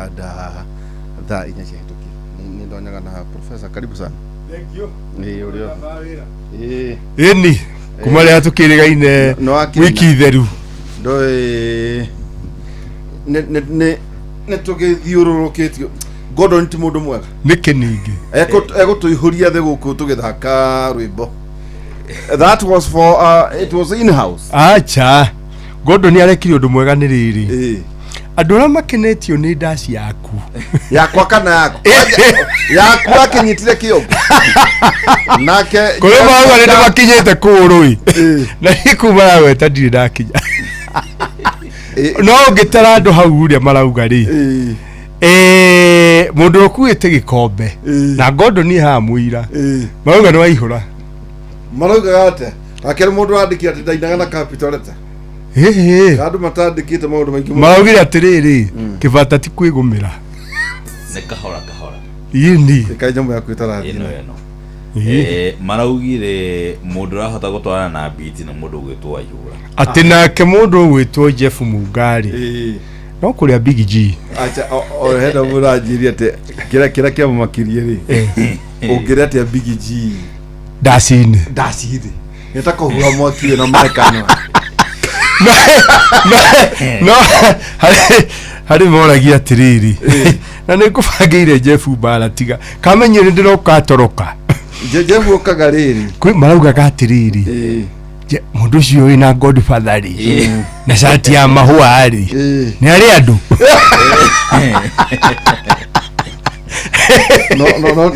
Ihanda thaa 4 cia hĩtũkie. Nĩ ndonyaga na professor, karibu sana. Thank you. Ĩĩ, ũrĩa ĩĩ. Ĩni kuma rĩrĩa tũkĩrĩgaine. Nĩ wakĩona. Wiki theru. Ndoĩ nĩ nĩ tũgĩthiũrũrũkĩtio. Gordon ti mũndũ mwega. Nĩkĩ ningĩ? Egũtũihũria thĩ gũkũ tũgĩthaka rwĩmbo. That was for it was in house. Acha, Gordon arekire ũndũ mwega nĩ rĩrĩ. Ĩĩ. Andũ arĩa makenetio nĩ ndaci yaku. Yakwa kana yaku? Yaku akĩnyitire kĩongo nake. Kũrĩ marauga nĩ makinyĩte kũũrũ ĩ. Ĩĩ. Na niĩ kũu maragweta ndirĩ ndakinya. Ĩĩ. No ũngĩtara andũ hau ũrĩa marauga rĩ. Ĩĩ. Mũndũ ũkuĩte gĩkombe. Ĩĩ. Na Gordon niĩ haha mũira. Ĩĩ. Marauga nĩ waihũra. Maraugaga atĩa? Akĩrĩ mũndũ wandĩkire atĩ ndainaga na capital letter. Ĩhĩ. Andũ matandĩkĩte maũndũ maingĩ mũno. Maraugire atĩrĩrĩ, kĩbata ti kwĩgũmĩra. Nĩ kahora kahora. Yini. Ĩka nyamũ yaku ĩtarathiĩ. Ĩno ĩno. Maraugire mũndũ ũrahota gũtwarana na biti nĩ mũndũ ũgwĩtwo Waihũra. Atĩ nake mũndũ ũgwĩtwo Jeff Mungari. Ĩĩ. No kũrĩa Big G. Acha, o hena mũranjĩria atĩ kĩrĩa kĩamũmakirie rĩ, ũngĩrĩa atĩa Big G ndaci-inĩ? Ndaci-inĩ nĩ ta kũhura mwaki wĩna marekano. No harĩ moragia atĩrĩrĩ, na nĩ ngũbangĩire Jeff mbara, tiga kamenyire ndĩroka atoroka. Jeff ũkaga rĩrĩ. Kwĩ maraugaga atĩrĩrĩ, Ĩĩ. Mũndũ ũcio wĩna Godfather rĩ, na cati ya mahũa rĩ, Ĩĩ. nĩ arĩ andũ.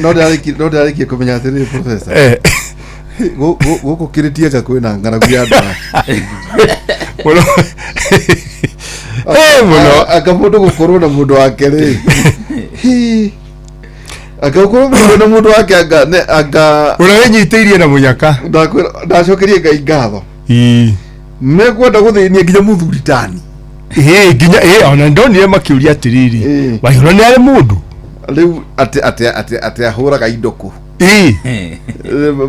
No ndĩrarĩkie kũmenya atĩrĩrĩ, professor, gũkũ kĩrĩtiaga kwĩna ng'aragu ya andũ aya. Mũno. Mũno. Anga mũndũ gũkorwo na mũndũ wake rĩ. Hi. Anga gũkorwo mũndũ na mũndũ wake anga anga Ũrĩa wĩnyitĩirie na mũnyaka. Ndakwĩra ndacokerie Ngai ngatho. Ĩĩ. Mekwenda gũthĩnia nginya mũthuri tani. Ĩĩ, nginya ĩĩ, ona ndonire makĩũria atĩrĩrĩ, Ĩĩ. Waihũra nĩ arĩ mũndũ. Rĩu atĩ ahũraga indo kũ? Ĩĩ.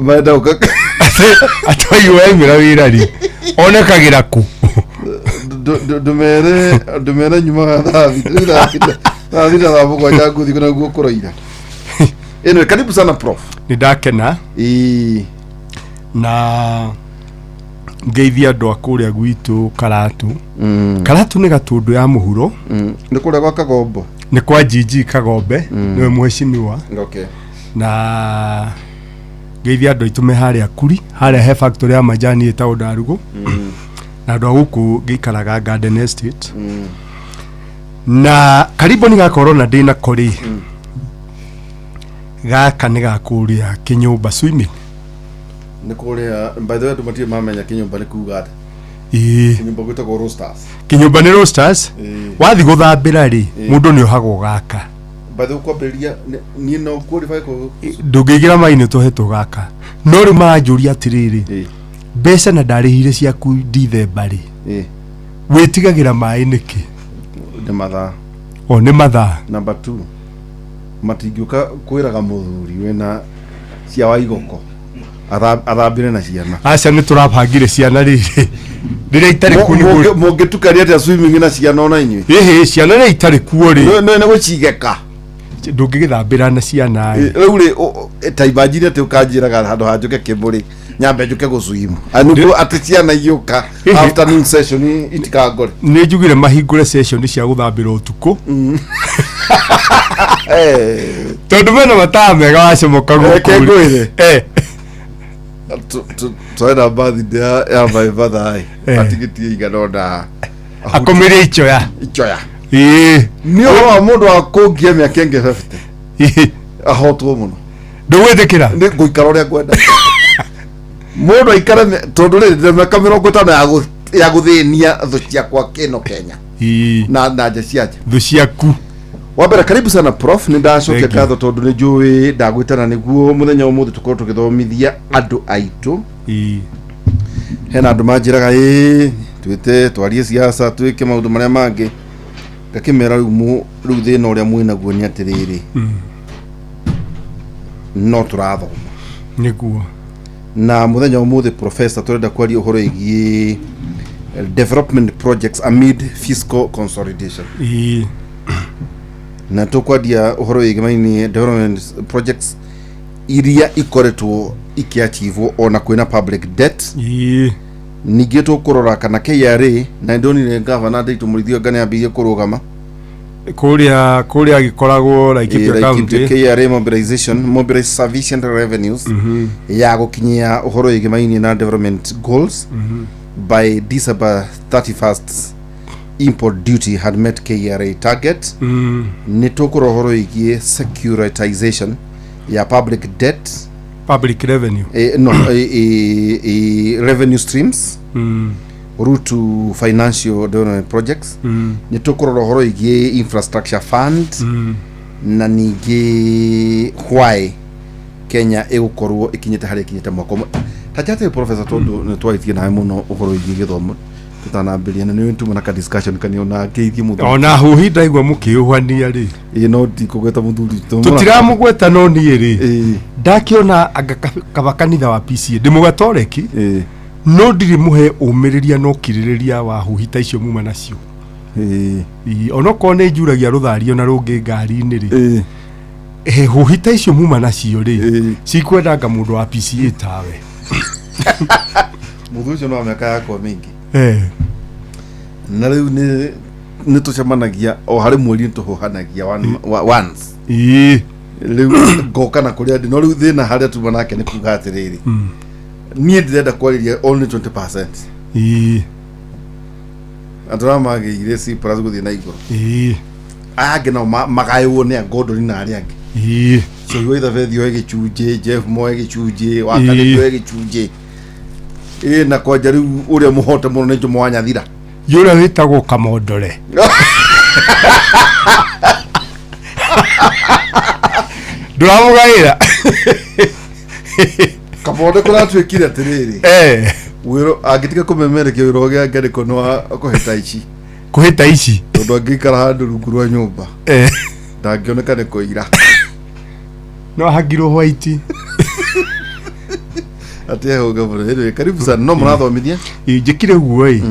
Marenda gũka Atĩ Waihũra aimĩra wĩra rĩ, onekagĩra kũ? Ndũmere nyumaga thaa 6, rĩu thaa 6, thaa 6, thaa 7 ngũthiĩ kũna guo kũroira. Anyway, karibu sana, prof. Nĩ ndakena. Ĩĩ. Na ngeithia andũ a kũrĩa gwitũ Karatu. Karatu nĩ Gatũndũ ya mũhuro. Nĩ kũrĩa gwa Kagombo. Nĩ kwa Jiji Kagombe, nĩwe mheshimiwa. Na ngeithia andũ aitũ me harĩa Kuri, harĩa he factory ya majani ĩtagwo Ndarugũ, na andũ a gũkũ ngĩikaraga Garden Estate. Na kariboni ga corona ndĩ nako rĩ, gaka nĩ ga kũrĩa kĩnyũmba swimming. Nĩ kũrĩa, by the way, andũ matirĩ mamenya kĩnyũmba nĩ kuga atĩa. Ĩĩ. Kĩnyũmba gwĩtagwo Roasters. Kĩnyũmba nĩ Roasters. Ĩĩ. Wathi gũthambĩra rĩ, Ĩĩ. mũndũ nĩ ohagwo gaka. By the way, kwambĩrĩria niĩ no qualify kũ Ndũngĩingĩra maĩ-inĩ ũtohetwo gaka. No rĩu maranjũria atĩrĩrĩ, Ĩĩ. mbeca na ndarĩhire ciaku ndithemba rĩ, Ĩĩ. wĩtigagĩra maĩ nĩkĩ? Nĩ mathaa. O nĩ mathaa. Number two, matingĩũka kwĩraga mũthuri wĩna cia wa igoko athambĩre na ciana. Aca, nĩ tũrabangire ciana rĩrĩ rĩrĩa itarĩ kuo nĩguo. Mũngĩtukania atĩa swimming na ciana ona inyuĩ? Ĩhĩ, ciana rĩrĩa itarĩ kuo rĩ. Nĩ gũcigeka. Ndũngĩgĩthambĩra na ciana ĩ. Rĩu rĩ, ta imagine atĩ ũkanjĩraga handũ ha njũke kĩmũrĩ nyambe njũke gũcwimu nĩguo atĩ ciana igĩũka afternoon session itikangore. Nĩ njugire mahingũre session cia gũthambĩra ũtukũ, tondũ mena mataa mega wacomoka Reke gũkũ. ngwĩre. Eh. Twaenda birthday ya my brother Eh. atigĩtie igana ona Akomerie ichoya. Ichoya. Ĩĩ. Nĩ ũhoro wa mũndũ wa kũngia mĩaka ĩngĩ 50. Ĩĩ. Ahotwo mũno. Ndũgwĩtĩkĩra. Nĩ ngũikara ũrĩa ngwenda mũndũ aikare tondũ rĩrĩ ndĩna mĩaka 50 ya gũthĩnia thũ ciakwa kĩno Kenya Ĩĩ. na nja cia nja. Thũ ciaku. Wa mbere, karibu sana, prof. Nĩ ndacokia Thank you. ngatho tondũ nĩ njũĩ ndagwĩtana nĩguo mũthenya ũmũthĩ tũkorwo tũgĩthomithia andũ aitũ. Ĩĩ. Hena andũ manjĩraga ĩĩ twĩte twarie siasa, twĩke maũndũ marĩa mangĩ, ngakĩmera rĩu rĩu thĩna ũrĩa mwĩnaguo nĩ atĩrĩrĩ, no tũrathoma. Nĩguo. Na mũthenya ũmũthĩ, professor, tũrenda kwaria ũhoro ĩgiĩ development projects amid fiscal consolidation. Ĩĩ. Na tũkwandia ũhoro wĩgĩmaini development projects iria ikoretwo ikiachivwo ona kwĩna public debt. Ningĩ tũkũrora kana KRA, na ndonire gavana Nditũ Mũrĩithi anga nĩambĩrĩirie kũrũgama Kũrĩa agĩkoragwo Laikipia County. KRA mobilization, mobilize sufficient revenues ya gũkinyia ũhoro wĩgĩmainie na development goals by December 31st. Import duty had met KRA target. Nĩ tũkũrora ũhoro wĩgiĩ securitization ya public debt. Public revenue. No, revenue streams, route to financial development projects. Nĩ tũkũrora ũhoro wĩgiĩ infrastructure fund, na ningĩ why Kenya ĩgũkorwo ĩkinyĩte harĩa ĩkinyĩte mwaka ũmwe. Ta njatĩ professor, tondũ nĩ twarĩtie nawe mũno ũhoro wĩgiĩ gĩthomo tũtanambĩrĩria, na nĩ tuma na ka discussion kaniona ngeithie mũthuri. Ona huhi ndaigua mũkĩũhania rĩ. Ĩ, no ndikũgweta mũthuri. Tũtiramũgweta, no niĩ rĩ, ndakĩona anga kaba kanitha wa PCA ndĩ mũgatoreki, no ndirĩ mũhe ũmĩrĩria na ũkirĩrĩria wa huhi ta icio muma nacio. Onokorwo nĩ njuragia rũthario na rũngĩ ngari-inĩ rĩ, huhi ta icio muma nacio rĩ, cikwendanga mũndũ wa PCA tawe. Mũthuri ũcio no wa mĩaka yakwa mĩingĩ. Na rĩu nĩ tũcemanagia o harĩ mweri, nĩ tũhũhanagia once. Rĩu ngoka na kũrĩa ndĩ, no rĩu thĩna harĩa tuma nake nĩ kuga atĩrĩrĩ, niĩ ndĩrenda kwarĩria only 20%. Andũ arĩa magĩire C plus gũthiĩ na igũrũ, aya angĩ nao magaywo nĩ angondoni na arĩa angĩ. Cũi wa Ithabethi oe gĩcunjĩ, Jeff moe gĩcunjĩ, wakanĩti oe gĩcunjĩ, ĩ na kwanja rĩu ũrĩa mũhote mũno nĩ Njomo wa Nyathira. Yũrĩa wĩtagwo Kamondore ndũramũgaĩra. Kamonde kũratuĩkire atĩrĩrĩ, wĩra angĩtiga kũmemerekia wĩra ũgĩa ngerĩko nĩ wa kũhĩta ici. Kũhĩta ici. Tondũ angĩikara handũ rungu rwa nyũmba, ndangĩoneka nĩ kũira. No ahangirwo white. Atĩ ehũga mũno. Anyway, karibu sana, no mũrathomithia. Ĩ, njĩkire ũguo ĩ,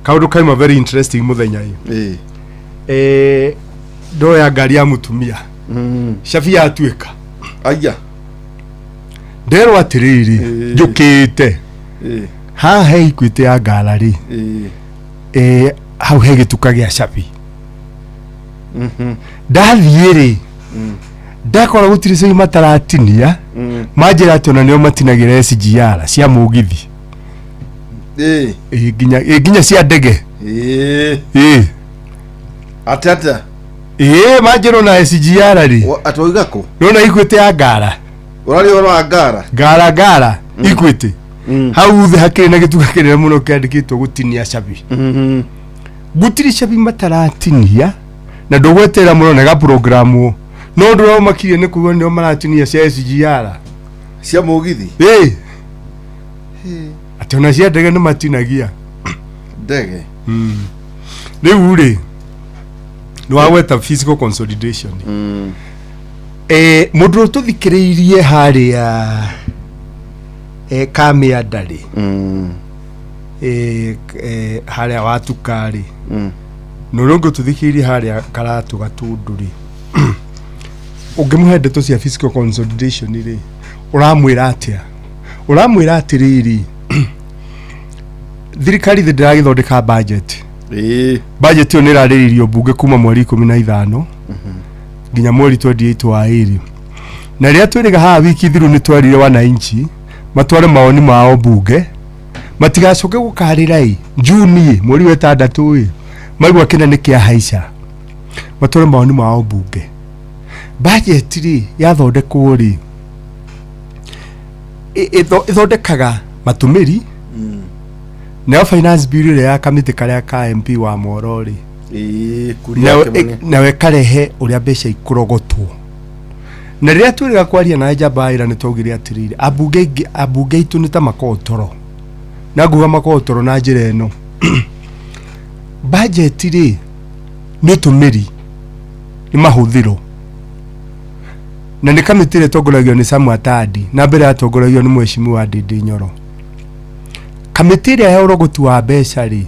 kaũndũ kaima very interesting mũthenya ĩ. Ndoya ngari ya mũtumia, cabi yatuĩka. Aya. Nderwo atĩrĩrĩ, njũkĩte haha he Equity ya ngara rĩ, hau he gĩtuka gĩa cabi. Ndathiĩ rĩ, ndakora gũtirĩ cai mataratinia. Manjĩra atĩ ona nĩo matinagĩra SGR cia mũgithi. Nginya cia ndege. Ĩ. Atĩ atĩa? Ĩ, manjĩra ona SGR rĩ. Atĩ wauga kũ? Nona Equity ya ngara. Ũraria ũhoro wa ngara? Ngara Equity, hau thĩ hakĩrĩ na gĩtuka kĩnene mũno kĩandĩkĩtwo gũtinia cabi. Gũtirĩ cabi mataratinia, na ndũgweterera mũno nĩ gaprogramwo, no ũndũ ũrĩa ũmakirie nĩ kuga nĩo maratinia cia SGR. Cia mũgithi. Ĩ, atĩ ona cia ndege nĩ matinagia. Ndege. Rĩu rĩ, nĩ wagweta fiscal consolidation. Mũndũ ũrĩa tũthikĩrĩirie harĩa Kamianda rĩ, harĩa watuka rĩ, na ũrĩa ũngĩ ũtũthikĩrĩirie harĩa Karatũ Gatũndũ rĩ, ũngĩmũhe ndeto cia fiscal consolidation rĩ, ũramwĩra atĩa? Ũramwĩra atĩrĩrĩ, thirikari thĩ ndĩragĩthondeka budget. Budget ĩyo nĩ ĩrarĩrĩirio mbunge kuma mweri 15 nginya mweri 28 wa ĩrĩ, na rĩrĩa twĩrĩga haha wiki thiru nĩ twerire wananchi matware mawoni mao mbunge, matigacoke gũkarĩra ĩ Juni ĩ, mweri wa ĩtandatũ ĩ, maigua kĩna nĩ kĩahaica, matware mawoni mao mbunge. Budget rĩ, yathondekwo rĩ, ĩthondekaga matũmĩri, nayo finance bill ĩrĩa ya kamĩtĩ karĩa ka MP wa Moro rĩ, Kuria Kĩmani. Nawe karehe ũrĩa mbeca ikũrogotwo. Na rĩrĩa twĩrĩga kwaria na njamba ĩra, nĩ twaugire atĩrĩrĩ, ambunge aingĩ, ambunge aitũ nĩ ta makoragwo toro, na nguga makoragwo toro na njĩra ĩno: budget rĩ, nĩ ũtũmĩri, nĩ mahũthĩro, na nĩ kamĩtĩ ĩrĩa ĩtongoragio nĩ Sam Atandi, na mbere yatongoragio nĩ mheshimiwa Ndindi Nyoro. Kamĩtĩ ĩrĩa ya ũrogoti wa mbeca rĩ,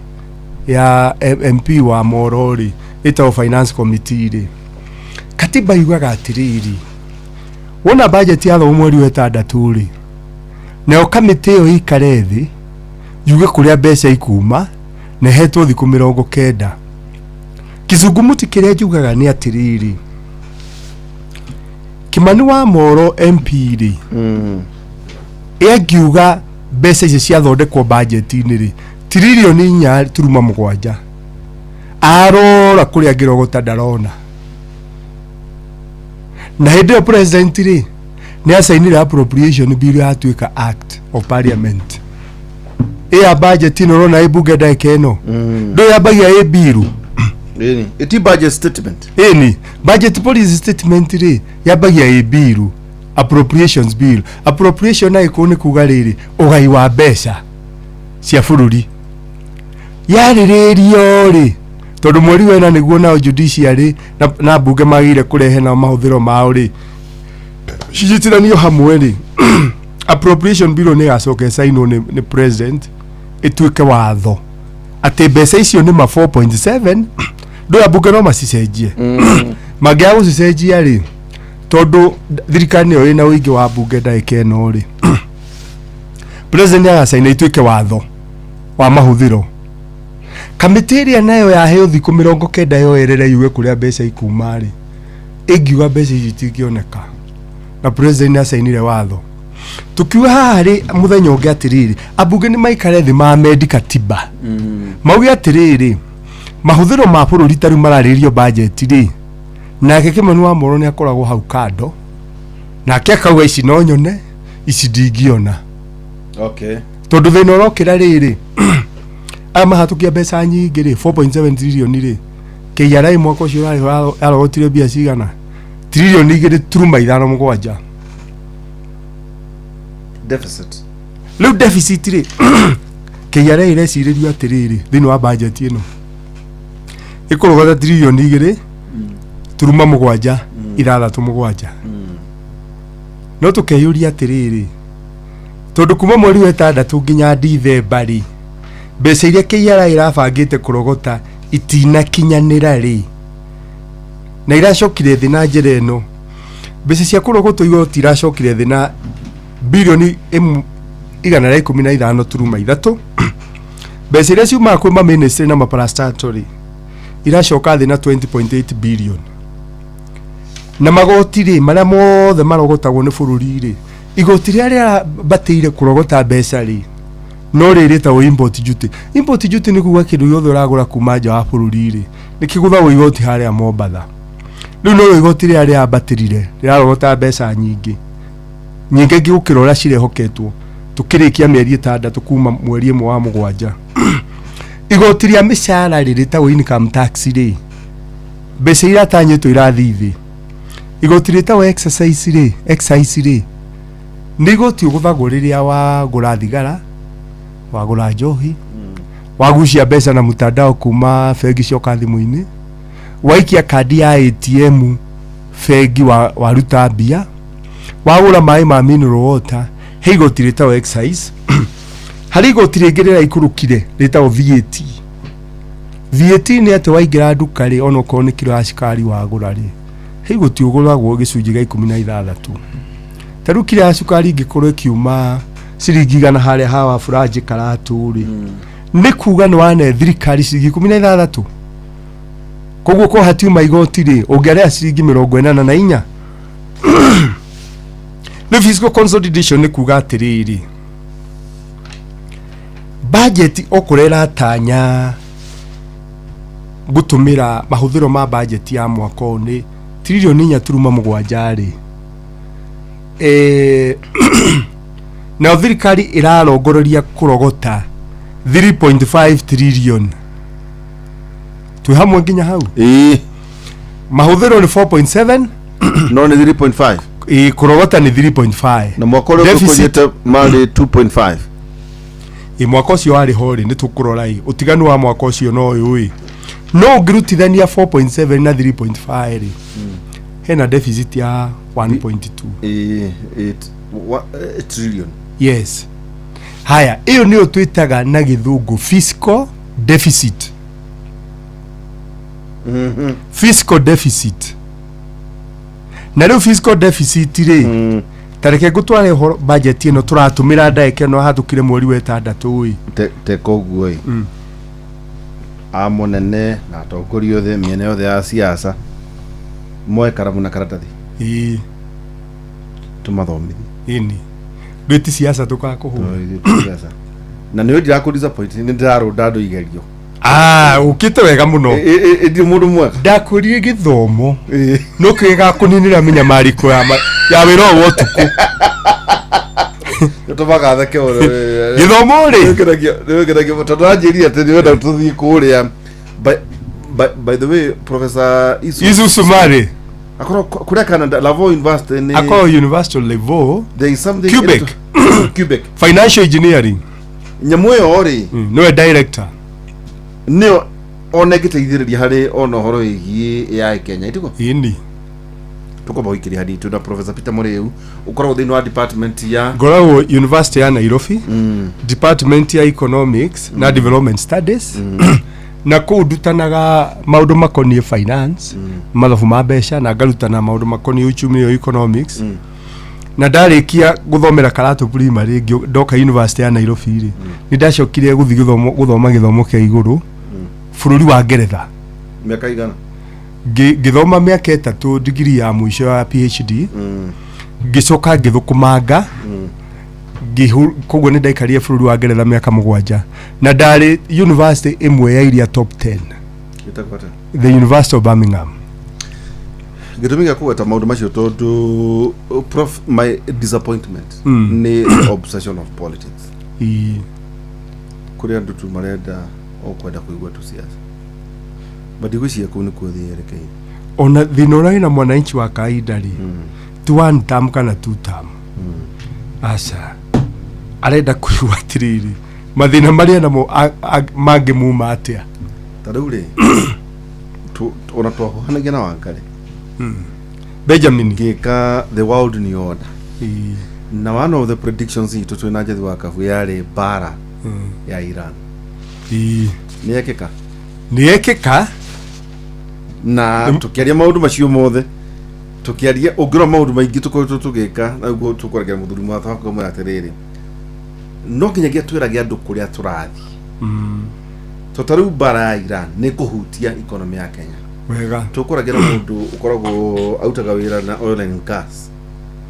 ya MP wa Moro rĩ, ĩtagwo finance committee rĩ. Katiba yugaga atĩrĩrĩ, wona bajeti yathomwo mweri wa ĩtandatũ rĩ, nayo kamĩtĩ ĩyo ĩikare thĩ yuge kũrĩa mbeca ikuma na ĩhetwo thikũ 90. Kĩzungumuti kĩrĩa njugaga nĩ atĩrĩrĩ, Kimani wa Moro MP rĩ, ĩngiuga mbeca icio ciathondekwo bajeti-inĩ rĩ, tiririoni 4.7, arora kũrĩa angĩrogota ndarona. Na hĩndĩ ĩyo president rĩ, nĩ acainire appropriation bill yatuĩka act of parliament. Ĩya budget ĩno ũrona ĩ bunge ndagĩka ĩno, ndũ yambagia ĩ bill. Ĩni iti budget statement. Ĩni budget policy statement rĩ, yambagia ĩ bill, appropriations bill. Appropriation na gĩkũyũ nĩ kuga rĩrĩ, ũgai wa mbeca cia bũrũri. Yarĩrĩrio rĩ, tondũ mweri wena nĩguo nao judiciary na mbunge magĩrĩire kũrehe nao mahũthĩro mao rĩ, cinyitithanio hamwe rĩ, appropriation bill nĩ ĩgacoka ĩcainwo nĩ president ĩtuĩke watho atĩ mbeca icio nĩ ma 4.7. Ndũya mbunge no macicenjie, mangĩaga gũcicenjia rĩ, tondũ thirikari nĩyo ĩna ũingĩ wa mbunge ndagĩka ĩno rĩ, president agacaina ituĩke watho wa mahũthĩro. Kamĩtĩ ĩrĩa nayo yaheo thikũ 90 yoerere yuge kũrĩa mbeca ikuma rĩ, ĩngiuga mbeca icio itingĩoneka na president nĩ acainire watho. Tukiuga haha rĩ mũthenya ũngĩ atĩrĩrĩ, ambunge nĩ maikare thĩ mamendi katiba, mauge atĩrĩrĩ, mahũthĩro ma bũrũri ta rĩu mararĩrĩrio bajeti rĩ, nake Kimani wa Moro nĩ akoragwo hau kando, nake akauga ici no nyone, ici ndingĩona. Tondũ thĩna ũrokĩra rĩrĩ, aya mahatũkia mbeca nyingĩ rĩ, 4.7 trillion rĩ, KRA mwaka ũcio ũrarĩ yarogotire mbia cigana? Trillion 2.57. Deficit. Rĩu deficit rĩ, KRA ĩrecirĩrio atĩrĩrĩ, thĩinĩ wa budget ĩno ĩkũrogota trillion 2.767. No tũkeyũria atĩrĩrĩ, tondũ kuma mweri wa ĩtandatũ nginya Dithemba rĩ, mbeca iria KRA ĩrabangĩte kũrogota itinakinyanĩra rĩ, na iracokire thĩ na njĩra ĩno, mbeca cia kũrogotwo igoti iracokire thĩ na bilioni 115.3. Mbeca iria ciumaga kwĩ maministry na maparastatal rĩ, iracoka thĩ na 20.8 billion. Na magoti rĩ, marĩa mothe marogotagwo nĩ bũrũri rĩ, igoti rĩrĩa rĩrambatĩire kũrogota mbeca rĩ, no rĩrĩ rĩtagwo import duty. Import duty nĩ kuga kĩndũ gĩothe ũragũra kuma nja wa bũrũri rĩ, nĩ kĩgũthagwo igoti harĩa Mombatha. Rĩu no igoti rĩrĩa rĩambatĩrire rĩrarogota mbeca nyingĩ nyingĩ ingĩ gũkĩra ũrĩa cirehoketwo. Tũkĩrĩkia mĩeri 6 kuma mweri 1 wa mũgwanja, igoti rĩa mĩcara rĩ, rĩtagwo income tax rĩ, mbeca iratanyĩtwo irathiĩ thĩ. Igoti rĩtagwo excise rĩ, excise rĩ, nĩ igoti ũgũthagwo rĩrĩa wagũra thigara, wagũra njohi, wagucia mbeca na mtandao kuma bengi cioka thimũ-inĩ, waikia kandi ya ATM bengi, waruta mbia, wagũra maĩ ma mineral water, he igoti rĩtagwo excise. Harĩ igoti rĩngĩ rĩraikũrũkire rĩtagwo VAT. VAT nĩ atĩ waingĩra nduka rĩ, onokorwo nĩ kiro ya cukari wagũra rĩ, he igoti ũgũragwo gĩcunjĩ gĩa 16. Ta rĩu kiro ya cukari ingĩkorwo ĩkiuma ciringi 100 harĩa hawa Buranjĩ Karatũ rĩ, nĩ kuga nĩ wane thirikari ciringi 16. Koguo ko hatiuma igoti rĩ, ũngĩarĩha ciringi 84. Rĩu fiscal consolidation nĩ kuga atĩrĩrĩ, budget o kũrĩa ĩratanya gũtũmĩra mahũthĩro ma budget ya mwaka ũyũ nĩ tririoni 4.7 rĩ, nayo thirikari ĩrarongoreria kũrogota 3.5 trillion. Twĩ hamwe nginya hau? Ĩĩ. Mahũthĩro nĩ 4.7. No nĩ 3.5. Ĩ, kũrogota nĩ 3.5. Na mwaka ũrĩa tũkũnyĩte marĩ 2.5. Ĩ, mwaka ũcio warĩ ho rĩ, nĩ tũkũrora ĩ ũtiganu wa mwaka ũcio no ũyũ ĩ, no ũngĩrutithania 4.7 na 3.5 rĩ, hena deficit ya 1.2. Ĩĩ, trillion. Yes. Haya, ĩyo nĩyo twĩtaga na gĩthũngũ fiscal deficit. Fiscal deficit. Na rĩu fiscal deficit rĩ, ta reke ngũtware ũhoro budget ĩno tũratũmĩra ndagĩka ĩno hathũkire mweri wa ĩtandatũ ĩ. Teka ũguo ĩ, a mũnene na atongoria othe mĩena yothe ya siasa moe karamu na karatathi, tũmathomithie. Ĩni rĩu ti siasa tũkakũhũra. Ithuĩ ti siasa. Na nĩ ndirakũ disappoint, nĩ ndĩrarũnda andũ igerio. Ah, ũkĩte wega mũno. Ĩ, ndirĩ mũndũ mwega. Ndakwĩrire gĩthomo no kĩgakũninĩra mĩnyamarĩko ya wĩra ũyũ wa ũtukũ. Nĩtũmaga theke mũno. Gĩthomo rĩ. Nĩwĩkenagia tondũ anjĩrire atĩ nĩwenda tũthiĩ kũrĩa. By the way, Professor Isu Isu Sumari. Akorwo kũrĩa Canada, Laval University nĩ akorwo University of Laval. There is something Quebec. Quebec. Financial engineering. Nyamũ ĩyo rĩ, nĩwe director. Nĩyo ona ĩngĩteithĩrĩria harĩ ona ũhoro wĩgiĩ AI Kenya, itiguo? Ĩni. Tũkwamba gũikĩria hanini twĩna Professor Peter Mũrĩu, ũkoragwo thĩinĩ wa department ya Ngoragwo University ya Nairobi, department ya economics na development studies, na kũu ndutanaga maũndũ makoniĩ finance, mathabu ma mbeca, na ngarutana maũndũ makoniĩ uchumi, nĩyo economics. Na ndarĩkia gũthomera Karatu Primary, ndoka University ya Nairobi rĩ, nĩ ndacokire gũthiĩ gũthoma gĩthomo kĩa igũrũ bũrũri wa Ngeretha. Mĩaka igana? Ngĩthoma mĩaka 3, digiri ya mũico ya PhD. Ngĩcoka ngĩthũkũmanga. Koguo nĩ ndaikarire bũrũri wa Ngeretha mĩaka 7, na ndarĩ university ĩmwe ya iria top 10. Ĩtagwo atĩa? The University of Birmingham. Gĩtũmi gĩa kũgweta maũndũ macio tondũ, prof, my disappointment nĩ the obsession of politics. Kũrĩ andũ tu marenda o kwenda kũigua tu siasa, but ndigwĩciria kũu nĩkuo thĩ yerekeire. Ona thĩna ũrĩa wĩna mwananchi wa kawaida rĩ, ti one term kana two term, aca, arenda kũigua atĩrĩrĩ, mathĩna marĩa namo mangĩmuma atĩa. Ta rĩu rĩ, ona twahuhanagia na Wangari Benjamin. Ngĩka the world new order, na one of the predictions itũ twĩna Njathi wa Kabu yarĩ mbara ya Iran. Nĩ yekĩka. Nĩ yekĩka. Na tũkĩaria maũndũ macio mothe, tũkĩaria ũngĩrora maũndũ maingĩ tũkoretwo tũgĩka na ũguo tũkwaragĩra mũthuri mwatho akamwĩra atĩrĩrĩ, no nginyagia twĩrage andũ kũrĩa tũrathiĩ, to ta rĩu mbara ya Iran nĩ kũhutia economy ya Kenya. Tũkwaragĩra mũndũ ũkoragwo autaga wĩra na oil and gas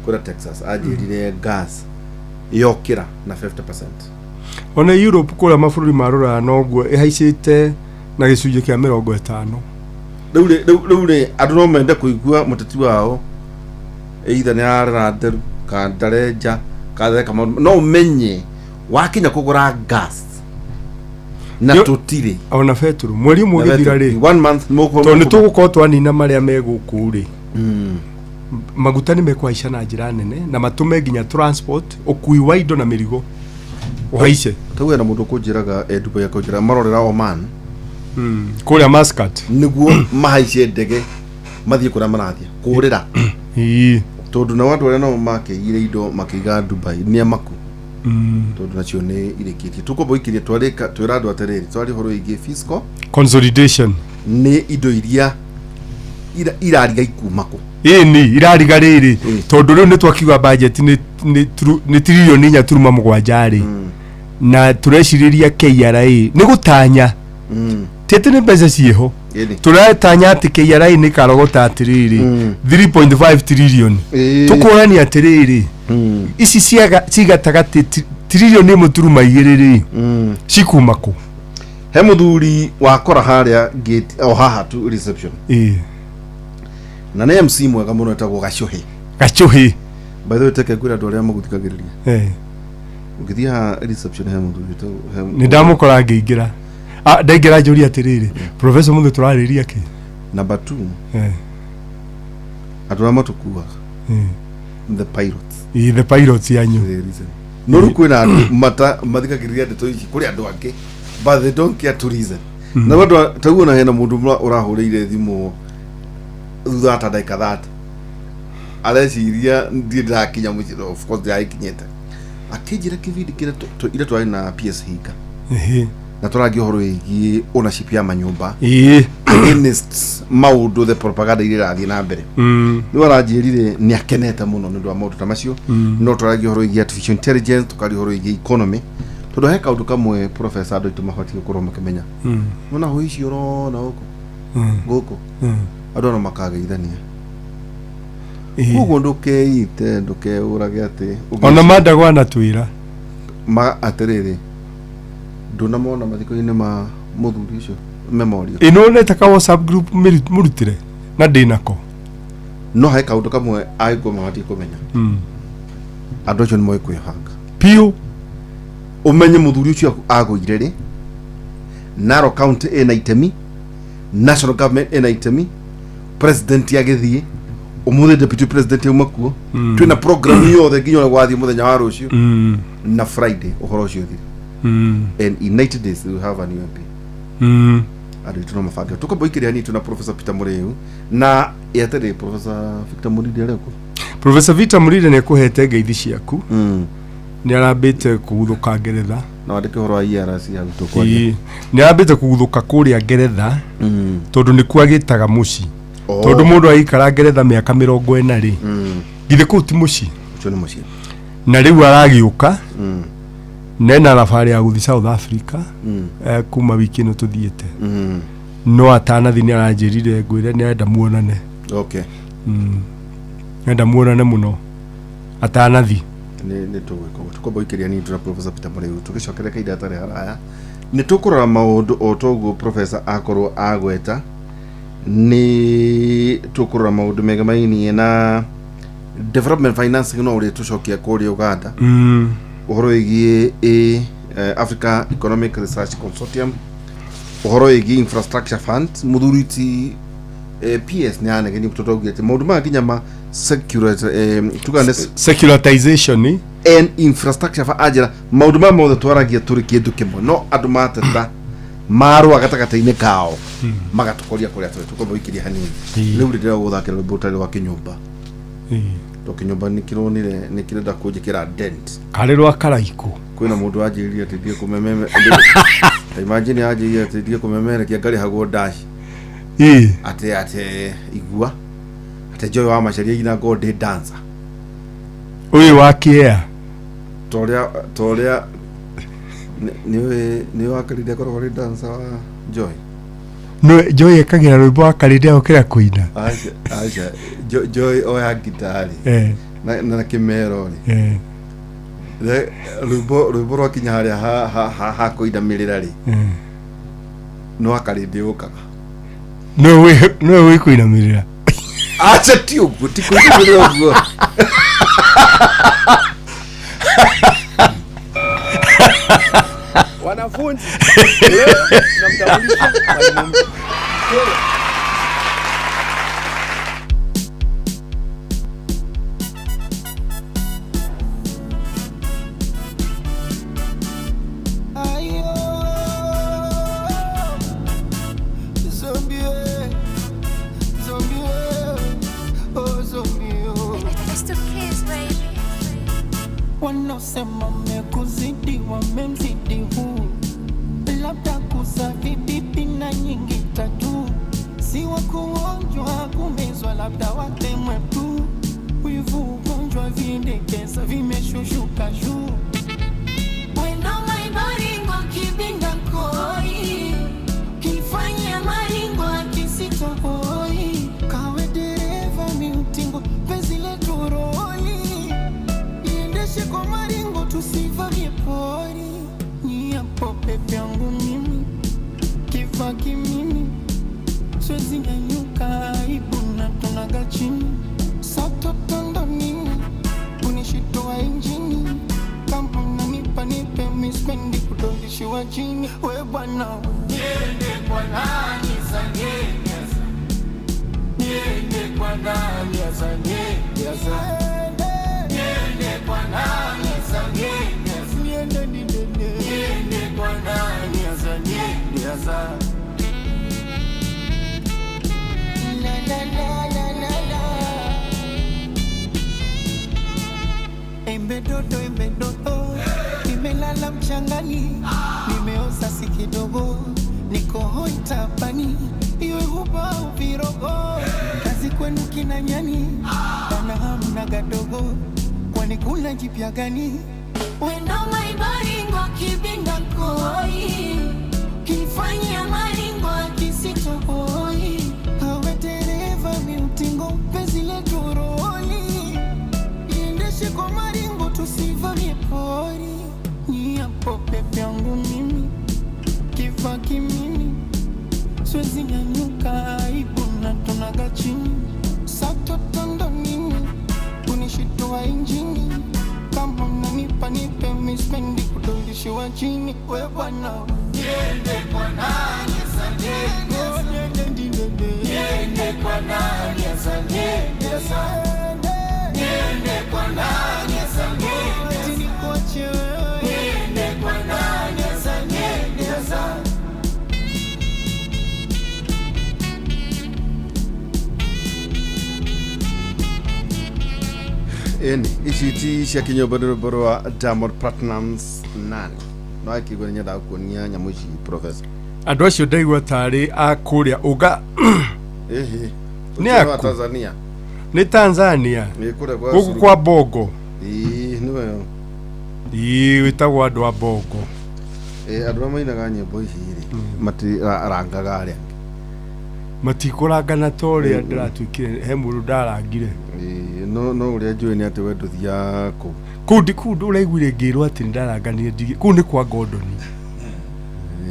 kũrĩa Texas, anjĩrire gas yokĩra na 50%. Ona Europe kũrĩa mabũrũri ma rũraya noguo ĩhaicĩte na gĩcunjĩ kĩa 50. Rĩu rĩ andũ no mende kũigua mũteti wao either nĩ ararera nderu kana ndarenja kana ndareka maũndũ, no ũmenye wakinya kũgũra gas na tũtirĩ. Ona betũrũ mweri ũmwe ũgĩthira rĩ, one month tondũ nĩ tũgũkorwo twanina marĩa me gũkũ rĩ, maguta nĩ mekũhaica na njĩra nene na matũme nginya transport, ũkui wa indo na mĩrigo ũhaice. Tau hena mũndũ ũkũnjĩraga e Dubai, akũnjĩra marorera Oman. Kũrĩa Muscat. Nĩguo mahaice ndege mathiĩ kũrĩa marathiĩ kũrĩra, tondũ nao andũ arĩa nao makĩigire indo makĩiga Dubai nĩ amaku, tondũ nacio nĩ irĩkĩtie. Tũkwamba gũikĩria twarĩka twĩra andũ atĩrĩrĩ, twarĩ ũhoro wĩgiĩ fiscal consolidation. Nĩ indo iria irariga ikuma kũ? Ĩni irariga rĩrĩ, tondũ rĩu nĩ twakiuga budget nĩ tiririoni 4.7 rĩ, na tũrecirĩria KRA nĩ gũtanya, ti atĩ nĩ mbeca ciĩho. Tũratanya atĩ KRA nĩ karogota atĩrĩrĩ, 3.5 trillion. Tũkũrania atĩrĩrĩ, ici ci gatagatĩ tiririoni 1.2 rĩ, cikuma kũ? He mũthuri wakora harĩa gate o haha tu reception, na nĩ MC mwega mũno, etagwo Gacũhĩ. Gacũhĩ. By the way, teke ngwĩra andũ arĩa magũthikagĩrĩria, ũngĩthiĩ haha reception he mũthuri Nĩ ndamũkora ngĩingĩra. Ah, ndaingĩra njũria atĩrĩrĩ, professor, mũthĩ tũrarĩria kĩ? Number two, andũ arĩa matũkuaga, the pilots. Ĩ, the pilots yanyu. They listen. No rĩu kwĩna andũ mata mathikagĩrĩria ndeto ici, kũrĩ andũ angĩ but they don't care to listen, na andũ tau ona hena mũndũ ũrahũrĩire thimũ thutha wa ta ndagĩka 30, areciria ndirĩ ndĩrakinya mũciĩ, of course ndĩragĩkinyĩte, akĩnjĩra kĩbindi kĩrĩa ira twarĩ na PS Hinga. Na tũragia ũhoro wĩgiĩ ownership ya manyũmba Ĩĩ. Against maũndũ, the propaganda iria irathiĩ na mbere. Rĩu aranjĩrire nĩ akenete mũno nĩ ũndũ wa maũndũ ta macio. No tũragia ũhoro wĩgiĩ artificial intelligence, tũkaria ũhoro wĩgiĩ economy, tondũ he kaũndũ kamwe, professor, andũ aitũ mabatiĩ gũkorwo makĩmenya. Nona hũ ici ũrona gũkũ, gũkũ andũ ano makageithania. Koguo ndũkeite, ndũkeũrage atĩ Ona mandagwa anatwĩra. Ma atĩrĩrĩ, ndũnamona mathiko-inĩ ma mũthuri ũcio memorial. Ĩno nĩ ta WhatsApp group mũrutĩre na ndĩnako. No he kaũndũ kamwe agĩkũyũ mabatiĩ kũmenya. Andũ acio nĩ moĩ kwĩbanga. Piũ. Ũmenye mũthuri ũcio agũire rĩ, Narok County ĩna itemi, national government ĩna itemi, president agĩthiĩ ũmũthĩ, deputy president auma kuo. Twĩna program yothe nginya ũrĩa gwathiĩ mũthenya wa rũciũ na Friday ũhoro ũcio ũthire. And in 90 days we will have a new MP. Andũ aitũ no mabange. Tũkwamba ikĩrĩ hanini tuna Professor Peter Mũrĩu na ĩatĩrĩ Professor Victor Mũrindi arĩ kuo. Professor Victor Mũrinde nĩ ekũhete ngeithi ciaku. Nĩ arambĩte kũguthũka Ngeretha. Na wandĩke ũhoro wa ERC hau tũkwaria. Ĩĩ. Nĩ arambĩte kũguthũka kũrĩa Ngeretha tondũ nĩkuo agĩtaga mũciĩ. Oh. Tondũ mũndũ agĩikara Ngeretha mĩaka 40 rĩ, githĩ kũu ti mũciĩ? Ũcio nĩ mũciĩ. Na rĩu aragĩũka nena thabarĩ ya gũthiĩ South Africa kuma wiki ĩno tũthiĩte. No atanathi nĩ aranjĩrire ngwĩre nĩ arenda muonane. Nenda muonane mũno atanathi. Nĩ tũgwĩka ũguo. Tũkwamba gũikĩria hanini tuna Professor Peter Mũrĩu, tũgĩcokeria kahinda gatarĩ haraya nĩ tũkũrora maũndũ o toguo professor akorwo agweta. Nĩ tũkũrora maũndũ megemainie na development financing, no ũrĩa tũcokia kũrĩa Uganda, ũhoro wĩgiĩ Africa Economic Research Consortium, ũhoro wĩgiĩ infrastructure fund. Mũthuri ti PS nĩ anegenia tondũ augire atĩ maũndũ maya nginya ma security, tuga nĩ Securitization. And infrastructure fund, anjĩra maũndũ maya mothe twaragia tũrĩ kĩndũ kĩmwe, no andũ mateta marũa gatagatĩ-inĩ kao magatũkoria kũrĩa tũrĩ. Tũkwamba gũikĩria hanini. Rĩu rĩrĩa gũthakĩra rwĩmbo rũtarĩ rwa kĩnyũmba, to kĩnyũmba nĩ kĩronire nĩ kĩrenda kũnjĩkĩra dent. Karĩ rwa karaikũ. Kwĩna mũndũ wanjĩrire atĩ thiĩ kũmememe, imagine, anjĩrire atĩ thiĩ kũmemerekia ngarĩhagwo dash. Atĩ igua atĩ Joy wa Macharia ina ngo ndĩ dancer. Ũyũ wa kĩea. Torĩa nĩ wakarire akoragwo arĩ dancer wa Joy. No Joy ekagĩra rwĩmbo wa karĩndĩ agũkĩra kũina. Aca, aca. Joy oya ngitari na kĩmero rĩ, rwĩmbo rwakinya harĩa ha kũinamĩrĩra rĩ, no akarĩndĩ ũkaga. Nĩwe wĩ kũinamĩrĩra. Aca, ti ũguo, ti kũinamĩrĩra ũguo. Wanafunzi, leo tunamtambulisha mwalimu mpya. Ayo, zombie, zombie, oh zombie, oh. It's the kids, baby. Wanaosema mekuzidi wamemzidi huu, labda kusafi na nyingi tatu, si wa kuonjwa kumezwa, labda watemwe tu, wivu ugonjwa vindekeza vimeshushuka juu. Wendo maiboringo kibinda koi kifanya maringo akisitohoi kawe dereva miutingo penzi letu roli iendeshe kwa maringo tusivamie pori niapo pepe yangu mimi kifaa kimimi siwezi nyanyuka aibu na tunaga chini satotondo nini unishitoa injini kama unanipa nipe mispendi kudondishiwa chini we bwana niende kwa nani sanyeniasa niende kwa nani asanyeniasa niende kwa nani sanyeniasa niende niende niende kwa nani asanyeniasa. La la la la la la. Embe dodo, embe dodo, nimelala mchangani, nimeoza si kidogo. na nyani ana hamna kadogo, kwani kuna jipya gani? Wendo maibaringo kibinda koi kinifanyia maringo akisitohoi awe dereva miutingo penzi letu roli iendeshe kwa maringo tusivamie pori ni hapo pepe yangu mimi kifaa kimimi siwezi nyanyuka aibu na tunaga chini satotondo nini kunishitua injini kama unanipa nipe mispendi kudondishiwa chini we bwana niende kwa nani sasa niende niende kwa nani sasa niende niende kwa nani sasa niende nikuache wewe niende kwa nani sasa niende sasa. Ĩni ici ti cia kĩnyũmba nĩ rwĩmbo rwa Diamond Platnumz nani no akĩigua nĩ nyendaga kuonia nyamũ ici professor. Andũ acio ndaigua tarĩ a kũrĩa ũga. Ĩhĩ. Nĩ Ũcio wa aku? Tanzania. Nĩ Tanzania. Nĩ kũrĩa kwa gũkũ kwa bongo. Ĩĩ, nĩwe. Ĩĩ, wĩtagwo andũ a bongo. Ĩ, andũ arĩa mainaga nyĩmbo ici rĩ matirangaga arĩa angĩ. Matikũrangana ta ũrĩa ndĩratuĩkire he mũndũ ndarangire. Ĩĩ, no ũrĩa njũĩ nĩ atĩ we ndũthiaga kũu. Kũu ndi kũu ũraiguire ngĩrwo atĩ nĩndaranganire ndigĩ kũu nĩ kwa Gordon.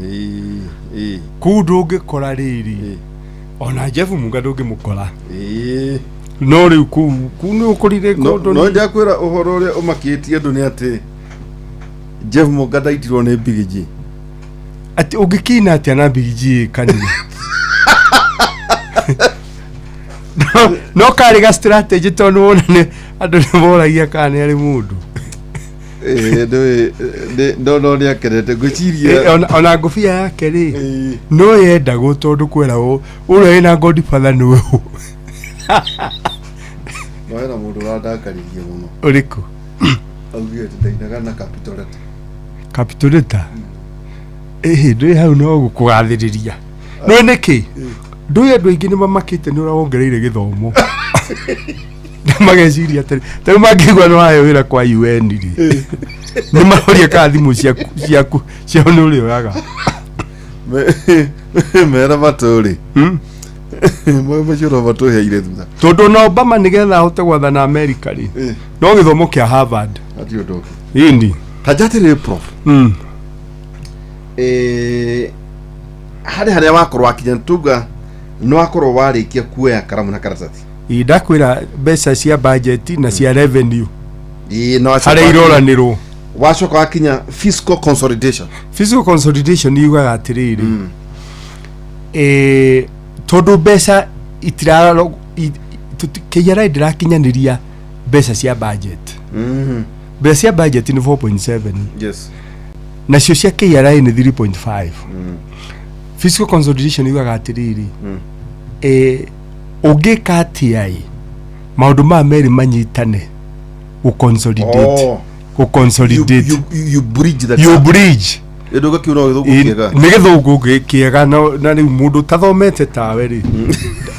Ĩĩ, ĩĩ. Kũu ndũngĩkora rĩrĩ. Ĩĩ. Ona Jeff Munga ndũngĩmũkora. Ĩĩ. No rĩu kũu kũu nĩ ũkorire no Gordon. No ndakwĩra ũhoro ũrĩa ũmakĩtie andũ nĩ atĩ Jeff Munga ndaitirwo nĩ Big G. Atĩ ũngĩkĩina atĩa na Big G ĩ kanitha? No karĩ ga strategy tondũ wona nĩ andũ nĩ moragia kana nĩ arĩ mũndũ. Ĩĩ, ndũĩ no no nĩ akenete ngwĩciria. Ona ngũbia yake rĩ Ĩĩ. no yendagwo tondũ kweragwo ũrĩa wĩna Godfather nĩwe ũ. No hena mũndũ ũrandakaririe mũno. Ũrĩkũ? Augire atĩ ndainaga na capital letter. Capital letter? Ĩhĩ, ndũĩ hau no gũkũgathĩrĩria. No nĩkĩ? Ndũĩ andũ aingĩ nĩ mamakĩte nĩ ũrĩa wongereire gĩthomo. Na mageciria atĩrĩ, ta rĩu mangĩigua nĩ waheo wĩra kwa UN rĩ, nĩ maroria kana thimũ ciaku ciao nĩ ũrĩoyaga. Mera matũ rĩ. Macio no matũheire thutha. Tondũ ona Obama nĩgetha ahote gwathana Amerika rĩ, no gĩthomo kĩa Harvard. Hatirĩ ũndũ ũngĩ. Ĩni. Ta njatĩrĩrĩ prof. Harĩ harĩa wakorwo wakinya tuga nĩ wakorwo warĩkia kuoya karamu na karatathi. Ĩ, ndakwĩra mbeca cia budget na cia revenue. Ĩ, na wacoka harĩa iroranĩrwo. Wacoka wakinya fiscal consolidation. Fiscal consolidation yugaga atĩrĩrĩ, tondũ mbeca itiraro KRA ndĩrakinyanĩria mbeca cia budget. Mbeca cia budget nĩ 4.7. Yes. Nacio cia KRA nĩ 3.5. Fiscal consolidation yugaga atĩrĩrĩ, ũngĩka atĩa ĩ maũndũ maya merĩ manyitane gũ-consolidate. Oh. Gũ-consolidate. You bridge the You gap. bridge. Ĩ, ndũga kiu no gĩthũngũ kĩega. Nĩ gĩthũngũ kĩega na rĩu mũndũ ũtathomete tawe rĩ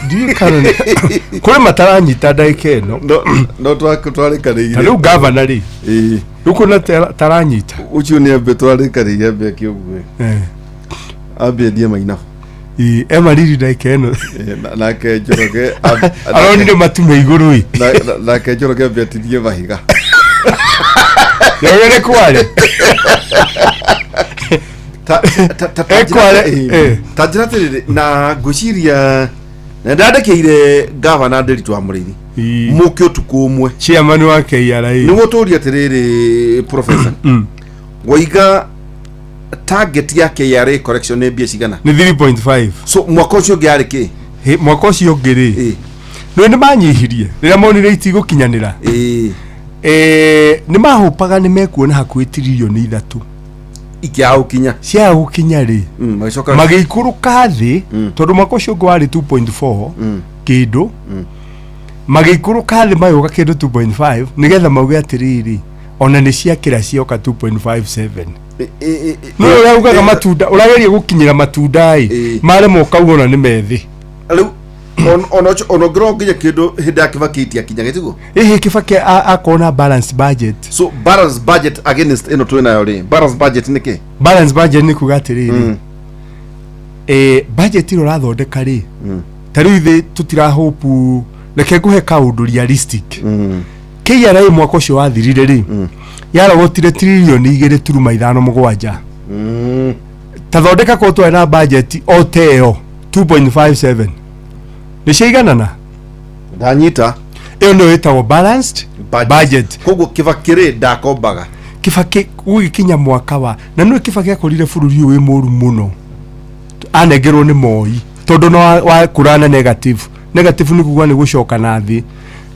ndiũĩ kana kũrĩ mataranyita ndagĩka ĩno. No, no twarĩkanĩire. Ta rĩu gavana rĩ Ĩ. rĩu kuona taranyita. Ũcio nĩ ambe twarĩkanĩire ambe akĩũgue. Ambe endie mainabu. Ĩ, emariri ndagĩka ĩno. Ĩ, nake Njoroge aronire matume igũrũ ĩ. Nake Njoroge ambe atinie mahiga. Njoroge nĩ kware. Ekware, Ta njĩra atĩrĩrĩ na ngwĩciria na ndandĩkĩire gavana Nderitu wa Mũrĩithi mũke ũtukũ ũmwe. Chairman wa KRA. Nĩguo tũrie atĩrĩrĩ professor. Waiga target ya KRA correction nĩ mbia cigana? Nĩ 3.5. So mwaka ũcio ũngĩ yarĩ kĩ? Hĩ, mwaka ũcio ũngĩ rĩ. Nĩ manyihirie rĩrĩa monire itigũkinyanĩra. Nĩ mahũpaga nĩ mekuona hakuhĩ tiririoni 3. Ikĩaga gũkinya. Ciaga gũkinya rĩ. Magĩcoka magĩikũrũka thĩ tondũ mwaka ũcio ũngĩ warĩ 2.4 kĩndũ. Magĩikũrũka thĩ magĩũka kĩndũ 2.5 nĩgetha mauge atĩrĩrĩ ona nĩ ciakĩra cioka 2.57. No ũrĩa ugaga matunda ũrageria gũkinyĩra matunda ĩ maremwo ũkauga ona nĩ methĩ. Rĩu Ona ũngĩrora nginya kĩndũ hĩndĩ ya Kibaki itiakinyaga tiguo. Ĩhĩ, Kibaki akorwo na balance budget. So balance budget against ĩno twĩ nayo rĩ, balance budget nĩ kĩ? Balance budget nĩ kuga atĩrĩrĩ, budget ĩrĩa ũrathondeka rĩ, ta rĩu ithe tũtirahopu. Reke ngũhe kaũndũ realistic. KRA mwaka ũcio wathirire rĩ, yarogotire 2.57 trillioni. Ta thondeka korwo twarĩ na budget o ta ĩyo 2.57, nĩ ciaiganana. Ndanyita. Ĩyo nĩyo ĩtagwo balanced budget. Koguo Kibaki rĩ, ndakombaga? Kibaki gũgĩkinya mwaka wa na nĩ Kibaki akorire bũrũri ũyũ wĩ mũru mũno, anengerwo nĩ Moi tondũ no wakũra na negative. Negative nĩ kuga nĩ gũcoka na thĩ.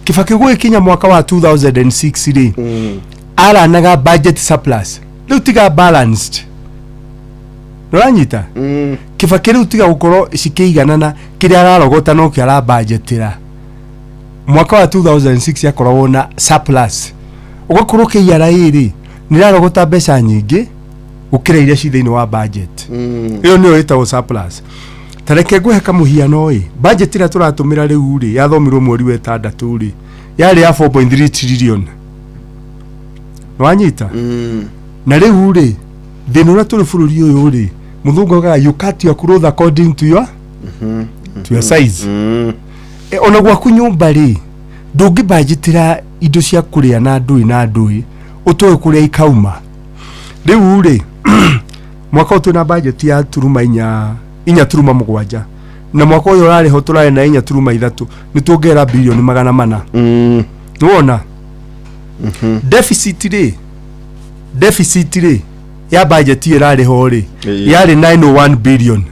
Kibaki gũgĩkinya mwaka wa 2006 rĩ, aranaga budget surplus. Rĩu tiga balanced, nĩũranyita? Kibaki rĩu tiga gũkorwo cikĩiganana, kĩrĩa ararogota no kĩo arabanjetĩra. Mwaka wa 2006 yakoragwo na surplus, ũgakorwo KRA rĩ nĩ ĩrarogota mbeca nyingĩ gũkĩra iria ci thĩinĩ wa budget. Ĩyo nĩyo ĩtagwo surplus. Ta reke ngũhe kamũhiano. Ĩ budget ĩrĩa tũratũmĩra rĩu rĩ, yathomirwo mweri wa ĩtandatũ rĩ, yarĩ ya 4.3 trillion, nĩwanyita? Na rĩu rĩ, thĩna ũrĩa tũrĩ bũrũri ũyũ rĩ, mũthũngũ augaga, "You cut your cloth according to your size." Ona gwaku nyũmba rĩ, ndũngĩbanjĩtĩra indo cia kũrĩa na ndũĩ na ndũĩ ũtoĩ kũrĩa ikauma. Rĩu rĩ, mwaka ũyũ twĩna budget ya turuma inya inya turuma mũgwanja, na mwaka ũyũ ũrarĩ ho tũrarĩ na 4.3, nĩ tuongerera 400 bilioni. Nĩwona deficit rĩ, deficit rĩ ya budget ĩrarĩ ho rĩ, yarĩ 901 billion,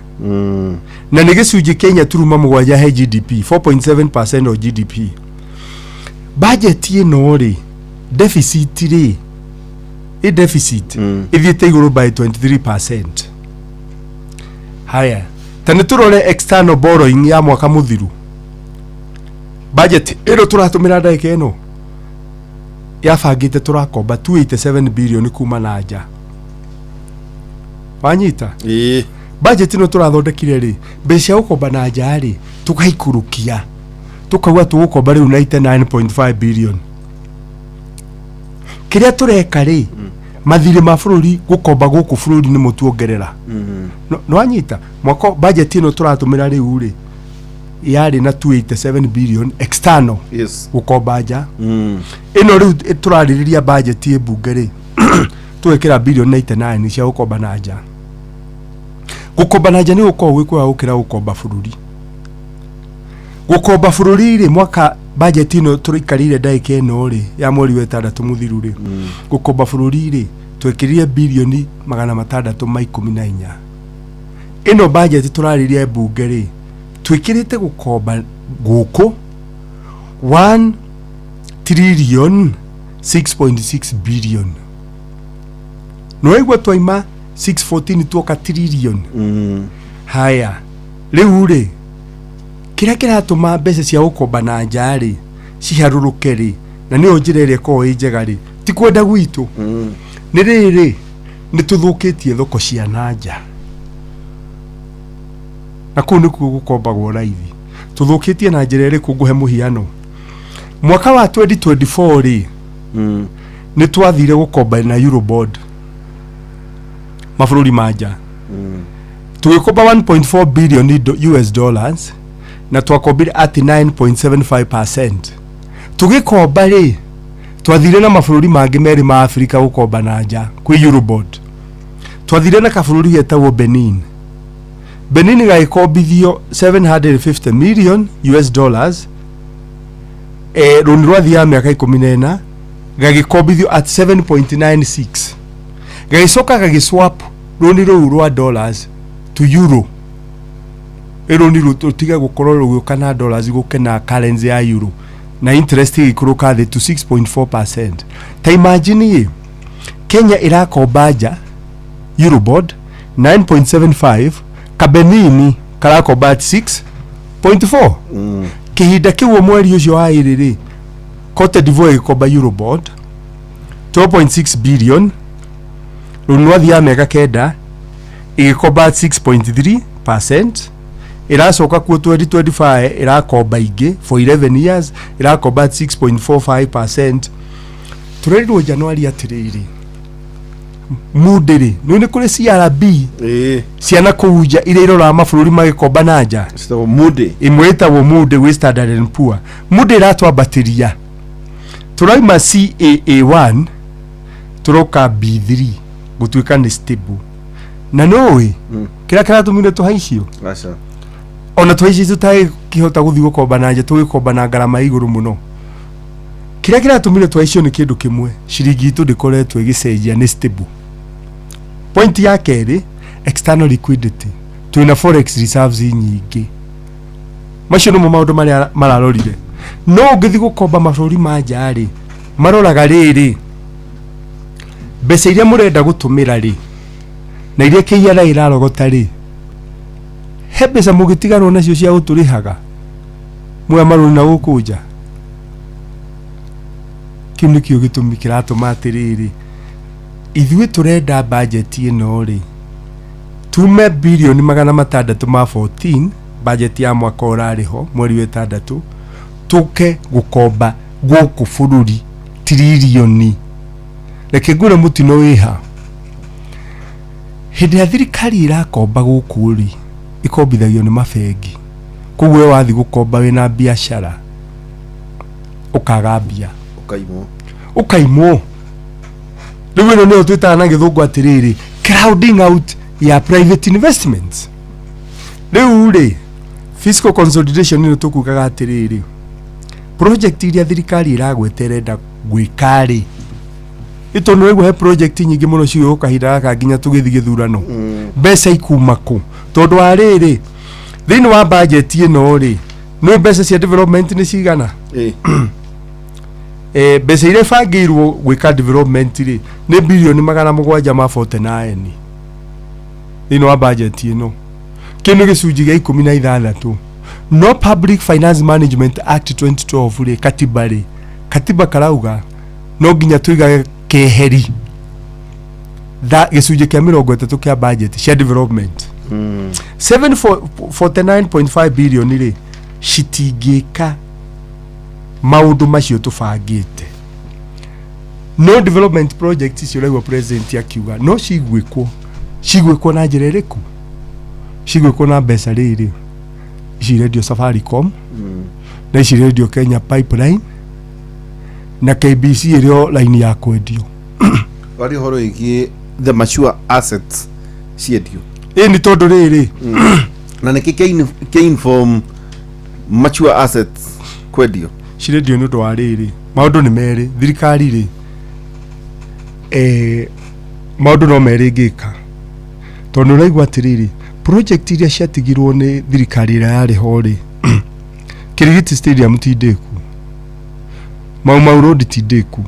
na nĩ gĩcunjĩ kĩa 4.7 he GDP, 4.7% of GDP. Budget ĩno rĩ, deficit rĩ, ĩ deficit ĩthiĩte igũrũ by 23%. Haya, ta nĩ tũrore external borrowing ya mwaka mũthiru. Budget ĩno tũratũmĩra ndagĩka ĩno yabangĩte tũrakomba 287 billion kuma na nja, wanyita? Ĩĩ. Budget ĩno tũrathondekire rĩ, mbeca cia gũkomba na nja rĩ, tũgaikũrũkia, tũkauga tũgũkomba rĩu 99.5 billion. Kĩrĩa tũreka rĩ, mathirĩ ma bũrũri gũkomba gũkũ bũrũri nĩmo tuongerera. Nĩwanyita? Mwaka budget ĩno tũratũmĩra rĩu rĩ, yarĩ na 287 billion external gũkomba nja. Ĩno rĩu tũrarĩrĩria budget ĩ mbunge rĩ, tũgekĩra 99 bilioni cia gũkomba na nja. Gũkomba na nja nĩ gũkoragwo gwĩ kwega gũkĩra gũkomba bũrũri. Gũkomba bũrũri rĩ, mwaka budget ĩno tũraikarĩire ndagĩka ĩno rĩ, ya mweri wa ĩtandatũ mũthiru rĩ, gũkomba bũrũri rĩ, twekĩrire 614. Ĩno budget tũrarĩria mbunge rĩ, twĩkĩrĩte gũkomba gũkũ 1 trillion 6.6 billion. Nĩwaigua twaima 614 tuoka trillion. Haya, rĩu rĩ, kĩrĩa kĩratũma mbeca cia gũkomba na nja rĩ ciharũrũke rĩ, na nĩyo njĩra ĩrĩa ĩkoragwo ĩ njega rĩ, ti kwenda gwitũ, nĩ rĩrĩ, nĩ tũthũkĩtie thoko cia na nja, na kũu nĩkuo gũkombagwo raithi. Tũthũkĩtie na njĩra ĩrĩkũ? Ngũhe mũhiano. Mwaka wa 2024 rĩ, nĩ twathire gũkomba na Eurobond, mabũrũri ma nja, tũgĩkomba 1.4 billion US dollars, na twakombire at 9.75%. Tũgĩkomba rĩ, twathire na mabũrũri mangĩ merĩ ma Afrika gũkomba na nja kwĩ Eurobond. Twathire na kabũrũri getagwo Benin. Benin gagĩkombithio 750 million US dollars, rũni rwathiaga mĩaka 14, gagĩkombithio at 7.96, gagĩcoka gagĩswap rũni rũu rwa dollars to euro, ĩrũni rũtige gũkorwo rũgĩũka na dollars, gũke na currency ya euro, na interest ĩgĩikũrũka thĩ to 6.4%. Ta imagine ĩ Kenya ĩrakomba nja Eurobond 9.75, kabenini karakomba at 6.4. Kĩhinda kĩu, mweri ũcio wa ĩrĩ rĩ, Cote d'Ivoire ĩgĩkomba Eurobond 12.6 billion, rũni rwathiaga mĩaka 9, ĩgĩkomba at 6.3%. Ĩracoka kuo 2025 ĩrakomba ingĩ for 11 years, ĩrakomba at 6.45%. Tũrerirwo January atĩrĩrĩ, Moody rĩ, nĩ kũrĩ CRB ciana kũu nja iria iroraga mabũrũri magĩkomba na nja. Citagwo Moody. Ĩmwe ĩtagwo Moody gwĩ Standard and Poor. Moody ĩratwambatĩria, tũraima CAA1 tũroka B3, gũtuĩka nĩ stable. Na nũĩ kĩrĩa kĩratũmire tũhaicio? Aca. Ona tũhaicio tũtangĩhota gũthiĩ gũkomba na nja, tũgĩkomba na ngarama ya igũrũ mũno. Kĩrĩa kĩratũmire tũhaicio nĩ kĩndũ kĩmwe, ciringi itũ ndĩkoretwo ĩgĩcenjia, nĩ stable. Point ya kerĩ, external liquidity, twĩna forex reserves nyingĩ. Macio nĩmo maũndũ marĩa mararorire. No ũngĩthiĩ gũkomba mabũrũri ma nja rĩ, maroraga rĩrĩ, mbeca iria mũrenda gũtũmĩra rĩ, na iria KRA ĩrarogota rĩ, he mbeca mũgĩtigarwo nacio cia gũtũrĩhaga muoya marũni na gũkũ nja. Kĩu nĩkĩo gĩtũmi kĩratũma atĩrĩrĩ, ithuĩ tũrenda bajeti ĩno rĩ, tume birioni 614, bajeti ya mwaka ũrarĩ ho mweri wa ĩtandatũ, tũke gũkomba gũkũ bũrũri tiririoni. Reke ngwĩre mũtino wĩha. Hĩndĩ ya thirikari ĩrakomba gũkũ rĩ, ĩkombithagio nĩ mabengi, koguo we wathiĩ gũkomba wĩna biacara ũkaga mbia. Ũkaimwo. Ũkaimwo. Rĩu ĩno nĩyo twĩtaga na gĩthũngũ atĩrĩrĩ, crowding out ya private investments. Rĩu rĩ, fiscal consolidation ĩno tũkugaga atĩrĩrĩ, project iria thirikari ĩragweta ĩrenda gwĩka rĩ, ĩtondũ nĩguo he project nyingĩ mũno cigĩũka kahinda gaka nginya tũgĩthiĩ gĩthurano, mbeca ikuma kũ? Tondũ wa rĩrĩ, thĩinĩ wa budget ĩno rĩ, nĩ mbeca cia development nĩ cigana? Mbeca iria ibangĩirwo gwĩka development rĩ, nĩ birioni 749 thĩinĩ wa budget ĩno. Kĩu nĩ gĩcunjĩ gĩa 16. No Public Finance Management Act 2012 rĩ, katiba rĩ, katiba karauga no nginya tũigage keheri tha gĩcunjĩ kĩa 30 kĩa budget cia development. 749.5 billion rĩ, citingĩka maũndũ macio tũbangĩte. No development project icio ũraigua president akiuga no cigwĩkwo, cigwĩkwo na njĩra ĩrĩkũ? Cigwĩkwo na mbeca rĩrĩ, ici irendio Safaricom, na ici irendio Kenya Pipeline, na KBC ĩrĩ o line ya kwendio. Wari ũhoro wĩgiĩ the mature assets ciendio. Ĩ nĩ tondũ rĩrĩ, Na nĩkĩ kĩa inform mature assets kwendio? Cirendio nĩ ũndũ wa rĩrĩ, maũndũ nĩ merĩ. Thirikari rĩ, maũndũ no merĩ ĩngĩka, tondũ ũraigua atĩrĩrĩ, project iria ciatigirwo nĩ thirikari ĩrĩa yarĩ ho rĩ, Kirigiti Stadium ti ndĩku, Mau Mau Road ti ndĩku,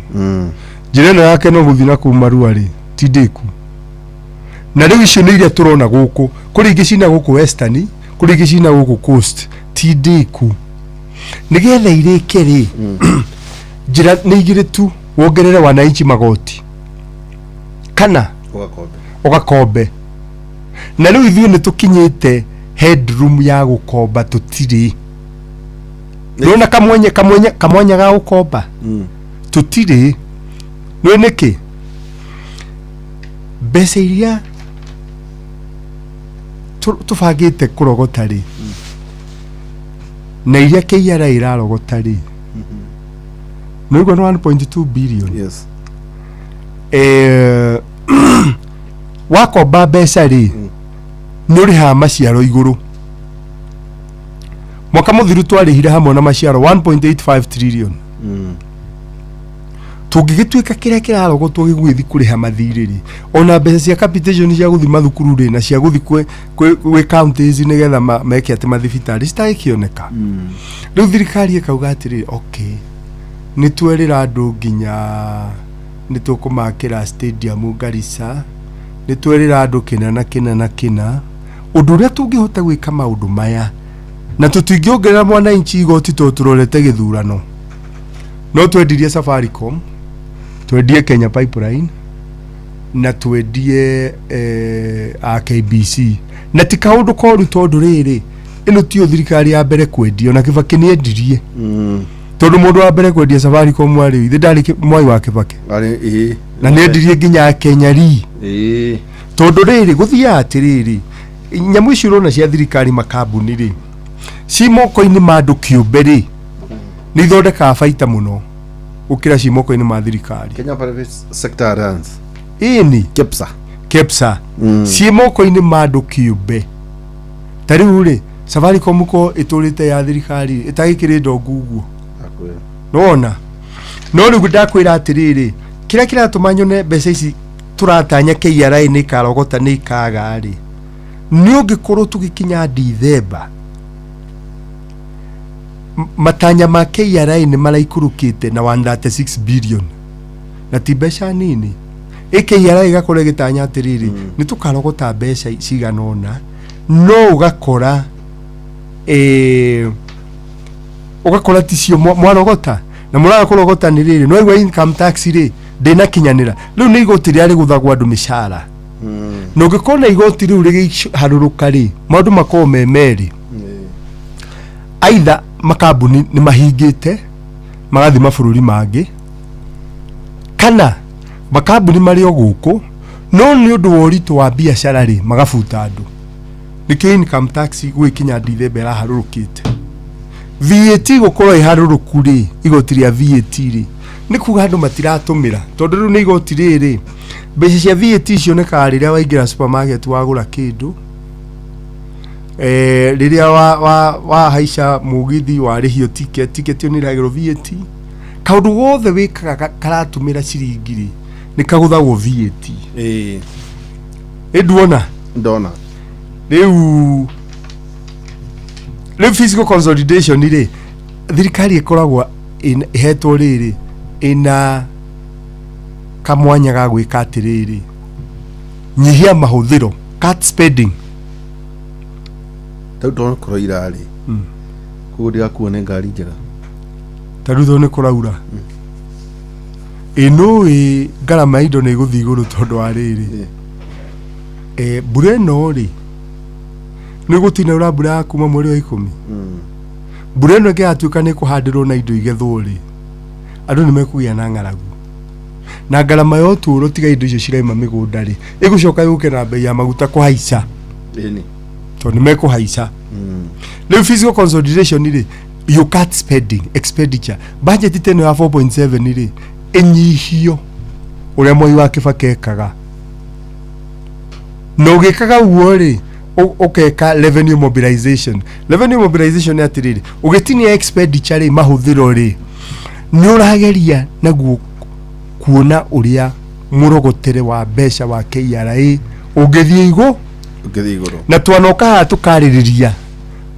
njĩra ĩno yake no gũthiĩ na kũu Marua rĩ, ti ndĩku. Na rĩu icio nĩ iria tũrona gũkũ, kũrĩ ingĩ cina gũkũ Western, kũrĩ ingĩ cina gũkũ Coast, ti ndĩku. Nĩgetha irĩke rĩ, njĩra nĩ igĩrĩ tu: wongerere wananchi magoti kana Ũgakombe. Ũgakombe. Na rĩu ithuĩ nĩ tũkinyĩte headroom ya gũkomba, tũtirĩ ndona kamwenya kamwenya kamwanya ga gũkomba, tũtirĩ. Nĩ nĩkĩ mbeca iria tũbangĩte kũrogota rĩ, na iria KRA ĩrarogota rĩ, nĩũigua nĩ 1.2 billion. Wakomba mbeca rĩ, nĩ ũrĩhaga maciaro igũrũ. Mwaka mũthiru twarĩhire hamwe na maciaro 1.85 trillion. Tũngĩgĩtuĩka kĩrĩa kĩrarogotwo gĩgũgĩthiĩ kũrĩha mathirĩ rĩ, ona mbeca cia capitation cia gũthiĩ mathukuru rĩ, na cia gũthiĩ gwĩ counties nĩgetha meke atĩ mathibitarĩ citagĩkĩoneka. Rĩu thirikari ĩkauga atĩrĩrĩ, okay, nĩ twerĩra andũ nginya nĩ tũkũmakĩra stadium Garissa, nĩ twerĩra andũ kĩna na kĩna na kĩna. Ũndũ ũrĩa tũngĩhota gwĩka maũndũ maya na tũtingĩongerera mwananchi igoti tondũ tũrorete gĩthurano, no twendirie Safaricom, twendie Kenya Pipeline, na twendie a KBC. Na ti kaũndũ koru, tondũ rĩrĩ, Ĩno tiyo thirikari ya mbere kwendia, ona Kibaki nĩ endirie, tondũ mũndũ wa mbere kwendia Safaricom warĩ ithe ndarĩ Mwai wa Kibaki. Arĩ ĩĩ. Na nĩ endirie nginya Kenya ri. Tondũ rĩrĩ, gũthiaga atĩrĩrĩ, nyamũ icio ũrona cia thirikari, makambuni rĩ, ci moko-inĩ ma andũ kĩũmbe rĩ, nĩ ithondekaga baita mũno gũkĩra ci moko-inĩ ma thirikari. Kenya Private Sector Alliance. Ĩni. KEPSA. KEPSA. Ciĩ moko-inĩ ma andũ kĩũmbe. Ta rĩu rĩ, Safaricom ko ĩtũrĩte ya thirikari ĩtagĩkĩrĩ ndongu ũguo. Akwĩra. Nona no rĩu ndakwĩra atĩrĩrĩ, kĩrĩa kĩratũma nyone mbeca ici tũratanya KRA nĩ ikarogota nĩ ikaga rĩ, nĩ ũngĩkorwo tũgĩkinya Dithemba, matanya ma KRA nĩ maraikũrũkĩte na 136 billion, na ti mbeca nini. Ĩ KRA ĩgakorwo ĩgĩtanya atĩrĩrĩ, nĩ tũkarogota mbeca cigana ũna, no ũgakora ũgakora ticio mwarogota na mũraga kũrogota nĩ rĩrĩ, no igua income tax rĩ ndĩnakinyanĩra. Rĩu nĩ igoti rĩrĩa rĩgũthagwo andũ mĩcara, na ũngĩkorwo na igoti rĩu rĩgĩharũrũka rĩ, maũndũ makorwo me merĩ: aitha makambuni nĩ mahingĩte magathiĩ mabũrũri mangĩ, kana makambuni marĩ o gũkũ, no nĩ ũndũ wa ũritũ wa biacara rĩ, magabuta andũ. Nĩkĩo income tax gwĩkinya Dithemba ĩraharũrũkĩte. VAT gũkorwo ĩharũrũku rĩ, igoti rĩa VAT rĩ, nĩ kuga andũ matiratũmĩra, tondũ rĩu nĩ igoti rĩrĩ, mbeca cia VAT cionekaga rĩrĩa waingĩra supermarket wagũra kĩndũ, rĩrĩa wa haica mũgithi warĩhio ticket. Ticket ĩyo nĩ ĩragĩrwo VAT. Kaũndũ gothe wĩkaga karatũmĩra ciringi rĩ, nĩ kagũthagwo VAT. Ĩnduona? Ndona. Rĩu fiscal consolidation rĩ, thirikari ĩkoragwo ĩhetwo rĩrĩ, ĩna kamwanya ga gwĩka atĩrĩrĩ, nyihia mahũthĩro, cut spending. Rĩu tondũ kũroira rĩ, koguo ndigakuo nĩ ngari njega. Ta rĩu tondũ nĩ kũraura, ĩ nũĩ ngarama ya indo nĩ ĩgũthiĩ igũrũ tondũ wa rĩrĩ, mbura ĩno rĩ, nĩ gũtinaura mbura ya kuma mweri wa 10. Mbura ĩno ĩngĩgatuĩka nĩ kũhandĩrwo na indo igethwo rĩ, andũ nĩ mekũgĩa na ng'aragu na ngarama ya ũtũũro. Tiga indo icio ciraima mĩgũnda rĩ, ĩgũcoka yũke na mbei ya maguta kũhaica, tondũ nĩ mekũhaica. Rĩu fiscal consolidation rĩ, you cut spending, expenditure budget ta ĩno ya 4.7 rĩ, ĩnyihio ũrĩa Mwai wa Kibaki ekaga. Na ũgĩkaga ũguo rĩ, ũkeka revenue mobilization. Revenue mobilization nĩ atĩrĩrĩ, ũgĩtinia expenditure rĩ, mahũthĩro rĩ, nĩ ũrageria naguo kuona ũrĩa mũrogotere wa mbeca wa KRA ũngĩthiĩ igũ Ũngĩthiĩ igũrũ. Na twanoka haha tũkarĩrĩria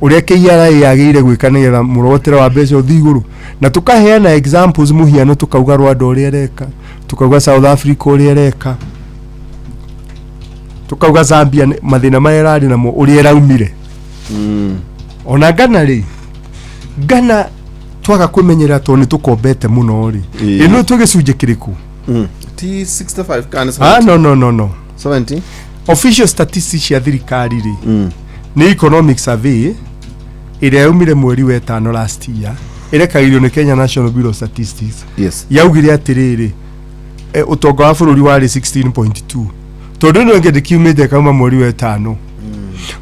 ũrĩa KRA yagĩrĩire gwĩka nĩgetha mũrogotere wa mbeca ũthiĩ igũrũ, na tũkaheana examples, mũhiano, tũkauga Rwanda ũrĩa ĩreka, tũkauga South Africa ũrĩa ĩreka, tũkauga Zambia mathĩna marĩa ĩrarĩ namo ũrĩa ĩraumire. Ona Ghana rĩ, Ghana twaga kwĩmenyerera tondũ nĩ tũkombete mũno rĩ. Ĩno twĩ gĩcunjĩ kĩrĩkũ? Ti 65 kana Ah, 70? No, no, no, no. 70. Official statistics cia thirikari rĩ, nĩ economic survey ĩrĩa yaumire mweri wa ĩtano last year, ĩrekagĩrio nĩ Kenya National Bureau of Statistics. Yaugire atĩrĩrĩ, ũtonga wa bũrũri warĩ 16.2, tondũ ĩno ĩngĩ ndĩkiumĩte, kauma mweri wa ĩtano.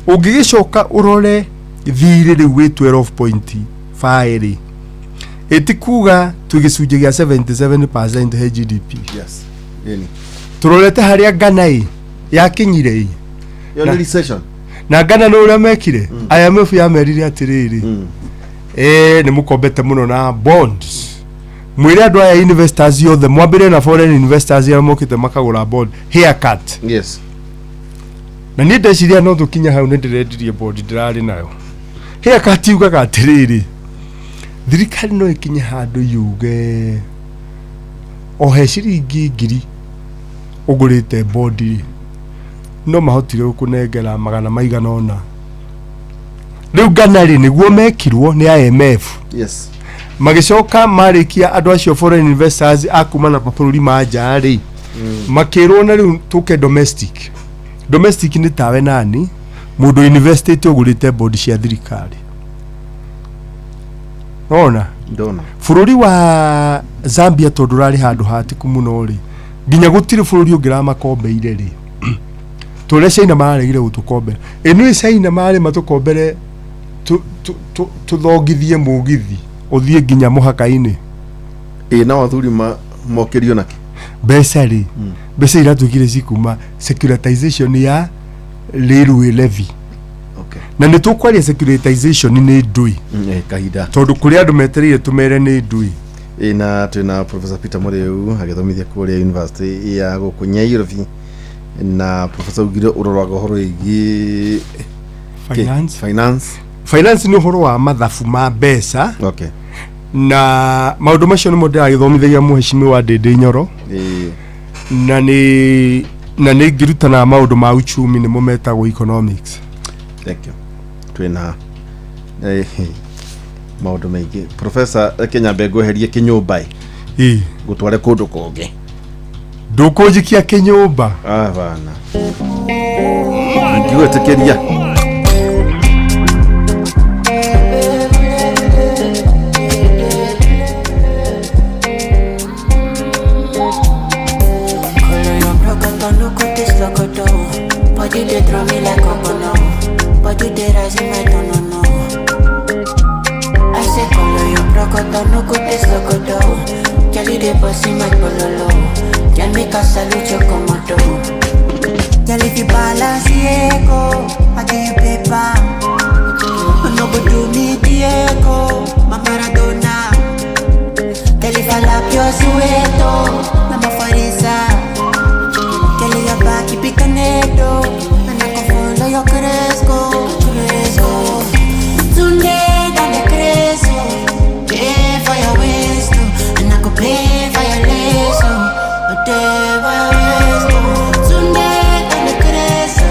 Ũngĩgĩcoka ũrore thirĩ rĩu wĩ 12.5 rĩ, ĩti kuga twĩ gĩcunjĩ gĩa 77% he GDP. Yes, ĩni. Tũrorete harĩa Ghana ĩ yakinyire ĩ. Ĩyo nĩ recession. Na Ghana nĩ ũrĩa mekire, IMF yamerire atĩrĩrĩ, nĩ mũkombete mũno na bonds, mwĩre andũ aya investors othe, mwambĩrĩre na foreign investors arĩa mokĩte makagũra bond haircut. Na niĩ ndeciria no tũkinye hau, nĩ ndĩrendirie bond ndĩrarĩ nayo. Haircut yugaga atĩrĩrĩ, thirikari no ĩkinye handũ yuge o he ciringi 1,000 ũgũrĩte bondi rĩ, no mahotire gũkũnengera magana maigana ũna. Rĩu Ghana rĩ, nĩguo mekirwo nĩ IMF. Magĩcoka marĩkia andũ acio foreign investors a kuma na mabũrũri ma nja rĩ, makĩrwo na rĩu tũke domestic. Domestic nĩ tawe nani Mũndũ investĩte ũgũrĩte bondi cia thirikari. Nona Ndona. Bũrũri wa Zambia tondũ ũrarĩ handũ hatĩku mũno rĩ, nginya gũtirĩ bũrũri ũngĩ ramakombeire rĩ, tũrĩa China maregire gũtũkombera. Ĩ nĩ China marĩ matũkombere tũthongithie mũgithi ũthiĩ nginya mũhaka-inĩ. Ĩ nao athuri mokĩrio nakĩ? Mbeca rĩ, mbeca iratuĩkire cikuma securitization ya railway levy. Na nĩ tũkwaria securitization nĩ ndũi. Kahinda. Tondũ kũrĩ andũ metereire tũmere nĩ ndũi. Ĩ na twĩna Professor Peter Mũrĩu agĩthomithia kũrĩa university ya gũkũ Nyairobi, na Professor ugire ũroraga ũhoro wĩgiĩ finance. Finance. Finance nĩ ũhoro wa mathabu ma mbeca. Na maũndũ macio nĩmo ndĩragĩthomithagia mũheshimiwa Ndĩndĩ Nyoro. Na nĩ ngĩrutanaga maũndũ ma uchumi, nĩmo metagwo economics. Thank you. Twĩna maũndũ maingĩ, Professor. Reke nyambe ngweherie kĩnyũmba ĩ. Ĩ. Ngũtware kũndũ kũngĩ. Ndũkũnjikia kĩnyũmba. Ah, bana, ngigwĩtĩkĩria. Color your brocoto, no cut locoto. Body they draw me like coconut. Body they rise in my no no. I say color your brocoto, no cut locoto. Girl, you dey bossy my bololo. Girl, make a salute your komodo. Girl, if you balance Diego, I give you paper. No go do me Diego, my Maradona. Girl, if I lap your sueto, I'm a farisa. Girl, your back, keep it tornado. And I can follow your cresco, cresco. Tunde, dale cresco. Pay for your waist, oh. And I could pay for your lace, oh. Pay for your waist, oh. Tunde, dale cresco.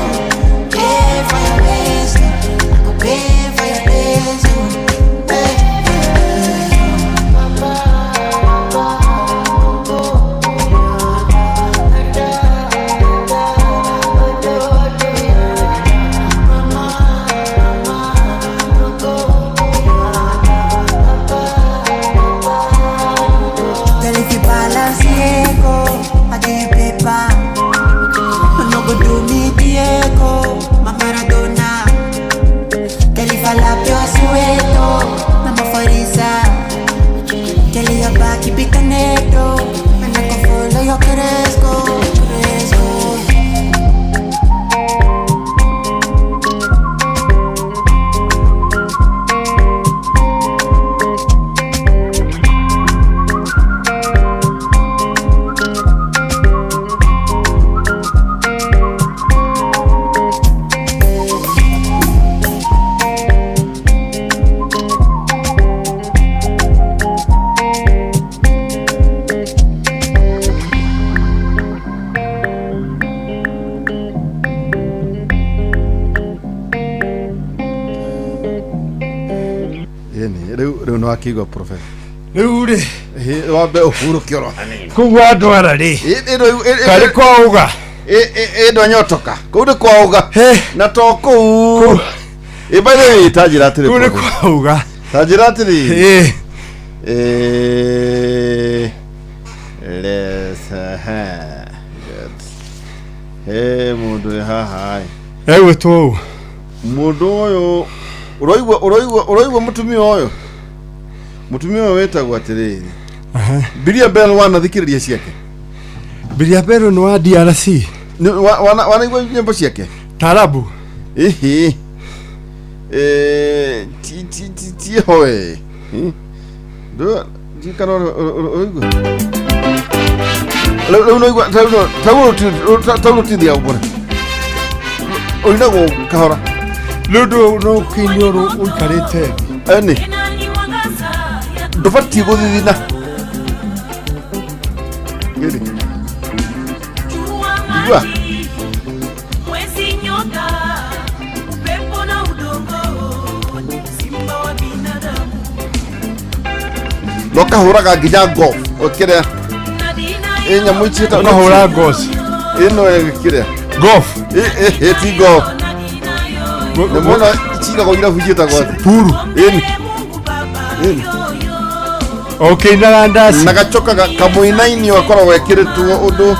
Pay for your waist, oh. I could pay for your lace, oh. Hey. Girl, if you balance Diego, I give you paper. No go do me Diego, my Maradona. Girl, if I lap your sueto, I'm a farisa. Girl, your back, keep it tornado. And I can follow your cresco, cresco. Ĩni rĩu nĩ wakĩigua, Professor. Rĩu rĩ. Ĩ, wambe ũhurũke oro hanini. Kũu wandwara rĩ. Ĩ, ĩ, ĩ, ĩ, karĩ kwauga. Ĩ ndwanyotoka kũu nĩ kwauga na to kũu. Ĩ, by the way, ta njĩra atĩrĩ. Kũu nĩ Professor. kwauga. Ta njĩra atĩrĩ. Ĩ. Let's good. Mũndũ wĩ haha ĩ. Egwĩtwo ũũ. Mũndũ ũyũ ũroigua mũtumia ũyũ wĩtagwo atĩrĩrĩ Biria Bell, wanathikĩrĩria ciake? Biria Bell nĩ wa DRC. Wanaigua nyĩmbo ciake? Tarabu. Ĩhĩ. Ti ti ti ti hoe. Ndũ kana ũraigua rĩu no igua tau rũtithiaga ũguo, ũinagwo kahora. Rĩu ndũ no kĩiniũrũ ũikarĩte thĩ. Eni ndũbatiĩ gũthithina. Gĩrĩ. Igua. Mwezi, nyota, upepo na udongo, simba wa binadamu. No kahũraga nginya golf kĩrĩa ĩ nyamũ ici Ũkahũra ngoci. Ĩno ĩ kĩrĩa golf. Ĩ ti golf. Nĩ mwena cigagwo irabu ciĩtagwo atĩ Puru. Ĩni. Ĩni. Ũkĩinaga ndaci. Na gacoka kamũinainio gakoragwo gekĩrĩtwo ũndũ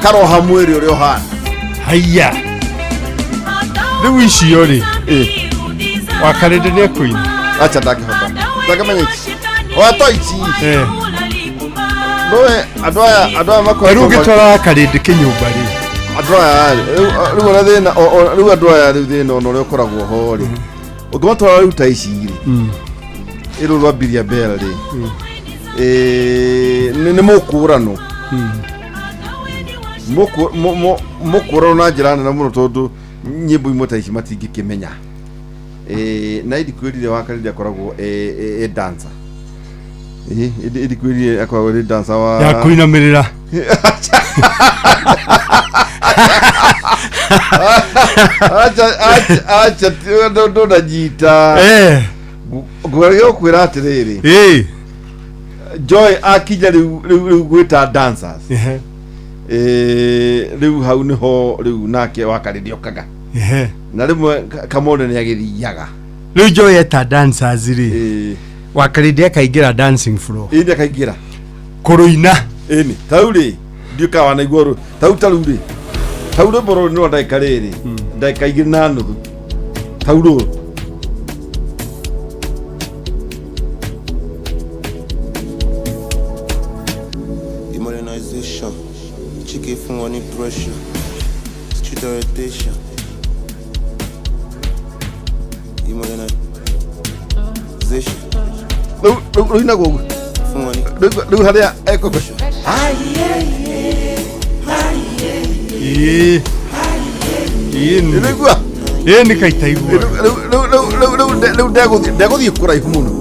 karoha mwĩrĩ ũrĩa ũhana. Haiya. Rĩu icio rĩ. Wakarĩndĩ nĩ ekũina. Acha ndangĩhota. Ndangĩmenya ici. Oya to ici. Ndũĩ andũ aya andũ aya Rĩu makoretwo ũngĩtwara wakarĩndĩ kĩnyũmba rĩ. Andũ aya rĩ, rĩu ona thĩna rĩu andũ aya rĩu thĩna ona ũrĩa ũkoragwo ho rĩ. Ũngĩmatwara rĩu ta ici rĩ. Ĩrũ rwa Bilia Bell rĩ. Nĩ mũkũrano. Mũkũrano na njĩra nene mũno tondũ nyĩmbo imwe ta ici matingĩkĩmenya. Na ĩndi kwĩrire wakarĩndĩ akoragwo e dancer. Ĩndi kwĩrire akoragwo ĩ dancer wa Ya kũinamĩrĩra. Acha acha acha ndũnanyita. Ngũgeria gũkwĩra atĩrĩrĩ. Joy akinya rĩu rĩu rĩu gwĩta dancers. Rĩu hau nĩho rĩu nake wakarĩndĩ okaga. Na rĩmwe kamone nĩ agĩthiaga. Rĩu Joy eta dancers rĩ. Wakarĩndĩ akaingĩra dancing floor. Ĩni akaingĩra. Kũrũina. Ĩni tau rĩ ndiũ kana wanaigua rũ tau tarĩu rĩ tau rwĩmbo rũrũ nĩ rwa ndagĩka rĩrĩ ndagĩka 2.5 tau rũrũ. Modernization, chicken fún wọn ní pressure, street orientation. Modernization. Rĩu inagwo ũguo. Fún wọn ní. Rĩu harĩa ekũ. Ĩĩ. Ĩĩ nĩ. Nĩguo. Ĩĩ nĩ kaitaigua. Rĩu ndegũthiĩ kũraihu mũno.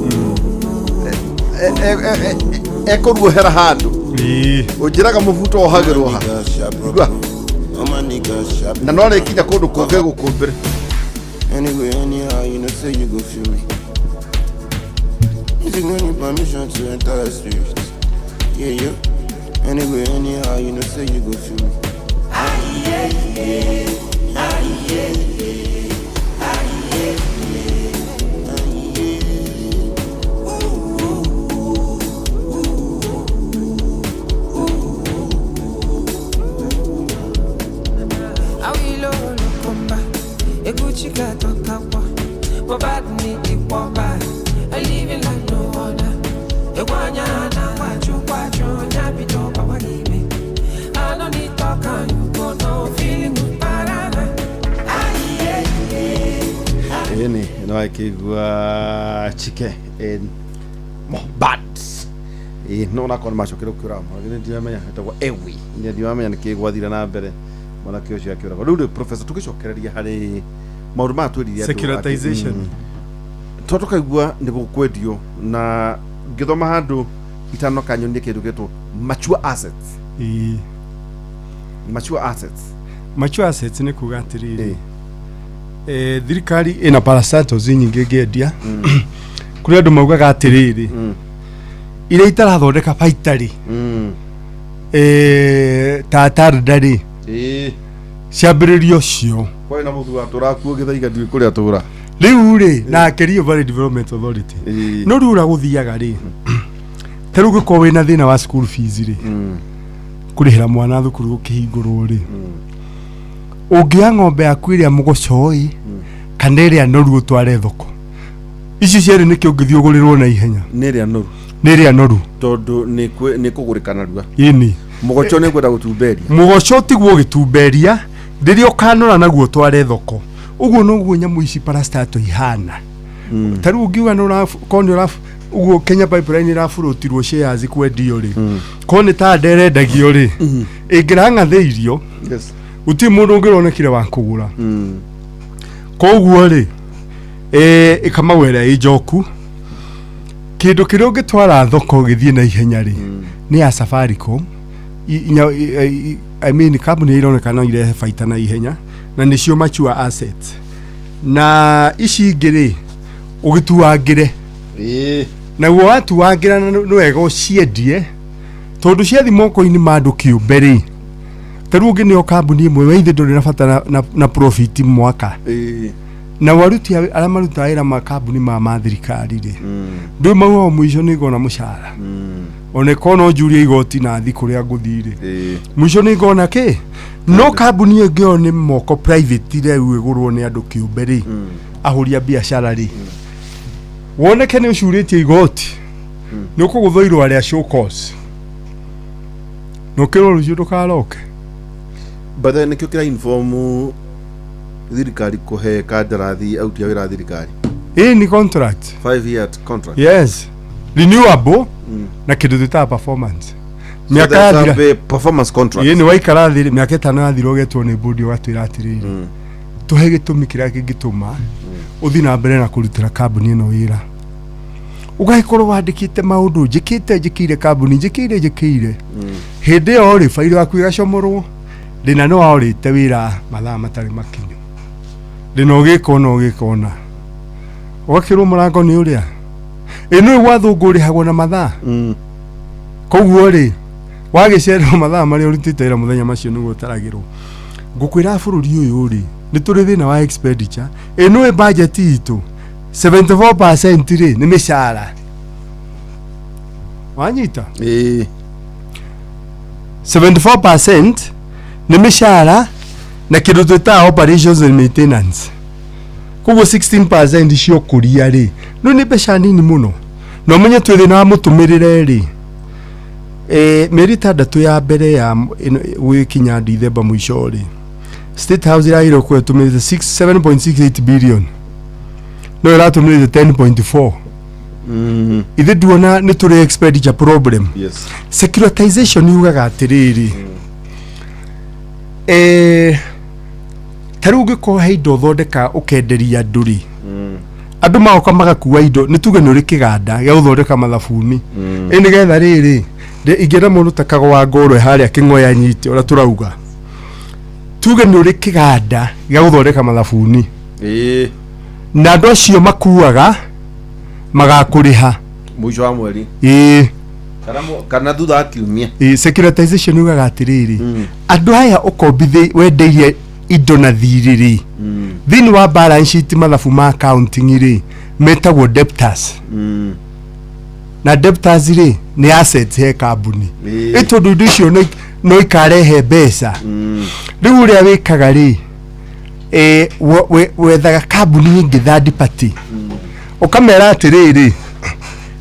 Ekũruohera handũ. Ũnjĩraga mũbuto wohagĩrwo ha. Igua. Na no arĩkinya kũndũ kũngĩ gũkũ mbere. Anyway, anyhow, you know, say you go feel me. Music no need permission to enter the street. Yeah, yeah. Anyway, anyhow, you know, say you go feel me. Ĩni no akĩigua Chike in Mohbad. Ĩĩ no onakorwo nĩ macokire gũkĩũraga mwanake ndiramenya etagwo Ewi. Nĩ ndiramenya nĩkĩ gwathire na mbere mwanake ũcio akĩũragwo. Rĩu rĩ professor tũgĩcokereria harĩ maũndũ maya twĩrire andũ atĩ, Securitization. Tondũ tũkaigua nĩ gũkwendio na ngĩthoma handũ itanoka nyonie kĩndũ gĩtwo mature assets. Mature assets. Mature assets nĩ kuga atĩrĩrĩ. Thirikari ĩna parastatals nyingĩ ĩngĩendia. Kũrĩ andũ maugaga atĩrĩrĩ. Iria itarathondeka baita rĩ. Ta Tarda rĩ. Ciambĩrĩrio cio. Kwarĩ na mũthuri watũraga kuo Gĩthaiga ndiũĩ kũrĩa atũra. Rĩu rĩ na Kerio Valley Development Authority. No rĩu ũrĩa gũthiaga rĩ. Ta rĩu ũngĩkorwo wĩna thĩna wa school fees rĩ. Kũrĩhĩra mwana thukuru gũkĩhingũrwo rĩ. Ũngĩoya ng'ombe yaku ĩrĩa mũgoco ĩ kana ĩrĩa noru ũtware thoko. Icio cierĩ nĩkĩo ũngĩthiĩ ũgũrĩrwo na ihenya. Nĩ ĩrĩa noru. Nĩ ĩrĩa noru. Tondũ nĩ kũgũrĩka narua. Ĩni. Mũgoco nĩ kwenda gũtumberia. Mũgoco tiguo ũgĩtumberia rĩrĩa ũkanora naguo ũtware thoko. Ũguo noguo nyamũ ici parastato ihana. Ta rĩu ũngiuga nĩ ũguo Kenya Pipeline ĩraburutirwo shares kwendio rĩ. Korwo nĩ ta nderendagio rĩ. Ĩngĩrang'athĩirio. Gũtirĩ mũndũ ũngĩronekire wa kũgũra. Koguo rĩ ĩkamagwĩra ĩ njoku. Kĩndũ kĩrĩa ũngĩtwara thoko gĩthiĩ na ihenya rĩ nĩ ya Safaricom. I mean kambuni ironeka no irehe baita na ihenya na nĩcio mature assets. Na ici ingĩ rĩ ũgĩtuangĩre. Naguo watuangĩra nĩ wega ũciendie tondũ ciathi moko-inĩ ma andũ kĩũmbe rĩ. Ta rĩu ũngĩneo kambuni ĩmwe we ithe ndũrĩ na bata na profit mwaka. Na waruti arĩa marutaga wĩra makambuni ma thirikari rĩ, ndũĩ maugaga mũico nĩ ngona mũcara, ona ĩkorwo no njurie igoti na thi kũrĩa ngũthiĩ rĩ, mũico nĩ ngona kĩ. No kambuni ĩngĩ ĩyo nĩ moko private rĩu ĩgũrwo nĩ andũ kĩũmbe rĩ, ahũri a biacara rĩ, woneke nĩ ũcurĩtie igoti, nĩ ũkũgũthwo irũa rĩa show cause na ũkĩrwo rũciũ ndũkaroke. But then nĩkĩo kĩra inform thirikari kũhe kandarathi aruti a wĩra a thirikari. Ĩĩ, nĩ contract. 5 year contract. Yes, renewable na kĩndũ twĩtaga performance. So Mĩaka there's yathira a performance contract. Ĩĩ, nĩ waikara thĩ rĩ, mĩaka 5 yathira, ũgetwo nĩ bodi ũgatwĩra atĩrĩrĩ, tũhe gĩtũmi kĩrĩa kĩngĩtũma ũthiĩ na mbere na kũrutĩra kambuni ĩno wĩra. Ũgagĩkorwo wandĩkĩte maũndũ njĩkĩte, njĩkĩire kambuni, njĩkĩire, njĩkĩire. Hĩndĩ ĩyo rĩ, bairo yaku ĩgacomorwo ndĩna nĩ waorĩte wĩra mathaa matarĩ makinyu, ndĩna ũgĩka ũna, ũgĩka ũna, ũgakĩrwo mũrango nĩ ũrĩa ĩ nĩ gwathũngũ ũrĩhagwo na mathaa. Koguo rĩ, wagĩcererwo mathaa marĩa ũrutĩte wĩra mũthenya macio nĩguo ũtaragĩrwo. Ngũkwĩra bũrũri ũyũ rĩ, nĩ tũrĩ thĩna wa expenditure. Ĩ nĩũĩ budget itũ 74% rĩ nĩ mĩcara, wanyita? Ĩĩ. 74% nĩ mĩcara na kĩndũ twĩtaga operations and maintenance, koguo 16% cia ũkũria rĩ, no nĩ mbeca nini mũno. Na ũmenye twĩ thĩna wa mũtũmĩrĩre rĩ, mĩeri 6 ya mbere ya gũgĩkinya Dithemba mũico rĩ, State House ĩragĩrĩirwo gũkorwo ĩtũmĩrĩte 6 7.68 billion, no ĩratũmĩrĩte 10.4. Ithe nduona nĩ tũrĩ expenditure problem? Yes. Securitization yugaga atĩrĩrĩ, ta rĩu ũngĩkorwo he indo ũthondeka ũkenderia andũ rĩ, andũ magoka magakua indo, nĩ tuge nĩ ũrĩ kĩganda gĩa gũthondeka mathabuni, ĩ nĩgetha rĩrĩ ingĩenda mũndũ ta Kago wa Ngoro harĩa kĩng'oya nyite ũrĩa tũrauga, tuge nĩ ũrĩ kĩganda gĩa gũthondeka mathabuni, na andũ acio makuaga magakũrĩha mũico wa mweri ĩĩ kana thutha wa kiumia. Ĩĩ, securitization yugaga atĩrĩrĩ, andũ aya ũkombithi wendeirie indo na thirĩ rĩ, thĩinĩ wa balance sheet mathabu ma accounting rĩ, metagwo debtors, na debtors rĩ nĩ assets he kambuni. Ĩ tondũ indo icio no ikarehe mbeca. Rĩu ũrĩa wĩkaga rĩ, wethaga kambuni ĩngĩ third party, ũkamera atĩrĩrĩ,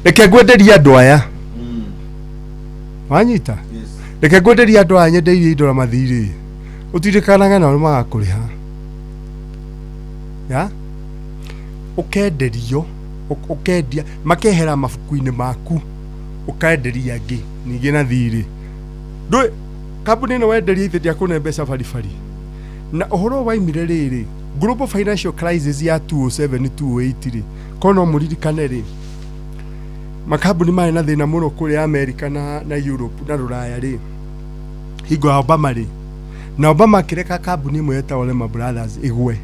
reke ngwenderie andũ aya, wanyita? Reke ngwenderie andũ aya, nyendeirie indo na mathirĩ, ũtirikanaga nao nĩ magakũrĩha ya ũkenderio, ũkendia makehera mabuku-inĩ maku, ũkenderia angĩ ningĩ na thirĩ. Ndũĩ kambuni ĩno wenderia ithe ndiakũne mbeca baribari. Na ũhoro ũyũ waimire rĩrĩ global financial crisis ya 2007 2008 rĩ, korwo no mũririkane rĩ, makambuni marĩ na thĩna mũno kũrĩa America na Europe na rũraya rĩ, hingo ya Obama rĩ, na Obama akĩreka kambuni ĩmwe yetagwo Lehman Brothers ĩgwe.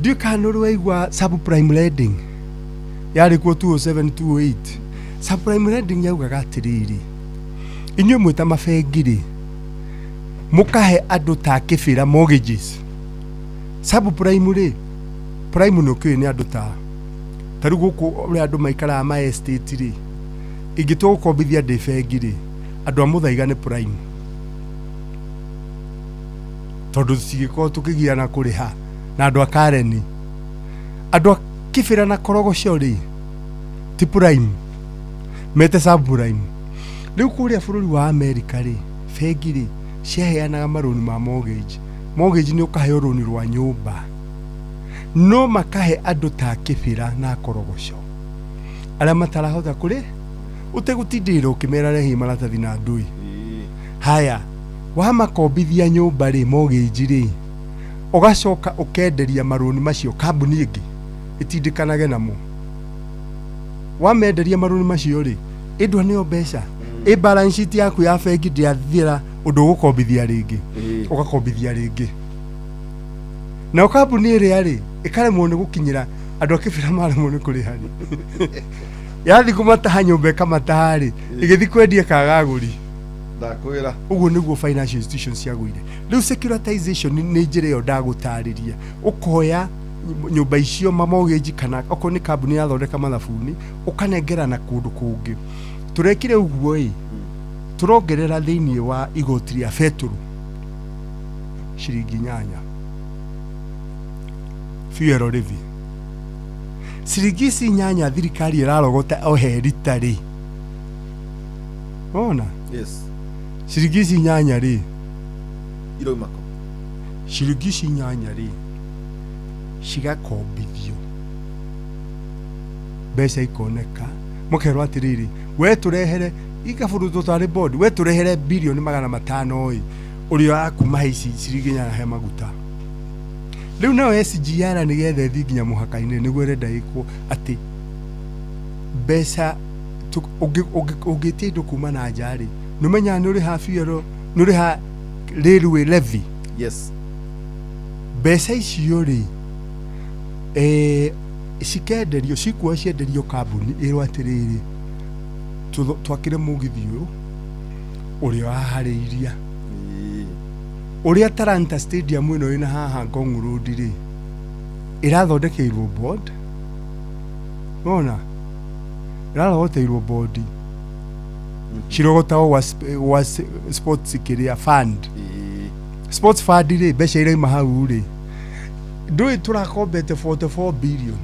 Ndiũĩ kana nĩ ũrĩ waigua subprime lending yarĩ kuo 2007 2008. Subprime lending yaugaga atĩrĩrĩ, inyuĩ mwĩ ta mabengi rĩ, mũkahe andũ ta kĩbĩra mortgages. Subprime rĩ, prime nĩ ũkĩũĩ nĩ andũ ta rĩu gũkũ ũrĩa andũ maikaraga ma estate rĩ, ingĩtua gũkombithia ndĩ bengi rĩ, andũ a Mũthaiga nĩ prime, tondũ tũtingĩkorwo tũkĩgiana kũrĩha na andũ a Kareni. Andũ a Kĩbĩra na Korogoco rĩ, ti prime, mete subprime. Rĩu kũrĩa bũrũri wa America rĩ, bengi rĩ ciaheanaga marũni ma mortgage. Mortgage nĩ ũkaheo rũni rwa nyũmba, no makahe andũ ta Kĩbĩra na Korogoco arĩa matarahota kũrĩ, ũtegũtindĩrĩra ũkĩmera rehi maratathi na ndũi haya. Wamakombithia nyũmba rĩ, mortgage rĩ, ũgacoka ũkenderia marũni macio kambuni ĩngĩ ĩtindĩkanage namo. Wamenderia marũni macio rĩ, ĩndwa nĩyo mbeca ĩ balance sheet yaku ya bengi ndĩathira ũndũ ũgũkombithia rĩngĩ, ũgakombithia rĩngĩ, nayo kambuni ĩrĩa rĩ ĩkaremwo nĩ gũkinyĩra andũ a Kĩbĩra, maremwo nĩ kũrĩha rĩ, yathi kũmataha nyũmba ĩkamataha rĩ, ĩgĩthi kwendia kaga agũri. Ndakwĩra. Ũguo nĩguo financial institutions ciagũire. Rĩu securitization nĩ njĩra ĩyo ndagũtarĩria, ũkoya Nyũmba icio mamortgage, kana okorwo nĩ kambuni yathondeka mathabuni, ũkanengerana kũndũ kũngĩ. Tũrekire ũguo ĩ, tũrongerera thĩinĩ wa igoti rĩa betũrũ ciringi 8, fuel levy ciringi ici 8. Thirikari ĩrarogota o he rita rĩ, wona? Yes. Ciringi ici 8 rĩ, Iroima kũ? Ciringi ici 8 rĩ, cigakombithio, mbeca ikoneka. Mũkerwo atĩrĩrĩ, we tũrehere ikaburutwo tarĩ bond, we tũrehere birioni 500 ĩ, ũrĩa wakuma he ici ciringi 8 he maguta. Rĩu nayo SGR, nĩgetha ĩthiĩ nginya mũhaka-inĩ, nĩguo ĩrenda ĩkwo atĩ mbeca ũngĩtia indo kuma na nja rĩ, nĩ ũmenyaga nĩ ũrĩha fuel, nĩ ũrĩha railway levy. Mbeca icio rĩ, cikenderio, cikuoya cienderio kambuni, ĩrwo atĩrĩrĩ, twakĩre mũgithi ũyũ ũrĩa waharĩiria ũrĩa Talanta Stadium ĩno ĩna haha Ngong Road rĩ, ĩrathondekeirwo board, wona, ĩrarogoteirwo board, cirogotagwo gwa sports kĩrĩa fund. Sports fund rĩ, mbeca iraima hau rĩ, ndũĩ tũrakombete 44 billion,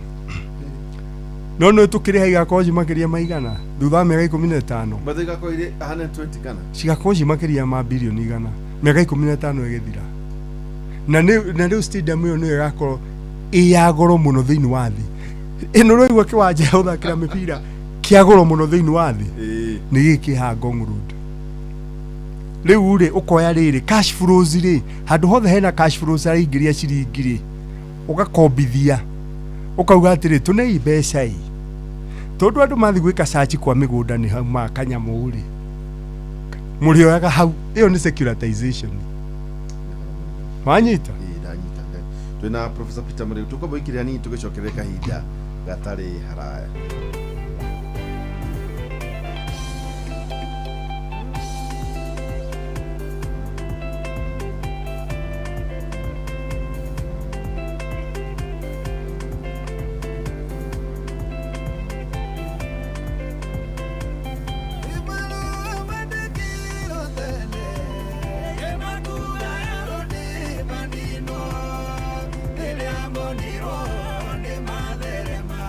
no nĩ tũkĩrĩha igakorwo ci makĩria maigana thutha wa mĩaka 15. But igakorwo irĩ 120 kana? Cigakorwo ci makĩria ma birioni 100 mĩaka 15 ĩgĩthira. Na rĩu stadium ĩyo nĩyo ĩgakorwo ĩ ya goro mũno thĩinĩ wa thĩ. Ĩno ũraigua kĩwanja ya gũthakĩra mĩbira kĩa goro mũno thĩinĩ wa thĩ nĩ gĩkĩ kĩ haha Ngong Road. Rĩu rĩ, ũkoya rĩrĩ cash flows rĩ, handũ hothe hena cash flows araingĩria ciringi rĩ, ũgakombithia, ũkauga atĩrĩ, tũnei mbeca ĩ, tondũ andũ mathiĩ gwĩka search kwa mĩgũnda nĩ haumaga kanyamũ rĩ, mũrĩoyaga hau. Ĩyo nĩ securitization, wanyita? Ĩĩ, ndanyita. Twĩna Professor Peter Mũrĩu. Tũkwamba ikĩrĩa nini, tũgĩcokerere kahinda gatarĩ haraya. Rĩrĩa monirwo nĩ matherema.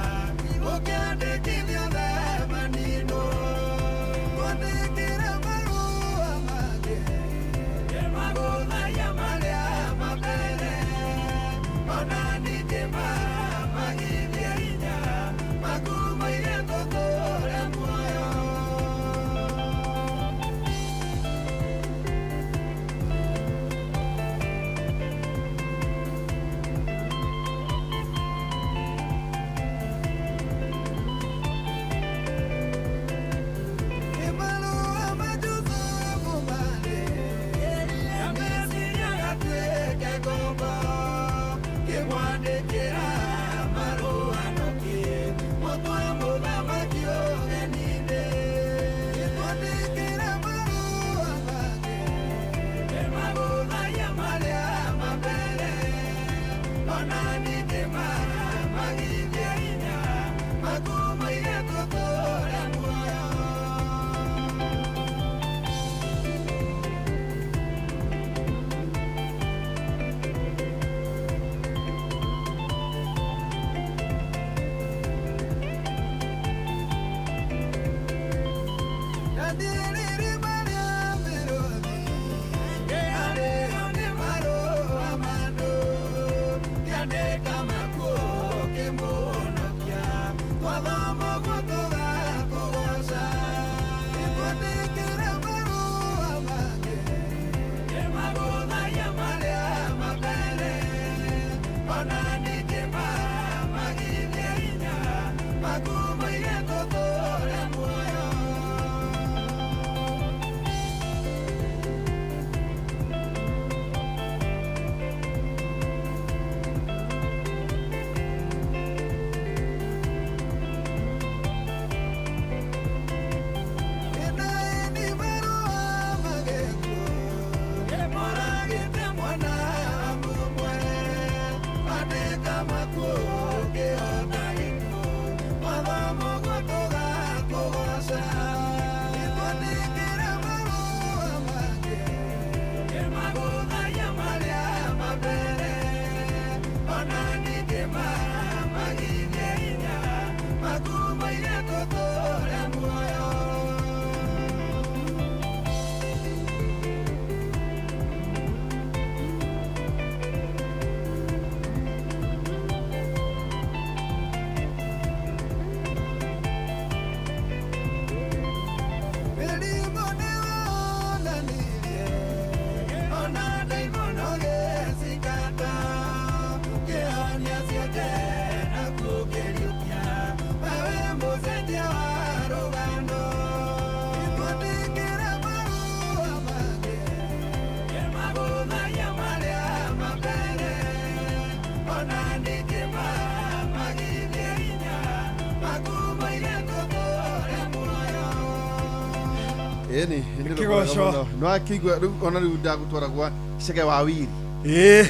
Ĩni Kĩgoco. no akĩigua rĩu ona rĩu ndagũtwara gwa Chege wa Wiri. Ĩĩ.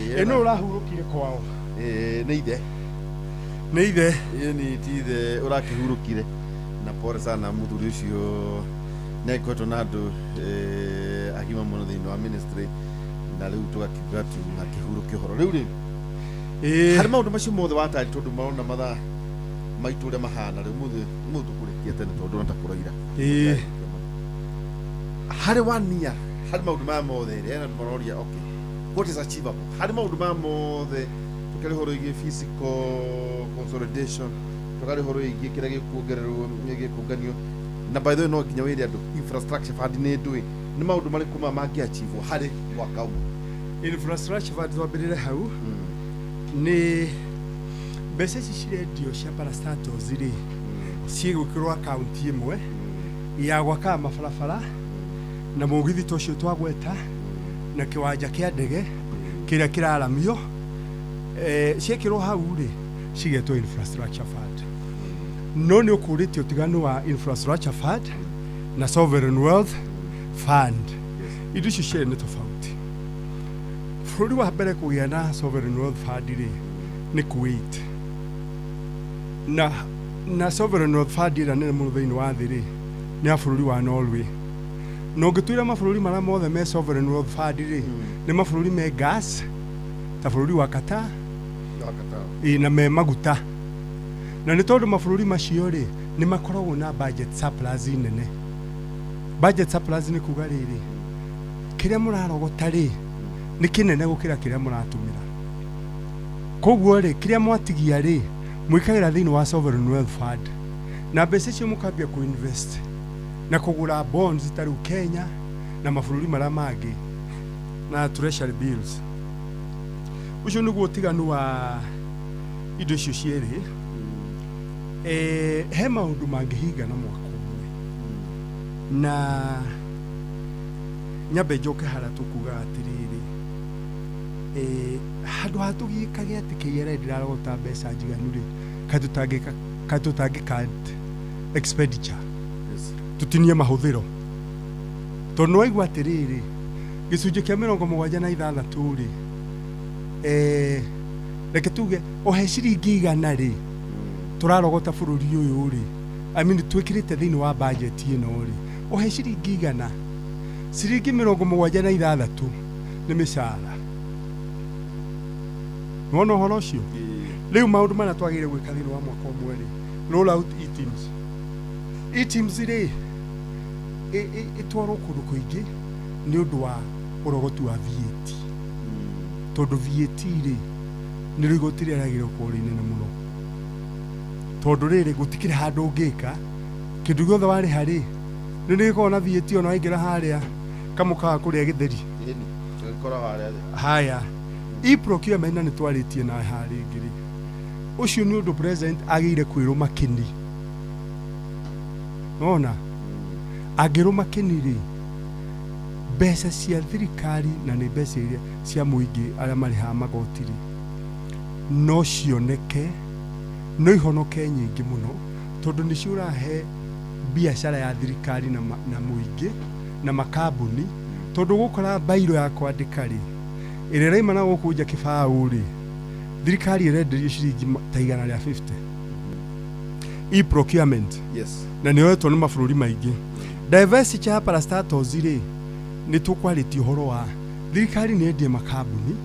Ĩĩ, Ĩ nũ ũrahurũkire kwao? Ĩĩ, nĩ ithe. Nĩ ithe. Ĩni ti ithe ũrakĩhurũkire, na pole sana mũthuri ũcio, nĩ agĩkoretwo na andũ agima mũno thĩinĩ wa ministry, na rĩu tũgakiuga tu akĩhurũke ũhoro rĩu rĩ. Ĩĩ. Harĩ maũndũ macio mothe watarĩ, tondũ marona mathaa maitũ ũrĩa mahana rĩu, mũthĩ mũthĩ tũkũrĩkia tene tondũ ndũrona ta kũraira. Ĩĩ. Harĩ wania harĩ maũndũ maya mothe rĩ, hena andũ maroria, okay, what is achievable harĩ maũndũ maya mothe? Tũkĩrĩ ũhoro wĩgiĩ fiscal consolidation, tũkarĩ ũhoro wĩgiĩ kĩrĩa gĩkuongererwo gĩkũnganio, na by the way no nginya wĩre andũ infrastructure fund nĩ ndũĩ nĩ maũndũ marĩkũ maya mangĩachievwo harĩ mwaka ũmwe? Infrastructure fund, twambĩrĩre hau, nĩ mbeca ici cirendio cia parastatals rĩ, cigwĩkĩrwo akaunti ĩmwe ya gwakaga mabarabara na mũgithi ta ũcio twagweta na kĩwanja kĩa ndege kĩrĩa kĩraramio. Ciekĩrwo hau rĩ, cigetwo infrastructure fund. No nĩ ũkũrĩtie ũtiganu wa infrastructure fund na sovereign wealth fund. Indo icio cierĩ nĩ tofauti. Bũrũri wa mbere kũgĩa na sovereign wealth fund rĩ, nĩ Kuwait, na sovereign wealth fund ĩrĩa nene mũno thĩinĩ wa thĩ rĩ, nĩ ya bũrũri wa Norway. Na ũngĩtuĩra mabũrũri marĩa mothe me sovereign wealth fund rĩ, nĩ mabũrũri me gas ta bũrũri wa Qatar, ĩ, na me maguta. Na nĩ tondũ mabũrũri macio rĩ, nĩ makoragwo na budget surplus nene. Budget surplus nĩ kuga rĩrĩ, kĩrĩa mũrarogota rĩ, nĩ kĩnene gũkĩra kĩrĩa mũratũmĩra. Koguo rĩ, kĩrĩa mwatigia rĩ, mwĩkagĩra thĩinĩ wa sovereign wealth fund, na mbeca icio mũkambia kũinvest na kũgũra bonds ta rĩu Kenya na mabũrũri marĩa mangĩ na treasury bills. Ũcio nĩguo ũtiganu wa indo icio cierĩ. He maũndũ mangĩhinga na mwaka ũmwe, na nyambe njoke harĩa tũkugaga atĩrĩrĩ, handũ ha tũgiĩkage atĩ KRA ndĩrarogota mbeca njiganu rĩ, kaĩ tũtangĩ cut expenditure, tũtinie mahũthĩro? Tondũ nĩwaigua atĩrĩrĩ, gĩcunjĩ kĩa 76 rĩ, reke tuge ohe ciringi 100 rĩ, tũrarogota bũrũri ũyũ rĩ, I mean, twĩkĩrĩte thĩinĩ wa budget ĩno rĩ, ohe ciringi 100, ciringi 76 nĩ mĩcara. Nĩwona ũhoro ũcio? Rĩu maũndũ marĩa twagĩrĩire gwĩka thĩinĩ wa mwaka ũmwe rĩ, roll out eTIMS. eTIMS rĩ, ĩtwarwo kũndũ kũingĩ nĩ ũndũ wa ũrogoti wa VAT, tondũ VAT rĩ, nĩ igoti rĩrĩa rĩagĩrĩire gũkorwo rĩ inene mũno, tondũ rĩrĩ, gũtikĩrĩ handũ ũngĩka kĩndũ gĩothe warĩha rĩ, nĩ rĩgĩkoragwo na VAT, ona waingĩra harĩa kamũkawa kũrĩa gĩtheri. Ĩni tũgĩkora harĩa thĩ. Haya, e-procurement, na nĩ twarĩtie nawe haha rĩngĩ rĩ, ũcio nĩ ũndũ president agĩire kwĩrũma kĩni. Nona angĩrũma kĩni rĩ, mbeca cia thirikari na nĩ mbeca iria cia mũingĩ arĩa marĩhaga magoti rĩ, no cioneke, no ihonoke nyingĩ mũno, tondũ nĩcio ũrahe biacara ya thirikari na mũingĩ na makambuni. Tondũ gũkora bairo ya kwandĩka rĩ, ĩrĩa ĩraima na gũkũ nja kĩbaũ rĩ, thirikari ĩrenderio ciringi ta 150. E-procurement na nĩ yoetwo nĩ mabũrũri maingĩ. Divestiture ya parastatals rĩ, nĩ tũkwarĩtie ũhoro wa thirikari nĩ endie makambuni,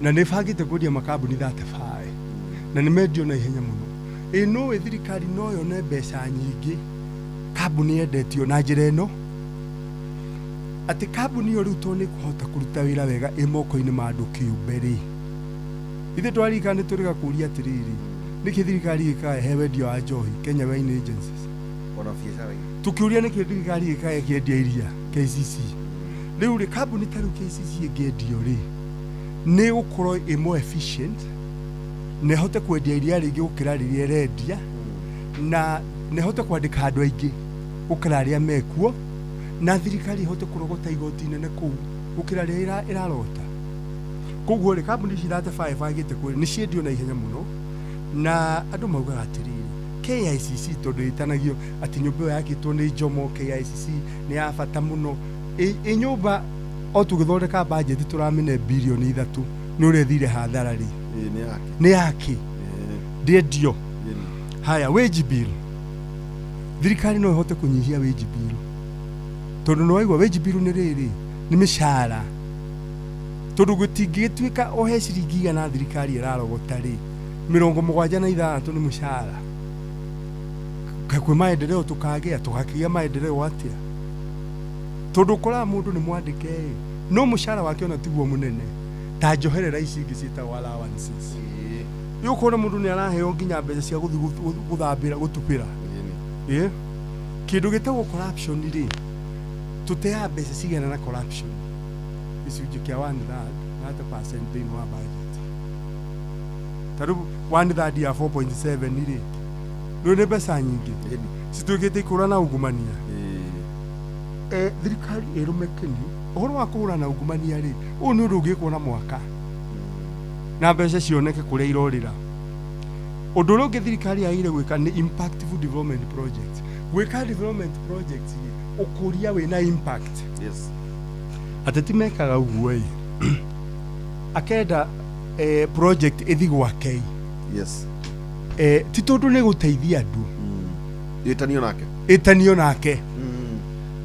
na nĩ ĩbangĩte kwendia makambuni 35, na nĩ mendio na ihenya mũno. Ĩ nũĩ thirikari no yone mbeca nyingĩ kambuni yendetio na njĩra ĩno, atĩ kambuni ĩyo rĩu tondũ nĩ ĩkũhota kũruta wĩra wega ĩ moko-inĩ ma andũ kĩũmbe rĩ. Ithuĩ twaririkana nĩ tũrĩga kũria atĩrĩrĩ, nĩkĩ thirikari ĩkaga he wendia wa njohi Kenya Wine Agencies? Ona biacara-inĩ. Tukiuria nĩkĩ thirikari ĩkaga ĩkĩendia iria KCC. Rĩu rĩ, kambuni ta rĩu KCC ĩngĩendio rĩ, nĩ ĩgũkorwo ĩ more efficient na ĩhote kwendia iria rĩingĩ gũkĩra rĩrĩa ĩrendia, na ĩhote kwandĩka andũ aingĩ gũkĩra arĩa mekuo, na thirikari ĩhote kũrogota igoti inene kũu gũkĩra rĩrĩa ĩrarogota. Koguo rĩ, kambuni ici 35 agĩte kwĩ nĩ ciendio na ihenya mũno, na andũ maugaga atĩrĩrĩ, KICC tondũ ĩtanagio atĩ nyũmba ĩyo yakĩtwo nĩ Jomo KICC nĩ ya bata mũno. Ĩ nyũmba o tũgĩthondeka bajeti tũramĩne birioni 3 nĩ ũrĩa ĩthire hathara rĩ. Ĩĩ, nĩ yake. Nĩ yake ndĩendio. Haya, wage bill, thirikari no ĩhote kũnyihia wage bill tondũ nĩ waigua wage bill nĩ rĩrĩ, nĩ mĩcara, tondũ gũtingĩgĩtuĩka o he ciringi 100 thirikari ĩrarogota rĩ, 76 nĩ mũcara. Kwĩ maendeleo tũkagĩa, tũgakĩgĩa maendeleo atĩa? Tondũ ũkoraga mũndũ nĩ mwandĩke ĩ, no mũcara wake ona tiguo mũnene ta njoherera ici ingĩ ciĩtagwo allowances. Rĩu ũkona mũndũ nĩ araheo nginya mbeca cia gũthiĩ gũthambĩra, gũtubĩra. Ĩ kĩndũ gĩtagwo corruption rĩ, tũteaga mbeca cigana na corruption? Gĩcunjĩ kĩa one third, 30% thĩinĩ wa budget. Ta rĩu one third ya 4.7 rĩ, rĩu nĩ mbeca nyingĩ cituĩkĩte ikũra na ungumania. Thirikari ĩrũme kĩni ũhoro wa kũhũra na ungumania rĩ, ũyũ nĩ ũndũ ũngĩkwo na mwaka na mbeca cioneke kũrĩa irorĩra. Ũndũ ũrĩa ũngĩ thirikari yagĩrĩire gwĩka nĩ impactful development project. Gwĩka development project rĩ, ũkũria wĩna impact. Ateti mekaga ũguo ĩ, akenda project ĩthi gwake. Ti tondũ nĩ gũteithia andũ. Ĩtanio nake. Ĩtanio nake.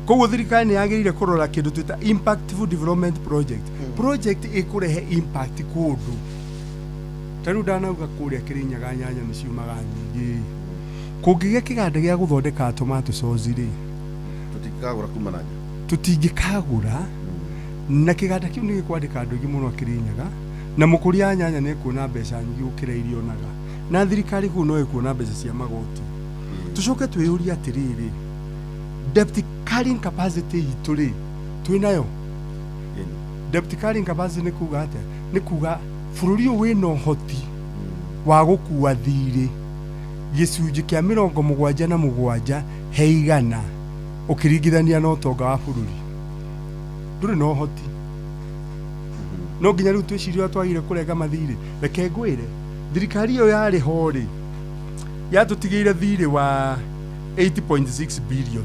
Koguo thirikari nĩ yagĩrĩire kũrora kĩndũ twĩta impactful development project, project ĩkũrehe impact kũndũ. Ta rĩu ndanauga kũrĩa Kĩrĩnyaga nyanya nĩ ciumaga nyingĩ, kũngĩgĩa kĩganda gĩa gũthondeka tomato sauce rĩ, Tũtingĩkagũra kuma na nja. Tũtingĩkagũra, na kĩganda kĩu nĩ gĩkwandĩka andũ aingĩ mũno a Kĩrĩnyaga, na mũkũria wa nyanya nĩ ekuona mbeca nyingĩ gũkĩra iria onaga, na thirikari kũu no ĩkuona mbeca cia magoti. Tũcoke twĩyũrie atĩrĩrĩ, debt carrying capacity itũ rĩ, twĩnayo? Debt carrying capacity nĩ kuga atĩa? Nĩ kuga bũrũri ũyũ wĩna ũhoti wa gũkua thirĩ gĩcunjĩ kĩa 77% ũkĩringithania na ũtonga wa bũrũri. Ndũrĩ na ũhoti, no nginya rĩu twĩcirie ũrĩa twagĩrĩire kũrenga mathirĩ. Reke ngwĩre, thirikari ĩyo yarĩ ho rĩ, yatũtigĩire thirĩ wa 80.6 billion.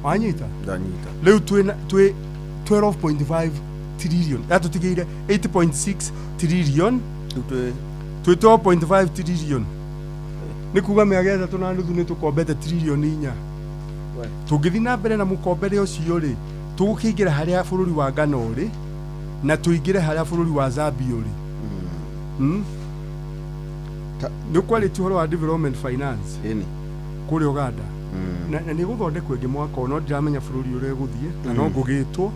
Wanyita? Ndanyita. Rĩu twĩna twĩ 12.5 trillion. Yatũtigĩire 8.6 trillion. Rĩu twĩ Twĩ 12.5 trillion, nĩ kuga mĩaka 3.5 nĩ tũkombete trilioni 4. Tũngĩthiĩ na mbere na mũkombere ũcio rĩ, tũgũkĩingĩra harĩa bũrũri wa Ghana ũrĩ na tũingĩre harĩa bũrũri wa Zambia ũrĩ. Nĩ ũkwarĩtie ũhoro wa development finance Ĩni. Kũrĩa Uganda na nĩ gũthondekwo ĩngĩ mwaka ũyũ, no ndiramenya bũrũri ũrĩa ĩgũthiĩ na no ngũgĩtwo.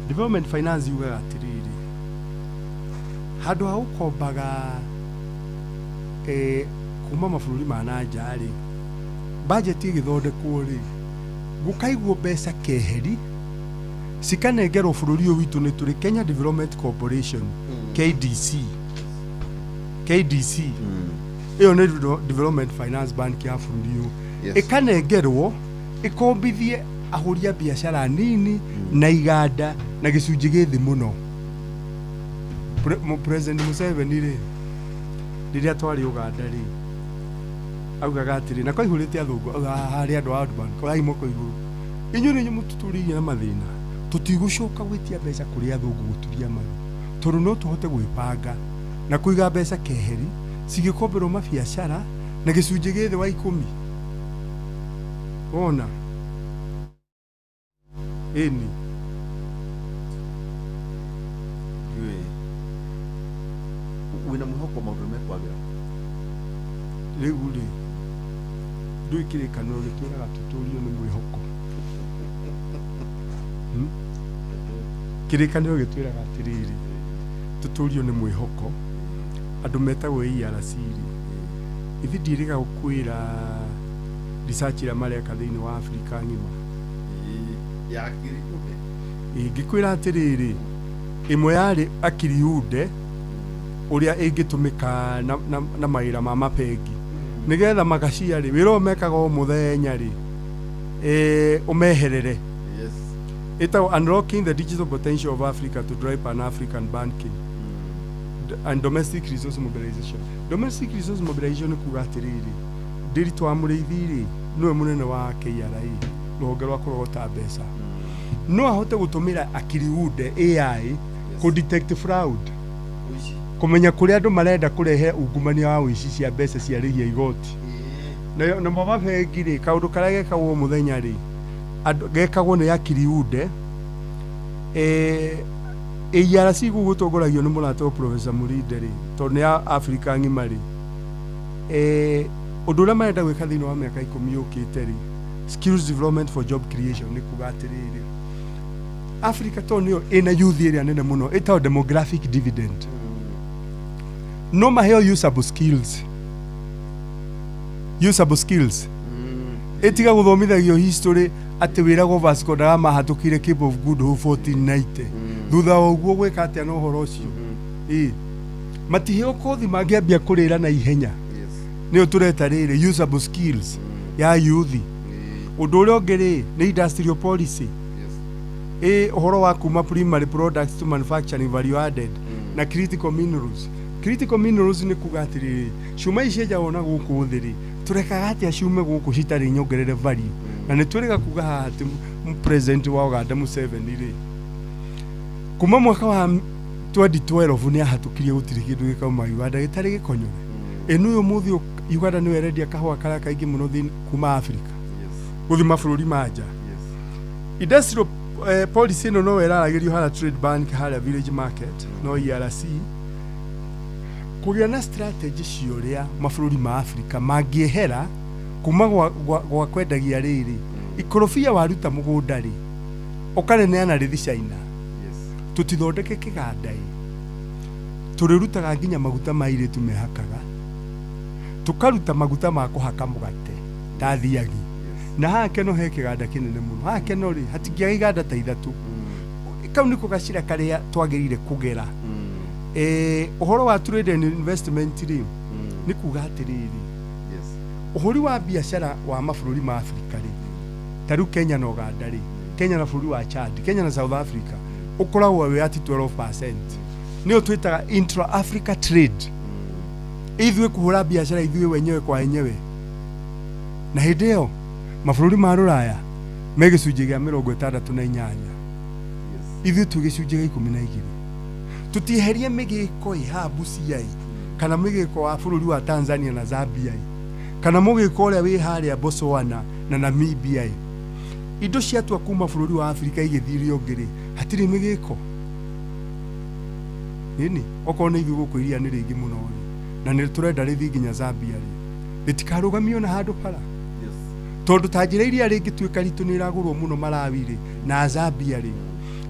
Development finance yugaga atĩrĩrĩ, handũ ha gũkombaga kuma mabũrũri ma na nja rĩ, budget ĩgĩthondekwo rĩ, gũkaigwo mbeca keheri cikanengerwo bũrũri ũyũ witũ. Nĩ tũrĩ Kenya Development Corporation, KDC. KDC ĩyo nĩ development finance bank ya bũrũri ũyũ. Ĩkanengerwo ĩkombithie ahũri a biacara nini na iganda na gĩcunjĩ gĩ thĩ mũno. President Museveni rĩ, rĩrĩa twarĩ Uganda rĩ, augaga atĩrĩ, na kwaihũrĩte athũngũ, augaga harĩ andũ a World Bank, oyai moko igũrũ, inyuĩ nĩ inyuĩ mũtũtũrĩirie na mathĩna, tũtigũcoka gwĩtia mbeca kũrĩ athũngũ gũturia maru, tondũ no tũhote gwĩbanga na kũiga mbeca keheri cigĩkomberwo mabiacara na gĩcunjĩ gĩ thĩ wa 10. Wona ĩni. Ndiũĩ wĩna mwĩhoko maũndũ nĩ mekwagĩra? Rĩu rĩ, ndũĩ kĩrĩkanĩro gĩtwĩraga tũtũrio nĩ mwĩhoko. Kĩrĩkanĩro gĩtwĩraga atĩrĩrĩ, tũtũrio nĩ mwĩhoko. Andũ metagwo ARC rĩ, ithi ndiĩrĩga gũkwĩra research ĩrĩa mareka thĩinĩ wa Afrika ng'ima. Ya akiri unde. Ingĩkwĩra atĩrĩrĩ, ĩmwe yarĩ akiri unde ũrĩa ĩngĩtũmĩka na mawĩra ma mabengi nĩgetha magacia rĩ, wĩra ũyũ mekaga o mũthenya rĩ, ũmeherere. Ĩtagwo Unlocking the Digital Potential of Africa to Drive Pan African Banking. and domestic resource mobilization. Domestic resource mobilization nĩ kuga atĩrĩrĩ, Ndĩritũ wa Mũrĩithi rĩ, nĩwe mũnene wa KRA, rũhonge rwa kũrogota mbeca, no ahote gũtũmĩra akiri unde AI kũ detect fraud, kũmenya kũrĩa andũ marenda kũrehe ungumania wa ũici cia mbeca cia rĩhia igoti. Namo mabengi rĩ, kaũndũ karĩa gekagwo mũthenya rĩ, andũ gekagwo nĩ akiri unde. ARC gũgũtongoragio nĩ mũrata wa Professor Mũrinde rĩ, tondũ nĩ a Africa ng'ima rĩ, ũndũ ũrĩa marenda gwĩka thĩinĩ wa mĩaka 10 yũkĩte rĩ, skills development for job creation, nĩ kuga atĩrĩrĩ, Africa tondũ nĩyo ĩna youth ĩrĩa nene mũno ĩtagwo demographic dividend, no maheo usable skills, usable skills ĩtiga gũthomithagio history atĩ wĩragwo Vasco da Gama ahatũkire Cape of Good Hope 1490. Thutha wa ũguo gwĩka atĩa na ũhoro ũcio? Ĩ matiheo kothi mangĩambia kũrĩra na ihenya, nĩyo tũreta rĩrĩ usable skills ya youth. Ũndũ ũrĩa ũngĩ rĩ, nĩ industrial policy, ĩ ũhoro wa kuma primary products to manufacturing value added na critical minerals. Critical minerals nĩ kuga atĩrĩrĩ, cuma ici cienjagwo na gũkũ thĩ rĩ, tũrekaga atĩa ciume gũkũ citarĩ nyongerere value? Na nĩ twĩrĩga kuga haha atĩ president wa Uganda Museveni rĩ, kuma mwaka wa 2012 nĩ ahatũkirie gũtirĩ kĩndũ gĩkauma Uganda gĩtarĩ gĩkonyore. Ĩno ũyũ mũthĩ Uganda nĩyo ĩrendia kahũa karĩa kaingĩ mũno thĩinĩ kuma Africa gũthiĩ mabũrũri ma nja. Industrial policy ĩno no ĩraragĩrio harĩa Trade Bank, harĩa Village Market, no ERC kũgĩa na strategy cia ũrĩa mabũrũri ma Africa mangĩehera kuma gwa kwendagia rĩrĩ ikorobia waruta mũgũnda rĩ, ũkaneneana rĩthi China. Tũtithondeke kĩganda ĩ tũrĩrutaga nginya maguta ma airĩtu mehakaga, tũkaruta maguta ma kũhaka mũgate ta thiagi. Na haha Keno he kĩganda kĩnene mũno. Haha Keno rĩ, hatingĩaga iganda ta ithatũ. Kau nĩko gacĩra karĩa twagĩrĩire kũgera. Ũhoro wa trade and investment rĩ, nĩ kuga atĩrĩrĩ, ũhũri wa biacara wa mabũrũri ma Afrika rĩ, ta rĩu Kenya na Uganda rĩ, Kenya na bũrũri wa Chad, Kenya na South Africa, ũkoragwo wĩ at 12%, nĩyo twĩtaga intra Africa trade, ithuĩ kũhũra biacara ithuĩ wenyewe kwa wenyewe. Na hĩndĩ ĩyo mabũrũri ma rũraya me gĩcunjĩ gĩa 68, ithuĩ twĩ gĩcunjĩ gĩa 12. Tũtieherie mĩgĩko ĩ haha Busia ĩ, kana mĩgĩko wa bũrũri wa Tanzania na Zambia ĩ, kana mũgĩko ũrĩa wĩ harĩa Botswana na Namibia ĩ, indo ciatua kuma bũrũri wa Afrika igĩthiĩ iria ũngĩ rĩ, hatirĩ mĩgĩko ĩni. Okorwo nĩ ithuĩ gũkũ iria nĩ rĩingĩ mũno rĩ, na nĩ tũrenda rĩthiĩ nginya Zambia rĩ, rĩtikarũgamio na handũ bara, tondũ ta njĩra iria rĩngĩtuĩka ritũ nĩ ĩragũrwo mũno Malawi rĩ na Zambia rĩ,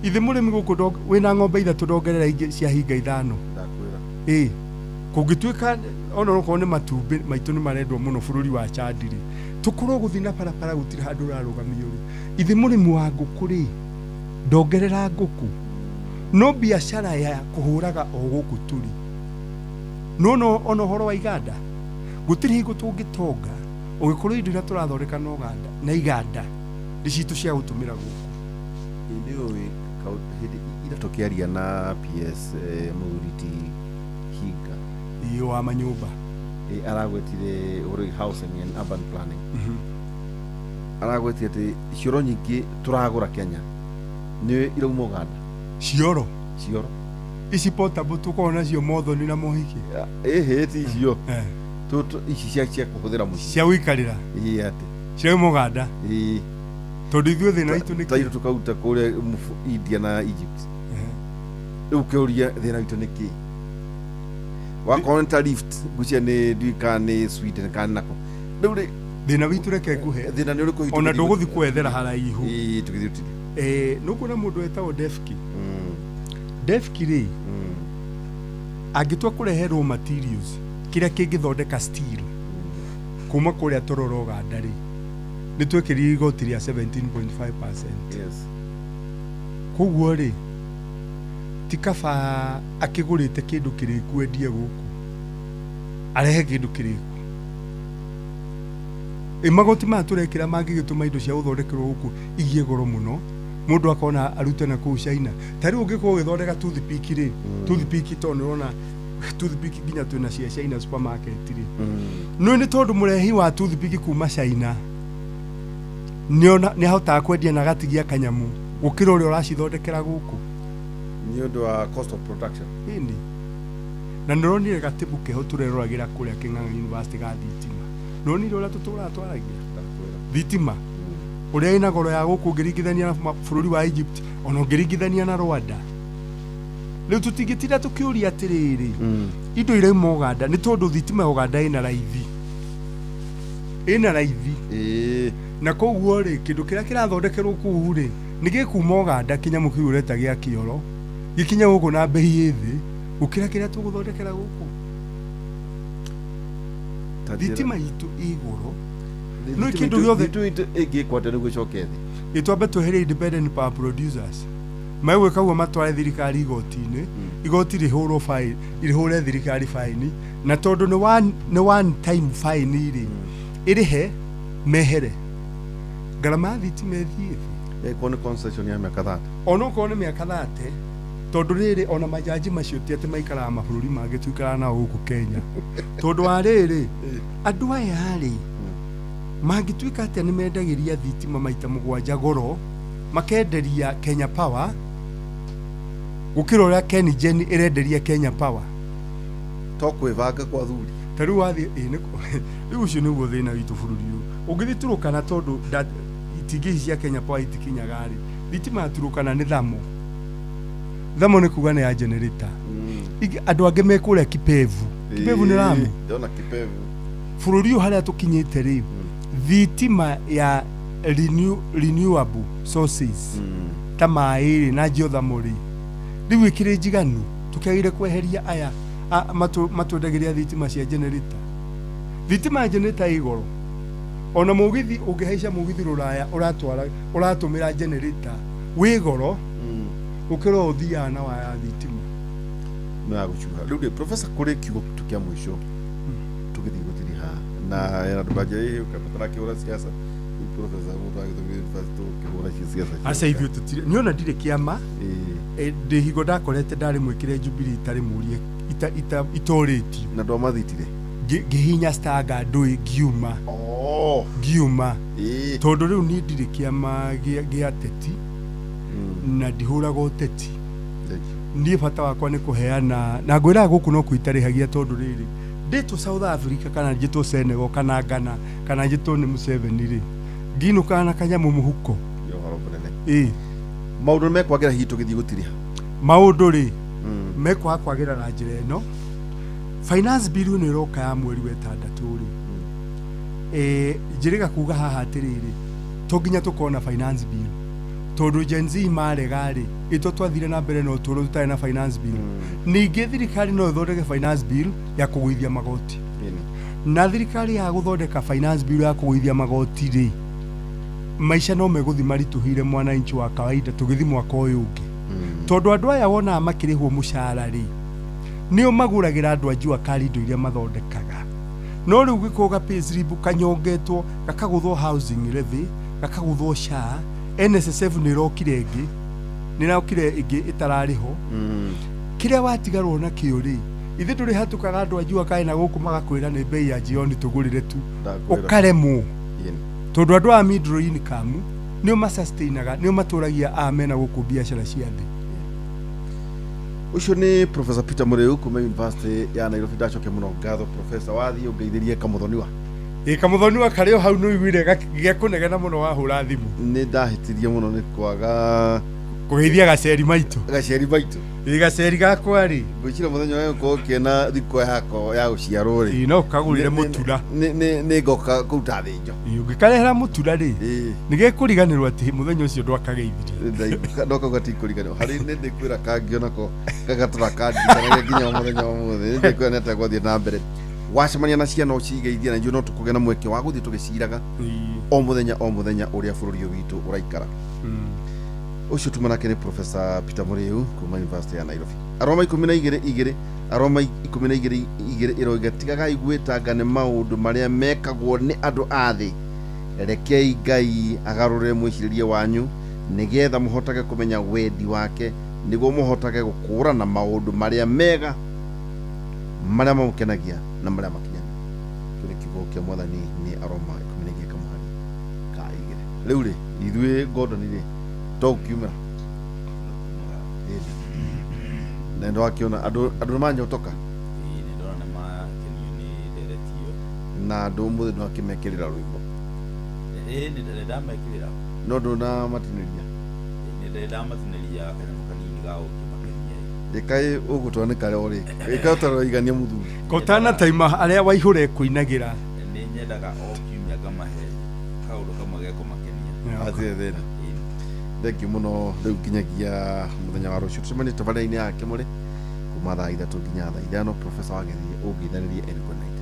ithe mũrĩmi gũkũ wĩna ng'ombe ithatũ ndongerera ingĩ cia hinga ithano. Ĩ kũngĩtuĩka ona okorwo nĩ matumbĩ maitũ nĩ marendwo mũno bũrũri wa Chad rĩ, tũkorwo gũthiĩ na barabara gũtirĩ handũ ũrarũgamio rĩ, ithe mũrĩmi wa ngũkũ rĩ, ndongerera ngũkũ, no biacara ya kũhũraga o gũkũ tũrĩ no ona ũhoro wa iganda, gũtirĩ hingo tũngĩtonga ũgĩkorwo indo iria tũrathondeka na Uganda na iganda nĩ citũ cia gũtũmĩra gũkũ. Nĩ ũĩ hĩndĩ ira tũkĩaria na PS mũthuri ti Hinga Iyo wa manyũmba. Aragwetire ũhoro wĩgiĩ housing and urban planning. Aragwetire atĩ cioro nyingĩ tũragũra Kenya nĩ irauma Uganda. Cioro? Cioro. Ici portable tũkoragwo nacio mothoni na mohiki? Ĩhĩ, ti icio. Ici cia kũhũthĩra mũciĩ. Cia gũikarĩra. Ĩĩ, atĩ cirauma Uganda? Ĩĩ. Tondũ ithuĩ thĩna witũ nĩ tairo tũkaruta kũrĩa India na Egypt. Rĩu kĩũria, thĩna witũ nĩ kĩ? Wakorwo nĩ ta lift, ngwĩciria nĩ ndiũĩ kana nĩ Sweden kana nĩ nako rĩu rĩ. Thĩna witũ, reke nguhe. Thĩna nĩ ũrĩkũ witũ? Ona ndũgũthiĩ kwethera haraihu. Ĩĩ, tũgĩthiĩ tũthiĩ. Nĩũkuona mũndũ wetagwo Defki. Defki rĩ, angĩtua kũrehe raw materials kĩrĩa kĩngĩthondeka steel kuma kũrĩa Tororo Uganda rĩ, nĩ twekĩrire igoti rĩa 17.5%. Koguo rĩ, ti kaba akĩgũrĩte kĩndũ kĩrĩku endie gũkũ, arehe kĩndũ kĩrĩku? Ĩ magoti maya tũrekĩra mangĩgĩtũma indo cia gũthondekerwo gũkũ igie goro mũno, mũndũ akona arute na kũu China. Ta rĩu ũngĩkorwo ũgĩthondeka toothpick rĩ, toothpick tondũ nĩ ũrona Toothpick nginya twĩna cia China supermarket rĩ, no nĩ tondũ mũrehi wa toothpick kuma China nĩ ahotaga kwendia na agatigia kanyamu gũkĩra ũrĩa ũracithondekera gũkũ. Nĩ ũndũ wa cost of production. Ĩni na nĩ ũronire gatĩbu keho tũreroragĩra kũrĩa Kĩng'ang'a University ga thitima, nĩ ũronire ũrĩa tũtũraga twaragia thitima ũrĩa ĩna goro ya gũkũ ũngĩringithania na bũrũri wa Egypt, ona ũngĩringithania na Rwanda. Rĩu tũtingĩtinda tũkĩũria atĩrĩrĩ, indo irauma Uganda nĩ tondũ thitima ya Uganda ĩna raithi, ĩna raithi. Na koguo rĩ, kĩndũ kĩrĩa kĩrathondekerwo kũu rĩ, nĩ gĩkuma Uganda, kĩnyamũ kĩu ũreta gĩa kĩoro gĩkinye gũkũ na mbei ĩ thĩ gũkĩra kĩrĩa tũgũthondekera gũkũ. Ta njĩra- Thitima itũ ĩ goro. No Thitima kĩndũ gĩothe- thitima itũ ĩngĩkwo atĩa nĩguo ĩcoke thĩ? Ĩtwambe tweherie independent power producers, megwĩka ũguo matware thirikari igoti-inĩ, igoti rĩhũrwo fine, rĩhũre thirikari fine, na tondũ nĩ one time fine rĩ, ĩrĩhe mehere, ngarama ya thitima ĩthiĩ thĩ. Ĩkorwo nĩ concession ya mĩaka 30. Onokorwo nĩ mĩaka 30, tondũ rĩrĩ, ona majaji macio ti atĩ maikaraga mabũrũri mangĩ, tuikaraga nao gũkũ Kenya. Tondũ wa rĩrĩ, andũ aya rĩ, mangĩtuĩka atĩa nĩ mendagĩria thitima maita 7 goro, makenderia Kenya Power gũkĩra ũrĩa KenGen ĩrenderia Kenya Power? To kwĩbanga kwa thuri. Ta rĩu wathiĩ rĩu ũcio nĩguo thĩna witũ bũrũri ũyũ. Ũngĩthiĩ Turukana, tondũ itingĩ ici cia Kenya Power itikinyaga rĩ, thitima ya Turukana nĩ thamo thamo, nĩ kuga nĩ ya generator. Andũ angĩ me kũrĩa Kipevu, Kipevu nĩ Lamu. Ndona Kipevu. Bũrũri ũyũ harĩa tũkinyĩte rĩ, thitima ya renewable sources ta maĩ rĩ na geothermal rĩ, rĩu ĩkĩrĩ njiganu, tũkĩagĩrĩire kweheria aya matwendagĩria thitima cia generator. Thitima ya generator ĩ goro. Ona mũgithi, ũngĩhaica mũgithi rũraya ũratwara ũratũmĩra generator, wĩ goro gũkĩra ũyũ ũthiaga na waya ya thitima. No ya gũcuha. Rĩu rĩ, professor, kũrĩ kiugo tu kĩa mũico tũgĩthiĩ gũtiriha na na ndũkanjĩre ũkabatara kĩhũra ciaca. Rĩu professor, mũndũ agĩthomire university ũkĩhũra ciaca. Aca, ithuĩ tũtirĩ, niĩ ona ndirĩ kĩama. Ndĩ hingo ndakorete ndarĩ mwĩkĩre Jubilee itarĩ mũrie itorĩtio. Na ndwamathitire? Ngĩhinya stanga ndũĩ ngiuma. Ngiuma. Tondũ rĩu niĩ ndirĩ kĩama gĩa teti na ndihũraga ũteti. Niĩ bata wakwa nĩ kũheana, na ngwĩraga gũkũ no kuo itarĩhagia, tondũ rĩrĩ, ndĩtwo South Africa kana njĩtwo Senegal kana Ghana kana njĩtwo nĩ Museveni rĩ, nginũkaga na kanyamũ mũhuko. Nĩ ũhoro mũnene. Maũndũ nĩ mekwagĩra hihi tũgĩthiĩ gũtiriha? Maũndũ rĩ, mekwaga kwagĩra na njĩra ĩno. Finance bill ĩno ĩroka ya mweri wa ĩtandatũ rĩ, njĩrĩga kuga haha atĩrĩrĩ, to nginya tũkorwo na finance bill, tondũ Gen Z marega rĩ, ĩtwo twathire na mbere na ũtũũro tũtarĩ na finance bill. Ningĩ thirikari no ĩthondeke finance bill ya kũgũithia magoti, na thirikari ya gũthondeka finance bill ya kũgũithia magoti rĩ, maica no megũthi maritũhĩire mwananchi wa kawaida tũgĩthi mwaka ũyũ ũngĩ, tondũ andũ aya wonaga makĩrĩhwo mũcara rĩ, nĩo magũragĩra andũ a jua kali indo iria mathondekaga. No rĩu gĩkorwo ga payslip kanyongetwo, gakagũthwo housing levy, gakagũthwo SHA, NSSF nĩ ĩrokire ĩngĩ, nĩ ĩrokire ĩngĩ ĩtararĩ ho. Kĩrĩa watigarwo nakĩo rĩ, ithe ndũrĩ hatũkaga andũ a jua kali na gũkũ magakwĩra nĩ bei ya jioni tũgũrĩre tu. Ndakwĩra. Ũkaremwo, tondũ andũ a middle income nĩo masustainaga, nĩo matũragia a mena gũkũ biacara cia thĩ. Ũcio nĩ Professor Peter Mũrĩu kuma University ya Nairobi. Ndacokia mũno ngatho, professor. Wathiĩ ũngeithĩrie Kamũthoniwa. Ĩ, Kamũthoniwa karĩ o hau, nĩ ũiguire gĩakũnegena mũno wahũra thimũ. Nĩ ndahĩtirie mũno nĩ kwaga kũgeithia gaceri maitũ. Gaceri maitũ. Ĩ, gaceri gakwa rĩ. Ngwĩciria mũthenya ũrĩa ũgũkorwo ũkĩona thikũ yako ya gũciarwo rĩ, Ĩ, no kagũrĩre mũtura. Nĩ ngoka kũruta thĩnjo. Ĩ, ũngĩkarehera mũtura rĩ, nĩ gĩkũriganĩrwo atĩ mũthenya ũcio ndwakageithirie. No kauga tikũriganĩrwo harĩ nĩ ndĩkwĩra kangĩ onako gagatũra kandirikanagia nginya mũthenya wa mũthĩ. Nĩ ndĩkwĩra nĩ atĩa gwathiĩ na mbere wacemania na ciana ũcigeithie, na ithuĩ no tũkũgĩa na mweke wa gũthiĩ tũgĩciraga o mũthenya o mũthenya ũrĩa bũrũri ũyũ witũ ũraikara. Ũcio tuma nake nĩ Professor Peter Mũrĩu kuma University ya Nairobi. Aroma 12:2, Aroma 12:2 ĩroiga, tigagai gwĩtanga nĩ maũndũ marĩa mekagwo nĩ andũ a thĩ, rekei Ngai agarũrĩre mwĩcirĩrie wanyu, nĩgetha mũhotage kũmenya wendi wake, nĩguo mũhotage gũkũũrana maũndũ marĩa mega. Marĩa mamũkenagia na marĩa makinyanĩru. Kĩu nĩ kiugo kĩa mwathani nĩ Aroma 12 kamũhari ka 2. Rĩu rĩ ithuĩ Gordon rĩ to gũkiumĩra. Na ndo akiona andũ andũ nĩmanyotoka. Ĩĩ, nĩ ndona nĩ makenio nĩ ndereti ĩyo. Na andũ ũmũthĩ no akĩmekĩrĩra rwĩmbo. Ĩĩ, nĩ ndamekĩrĩra. No ndũnamatinĩria. Nĩ ndamatinĩria kanyamũ kanini ga gũkĩmakenia. Ĩkaĩ ũgũtwanĩka o rĩ ĩkaĩ ũtaroigania mũthuri. Kotana taima arĩa waihũre kũinagĩra. Nĩ nyendaga o kiumia ngamahe kaũndũ kamwe gekũmakenia. Hatirĩ thĩna. Thank you mũno. Rĩu nginyagia mũthenya wa rũciũ tũcemanie tabarĩra-inĩ ya Kĩmũrĩ kuma thaa 3 nginya thaa 5. Professor Wagĩthiĩ ũngĩithanĩrie and good night.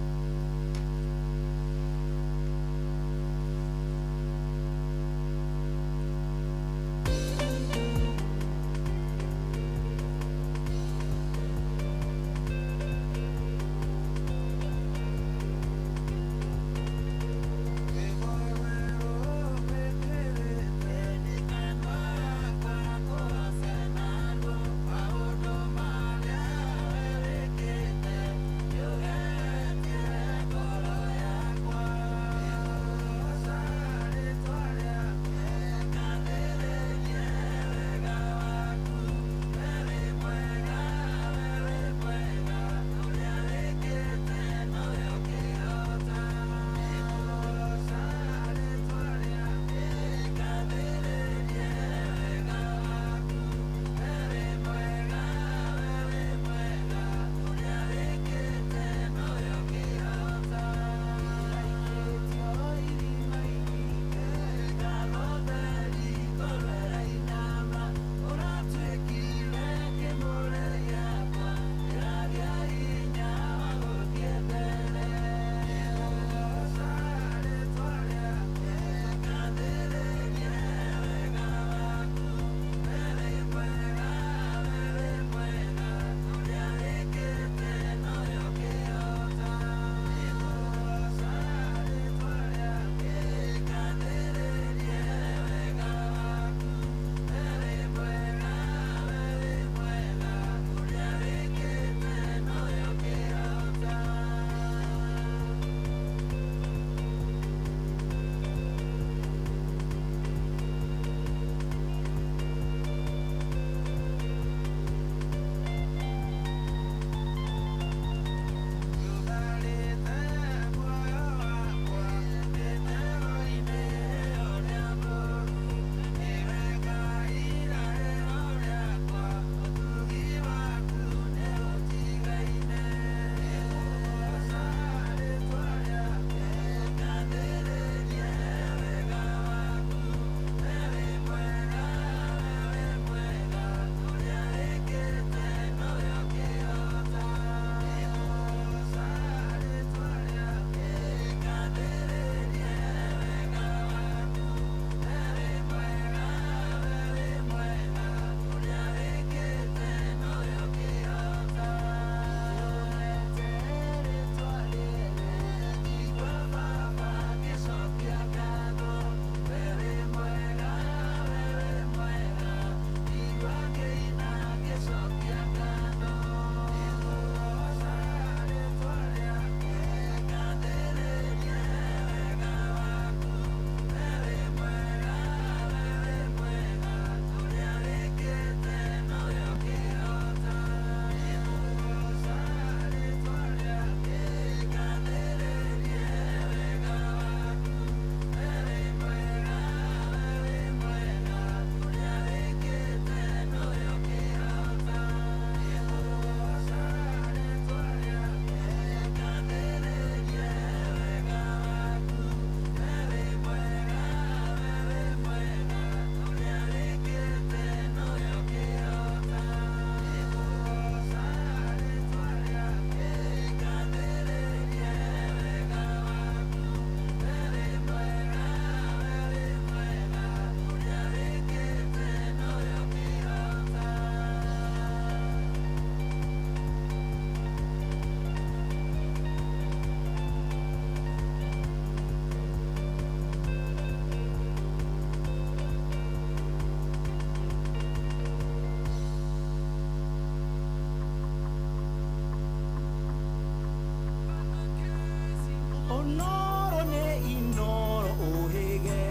Onoro nĩ Inoro ũhĩge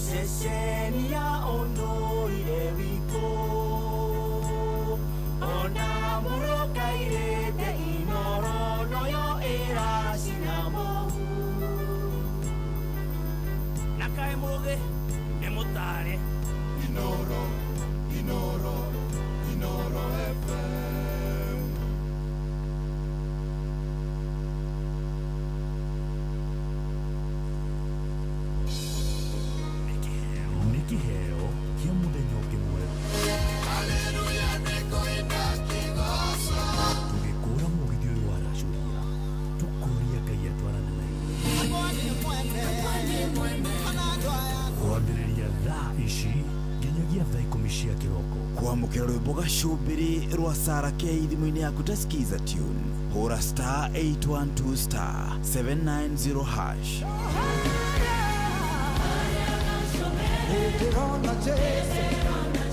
ceceni ya ũndũire witũ ona mũrũkairĩte Inoro noyo ĩracina mũhu na kaĩ mũgĩ nĩ mũtare. Inoro, Inoro, Inoro FM. Nĩ kĩheo kĩa mũthenya ũngĩ mwerũ tũgĩkũra mũgithi ũyũ wa racũria tũkũria Ngai atwarane na ithuĩ kwambĩrĩria thaa ici nginyagia thaa 10 cia kĩroko. Kwamũkĩra rwĩmbo gacũmbĩrĩ rwa Sara K thimũ-inĩ yaku ta Skiza tune, hũra star 812 star 790 hash. Ndĩrona Jesu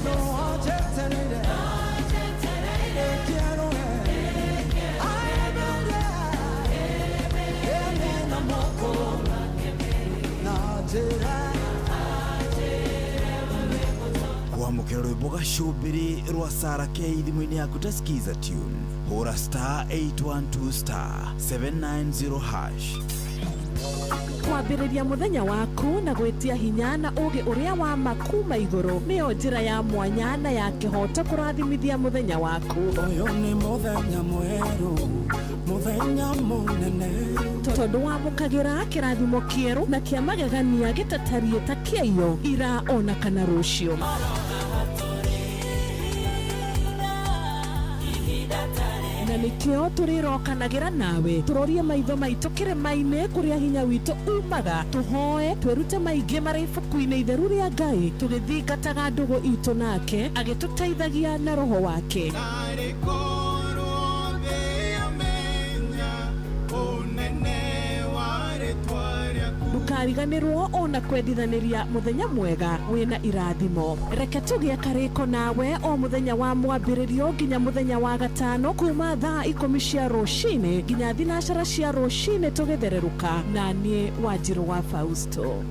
no anjetereire ekĩerũe aemere ene moko na njĩra. Kwamũkĩra rwĩmbo gacũmbĩrĩ rwa Sara K thimũ-inĩ yaku ta Skiza tune, hũra star 812 star 790 hash. Kwambĩrĩria mũthenya waku na gwĩtia hinya na ũũgĩ ũrĩa wa ma kuma igũrũ nĩyo njĩra ya mwanya na ya kĩhooto kũrathimithia mũthenya waku. Ũyũ nĩ mũthenya mwerũ, mũthenya mũnene, tondũ wamũkagĩra kĩrathimo kĩerũ na kĩa magegania gĩtatariĩ ta kĩaiyo ira ona kana rũciũ. Na nĩkĩo tũrĩrokanagĩra nawe tũrorie maitho maitũ kĩrĩma-inĩ kũrĩa hinya witũ umaga, tũhoe twĩrute maingĩ marĩ ibuku-inĩ itheru rĩa Ngai tũgĩthingataga ndũgũ itũ nake agĩtũteithagia na roho wake. Narĩ korwo thĩ yamenya ũnene wa rĩtwa rĩaku. Ndũkariganĩrwo ona kwendithanĩria mũthenya mwega wĩna irathimo. Reke tũgĩe karĩko nawe o mũthenya wa mwambĩrĩrio nginya mũthenya wa gatano kuma thaa 10 cia rũcinĩ nginya 12 cia rũcinĩ tũgĩthererũka na niĩ Wanjirũ wa Fausto.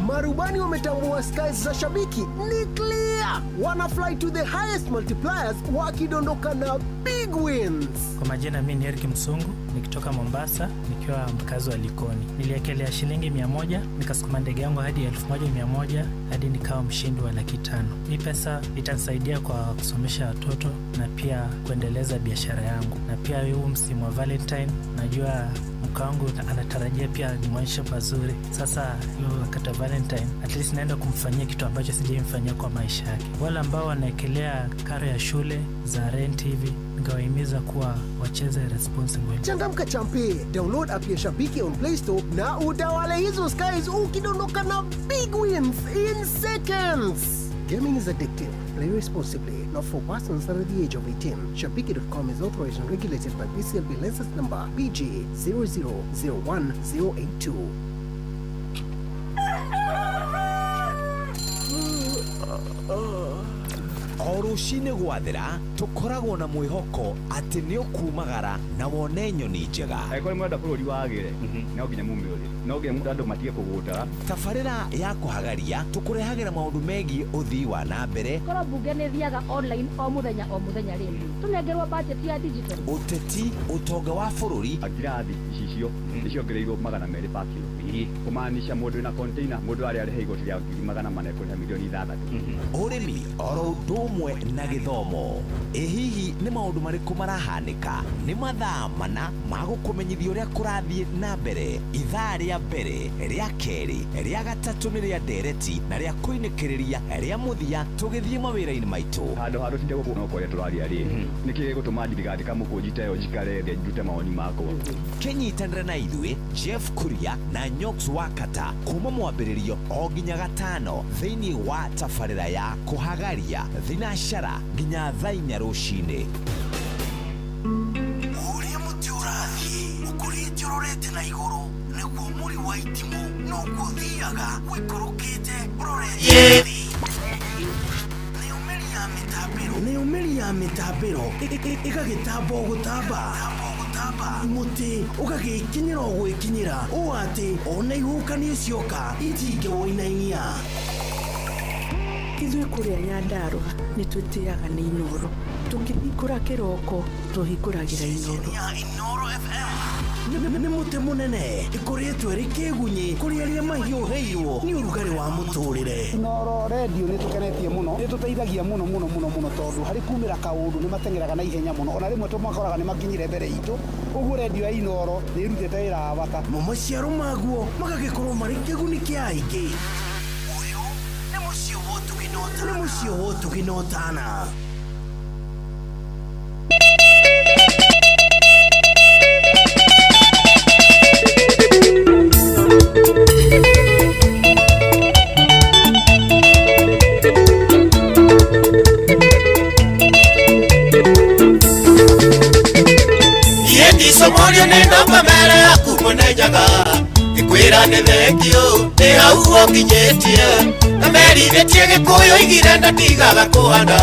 Marubani wametambua skies za shabiki ni clear, wana fly to the highest multipliers wakidondoka na big wins. Kwa majina mimi ni Eric Msungu nikitoka Mombasa nikiwa mkazi wa Likoni. Niliekelea shilingi 100 nikasukuma ndege yangu hadi 1100 hadi nikawa mshindi wa 500,000. Hii pesa itanisaidia kwa kusomesha watoto na pia kuendeleza biashara yangu. Na pia huu msimu wa Valentine najua mke wangu anatarajia pia nimwonyeshe mazuri. Sasa hiyo wakati wa Valentine at least naenda kumfanyia kitu ambacho sijaimfanyia kwa maisha yake. Wale ambao wanaekelea karo ya shule za rent hivi ningewahimiza kuwa wacheze responsible. Changamka champe, download app ya Shabiki on Play Store na utawale hizo skies ukidondoka na big wins in seconds. Gaming is addictive. Play responsibly. Not for persons under the age of 18. Shabiki.com is authorized and regulated by BCLB license number PG 0001082. O rũcinĩ gwathera tũkoragwo na mwĩhoko atĩ nĩ ũkumagara na wone nyoni njega. Angĩkorwo nĩ mũrenda bũrũri wagĩre, no nginya mume ũrĩrĩ, no nginya andũ matige kũgũtaga. Tabarĩra ya kũhagaria tũkũrehagĩra maũndũ megiĩ ũthii wa na mbere, korwo mbunge nĩ thiaga online o mũthenya o mũthenya rĩ tũnengerwo budget ya digital, ũteti, ũtonga wa bũrũri. Ngirathi icicio nĩ ciongereirwo 200 per kilo, kũmaanisha mũndũ wĩna container mũndũ arĩa arĩha igoti rĩa 400,000 ekũrĩha milioni 6. Ũrĩmi oro ũndũ ũmwe na gĩthomo. Ĩ hihi nĩ maũndũ marĩkũ marahanĩka? Nĩ mathaa mana ma gũkũmenyithia ũrĩa kũrathiĩ na mbere. Ithaa rĩa mbere, rĩa kerĩ, rĩa gatatũ nĩ rĩa ndereti na rĩa kũinĩkĩrĩria rĩa mũthia tũgĩthiĩ mawĩra-inĩ maitũ. Handũ ha tũtinde gũkũ no kwaria tũraria rĩ, nĩkĩ gĩgũtũma ndigandĩka mũkũnji ta ĩyo njikare thĩ ndute mawoni makwa? Kĩnyitanĩre na ithuĩ Jeff Kuria na Nyox Wakata kuma mwambĩrĩrio o nginya gatano thĩinĩ wa tabarĩra ya kũhagaria thinacara nginya thaa 4 rũcinĩ. Ũrĩa mũtĩ ũrathiĩ ũkũrĩte ũrorete na igũrũ nĩguo mũri wa itimũ noguo ũthiaga ũikũrũkĩte ũrorete thĩ. Nayo mĩri Nayo mĩri ya mĩtambĩro ĩgagĩtamba o gũtamba, mũtĩ ũgagĩkinyĩra o gwĩkinyĩra ũũ atĩ ona ihuhũkanio cioka itingĩwũinainia. Ithuĩ kũrĩa Nyandarũa nĩ twĩtĩaga nĩ Inooro. Tũkĩhingũra kĩroko tũhingũragĩra Inooro. Inooro FM nĩ mũtĩ mũnene ĩkoretwo ĩrĩ kĩgunyĩ kũrĩ arĩa mahiũhĩirwo nĩ ũrugarĩ wa mũtũrĩre. Inooro Radio nĩ tũkenetie mũno, nĩ tũteithagia mũno mũno mũno mũno, tondũ harĩ kumĩra kaũndũ nĩ mateng'eraga na ihenya mũno, ona rĩmwe tũmakoraga nĩ makinyire mbere itũ. Ũguo redio ya Inooro nĩ ĩrutĩte wĩra wa bata. Mo maciaro maguo magagĩkorwo marĩ kĩguni kĩa aingĩ. Ũyũ nĩ mũciĩ wa ũtugi na ũtana. Nĩ mũciĩ wa ũtugi na ũtana. Isomorio nĩ namba mere yaku mũnenjaga ngĩkwĩra nĩ thengio nĩ hau ũkinyĩtie na merithĩtie gĩkũyũ igire ndatigaga kũhanda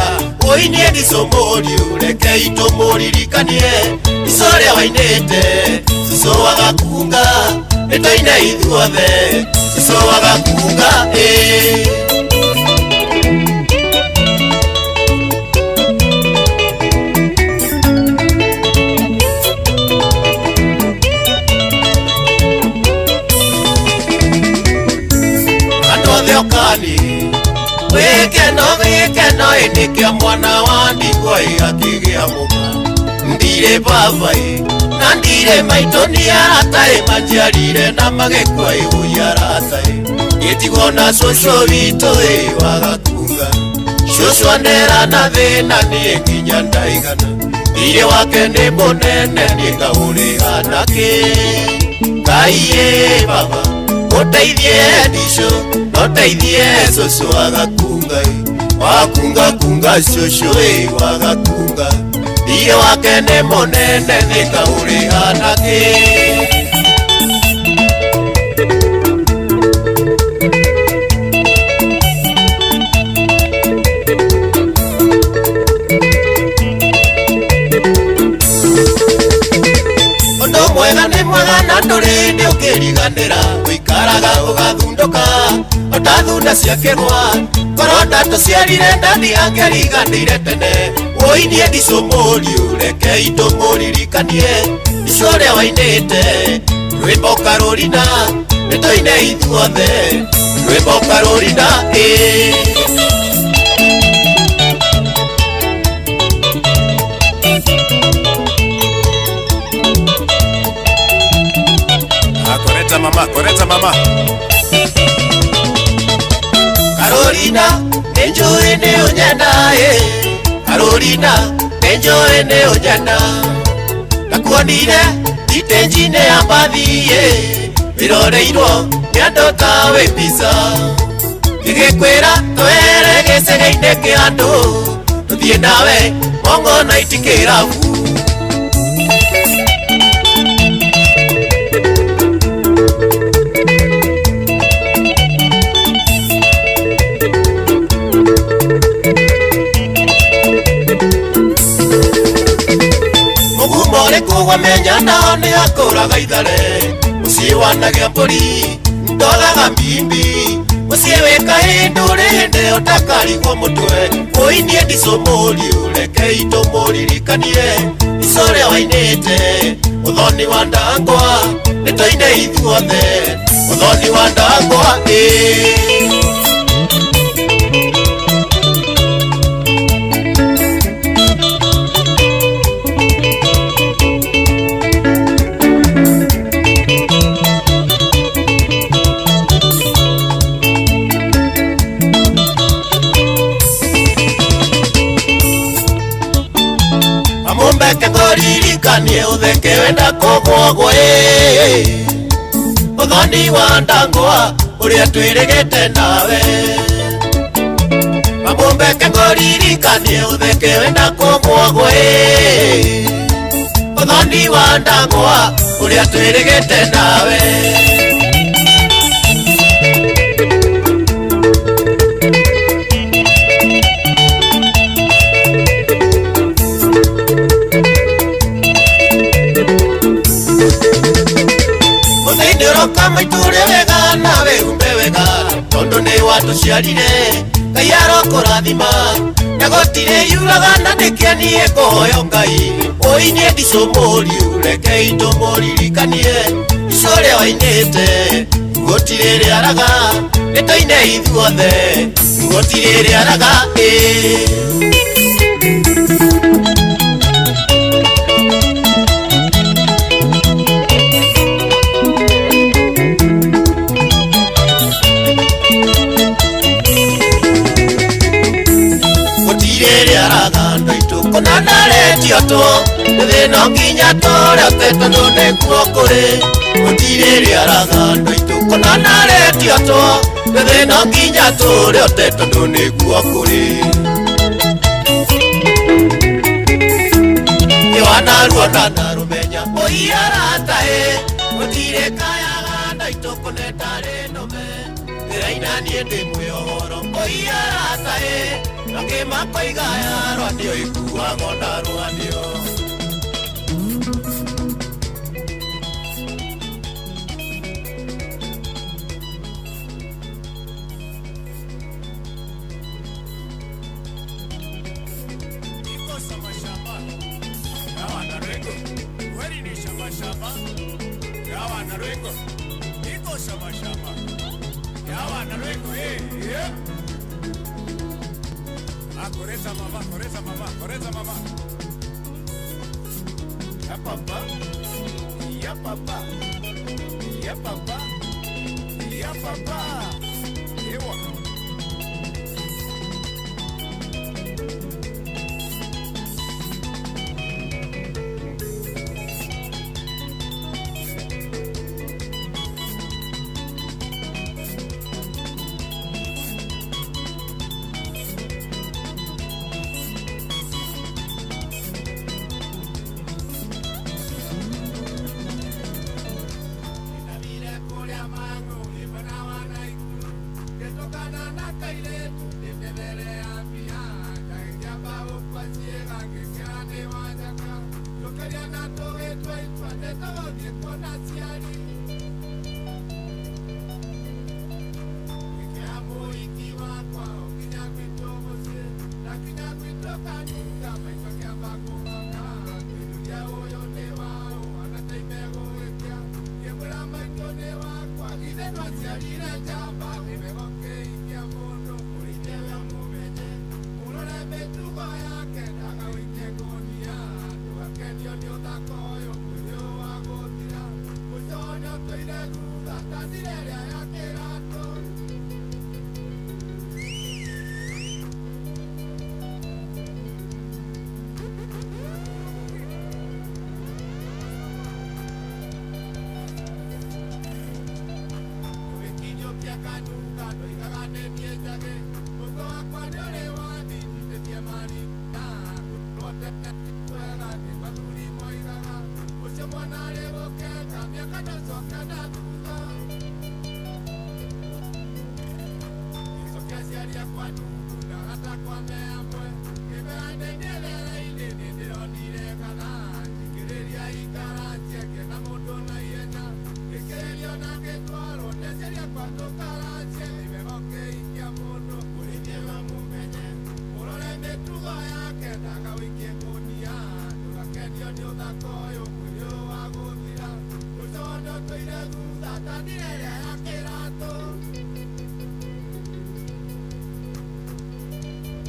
ũi niĩ ndicomorio reke itũmũririkanie ico ũrĩa wainĩte cũcũ wagakunga nĩ tũine ithuothe cũcũ wagakunga ĩĩ. Andũ othe ũkani wĩkeno wĩkeno ĩnĩkĩo mwana wa ndigwa ĩ akĩgĩa mũka ndirĩ baba ĩ na ndirĩ maitũ nĩ arata ĩ manjiarire na magĩkua ĩ ũi arata ĩ gĩtigwo na cũcũ witũ ĩ wagakunga cũcũ anera na thĩna niĩ nginya ndaigana thirĩ wake nĩ mũnene niĩ ngaũrĩha nakĩ Ngai ĩ baba ũteithie ndicũ noteithie cũcũ wagakunga ĩ wakunga kunga cũcũ ĩ wagakunga thirĩ wake nĩ mũnene nĩ ngaũrĩha nakĩ. Ũndũ mwega nĩ mwega na ndũrĩ ndĩ ũkĩriganĩra ũikaraga ũgathundũka ota thunda cia kĩgwa korwo ndatũciarire ndani angĩriganĩire tene ũi niĩ ndicũmũriũ reke itũmũririkanie ico ũrĩa wainĩte rwĩmbo karũrina nĩ tũine ithuothe rwĩmbo karũrina ĩĩ. Koreta mama, koreta mama. Karolina, nĩ njũĩ nĩ ũnyenda ĩ. Karolina, nĩ njũĩ nĩ ũnyenda. Ndakuonire itenji-inĩ ya mbathi ĩ. Wĩroreirwo nĩ andũ ta wĩ mbica. Ngĩgĩkwĩra twere gĩcegĩ-inĩ kĩa andũ. Tũthiĩ nawe mongo na itikĩrabu. Mũgumo ũrĩkũ wamenya nao nĩ akũraga ithare mũciĩ wanagĩa mbũri ndogaga mbimbi mũciĩ wĩ kahĩndũ rĩ hĩndĩ ũtakarigwo mũtwe ũi niĩ ndicũmũriũ reke itũmũririkanie ico ũrĩa wainĩte ũthoni wa ndangwa nĩ tũine ithuothe ũthoni wa ndangwa ĩĩ. Amumbeke ngũririkanie ũtheke wenda kũgwagwo ĩ ũthoni wa ndangwa ũrĩa twĩrĩgĩte nawe Amumbeke ngũririkanie ũtheke wenda kũgwagwo ĩ ũthoni wa ndangwa ũrĩa twĩrĩgĩte nawe. Coka maitũ wega nawe umbe wega tondũ nĩ watũciarire Ngai arokũrathima na gũtirĩ yuraga na nĩkĩo niĩ ngũhoya Ngai ũinie ndicũ mũriu reke itũmũririkanie ndicũ ũrĩa wainĩte gũtirĩ rĩaraga nĩtũine ithuothe gũtirĩ rĩaraga ĩ. Kona ndaretio tũ thĩna nginya tũrĩa tondũ nĩguo kũrĩ gũtirĩ rĩaraga andũ aitũ kona ndaretio tũ thĩna nginya tũrĩa tondũ nĩguo kũrĩ nĩwanaruona narũmenya ũiarata ĩ gũtirĩ kayaga andũ aitũ kũne ndarĩ nũme ndĩraina niĩ ndĩ mwĩohoro ũiarata ĩ angĩ makoiga yarwa ndio ikuagwo na rwandio. Koreza mama, koreza mama, koreza mama. Ya papa, ya papa, ya papa, ya papa. Ewa.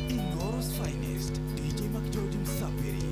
Ingoro's finest, DJ McGeorge Msafiri.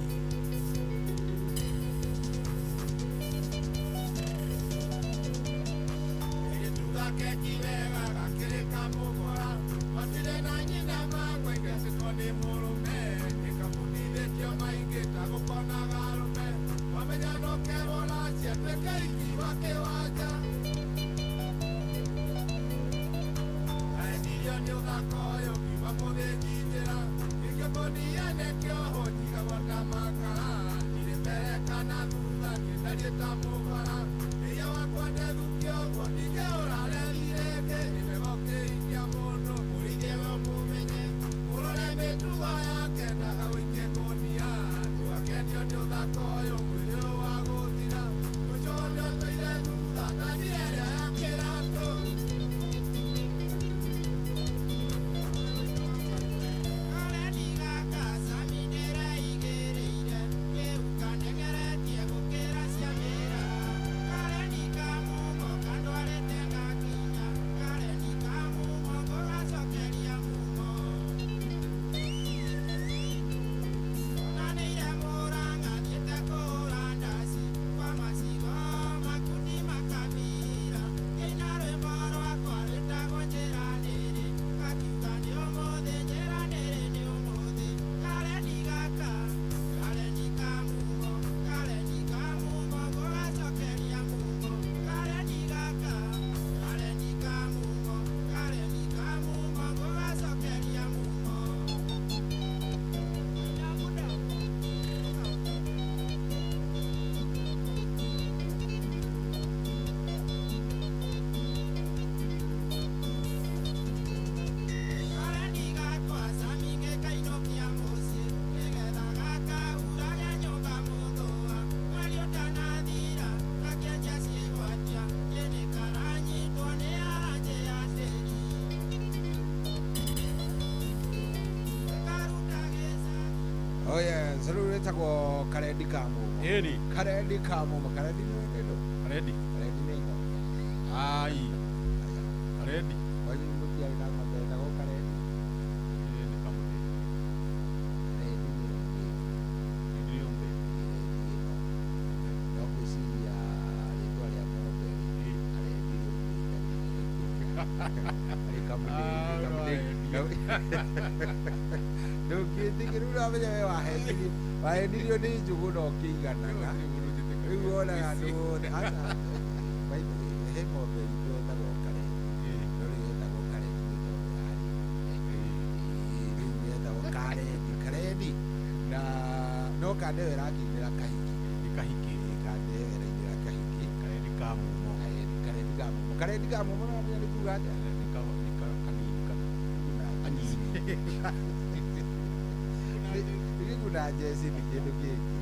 Yeah. Oh yes, rĩu rĩtagwo Karendi ka Mumo. Ĩni. Karendi ka Mumo, Karendi nĩ kĩndũ. Karendi. Karendi nĩ ng'ombe. Ai. Karendi. Kwanyu mũtiarĩ na ng'ombe ĩtagwo Karendi? Ĩĩ nĩ kamũtĩ. Karendi nĩ Karendi nĩ ng'ombe. Karendi ĩno. No ngwĩciria rĩtwa rĩa ng'ombe rĩ, Karendi rĩumĩte harĩ kamũtĩ, kamũtĩ. Ndũngĩtĩkĩra, rĩu ũramenya we wahenirio, wahenirio nĩ njũgũ na ũkĩiganaga. Rĩu wonaga andũ othe, aca, by the way, he ng'ombe itũ ĩtagwo Karendi, no rĩu ĩtagwo Karendi nĩ tondũ yarĩ nene. Rĩu ĩtagwo Karendi, Karendi. Na no kande ĩyo ĩrakĩinĩra kahiki. Nĩ kahiki. Kande ĩyo ĩrainĩra kahiki. Karendi ka Mumo. Karendi ka Mumo. Karendi ka Mumo no ũramenya nĩ kuga atĩa? Nĩ ka nĩ ka kanini kana kanini. Gĩkuna jeci nĩ kĩndũ kĩngĩ.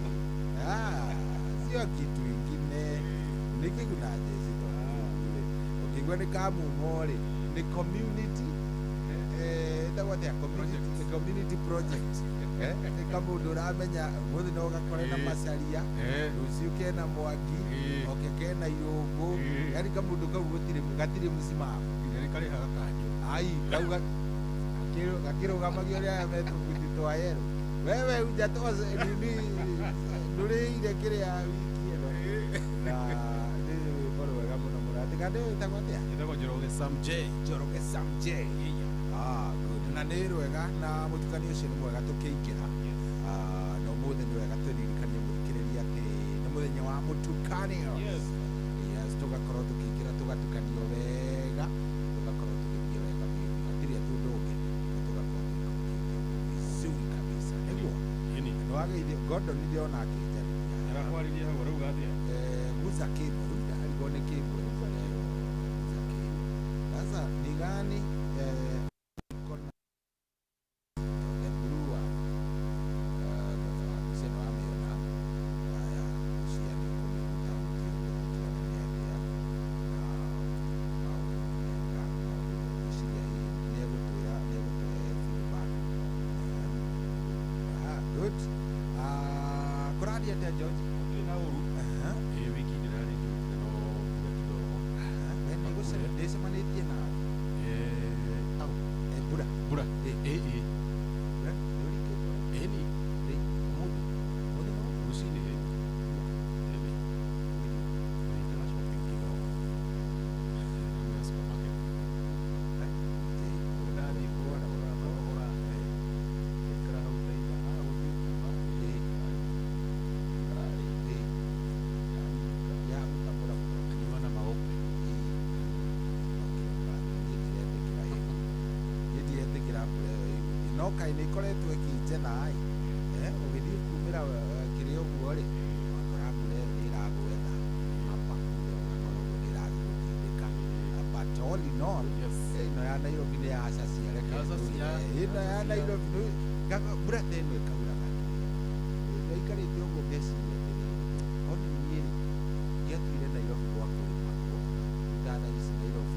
Ah, sio kitu ingine. Nĩ kĩguna jeci tondũ rĩ, ũkĩigua nĩ ka Mumo rĩ, nĩ community ĩtagwo atĩa? Community, community project. Nĩ kamũndũ ũramenya ũmũthĩ no ũgakore na Macharia, rũciũ kena Mwangi, oke kena Irũngũ, yaani kamũndũ kau gũtirĩ gatirĩ msimamo. Nĩ karĩhaga kanjũ. Ai, kau gakĩrũgamagia ũrĩa aya metũbuti twa yero. Wewe hujatoa nini ndũrĩire kĩrĩa wiki ĩno. Na nĩ rwĩmbo rwega mũno mũno. Atĩ kande ĩtagwo atĩa? Ĩtagwo Njoroge Sam J. Njoroge Sam J. Ah, good. Na nĩ rwega na mũtukanio ũcio nĩ mwega tũkĩingĩra. Ah, na ũmũthĩ nĩ wega tũririkanie mũthikĩrĩria atĩ nĩ mũthenya wa mũtukanio. Yes. Yes, tũgakorwo tũkĩingĩra tũgatukanio wega, tũgakorwo tũgĩthiĩ wega biũ. Hatirĩ atĩ ũndũ ũngĩ, nĩ tũgakorwo tũgĩkĩte ũguo vizuri kabisa. Nĩguo? Ĩni. Nĩ wageithio Gordon ndĩrona akĩnjarĩria. Arakwarĩria hau arauga atĩa? Guza cable, rĩu ndarigwo nĩ cable ĩrĩkũ guza cable. Sasa ni gani iko na the blue one. Mbica ĩno wamĩona. Haya, ngwĩciria nĩ ũkũmĩruta ũthiĩ ũguo tũkĩone nĩ atĩa. Na maũndũ nĩ mega, maũndũ ngwĩciria hihi nĩ egũtwĩra, nĩ egũtũhe feedback. Ah, good. Ah, kũrathiĩ atĩa George? Gũtirĩ na ũru. Ĩĩ wiki ndĩrarĩ njũkire no mbura kidogo. We nĩcemanĩtie nawe? Au. Mbura. Mbura. Ĩĩ ĩĩ. Mbura nĩũringĩtwo? Ĩni. Rĩ? Ũmũthĩ. Ũmũthĩ no? Rũcinĩ ĩni. Ĩni. Ndĩraikara shopping kidogo. Ya supermarket. Ndathiĩ kũgũra kũgũra. Ngaikara hau ta ithaa gũthiĩ kuma. Ya gũtambũra mbura. Nganyua na maope. Niĩ ndiretĩkĩra mbura ĩyo ĩgũthiĩ no kaĩ nĩ ĩkoretwo ĩkĩnjetha ĩ, ũgĩthiĩ kumĩra kĩrĩa ũguo rĩ, ũgakora mbura ĩyo nĩ ĩragwetha hapa kule, ũgakora ũguo nĩ ĩragĩgũtindĩka. But all in all, ĩno ya Nairobi nĩ ya cacia, reke Ya cacia, ngwĩre. Ĩno ya ya Nairobi mbura ta ĩno ĩkauraga kĩrĩa. Ndaikarĩte ũguo ngeciria atĩrĩrĩ, ona niĩ rĩ, ingĩatuire Nairobi gwa kũrĩmagwo, rĩu ta thaa ici Nairobi,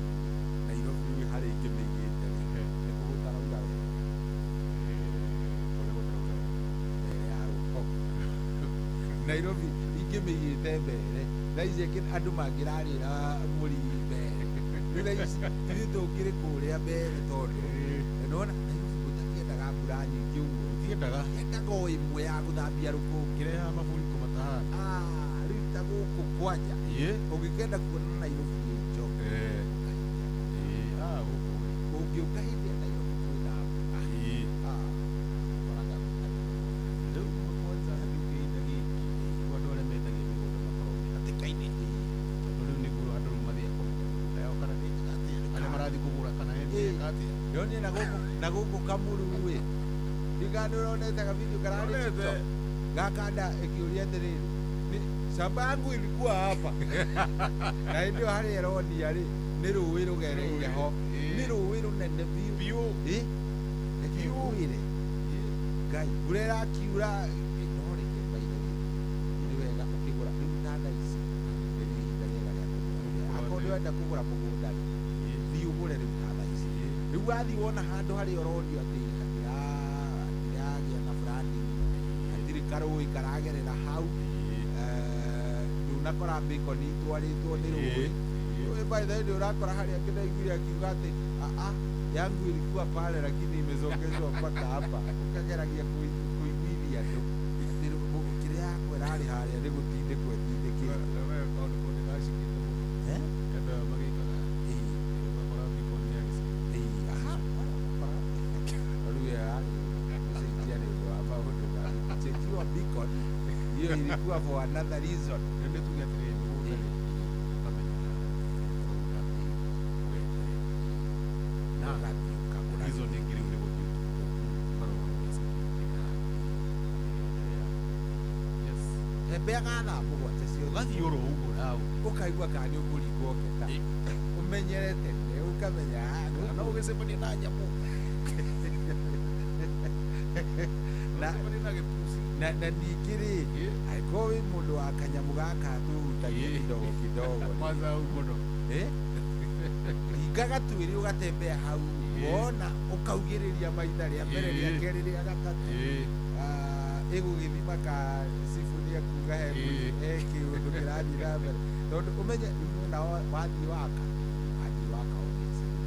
Nairobi rĩu harĩa ingĩmĩigĩte rĩ, nĩ kũ gũtaraura wega. Kũrĩa gũtaraura wega. Mbere ya rũgongo. Nairobi ingĩmĩigĩte mbere, thaa ici andũ mangĩrarĩra mũri mbere. Rĩu thaa ici ithuĩ tũngĩrĩ kũrĩa mbere tondũ nĩwona Nairobi gũtakĩendaga mbura nyingĩ ũguo. Gũtiendaga. Yendaga o ĩmwe ya gũthambia rũkũngũ. Kĩrehaga maburiko matahana. Ah, rĩu ta gũkũ kwanja ũngĩkenda kuona Nairobi ĩ njogu, Ah, gũkũ rĩ. Ũngĩũka hĩndĩ ya Nairobi kwĩna mbura. Ah, ũkoraga gũtarĩ Rĩu kwanza rĩu kĩhinda gĩkĩ nĩguo andũ arĩa mendagia mĩgũnda makorwo me hatĩka-inĩ, tondũ rĩu nĩguo andũ rĩu mathiaga kũmenya mĩgũnda yao kana nĩ njega atĩa, arĩa marathiĩ kũgũra kana nĩ njega atĩa. Ndonire na gũkũ Kamuru ĩ, ndikana nĩ ũronete ka video kararĩ Ndonete. TikTok gakanda ĩkĩũria atĩrĩrĩ, shamba yangu ilikuwa hapa na hĩndĩ ĩyo harĩa ĩronia rĩ nĩ rũĩ rũgereire ho, nĩ rũĩ rũnene biũ biũ. Reke ngwĩre Ngai, mbura ĩrakiura no reke by the way, nĩ wega ũkĩgũra rĩu ta thaa ici nĩ ihinda rĩega rĩa kũgũra. Akorwo ndĩrenda kũgũra mũgũnda rĩ, thiĩ ũgũre rĩu ta thaa ici. Rĩu wathiĩ wona handũ harĩa ũronio atĩ hatiragĩa na branding, karũĩ karagerera hau ndunakora bacon itwarĩtwo nĩ rũĩ. By the way ũrakora harĩa kĩndaiguire akiuga atĩ yangu ilikuwa pale lakini imezongezwa mpaka hapa ukageragia kuiguithia andũ atĩ kĩrĩa yakwa ĩrarĩ harĩa nĩ gũtindĩkwo ĩtindĩkĩtwo. Kuchenjiwa beacon hiyo ilikuwa for another reason. Ndio tuge atĩrĩrĩ mĩgũnda rĩ ũkamenya ũgeterera na ũgathiĩ ũkagũra reason ĩngĩ rĩu nĩ gũthiĩ ũtukũ ũkarora ũrĩa security ĩraendelea. Yes, tembeaga thaa 7 ciothe ũgathiĩ oro ũguo nawe ũkaigua kana nĩ ũkũringwo ngeta ũmenyere tene ũkamenya no ũgĩcemania na nyamũ na ningĩ rĩ angĩkorwo wĩ mũndũ wa kanyamũ gaka tũhutagia kidogo kidogo kwanza hau mũno ringa gatuĩrĩ ũgatembea hau wona ũkaugĩrĩria maitha rĩa mbere rĩa kerĩ rĩa gatatũ ĩgũgĩthima ka cibu nĩekuga he kĩũndũ kĩrathiĩ na mbere tondũ ũmenye wona wathiĩ waka obviously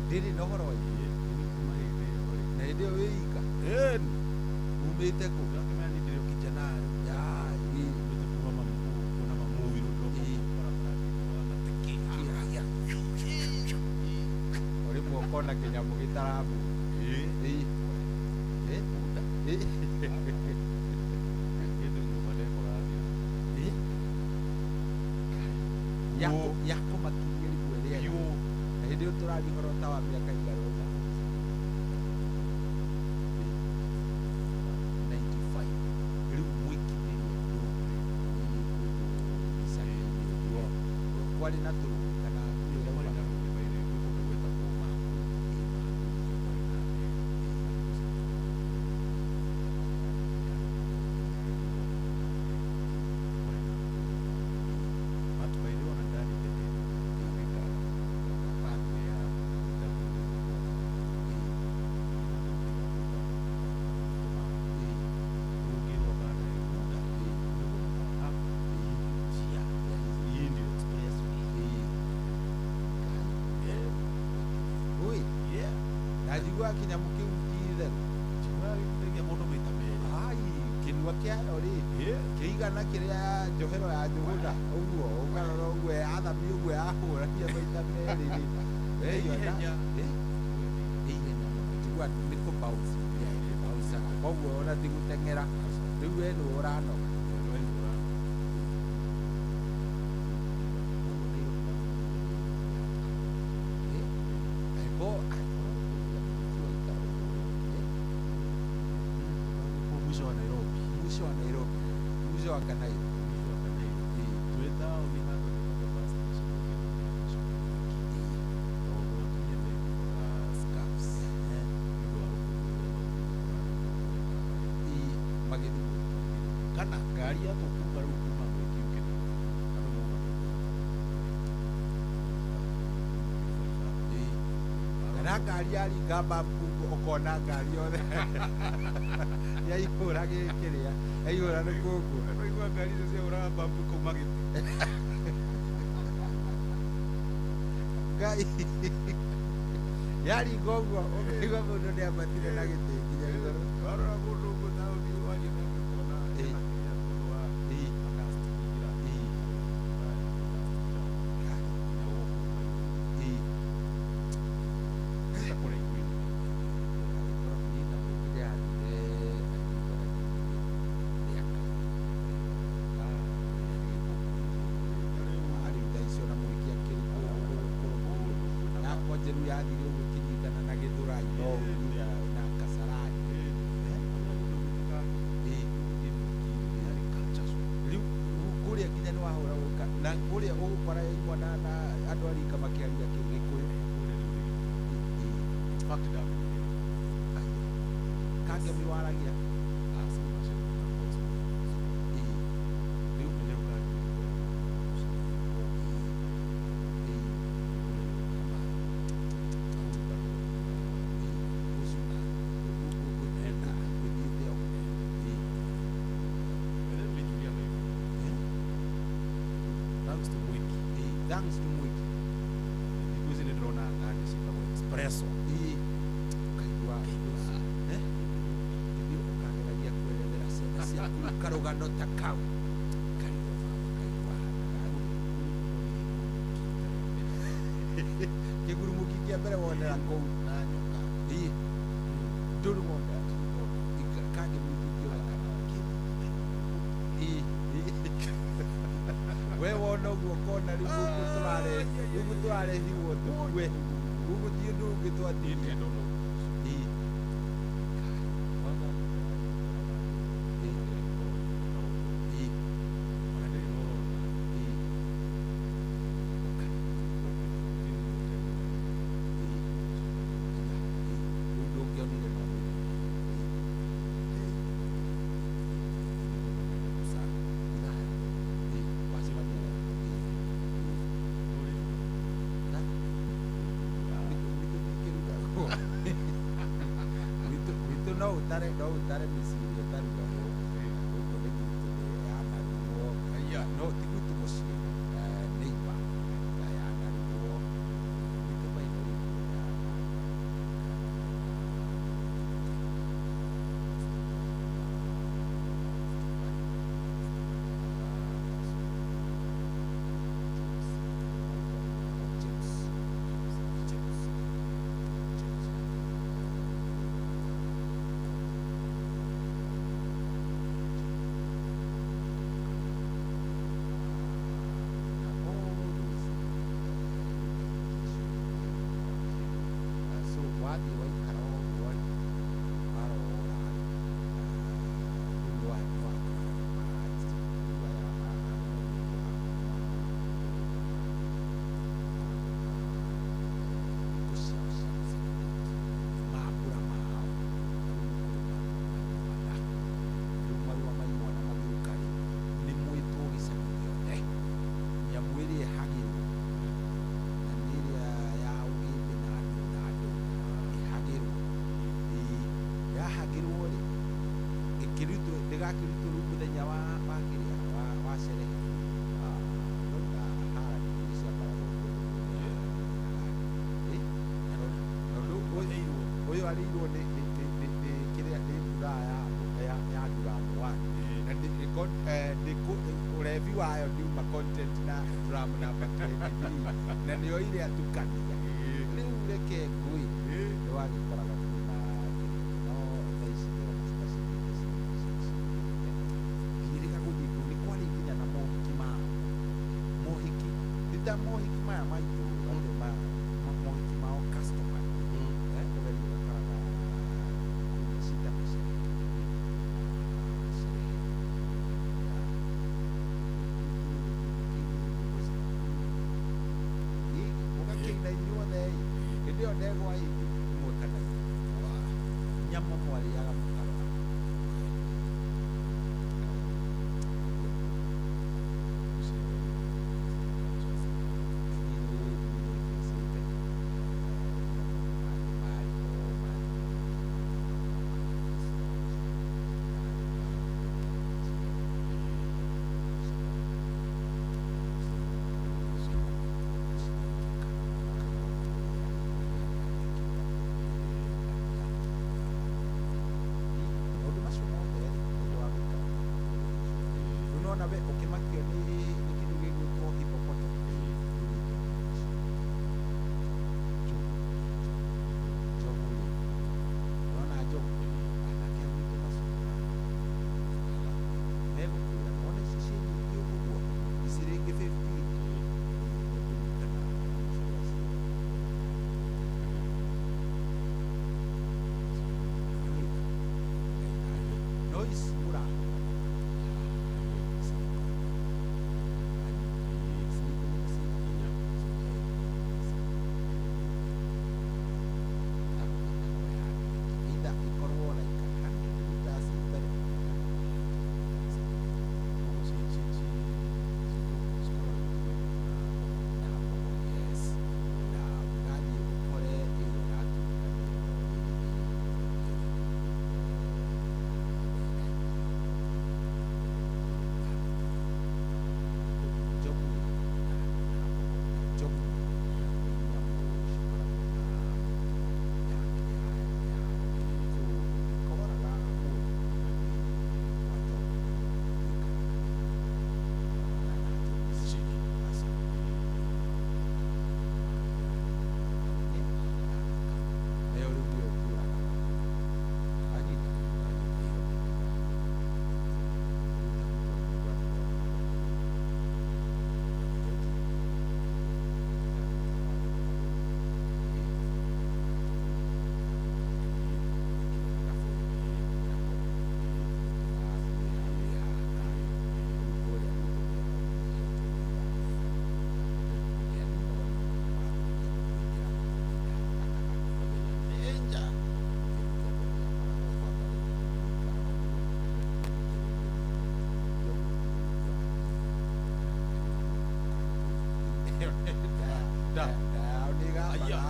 ndĩrĩ na ũhoro na hĩndĩ ĩyo wĩ ika umĩte kũ o rĩmwe ũkona kĩnyamũ gĩtaramu yakũmakirie rĩmwe rĩega na hĩndĩ ĩyo tũrathiĩ ũhoro ta wa mĩaka igana ũna 95 rĩu mwĩkithĩria andũ kũndũ gĩcagi-inĩ ũguo kwarĩ na tũrũĩ kana njigua kĩnyamũ kĩu ti itheru kĩnua kĩayo rĩ kĩigana kĩrĩa njohero ya njũgũna ũguo ũkarora ũguo yathamia ũguo yahũrania maita merĩ rĩ ihenya mũno njigua nĩ kũ-bounce ĩbouncaga koguo ona ti gũteng'era rĩu we nĩwe ũranoga. Mwisho wa Nairobi, mwisho wa Kanairo, kana ngari ya tũkuga rĩu kuma mwĩki ũkĩte andũ mauga kana ngari yaringa bambu ũkona ngari yothe yaihũra gĩkĩrĩa yaihũra rũkũngũ ũraigua ngari icio ciahũraga bambu kuma gĩtĩ. Ngai yaringa ũguo ũkaigua mũndũ nĩ ambatire na gĩtĩ nginya igũrũ. Warora mũndũ ũguo taũni waria nake ũkona ena kĩrĩa tondũ wa dust kũingĩra. Njeru yathire ũguo ĩkĩnyitana na Gĩthũrai na Kasarani. Rĩu kũrĩa nginya nĩ wahũra na kũrĩa ũgũkora imwana na andũ a rika makĩaria Gĩkũyũ. Kangemi waragia thanks to Mwiki. Thikũ ici nĩ ndĩrona ngari ciĩtagwo espresso. Ũkaigua ithuĩ ũkageragia kwerethera ciana ciaku karũgano ta kau karigwo baba kaigua kĩgurumũki kĩa mbere wonera kũu na nyoka. Ndũrĩ wona kangĩ mũingĩ we wona ũguo ũkona rĩu gũkũ tũrare gũkũ tũrarehirwo tũkue gũkũ ti ũndũ ũngĩ twatigia. No utare mĩciĩ ĩrĩa ĩtarugagwo gũkũ nĩ gwitũ nĩ yanarugwo no ti gwitũ mũciĩ neighbor yanarugwo gwitũ maitho wathiĩ waikara ũguo rĩ warora rĩu nĩwakoraga nĩ mara rĩu aya arũme gwitũ a thikũ ciao cia gũ celebrate mambũra mao rĩu nĩ kũrĩ marũa ma imwana. Rĩu marũa ma imwana magĩũka rĩ nĩ mwĩtwo gĩcagi gĩothe nyamũ ĩrĩa ĩhagĩrwo na nĩ ĩrĩa ya ũgĩmbĩ na andũ na andũ ĩhagĩrwo yahagĩrwo rĩ ĩkĩrutwo ndĩgakĩrutwo rĩu mũthenya wa kĩrĩa wa sherehe na harani iria ciakoragwo kũndũ tondũ ũyũ arĩirwo nĩ kĩrĩa nĩ mbura ya drum 1 na ũrebi wayo ndiuma content na drum number 23 na nĩyo ire atukania rĩu reke ngũĩ nĩ wagĩkoraga kwĩna kĩrĩa no thaa ici ndĩrona citacithite ngĩrĩga gũthiĩ kũu nĩ kwarĩ nginya na mohiki mao mohiki ti ta mohiki maya maitũ atĩ mohiki mao customary ũgathiĩ ũgakoraga kwĩna cita sherehe sherehe ũgakĩina inyuothe hĩndĩ ĩyo ndegwa ĩngĩ ĩmwe kana igĩrĩ nyama mwarĩaga mũkarora. Nona we ũkĩmakio nĩ kĩndũ gĩgwĩtwo hippopotamus. Njogu rĩ, nona njogu anake a gwitũ macukuru megũkwĩra wone ici ciĩ nyingĩ ũguo ici rĩngĩ 15 nĩngũririkana mũcoro ũcio. No ici mũrahũra ici nĩ konda. Ici nĩ ikũmi na cigana? Either ikorwo like 100 meters mbere kana 100 meters Koguo na mbogo, yes, na ũgathiĩ ũkore ĩyo ĩratuĩka nĩyo njogu na mbogo. Na njogu nĩ nyamũ cikoragwo na mĩtugo yao, so ũngĩkoraga mũndũ wĩ kwa njogu ũikaraga na njogu ici aca nayo rĩu nĩyo ĩkĩũragaga. Wanyita? Ĩyo nĩ ĩkĩũragaga. Rĩu ta gwitũ ona nĩ gwathiaga ũkaigua na reke njuge gwĩkĩra gabũyũ gakoro wĩ haha kando. Rĩu kũrĩa gwitũ mĩena ũguo nĩho njogu iratheka yani ona wambĩrĩria kũingĩra ĩrarogataga danger. Kĩndũ kĩa mbere gĩakoragwo kwamba rĩu gũikara ũguo ũthikĩrĩrie njogu ĩthiaga yao nĩ ĩgambaga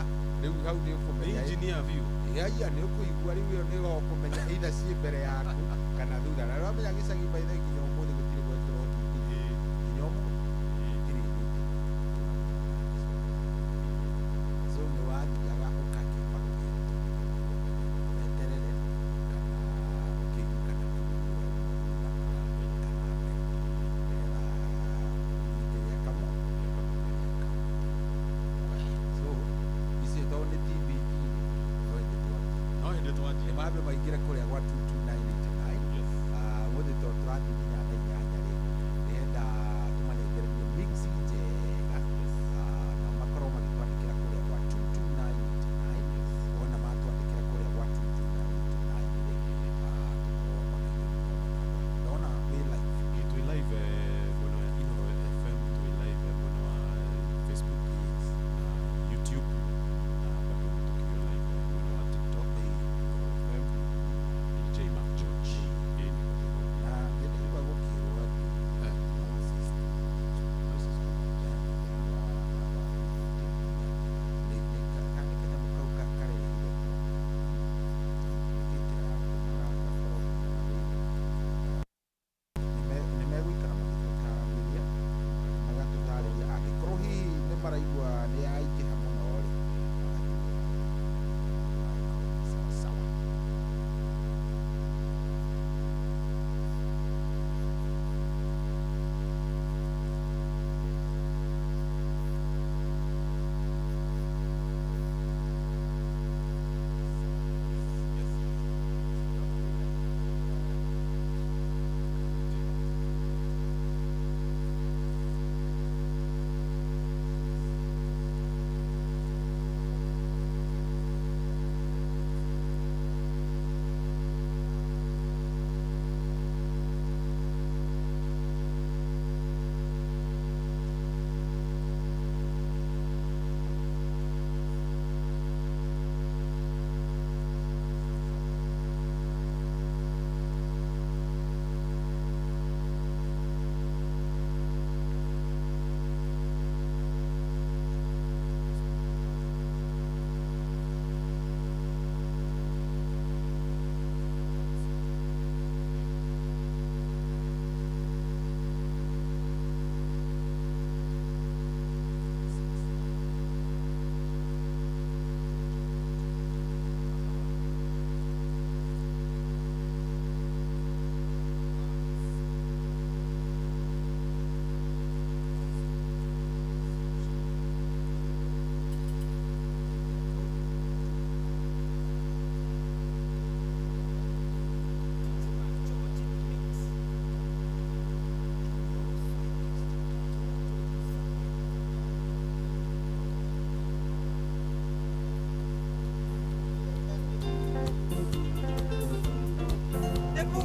rĩu hau nĩ ũkũmenya Nĩ engineer biũ. Aya nĩ ũkũigua rĩu ĩyo nĩho ũkũmenya either ciĩ mbere yaku kana thutha. Na ũramenya gĩcagi by the way nginya ũmũthĩ gũtirĩ gwekĩrwo thitima, nginya ũmũthĩ gũtirĩ thitima. So nĩ wathiaga ũgakĩamba rũgendo nĩgetha weterere kana ũkĩigue kana kũu ũrauma thutha kana mbere nĩgetha ũthiĩ kĩrĩa kamo. So icio tondũ nĩ TBT rĩ, no hĩndĩ twanjia, no hĩndĩ twanjia, nĩ mambe maingĩre kũrĩa gwa 22989. Ũmũthĩ tondũ tũrathiĩ nginya thaa 8 rĩ, ndĩrenda tũmanengererie mix njega. Nao makorwo magĩtwandĩkĩra kũrĩa gwa 22989. Wona matwandĩkĩra kũrĩa gwa 22989 rĩ, tũkorwo ona ithuĩ nĩ twamĩtambũra. Ndona wĩ live. Ĩ, twĩ live mwena wa Inooro FM, twĩ live mwena wa Facebook na YouTube na bado tukio live mwena wa TikTok Inooro FM DJ Mark George. Ĩ, nĩguo. Na nĩndĩigua gũkũ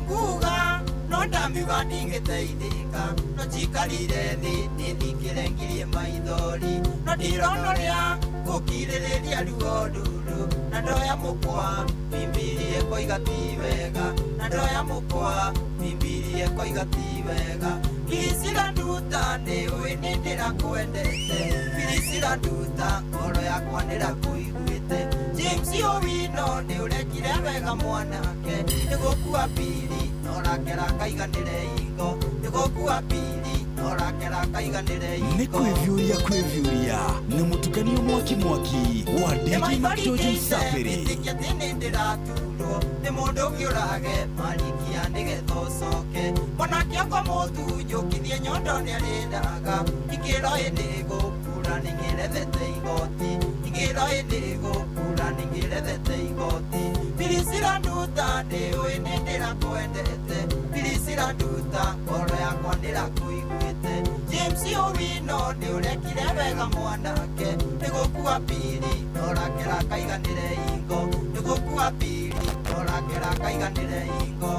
Nguga no ndamiuga ndingĩteithĩka no njikarire thĩ nĩthikĩre ngirie maithori no ndirona ũrĩa ngũkirĩrĩria ruo rũrũ na ndoya mũkwa Bibilia ĩkoiga ti wega na ndoya mũkwa Bibilia ĩkoiga ti wega Birisira nduta nĩũĩ nĩndĩrakwendete Birisira nduta ngoro yakwa nĩrakũiguĩte James Owino nĩũrekire wega mwanake nĩgũkua pili norakera kaiganĩre ingo nĩgũkua pili norakera kaiganĩre ingo Nĩ kwĩviũria kwĩviũria na mũtukanio mwaki mwaki wa DJ McGeorge Msafiri. Ĩtĩkia atĩ nĩndĩraturwo nĩ mũndũ ũngĩ ũrage marikia nĩgetha ũcoke mwanake okwa mũtu njũkithie nyondo nĩarĩndaga ikĩro ĩndĩ gũkura nĩngĩrethete igoti ikĩro ĩndĩ gũkura nĩngĩrethete igoti Birisira nduta ndĩũĩ nĩndĩrakwendete Birisira nduta ngoro yakwa nĩrakũiguĩte James Owino nĩũrekire wega mwanake nĩgũkua pili norakera kaiganĩre ingo nĩgũkua pili norakera kaiganĩre ingo.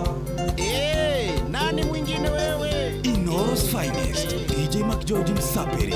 Nani mwingine wewe? Inooro's finest DJ McGeorge Msafiri.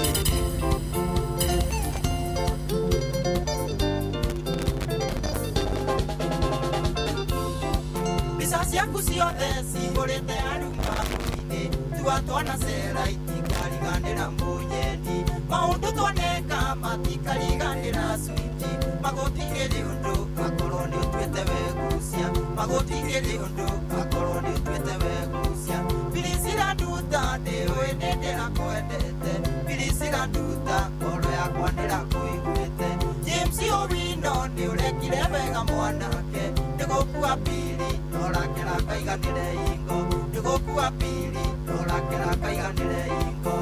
Mbica ciaku ciothe cihũrĩte aruma-inĩ tua twana cera itikariganĩra mũnyendi maũndũ twaneka matikariganĩra switi magũtigĩrĩ ũndũ akorwo nĩ ũtuĩte wegucia magũtigĩrĩ ũndũ akorwo nĩ ũtuĩte wegucia Birisira nduta ndĩũĩ nĩndĩrakwendete Birisira nduta ngoro yakwa nĩrakũiguĩte James Owino nĩũrekire wega mwanake nĩgũkua pili norakera kaiganĩre ingo nĩgũkua pili norakera kaiganĩre ingo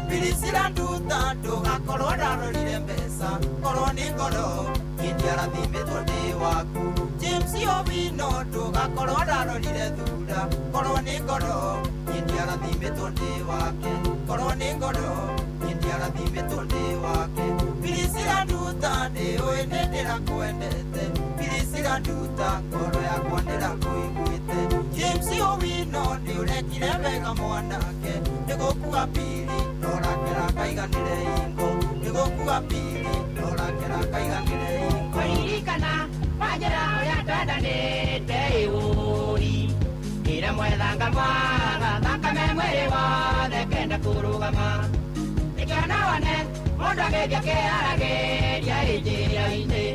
Birisira nduta ndũgakorwo ndarorire mbeca korwo nĩ ngoro ndiarathimĩtwo ndĩ waku James Owino ndũgakorwo ndarorire thura korwo nĩ ngoro ndiarathimĩtwo ndĩ wake korwo nĩ ngoro ndiarathimĩtwo ndĩ wake Birisira nduta ndĩũĩ nĩndĩrakwendete Birisira nduta ngoro yakwa nĩrakũiguĩte James Owino nĩũrekire wega mwanake nĩgũkua pili norakera kaiganĩre ingo nĩgũkua pili norakera kaiganĩre ingo Kũririkana wanjĩra ũrĩa twendanĩte ĩũri ĩra mwethanga mwaga thakame mwĩrĩ wothe kenda kũrũgama nĩkĩona wone mũndũ agĩthiĩ akĩharagĩria ĩ njĩra-inĩ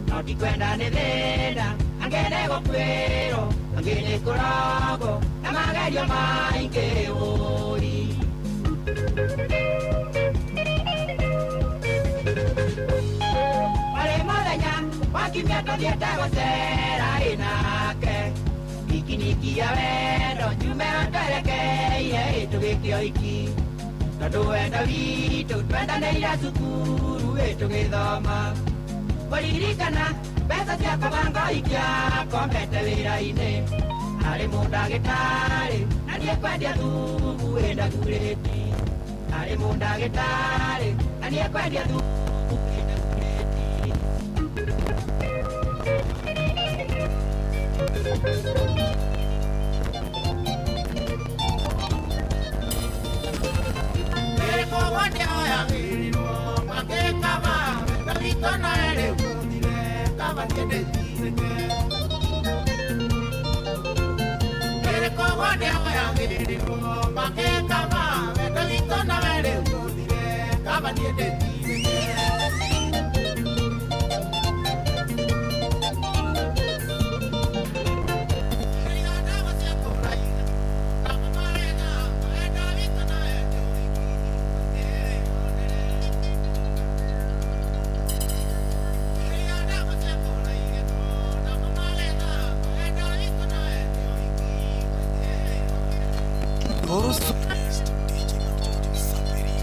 no ti kwenda nĩ thĩna angĩ nĩ gũkuĩrwo angĩ nĩ kũrogwo na magerio maingĩ ũri Warĩ mũthenya wa kiumia tũthiĩte gũcera ĩ nake pikiniki ya wendo njume twerekeire ĩ tũgĩkio iki tondũ wendo witũ twendanĩire cukuru ĩ tũgĩthoma kũririkana mbeca cia kũbanga ikiakombete wĩra-inĩ arĩ mũndagĩtarĩ na niĩ kwendia thubu ĩ ndagurĩti arĩ mũndagĩtarĩ na niĩ kwendia thubu ĩ ndagurĩti. Inooro's finest DJ McGeorge Msafiri.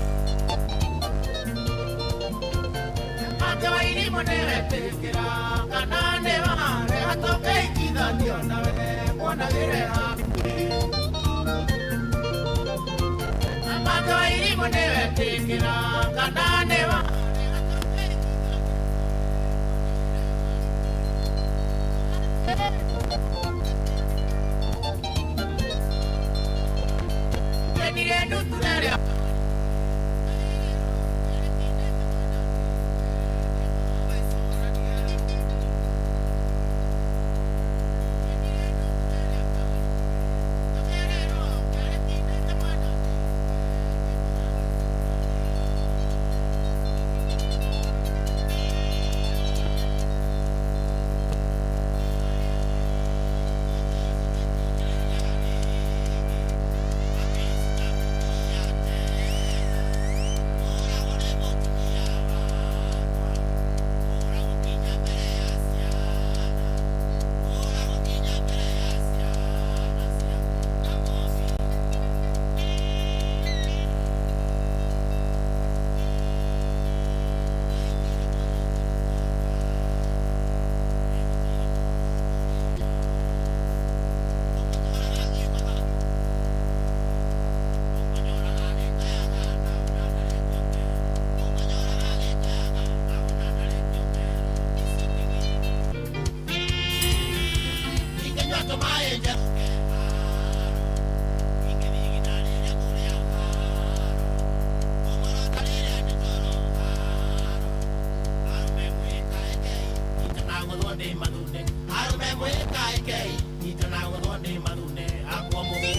gũthwo nĩ mathune arũme mwĩkaĩkei itanagũthwo nĩ mathune akwo mũhu.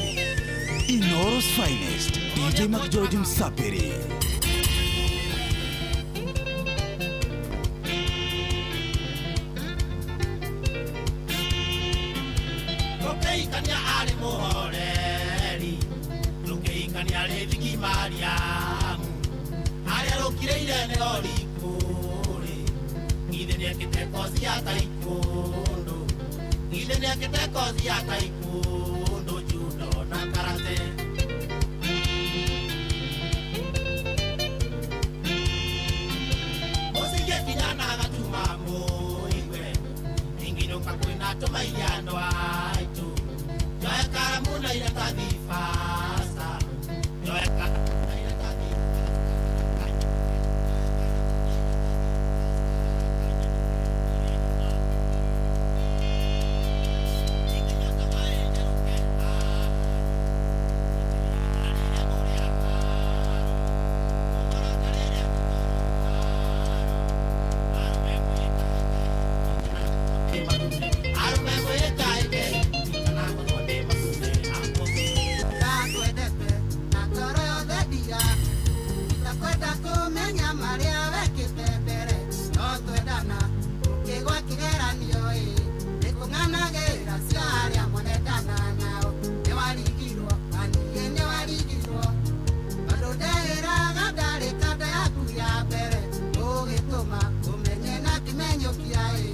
Inooro's finest, DJ McGeorge Msapiri. Rũkĩikania arĩ mũhoreri, rũkĩikania arĩ thiki Mariamu, harĩa rũkirĩire nĩ rorikũrĩ, githĩ nĩekĩte koci ya taekwondo, githĩ nĩekĩte koci ya taekwondo, judo na karate. Mũcingĩkinya na gatuma mũigue, ingĩinũka kwĩna tũmairia andũ aitũ, njoe karamu na iratathi fasta, njoe karamu na iratathi. Ndakwendete na ngoro yothe ndia, ndakwenda kũmenya marĩa wekĩte mbere, no twendana ũkĩgwa kĩgeranio ĩ, nĩkũng'anagĩra cia arĩa monendana nao, nĩwarigirwo aniĩ nĩwarigirwo, tondũ ndeĩraga ndarĩ kanda yaku ya mbere, ũgĩtũma ũmenye na kĩmenyũkia ĩ,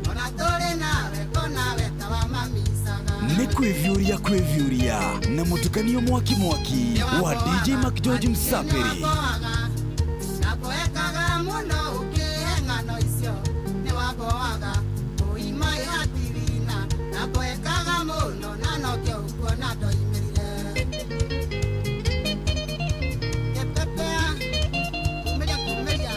ona tũrĩ nawe konawe ta wa mamicaga. Nĩ kwĩviũria kwĩviũria na mũtukanio mwaki mwaki wa DJ McGeorge Msapiri. Naboekaga mũno ũkĩhe ng'ano icio, nĩwaboaga ũima ĩhatirina, naboekaga mũno na nokĩo ũkuona ndoimĩrire. Kĩpepea, kumĩria kumĩria.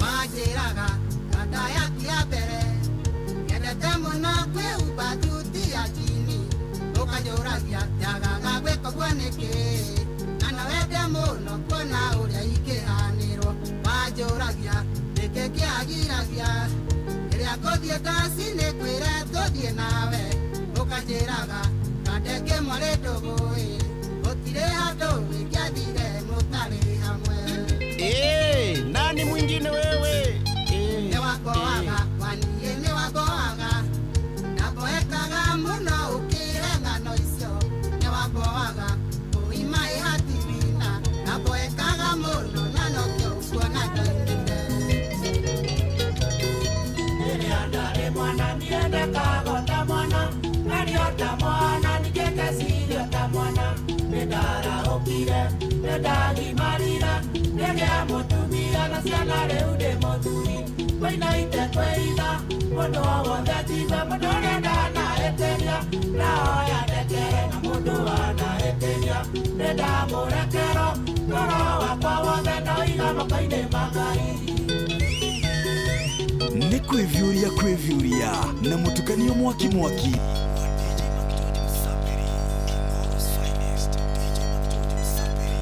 Wanjĩraga kanda yaku ya mbere nyendete mũno kwĩhumba thuti ya jini, ũkanjũragia njagaga gwĩka ũguo nĩkĩ, na no wende mũno kuona ũrĩa ingĩhanĩrwo, wanjũragia nĩkĩ kĩagiragia rĩrĩa ngũthiĩ ndaci nĩngwĩre tũthiĩ nawe, ũkanjĩraga kandenge mwarĩ ndũgũĩ, gũtirĩ handũ ingĩathire mũtarĩ hamwe. Nani mwingine wewe? Nĩwakoaga waniĩ nĩwakoaga, ndaboekaga mũno ũkĩre ng'ano icio, nĩwakoaga ũima ĩhatirina, ndaboekaga mũno na nokĩo ũkuona ndoimĩte. Rĩrĩa ndarĩ mwana niendekaga ta mwana, ngario ta mwana, ningĩkeciria ta mwana, nĩndarahũkire, nĩndagimarire, ngĩgĩa mũtumia na ciana rĩu ndĩ mũthuri, kwĩna ite kwĩitha, mũndũ o wothe tiga mũndũ ũrĩa ndanahĩtĩria, ndahoya ndekere na mũndũ wanahĩtĩria, nĩndamũrekero, ngoro wakwa wothe ndoiga moko-inĩ ma Ngai. Nĩ kwĩviũria kwĩviũria na mũtukanio mwaki mwaki wa DJ McGeorge Msapiri. Inooro's finest, DJ McGeorge Msapiri.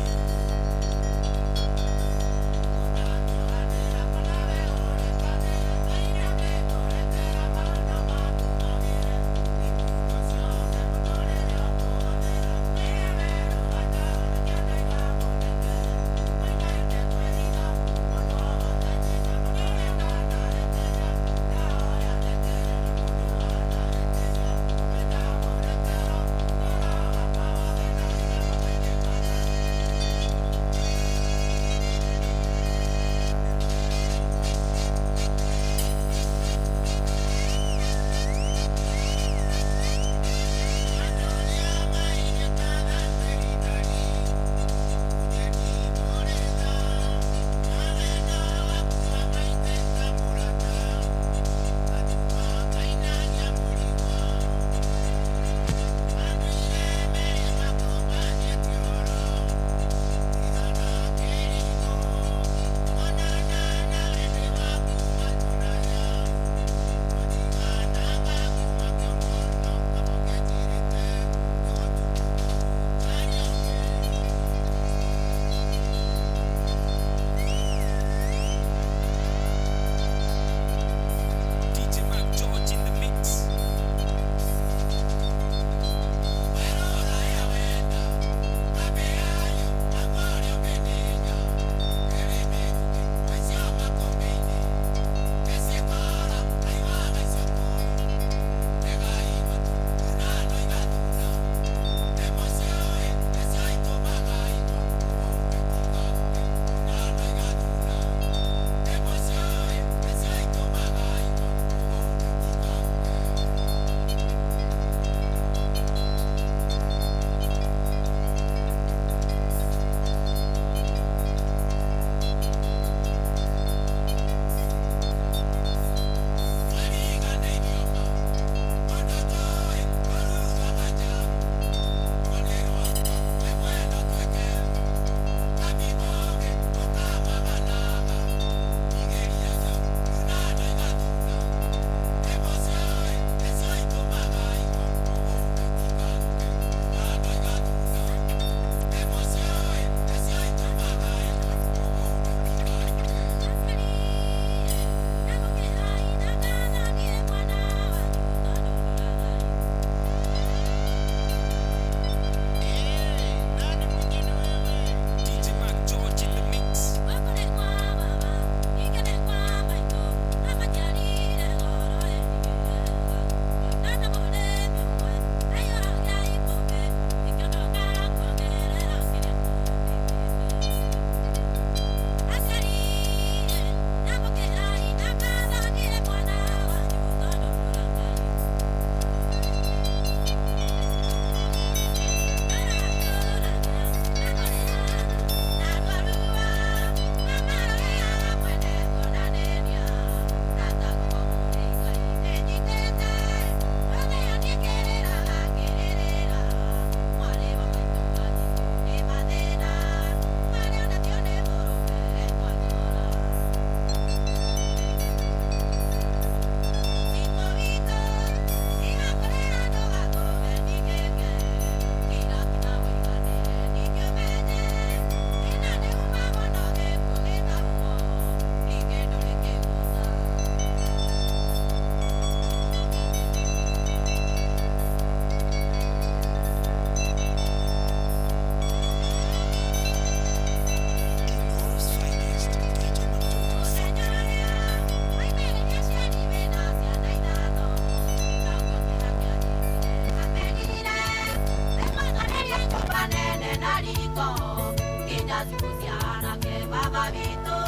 cukuru cia anake baba witũ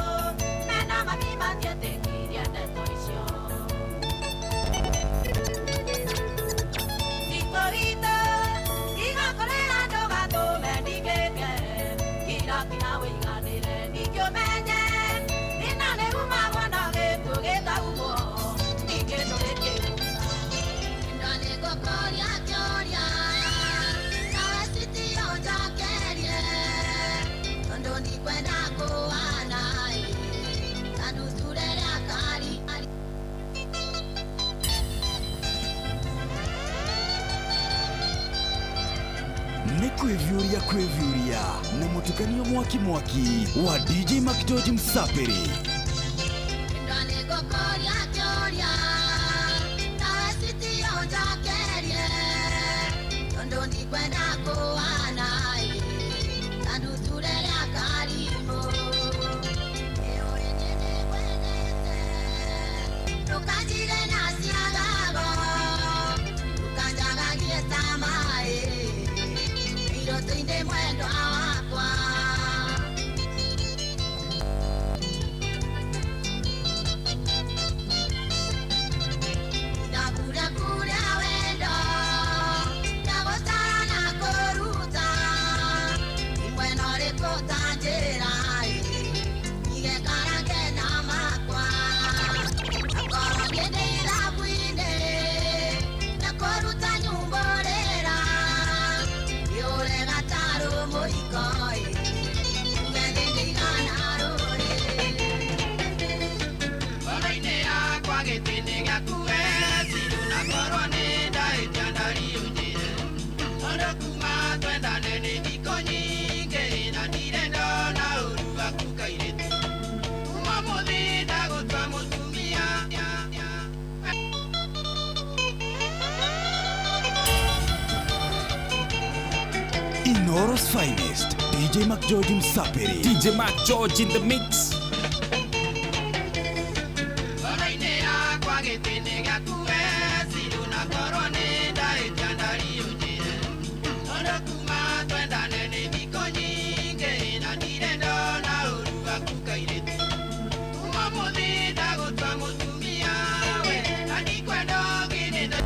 mena mami matietĩkirie ndeto icio. Citũ witũ igakũrĩra ndũgatũme ndigĩke kira kira wĩiganĩre ningĩ ũmenye thĩna nĩumagwo na gĩkuũ gĩtaumwo ningĩ ndũrĩ kĩguna. Ndanĩgũkũria kĩũria nawe citio njokerie tondũ ndikwenda kũhana ta nuthu rĩrĩa kari. Nĩ kwĩviũria kwĩviũria na mũtukanio mwaki mwaki wa DJ Macgeorge Msapiri. Ndanĩgũkũria kĩũria nawe citio njokerie tondũ ndikwenda kũhana ta nuthu rĩrĩa karimũ. Nĩũĩ niĩ nĩngwendete ndũkanjige na ciagago ndũkanjagagie ta maĩ iroto-inĩ mwendwa wakwa. Ndakura wendo ndagũtara na kũruta nĩ mwena ũrĩkũ ũtanjĩra nigekarange na makwa akorwo niĩ ndĩ irabu-inĩ na kũruta nyumbũrĩra yũre gatarũ mũiko uge thĩ ndĩigana rũrĩ. Ngoro-inĩ yakwa gĩtĩ-inĩ gĩaku we Ciru na korwo nĩ ndahĩtia ndariũnjĩre tondũ kuma twendane nĩ thikũ nyingĩ na ndirĩ ndona ũru waku kairĩtu kuma mũthĩ ndagũtua mũtumia. Inoro's finest, DJ Macgeorge Msapiri. DJ Macgeorge in the mix. Ngoro-inĩ yakwa gĩtĩ-inĩ gĩaku we Ciru na korwo nĩ ndahĩtia ndariũnjĩre tondũ kuma twendane nĩ thikũ nyingĩ na ndirĩ ndona ũru waku kairĩtu kuma mũthĩ ndagũtua mũtumia we na ndikwenda ũngĩ nĩ nda.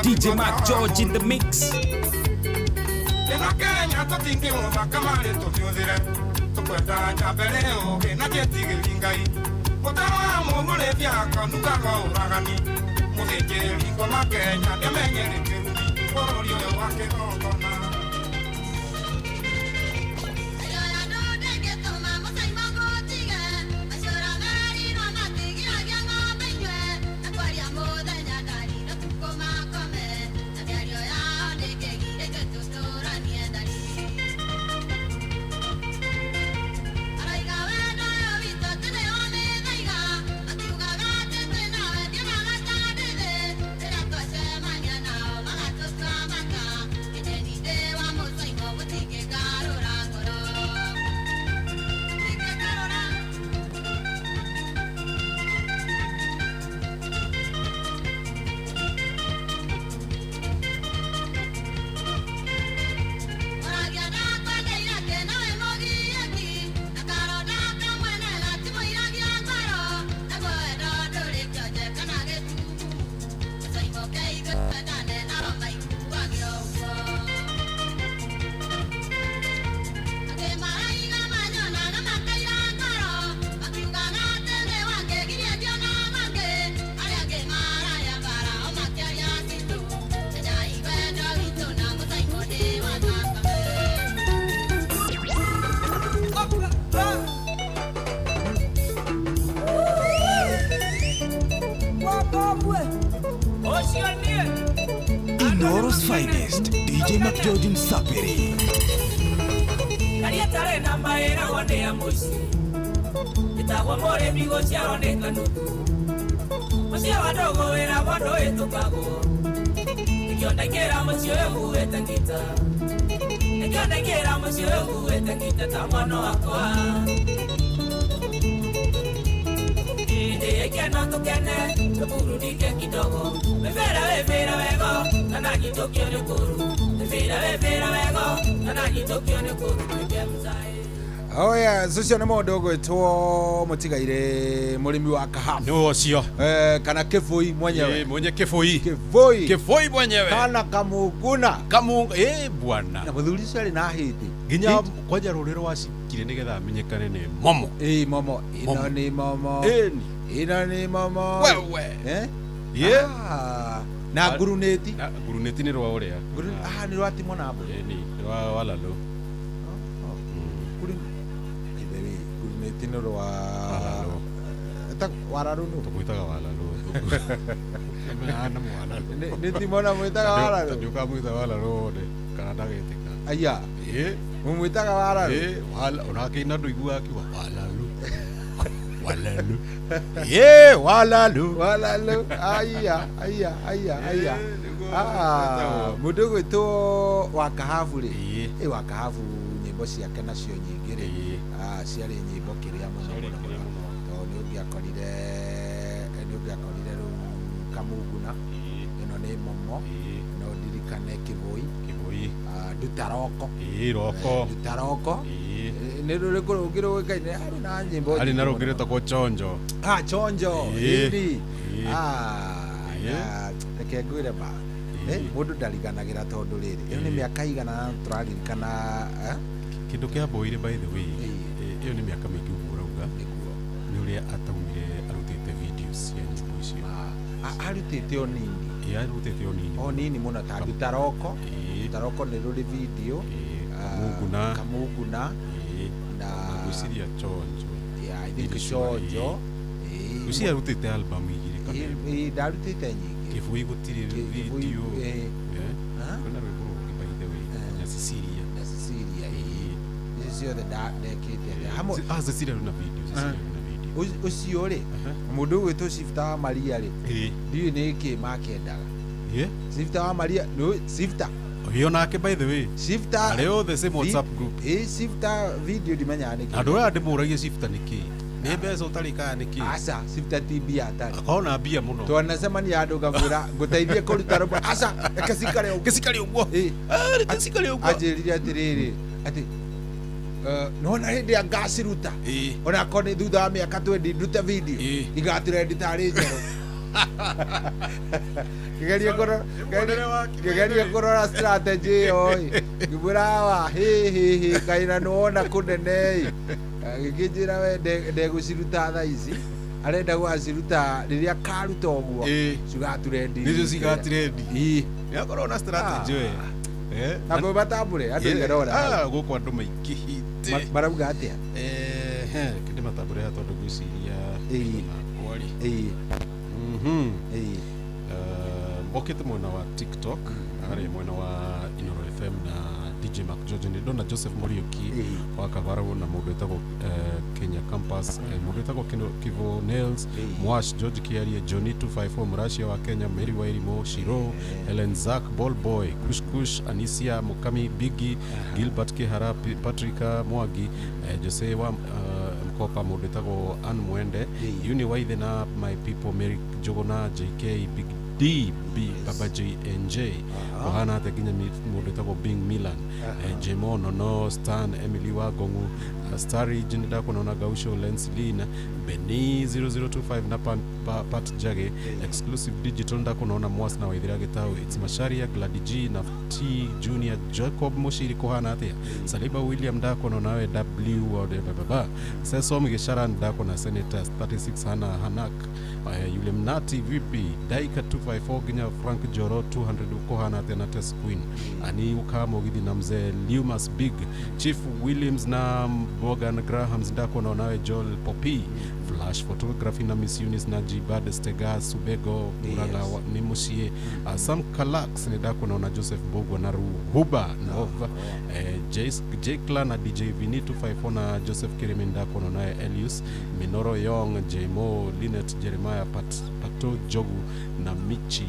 DJ Macgeorge in the mix. Thank you. Mark George Msapiri. Karia tare na maera wone ya muci Itagwa more migo ciaro nĩ kanuku Mũciĩ wa ndogo wĩra wa ndũhĩtũkagwo Nĩkĩo ndaingĩra mũciĩ ũyũ nguĩte ngita Nĩkĩo ndaingĩra mũciĩ ũyũ nguĩte ngita ta mwana wakwa Ĩndĩ ĩkeno tũkene tũburudike kidogo Wĩbĩra wĩbĩra wego na nanyitũkio nĩ kũru Wĩbĩra wĩbĩra wego na nanyitũkio nĩ kũru twĩke mzaĩ. Oh yeah, ucio nĩ mũndũ ũgwĩtwo mũtigaire mũrĩmi wa kahabu. Nĩ ũcio. Kana Kĩbũi mwenyewe. Mwenye Kĩbũi. Kĩbũi. Kĩbũi mwenyewe. Kana Kamunguna. Bwana. Na mũthuri ũcio arĩ na hĩndĩ. Nginya kwanja rũrĩ rwacikire nĩgetha amenyekane nĩ Momo. Momo. Ĩno nĩ Momo. Ĩno nĩ Momo. Wewe. Yeah. Na ngurunĩti. Na ngurunĩti nĩ rwa ũrĩa. Nĩ rwa Timo na Mbũri. Nĩ rwa Walalo. Tino rwa Wararu nũ? Tũmwĩtaga Walalu. Nĩ Timona mwĩtaga Walalu? Ndũkamwĩta Walalu wone kana ndagetĩka. Aya. Mũmwĩtaga Walalu? Onake ina ndũiguaga akiuga Walalu. Walalu. Walalu. Walalu. Aya, aya, aya, aya. Mũndũ ũgwĩtwo wa Kahabu rĩ. Wa Kahabu nyĩmbo ciake nacio nyingĩ rĩ. Ciarĩ nyĩmbo kĩrĩa mũno mũno mũno tondũ nĩ ũngĩakorire rĩu Kamunguna ĩno nĩ Momo no ndirikane Kĩbũi Ndutaroko Roko Ndutaroko nĩ rũrĩkũ rũngĩ rũĩkaine arĩ na nyĩmbo arĩ na rũngĩ rwĩtagwo Chonjo. Chonjo ĩni reke ngwĩre ma mũndũ ndariganagĩra tondũ rĩrĩ ĩyo nĩ mĩaka igana tũraririkana kĩndũ kĩa Mboire by the way ĩyo nĩ mĩaka mĩingĩ ũguo ũrauga nĩ ũrĩa ataumire arutĩte videos cia nyĩmbo icio. Arutĩte o nini. Arutĩte o nini. O nini mũno ta Ndutaroko. Ndutaroko nĩ rũrĩ video. Kamunguna. Kamunguna. Na ngwĩciria Chonjo. Yeah, I think Chonjo. Ngwĩciria arutĩte album igĩrĩ kana ĩmwe. Ndarutĩte nyingĩ. Kĩbũi gũtirĩ video. Kwĩna rwĩmbo rũngĩ by the way na Cecilia. Na Cecilia ciothe ndekĩte hamwe. Cecilia rĩ na video. Ũcio rĩ mũndũ ũgwĩtwo Shifta wa Maria rĩ ndiũĩ nĩ kĩ makĩendaga. Shifta wa Maria nĩ Shifta ĩyo nake by the way Shifta arĩ othe same WhatsApp group. Shifta video ndimenyaga nĩ kĩ. Andũ aya ndĩmũragia Shifta nĩ kĩ nĩ mbeca ũtarĩ kana nĩ kĩ. Aca Shifta ti mbia atarĩ. Akorwo na mbia mũno. Twanacemania andũ ngamwĩra ngũteithie kũruta rũmwe. Aca reke cikare ũguo. Cikare ũguo. Reke cikare ũguo. Anjĩrire atĩrĩrĩ atĩ nona hĩndĩ ya ngaciruta onakorwo nĩ thutha wa mĩaka 20 ndute video igatrendi tarĩ njerũ. Ngĩgeria kũrora strategy ĩyo ĩ ngĩmwĩra awa hĩ kaina nĩwona kũnene ĩ gĩkĩnjĩra we ndegũciruta thaa ici arenda gũgaciruta rĩrĩa karuta ũguo cigatrendi nĩcio cigatrendi. Nĩakorwo na strategy we na kwĩ matambũre andũ igana ũna gũkũ andũ maingĩhĩte marauga atĩa kĩndĩ matambũre haha tondũ ngwĩciria kwari mbokĩte mwena wa TikTok harĩa mwena wa Inoro FM na DJ Mark George nĩ ndona Joseph Muriuki wa Kabarũ na mũndũ wĩtagwo Kenya Campus mũndũ wĩtagwo Kivo Nails Mwash George Kiarie Johnny 254 Mũracia wa Kenya Mary Wairimu Shiro Helen Zack Ballboy Kush Kush Anisia Mukami Biggie Gilbert Kihara Patrick Mwangi Jose wa Mkopa mũndũ wĩtagwo Ann Mwende Uni Waithe na My People Mary Jogona JK Big D B Baba J N J ohana ate nginya mũndũ wĩtagwo Bing Milan Jemo Nono Stan Emily Wagongu Starry Jinda kunaona Gausho Lens Lin Beni 0025 na Pat Jage Exclusive Digital ndakunaona Mwas na Waithira Gitau It's Masharia Gladi G na T Junior Jacob Mushiri kuhana atia Saliba William ndakunaona we W wa baba Sesom Gishara ndakuna Senator 36 Hana Hanak yule Mnati VP Daika 254 nginya Frank Joro 200 kuhana atia na Tess Queen ani ukamogithi na mzee Lumas Big Chief Williams na Morgan Grahams ndakunaona we Joel Poppy Flash Photography na Miss Eunice na Jibad Stega Subego Murang'a nĩ mũciĩ. Sam Kalax nĩ ndakuona ona Joseph Mbugua na Ruhuba Nova, Jekla na DJ Vini 254 na Joseph Kirimi ndakuona naye Elius Minoro Yong Jmo Linet Jeremiah Pato Jogu na Michi.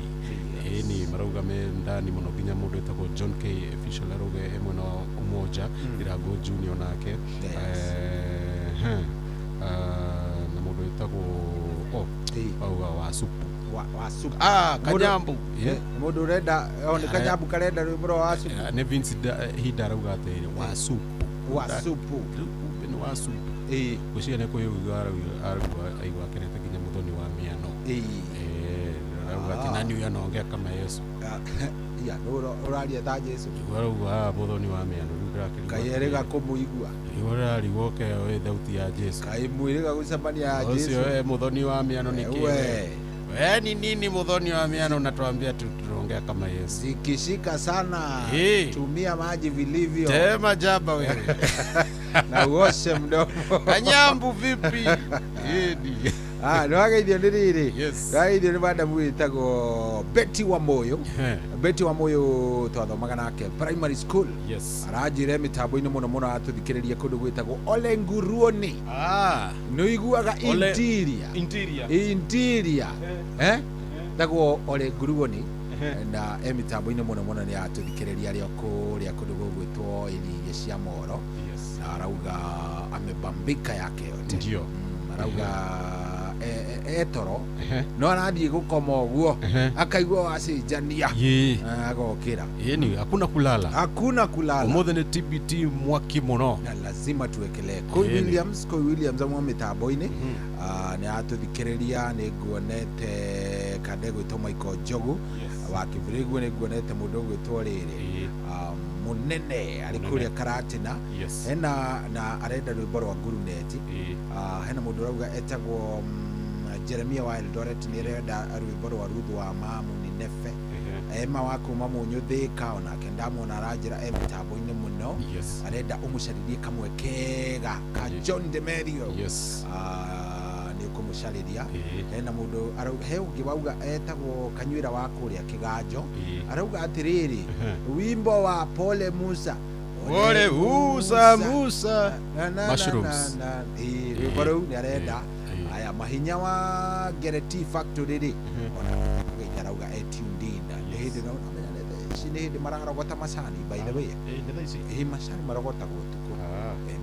Ĩni marauga me ndani mũno nginya mũndũ wĩtagwo John K official arauga e mwena wa Umoja Irago Junior nake na mũndũ wĩtagwo auga wa supu wa supu Kanyambu mũndũ ũrenda nĩ Kanyambu karenda rwĩmbo rwa wa supu nĩ Vince Hinda arauga atĩrĩ wa supu wa supu nĩ wa supu gwĩciria nĩ kwĩyũiga arauga aigua akenete nginya mũthoni wa mĩano arauga ati nani huyu anaongea kama Yesu ya ũraria ta Jesu arauga mũthoni wa mĩano rĩu ndĩrakĩrigwo kaĩ erĩga kũmũigua rĩu ũrarigwo ke wĩ thauti ya Jesu kaĩ mwĩrĩga gũcemania ya Jesu ũcio mũthoni wa mĩano nĩ kĩ we ni nini muthoni wa miano unatuambia tunaongea kama Yesu. Zikishika sana tumia maji vilivyo. Tema jaba wewe. Na uoshe mdomo. Kanyambu vipi? Yedi. Nĩwageithio nĩ rĩrĩ. Yes. Nĩwageithio nĩ madamu wĩtagwo Betty Wamoyo. Betty Wamoyo twathomaga nake primary school. Yes. Aranjĩra mĩtambo-inĩ mũno mũno atũthikĩrĩria kũndũ gwĩtagwo Ole Nguruoni. Nĩũiguaga interior. Interior. Interior. Tagwo Ole Nguruoni na mĩtambo-inĩ mũno mũno nĩ atũthikĩrĩria arĩ o kũrĩa kũndũ gũgwĩtwo iria cia Moro. Yes. Na arauga amebambika yake yote. Ndio. Arauga etoro no arathiĩ gũkoma ũguo akaigua wacenjania agokĩra. Yeni hakuna kulala. Hakuna kulala. Ũmũthĩ nĩ TBT mwaki mũno. Na lazima tuwekelee. Koi Williams, Koi Williams amwe mĩtambo-inĩ nĩ atũthikĩrĩria nĩ nguonete kande gwĩtwo Michael Njogu wa Kibirigũ nĩ nguonete mũndũ ũgwĩtwo rĩrĩ munene arĩ kũrĩa Karatina. Hena na arenda rwĩmbo rwa nguruneti. Hena mũndũ ũrauga etagwo Jeremia wa Eldoret nĩ arenda rwĩmbo rwa Ruth wa Mamu ni Nefe. Emma wa kuma Mũnyũ onake ndamwona aranjĩra e mĩtambo-inĩ mũno. Arenda ũmũcarĩrie kamwe kega ka John Demerio. Nĩ ũkũmũcarĩria. Hena mũndũ he ũngĩ wauga etagwo Kanyuĩra wa kũrĩa Kĩganjo arauga atĩrĩrĩ wimbo wa Pole Musa. Pole Musa Musa Mushrooms. Rwĩmbo rũu nĩ arenda. Aya mahinya wa Gereti Factory rĩ ona arauga e tuned in. Nĩ hĩndĩ no ici nĩ hĩndĩ mararogota macani by the way. Macani marogotagwo ũtukũ.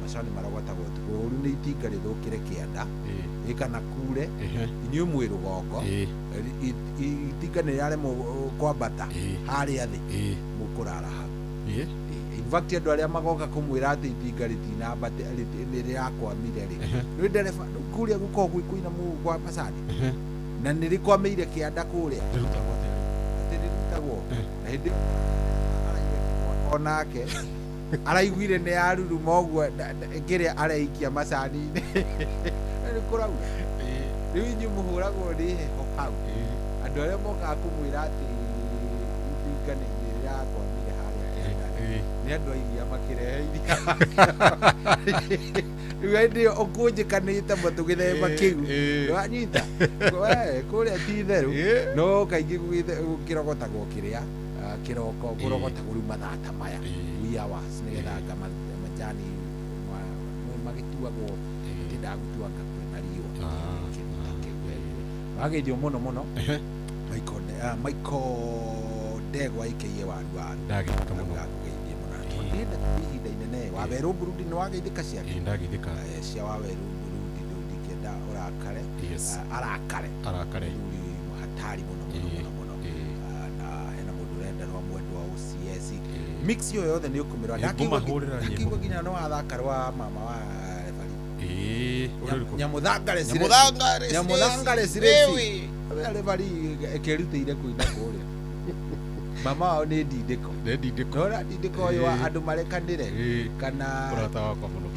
Macani marogotagwo ũtukũ ũru nĩ itinga rĩthũkĩre kĩanda kana kure inyuĩ mwĩ rũgongo itinga nĩ rĩaremwo kwambata harĩa thĩ mũkũrara hau. In fact andũ arĩa magoka kũmwĩra atĩ itinga rĩtinambate nĩ rĩrakwamire rĩ nĩ ndereba kũrĩa gũkoragwo gwĩ kũinamu kwa macani na nĩ rĩkwamĩire kĩanda kũrĩa atĩ rĩrutagwo na hĩndĩ onake araiguire nĩ yaruruma ũguo kĩrĩa areikia macani-inĩ nĩ kũraura rĩu inyuĩ mũhũragwo nĩ heho hau andũ arĩa mokaga kũmwĩra atĩ itinga nĩ rĩrakwamire harĩa kĩanda nĩ andũ a iria makĩrehe iria rĩu hĩndĩ ĩyo ũkũnjĩkanĩte matũ gĩthemba kĩu nĩwanyita kũrĩa ti itherũ no kaingĩ kĩrogotagwo kĩrĩa kĩroko kũrogotagwo rĩu mathaa ta maya wee hours nĩgetha nga majani magĩtuagwo tindaga gũtuanga kwĩna riũa wageithio mũno mũno Michael Ndegwa aka Waru Waru ndageithĩka mũno ndagũgeithie mũno ndĩrenda ihinda inene Wawerũ Burundi nĩ wageithĩka ciake ndageithĩka cia Wawerũ Burundi ndingĩenda ũrakare arakare arakare hatari mũno mũno mũno na hena mũndũ ũrenda rwa mwendwa OCS mix yo yothe nĩ ũkũmĩrora ndakĩigua nginya no wathaka rwa mama wa refari Nyamũthangare Cireci refari ĩkĩrutĩire kũina kũrĩa mama wao nĩ ndindĩko nora ndindĩko ũyũ wa andũ marekanĩre kana ũrata wakwa mũno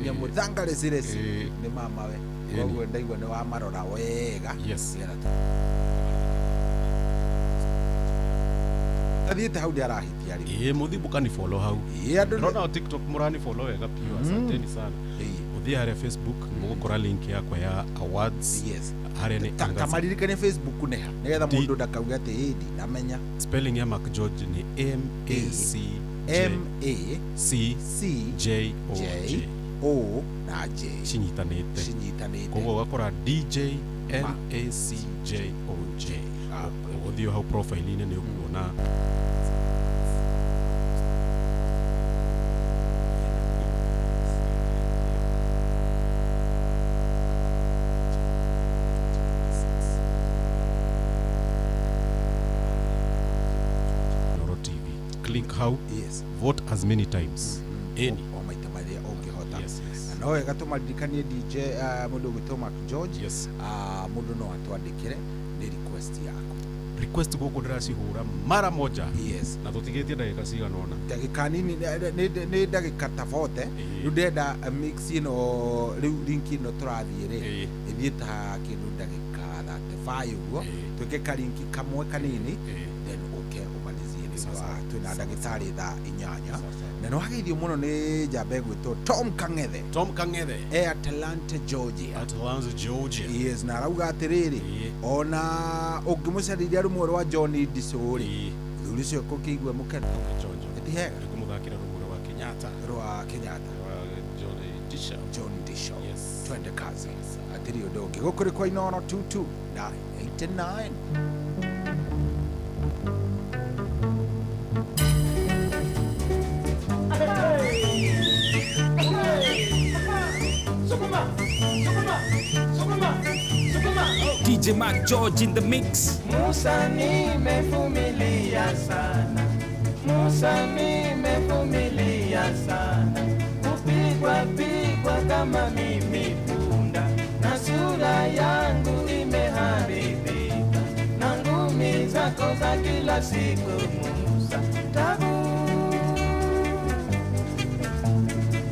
Nyamũthangare Cireci nĩ mama we koguo ndaigua nĩ wamarora wega athiĩte hau nĩ arahitia rĩ mũthiĩ mũkani follow hau andũ ndĩrona o TikTok mũrani follow wega piũ asanteni sana Muthie haria Facebook mugukora link yakwa ya awards. Yes. Haria ni tamaririkane Facebook neha nigetha mundu ndakauge ati indi ndamenya. Spelling ya Mark George ni M A C M A C C J O J O na J cinyitanite. Koguo ugakora DJ M A C J O J. Uguthio hau profile-inĩ nĩ ũkuona. Click how. Yes. Vote as many times. Any o maita maria ũngĩhota. Yes, yes. Na no wega tũmaririkanie DJ mũndũ ũgwĩtwo Mark George. Yes. Mũndũ no atwandĩkĩre nĩ request yaku. Request gũkũ ndĩracihũra mara moja. Yes. Na tũtigĩtie ndagĩka cigana ũna. Ndagĩka nini nĩ ndagĩka ta 40. Rĩu ndĩrenda mix ĩno rĩu link ĩno tũrathiĩ rĩ ĩthiĩ ta kĩndũ ndagĩka 35 ũguo twĩke karinki kamwe kanini then ũke ũmalizie. Twĩna ndagĩtarĩ thaa 8 na nĩ wageithio mũno nĩ njamba ĩgwĩtwo Tom Kang'ethe. Tom Kang'ethe e Atlanta, Georgia. Atlanta, Georgia. Yes, na arauga atĩrĩrĩ ona ũngĩmũcarĩria rũmwe rwa John Ndiso rĩ thuri ũcio kũkĩigua mũkeno ĩti hega nĩngũmũthakĩra rũmwe rwa Kenyatta John Disho. John Disho. Yes. Twende kazi atĩrĩ ũndũ ũngĩ gũkũ rĩ kwa Inooro 22989. DJ Mark George in the mix. Musa nimevumilia sana, Musa nimevumilia sana, kupigwa pigwa kama mimi punda, na sura yangu imeharibika, na ngumi zako za kila siku Musa. Tabu,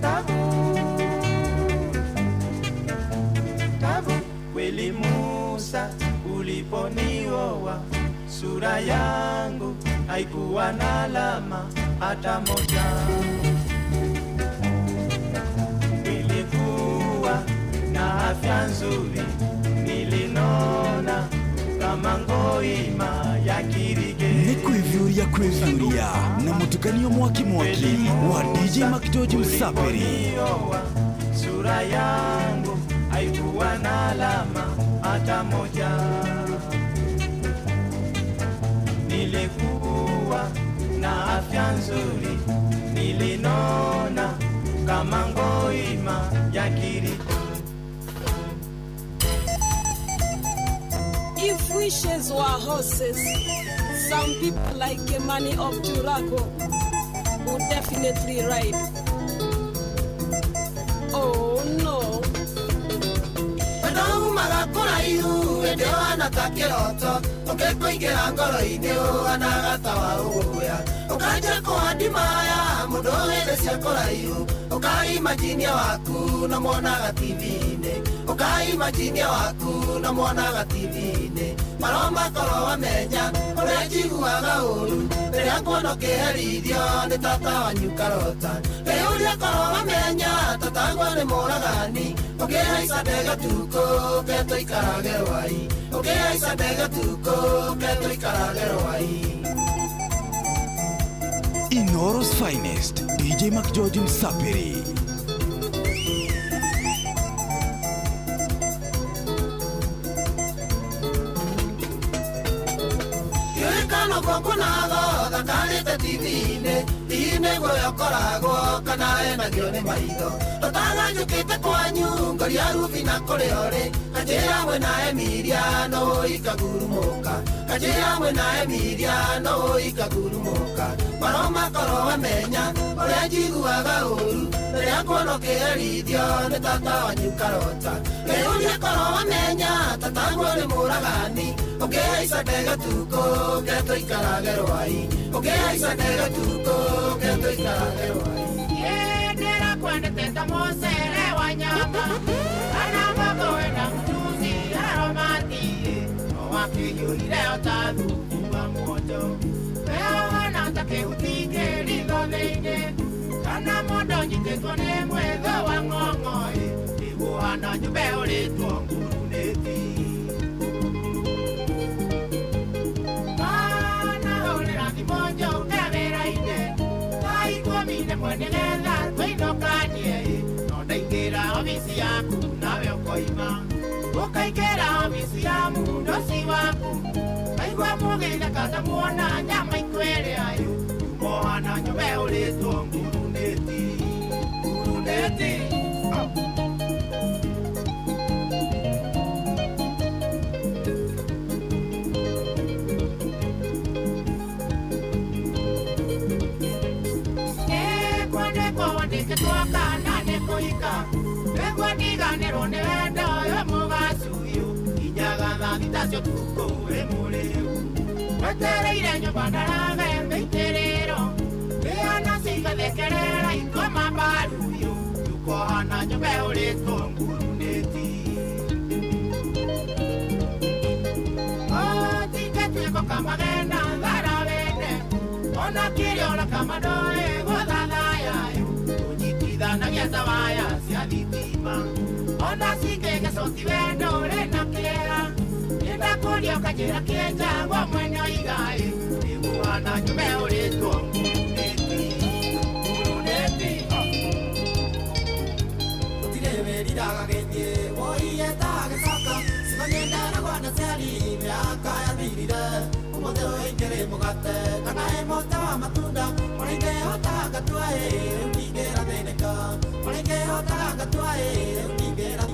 tabu, tabu, kweli Musa uliponioa sura yangu haikuwa na alama hata moja. Nilikuwa na afya nzuri, nilinona kama ngoima ya kirige. Ni kwivyuria kwivyuria na mutukanio mwaki mwaki wa DJ Mark George Msaperi. Sura yangu haikuwa na alama hata moja. Nilikuwa na afya nzuri, nilinona kama ngoima ya kirige. If wishes were horses, some people like Kimani of Turaco would definitely ride. Oh no. Wendo kuraihu ende wana ta kiroto ukikuingira ngoro-ini uhanaga ta wa ũgũya ukanja kũhandimaya mũndũ wĩthĩ cia kũraihu ũkaimajinia waku na mwonaga TV-inĩ ũkaimajinia waku na mwonaga TV-inĩ maroma korwo wamenya ũrĩa njiguaga ũru rĩrĩa nguona ũkĩherithio nĩ tata wanyu karota kĩũria korwo wamenya tatagwo nĩ mũragani ũkĩhaica ndege tukũ ketũikarage rwai ũkĩhaica ndege tukũ ketũikarage rwai. Inooro's finest, DJ Mark George Msapiri. Kano gokunago thakarĩte TV-inĩ hihi nĩguo yokoragwo kana enagio nĩ maitho tũtaga njũkĩte kwanyu ngoria rubi na kũrĩa ũrĩ kanjĩra mwĩna Emilia no ikagurumũka kanjĩra mwĩna Emilia no ikagurumũka maroma korwo wamenya ũrĩa njiguaga ũru rĩrĩa nguona ũkĩherithio nĩ tata wanyu karota kĩũria korwo wamenya tataguo nĩ mũragani ũkĩhaica ndege tukũ ketũikarage rwai ũkĩhaica ndege tukũ ketũikarage rwai. Ndĩrakwendete ta mũcere wa nyama kana mbogo wĩna mchuzi aromati no wakĩiyũrire o ta thubu wa moto weohana ta kĩhuti kĩritho thĩinĩ kana mũndũ ũnyitĩtwo nĩ mwĩthũ wa ng'ong'oi Yumohana nyumba ũrĩtwo ngurunĩti. Kana hũrĩra thimũ njũke wĩra-inĩ thaa ikũmi rĩmwe nĩgetha tũinũkanie no ndaingĩra obici yaku nawe ũkoima ũkaingĩra obici ya mũndũ ũcio waku kaigua mũgĩtheka ta muona nyama ikwĩrĩa yumohana nyumba ũrĩtwo ngurunĩti ngurunĩti. Wetereire nyũmba ndarage mĩitĩrĩro Mĩana cigathekerera ikoma mbaruyo Yukohana nyũmba ĩhũrĩtwo ngurunĩti. Otingetuĩko kamagena thara wene Ona kĩrĩa kamadoe gũthathayayo Ũnyitithanagia ta waya cia thitima Ona cingĩgecoti wendo ũrĩ na kĩeha Nĩndakũria ũkanjĩra kĩenjagwo mwene oigaĩ Nĩguhana nyũmba ĩhũrĩtwo ngurunĩti ngurunĩti. Gũtirĩ wĩriraga gĩthiĩ woiye tagĩcoka cimanyendaragwo na ciari mĩaka yathirire ũmũthĩ ũingĩrĩ mũgate kana ĩ mũtĩ wa matunda ũrĩa ingĩhota ngatua ĩ rĩu ndingĩrathĩnĩka ũrĩa ingĩhota ngatua ĩ rĩu ndingĩra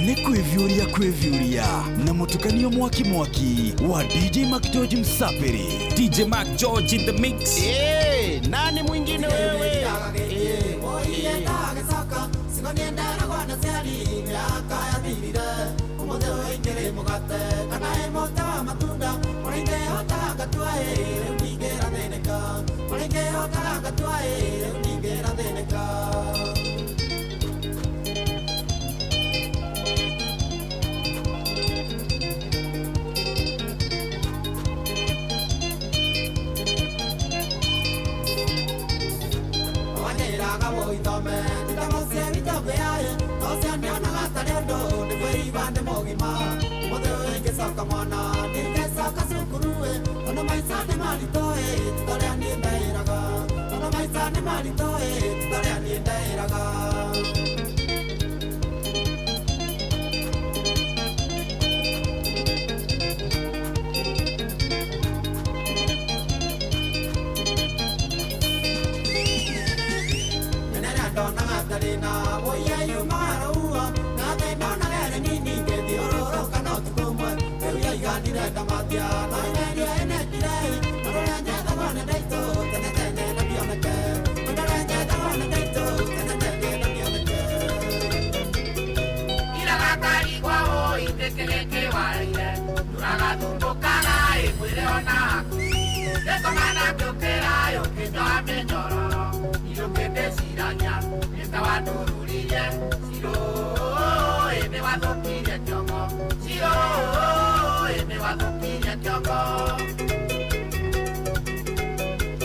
Nĩ kwĩviũria kwĩviũria na mũtukanio mwaki mwaki wa DJ Mac George Msapiri. DJ Mac George in the mix. Hey, nani mwingine wewe?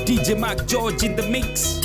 DJ Mac George in the mix.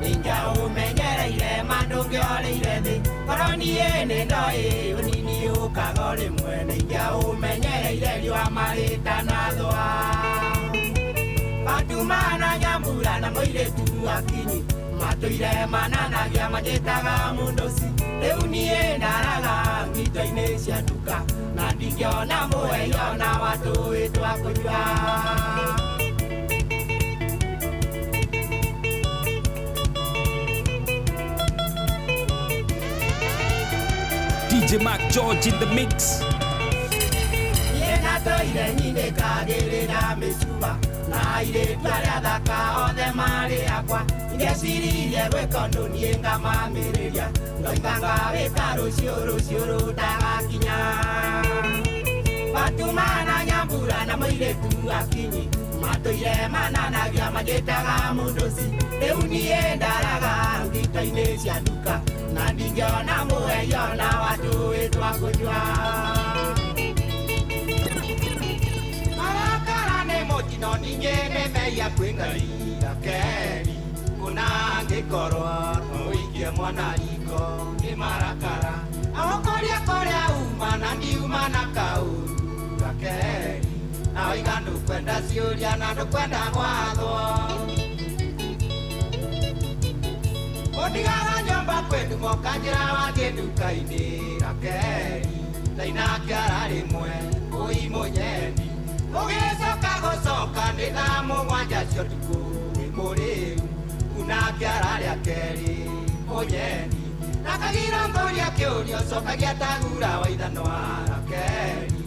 Ninja umenyereire mandũngĩoreire thĩ korwo niĩ nĩ ndoĩ ũnini ũkaga o rĩmwe nĩ ingĩaũmenyereire riũa marĩtanathũa. Fatuma na Nyambura na mũirĩtu akinyi matũire mananagia manjĩtaga mũndũci. Rĩu niĩ ndaraga ngito-inĩ cia nduka na ndingĩona mũheyo na watũĩ twa kũnyua. DJ Mark George in the mix. Niĩ ndatũire nyinĩkagĩrĩra mĩcuba na airĩtu arĩa athaka othe marĩ akwa. Ingĩciririe gwĩka ũndũ niĩ ngamamĩrĩria ndoiga ngawĩka rũciũ rũciũ rũtagakinya. Fatuma na Nyambura na mũirĩtu akinyi matũire mananagia manjĩtaga mũndũci. Rĩu niĩ ndaraga ngito-inĩ cia nduka na ndingĩona mũheyo na watũĩ twa kũnyua. Marakara nĩ mũtino ningĩ nĩ mehia kwĩ Ngai Rakeli kũna angĩkorwo no ũikie mwana riko nĩ marakara. Agũkũria kũrĩa uma na ndiuma na kaũru Rakeli na oiga ndũkwenda ciũria na ndũkwenda gwathwo. Ũndigaga nyũmba kwĩ ndumo kanjĩra wathiĩ nduka-inĩ Rakeli ndaina kĩara rĩmwe ũi mũnyendi. Ũgĩcoka gũcoka nĩ thaa mũgwanja cia ũtukũ nĩ mũrĩu una kĩara rĩa kerĩ mũnyendi. Na kagira ngũria kĩũria ũcokagia ta gura wa ithanwa Rakeli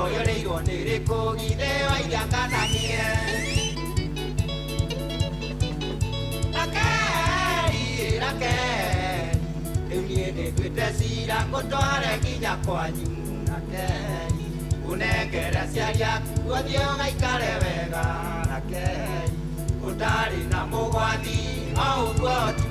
ũyũrĩirwo nĩ rĩkũ githĩ wairia kana niĩ. Rakeli Rakeli rĩu niĩ nĩnduĩte cira ngũtware nginya kwanyu Rakeli ũnengere aciari aku ũthiĩ ũgaikare wega Rakeli ũtarĩ na mũgwathi o ũguo tu.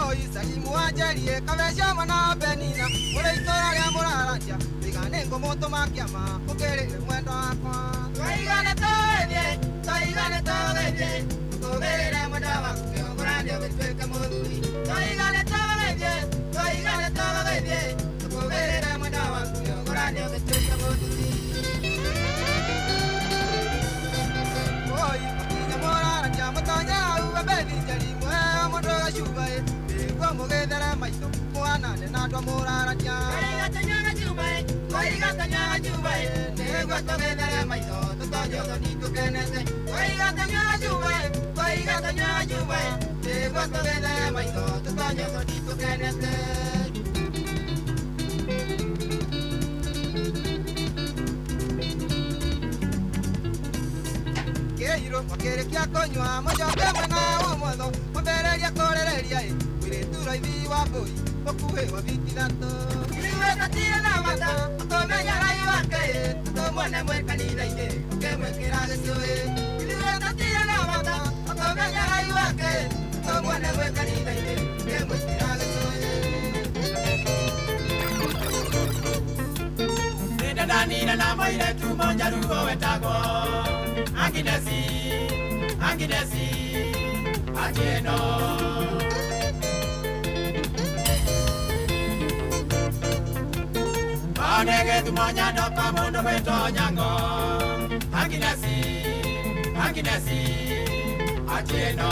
Oi Saimu wanjarie kabeca mwana Benina ũrĩa itũra rĩa mũraranja tiga nĩ ngũmũtũma kĩama ũkĩrĩre mwendwa wakwa. Twaigane tũgĩthiĩ twaigane tũgĩthiĩ tũkĩrĩre mwendwa waku kĩũgũranie ũgĩtuĩke mũthuri. Twaigane tũgĩthiĩ twaigane tũgĩthiĩ tũkĩrĩre mwendwa waku kĩũgũranie ũgĩtuĩke mũthuri. Oi makinya mũraranja mũtonyera uga bethi njeri mũheo mũndũ gacuba ĩ nĩguo mũgĩthere maitũ mũhanane na andũ a mũraranja. Twaiga tũnyuaga cuba ĩ nĩguo tũgĩthere maitho tũtonye ũthoni tũkenete. Twaiga tũnyuaga cuba ĩ twaiga tũnyuaga cuba ĩ nĩguo tũgĩthere maitho tũtonye ũthoni tũkenete. Kĩirũ makĩrĩkia kũnyua mũcoke mwena wa ũmotho mwambĩrĩrie kũrĩrĩria ĩ mũirĩtu raithi wa mbũi mũkuhĩ wa biti ithatũ. Ithuĩ tũtirĩ na bata tũkũmenya rai wake ĩ tũtũmuone mwĩ kanitha-inĩ ũkĩmwĩkĩra gĩcũĩ. Ithuĩ tũtirĩ na bata tũkũmenya rai wake ĩ tũtũmuone mwĩ kanitha-inĩ ũkĩmwĩkĩra gĩcũĩ. Nĩndandanire na mũirĩtu mũnjaruo wetagwo Agnesi, Agnesi, Atieno. Onege tumonya ndoka mundu gwitwo Nyango Agnesi, Agnesi, Atieno.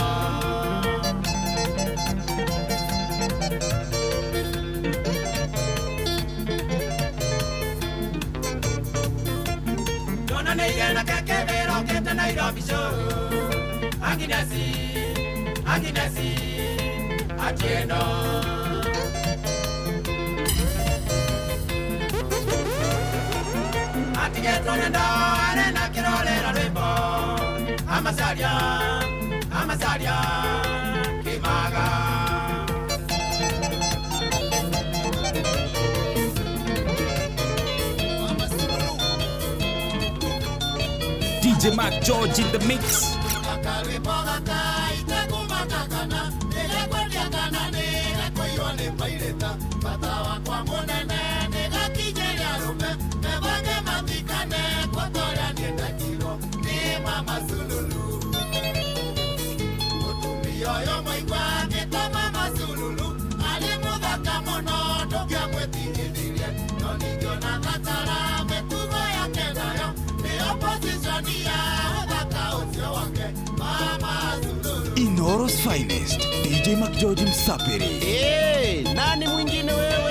Tuonanĩire na keke wĩra ũkĩte Nairobi show Agnesi, Agnesi, Atieno. Atigetwo nĩ ndoo arĩ na kĩrorero rwĩmbo Amacaria, Amacaria, Kĩmaga. DJ Mark George in the mix. Mama Zululu. Inooro's finest, DJ McGeorge Msapiri. Hey, nani mwingine wewe?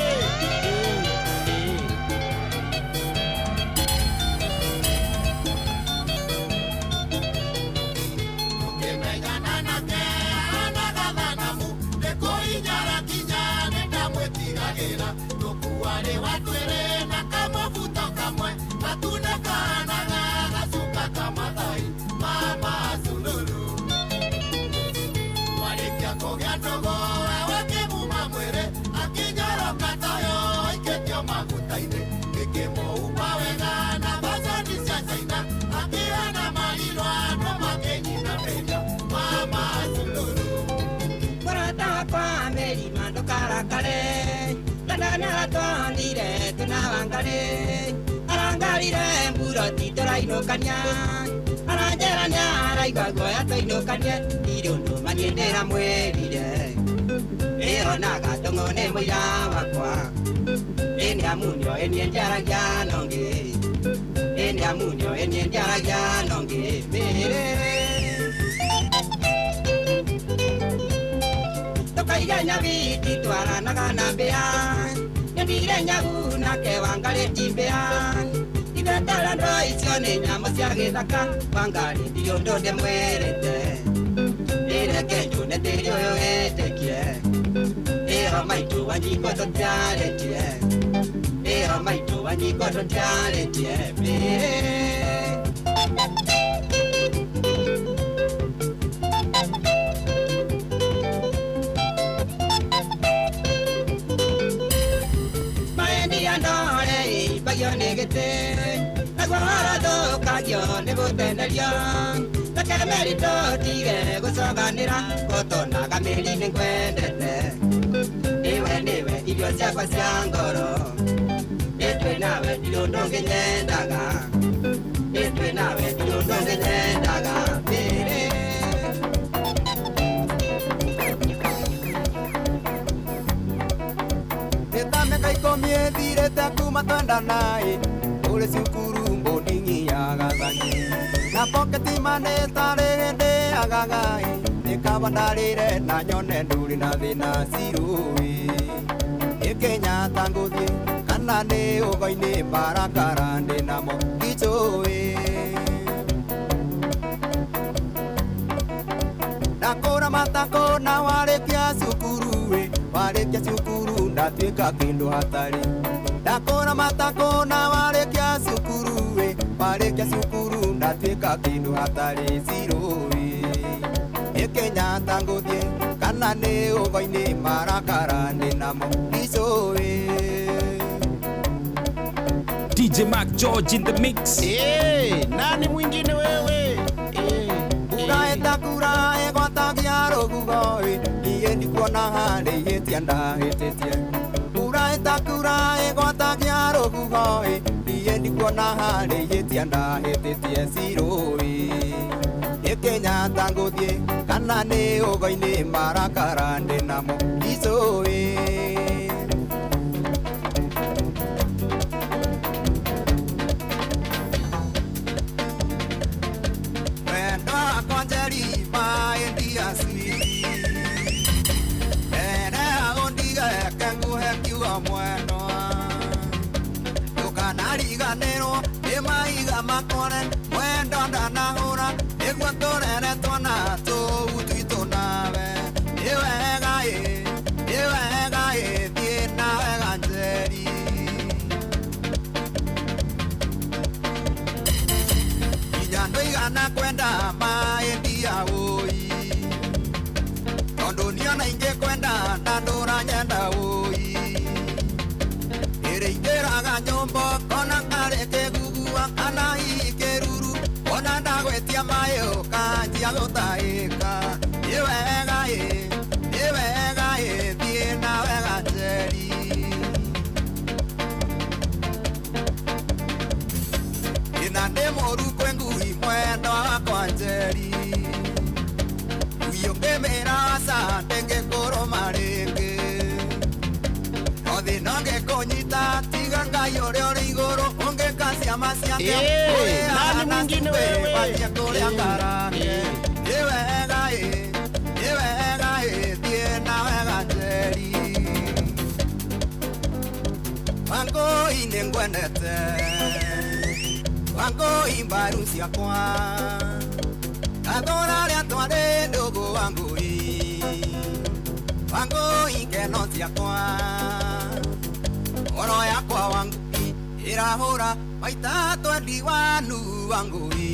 DJ Mark George in the mix. Hey, nani mwingine wewe? Hey, Kura kura egwatagia rũhuho niĩ ndikuona harĩ ihĩtia ndahĩtĩtie. Kura ĩtakura ĩgwatagia rũhuho niĩ ndikuona harĩ ihĩtia ndahĩtĩtie cirũĩ. Nĩ Kenyatta ngũthiĩ kana nĩ ũgo-inĩ marakara ndĩ namo ndicũĩ. Nani mwingine wewe? Nĩngwendete Wangũi mbaru ciakwa Gathũra rĩa twarĩ ndũgũ Wangũi Wangũi ngeno ciakwa Ngoro yakwa Wangũi ĩrahũra maita 21 Wangũi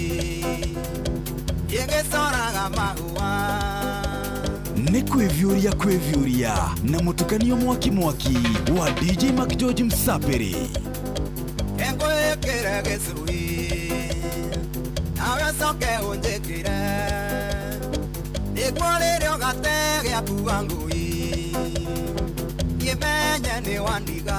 Ĩgĩcoraga mahũa. Nĩ kwĩviũria kwĩviũria na mũtukanio mwaki mwaki wa DJ McGeorge Msapiri. Engwĩkĩre gĩcui nawe ũcoke ũnjĩkĩre nĩguo rĩrĩa ũgate gĩaku Wangũi niĩ menye nĩ wandiga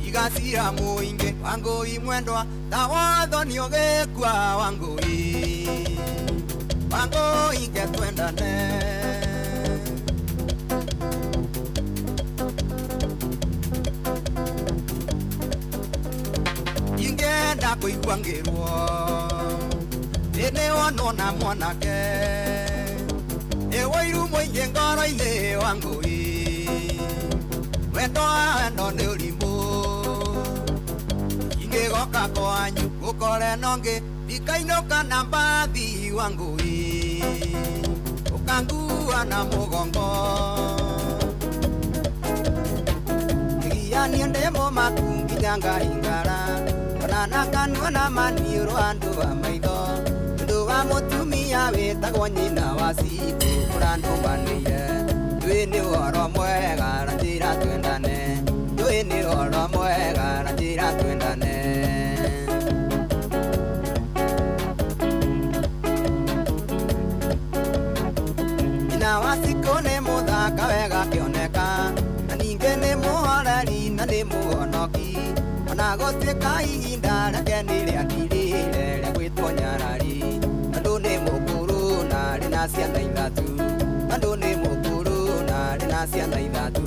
igacira mũingĩ Wangũi mwendwa ta watho nĩ ũgĩkua Wangũi Wangũi ngetwendane. Ingĩenda kũigua ngĩrwo ĩnĩ wonwo na mwanake ĩ wũiru mũingĩ ngoro-inĩ Wangũi wendo wa wendo nĩ ũrimũ ingĩgoka kwanyu gũkore nongĩ ndikainũka na mbathi Wangũi ũkangua na mũgongo nginya niĩ ndĩ mũmaku nginya ngaringara ona na kanua na maniũrũ andũ a maitho ũndũ wa mũtumia wĩtagwo nyina wa cibũ ũrandũmanĩire ndũĩ nĩ ũhoro mwega na njĩra twendane ndũĩ nĩ ũhoro mwega na njĩra twendane. Nyina wa Cikũ nĩ mũthaka wega akĩoneka na ningĩ nĩ mũhoreri na nĩ mũhonoki ona gũtuĩka ihinda rĩake nĩ rĩathirire rĩa gwĩtwo nyarari tondũ nĩ mũkũrũ na arĩ na ciana ithatũ tondũ nĩ mũkũrũ na arĩ na ciana ithatũ.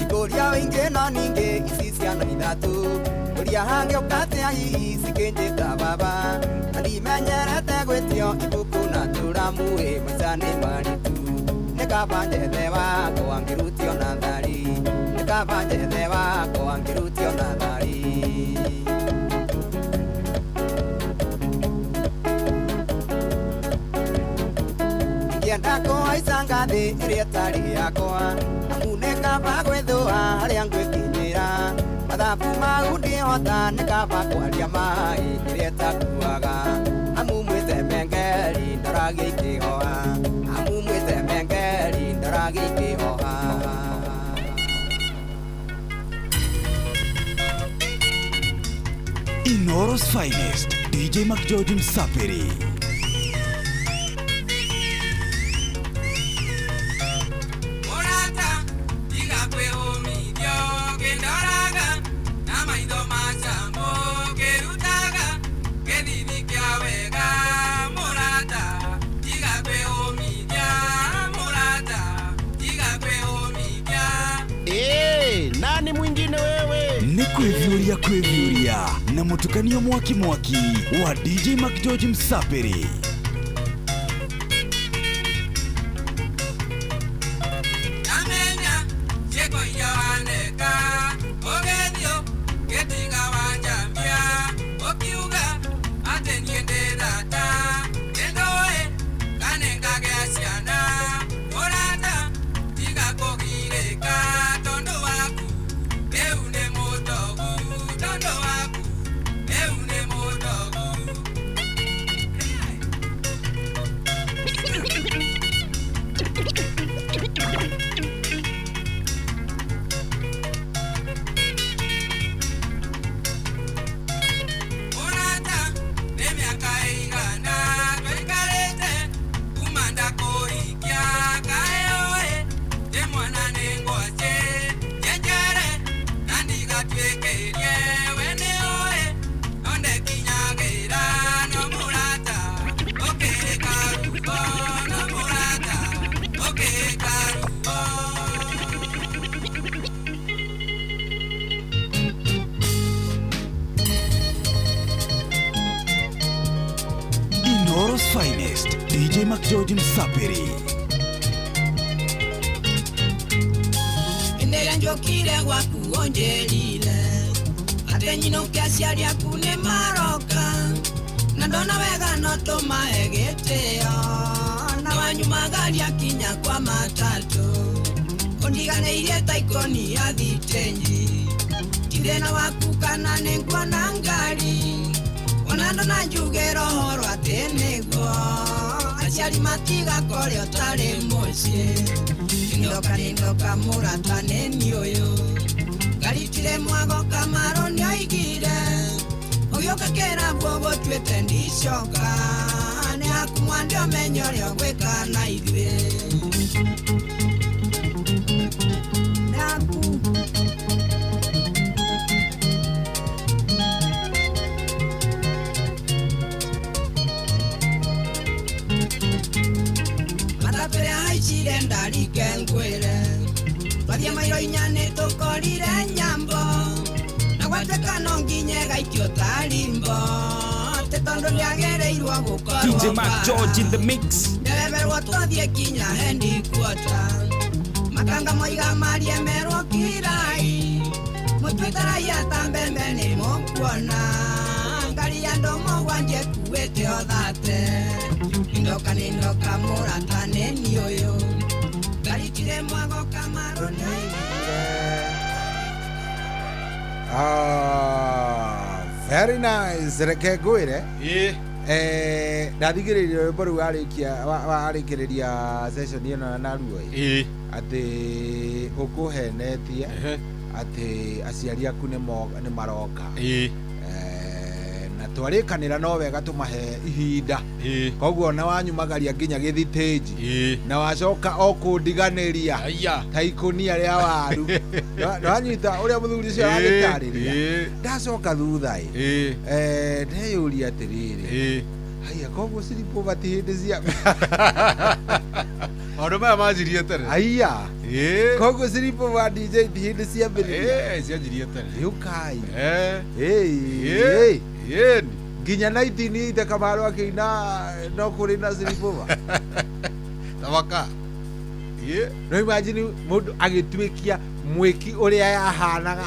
Ikũria wĩingĩ no ningĩ ici ciana ithatũ ũria hangĩũka atĩa hihi cikĩnjĩta baba na ndimenyerete gwĩtio ibuku na tũramu ĩ maica nĩ maritũ nĩ kaba njethe wakwa ngĩrutio na thari nĩ kaba njethe wakwa ngĩrutio na thari. Ingĩenda kũhaica ngathĩ ĩrĩa ĩtarĩ yakwa amu nĩ kaba gwĩthũa harĩa ngwĩkinyĩra mathabu mau ndĩhota nĩ kaba kwaria maĩ ĩrĩa ĩtakuaga amu mwĩthemengeri ndoragia ikĩhoha amu mwĩthemengeri ndoragia ikĩhoha. Inooro's finest DJ McGeorge Msapiri. Mũrata tiga kwĩũmithio ngĩndoraga na maitho macamũ ngĩrutaga gĩthithi kĩa wega mũrata tiga kwĩũmithia mũrata tiga kwĩũmithia. Eh, nani mwingine wewe? Nĩ kwĩviũria kwĩviũria na mũtukanio mwaki mwaki wa DJ McGeorge Msapiri. Ndamenya ciĩko iria waneka ũgĩthiũ ngĩtiga wanjambia ũkiuga atĩ niĩ ndĩ thata nĩndũĩ kana ngagĩa ciana mũrata tiga kũgirĩka tondũ waku rĩu nĩ mũtogu tondũ waku rĩu nĩ mũtogu. Finest, DJ McGeorge Msapiri. Ndĩrĩa njũkire gwaku ũnjĩrire atĩ nyinũke aciari aku nĩ maroka na ndona wega no tũmahe gĩtĩo na wanyumagaria kinya kwa matatũ ũndiganĩirie ta ikoni ya thitĩnji ti thĩna waku kana nĩ nguona ngari ona ndona njuge rohoro atĩ nĩguo aciari matigakore ũtarĩ mũciĩ. Ndoka ndoka mũrata nĩ niĩ ũyũ ngaritire mwago Kamaro nĩoigire ũgĩũka kĩrabu ũgũtuĩte ndicoka nĩ haku mwande ũmenye ũrĩa ũgwĩka na ithuĩ. Naku matatũ ĩrĩa haicire ndarike ngwĩre twathiĩ mairo inya nĩtũkorire nyambo na gwatuĩka no nginye gaikio ta rimbo atĩ tondũ ndĩagĩrĩirwo gũkorwo DJ Mark George in the mix. Ndereberwo twathiĩ kinya headquarter makanga moiga marie merwo kirai mũtuĩte raia ta mbembe nĩ mũkuona ngari ya andũ mũgwanja ĩkuĩte o thate. Ndoka nĩ ndoka mũrata nĩ niĩ ũyũ ngaritire mwago Kamaro nĩoigire. Ah, very nice. Reke ngwĩre ndathigĩrĩirie rwĩmbo rũu warĩkĩrĩria session ĩno naruo ĩ atĩ ũkũhenetie atĩ aciari aku nĩ maroka na twarĩkanĩra no wega tũmahe ihinda koguo na wanyumagaria nginya gĩthitĩnji na wacoka o kũndiganĩria ta ikũnia rĩa waru nĩwanyita ũrĩa mũthuri ũcio aragĩtarĩria ndacoka thutha ĩ ndeyũria atĩrĩrĩ haiya koguo sleepover ti hĩndĩ cia maũndũ maya manjirie tene haiya koguo sleepover DJ ti hĩndĩ ciambĩrĩria cianjirie tene yũkai nginya 1980 Kamaro akĩina no kũrĩ na sleepover tabaka. No imagine mũndũ agĩtuĩkia mwĩki ũrĩa yahanaga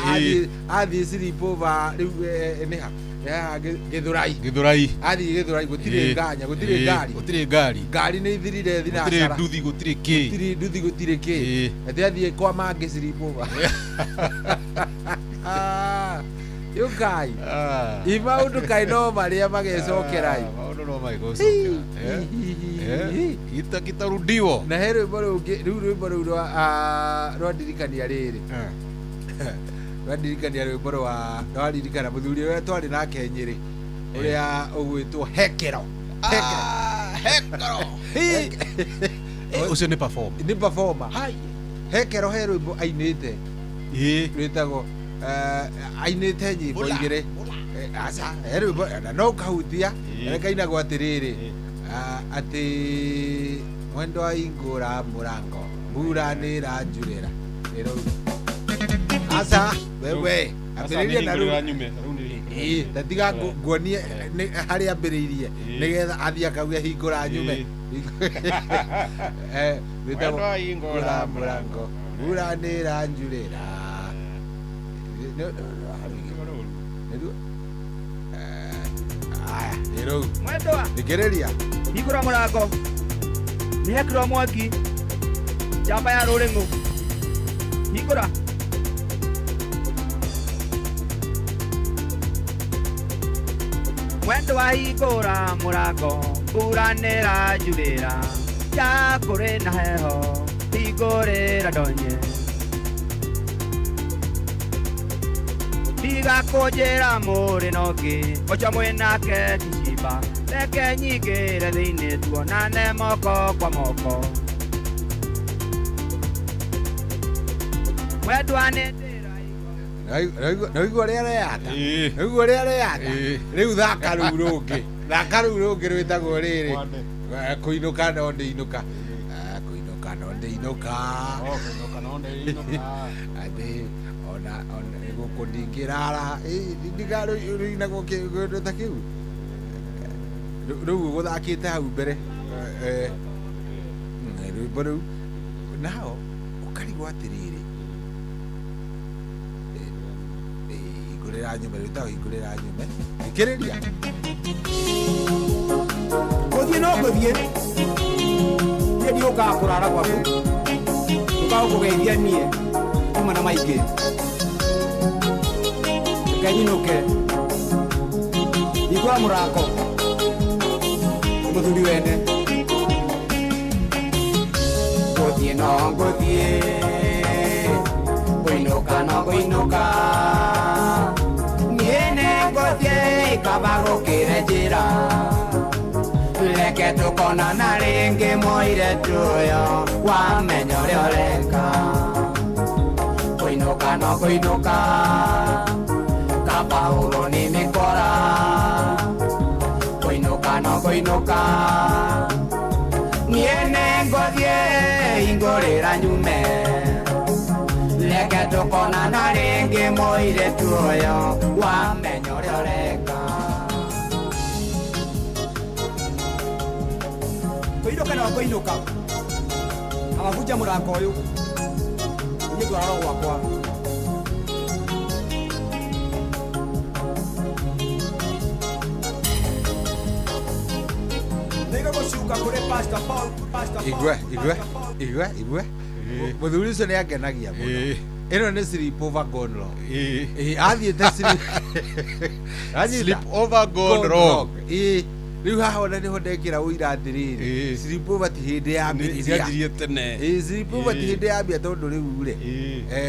athiĩ sleepover rĩu nĩ ha Gĩthũrai Gĩthũrai athiĩ Gĩthũrai gũtirĩ nganya gũtirĩ ngari gũtirĩ ngari ngari nĩ ithirire thinacara gũtirĩ nduthi gũtirĩ kĩ gũtirĩ nduthi gũtirĩ kĩ atĩ athiĩ kwa mangĩ sleepover yũkai i maũndũ kaĩ no marĩa magecokerai maũndũ no magecokera kitarudiwo na he rwĩmbo rũngĩ rĩu rwĩmbo rũu rwandirikania rĩrĩ rwandirikania rwĩmbo rwa rwaririkana mũthuri ũrĩa twarĩ nake Nyĩrĩ ũrĩa ũgwĩtwo Hekero Hekero ũcio nĩ performer nĩ performer Hekero he rwĩmbo ainĩte rwĩtagwo ainĩte nyĩmbo igĩrĩ aca he rwĩmbo na no kahutia karĩa kainagwo atĩrĩrĩ atĩ mwendo aingũra mũrango mbura nĩĩranjurĩra aca wewe ambĩrĩria na rĩu ta tiga nguonie harĩa ambĩrĩirie nĩgetha athiĩ akauge hingũra nyume Mwendo aingũra mũrango mbura nĩĩranjurĩra aya nĩ rũu mwendwa thikĩrĩria hingũra mũrango nĩ hekĩrwo mwaki njamba ya rũrĩng'ũ hingũra. Mwendwa hingũra mũrango mbura nĩĩranjurĩra nja kũrĩ na heho hingũrĩra ndonye tiga kũnjĩra mũrĩ na ũngĩ ũcio mwĩnake ti cimba reke nyingĩre thĩinĩ tuonane moko kwa moko mwendwa nĩ Naigua ũrĩa areyata naigua ũrĩa areyata rĩu thaka rũu rũngĩ thaka rũu rũngĩ rwĩtagwo rĩrĩ kũinũka no ndĩinũka kũinũka no ndĩinũka atĩ ona gũkũ ndingĩrara ndiga rũinagwo kĩndũ ta kĩu. Rĩu ũgũthakĩte hau mbere rwĩmbo rũu nao ũkarigwo atĩrĩrĩ, hingũrĩra nyume rwĩtagwo hingũrĩra nyume. Thikĩrĩria. Gũthiĩ no ngũthiĩ, niĩ ndiũkaga kũrara gwaku, ũkaga gũkũgeithia niĩ kuma na maingĩ, reke nyinũke hingũra mũrango mũthuri wene. Gũthiĩ no ngũthiĩ, kũinũka no ngũinũka, niĩ nĩngũthiĩ kaba gũkĩre njĩra, reke tũkonana rĩngĩ mũirĩtu ũyũ wamenya ũrĩa ũreka. Kũinũka no kũinũka, kaba ũrwo nĩ mĩkora, kũinũka no kũinũka, niĩ nĩngũthiĩ hingũrĩra nyume, reke tũkonana rĩngĩ mũirĩtu ũyũ wamenya ũrĩa ũreka. Kũinũka no kũinũka, amabunja mũrango ũyũ niĩ ngũrara gwakwa. Nĩngũgũcuka kũrĩ Pastor Paul, Pastor Paul. Igwe igwe igwe igwe, mũthuri ũcio nĩ angenagia mũno. Ĩno nĩ sleep over gone wrong. Athiĩte sleep over gone wrong. Rĩu haha ona nĩho ndekĩra ũira atĩrĩrĩ, sleep over ti hĩndĩ yambĩrĩria, cianjirie tene. Sleep over ti hĩndĩ yambia, tondũ rĩu rĩ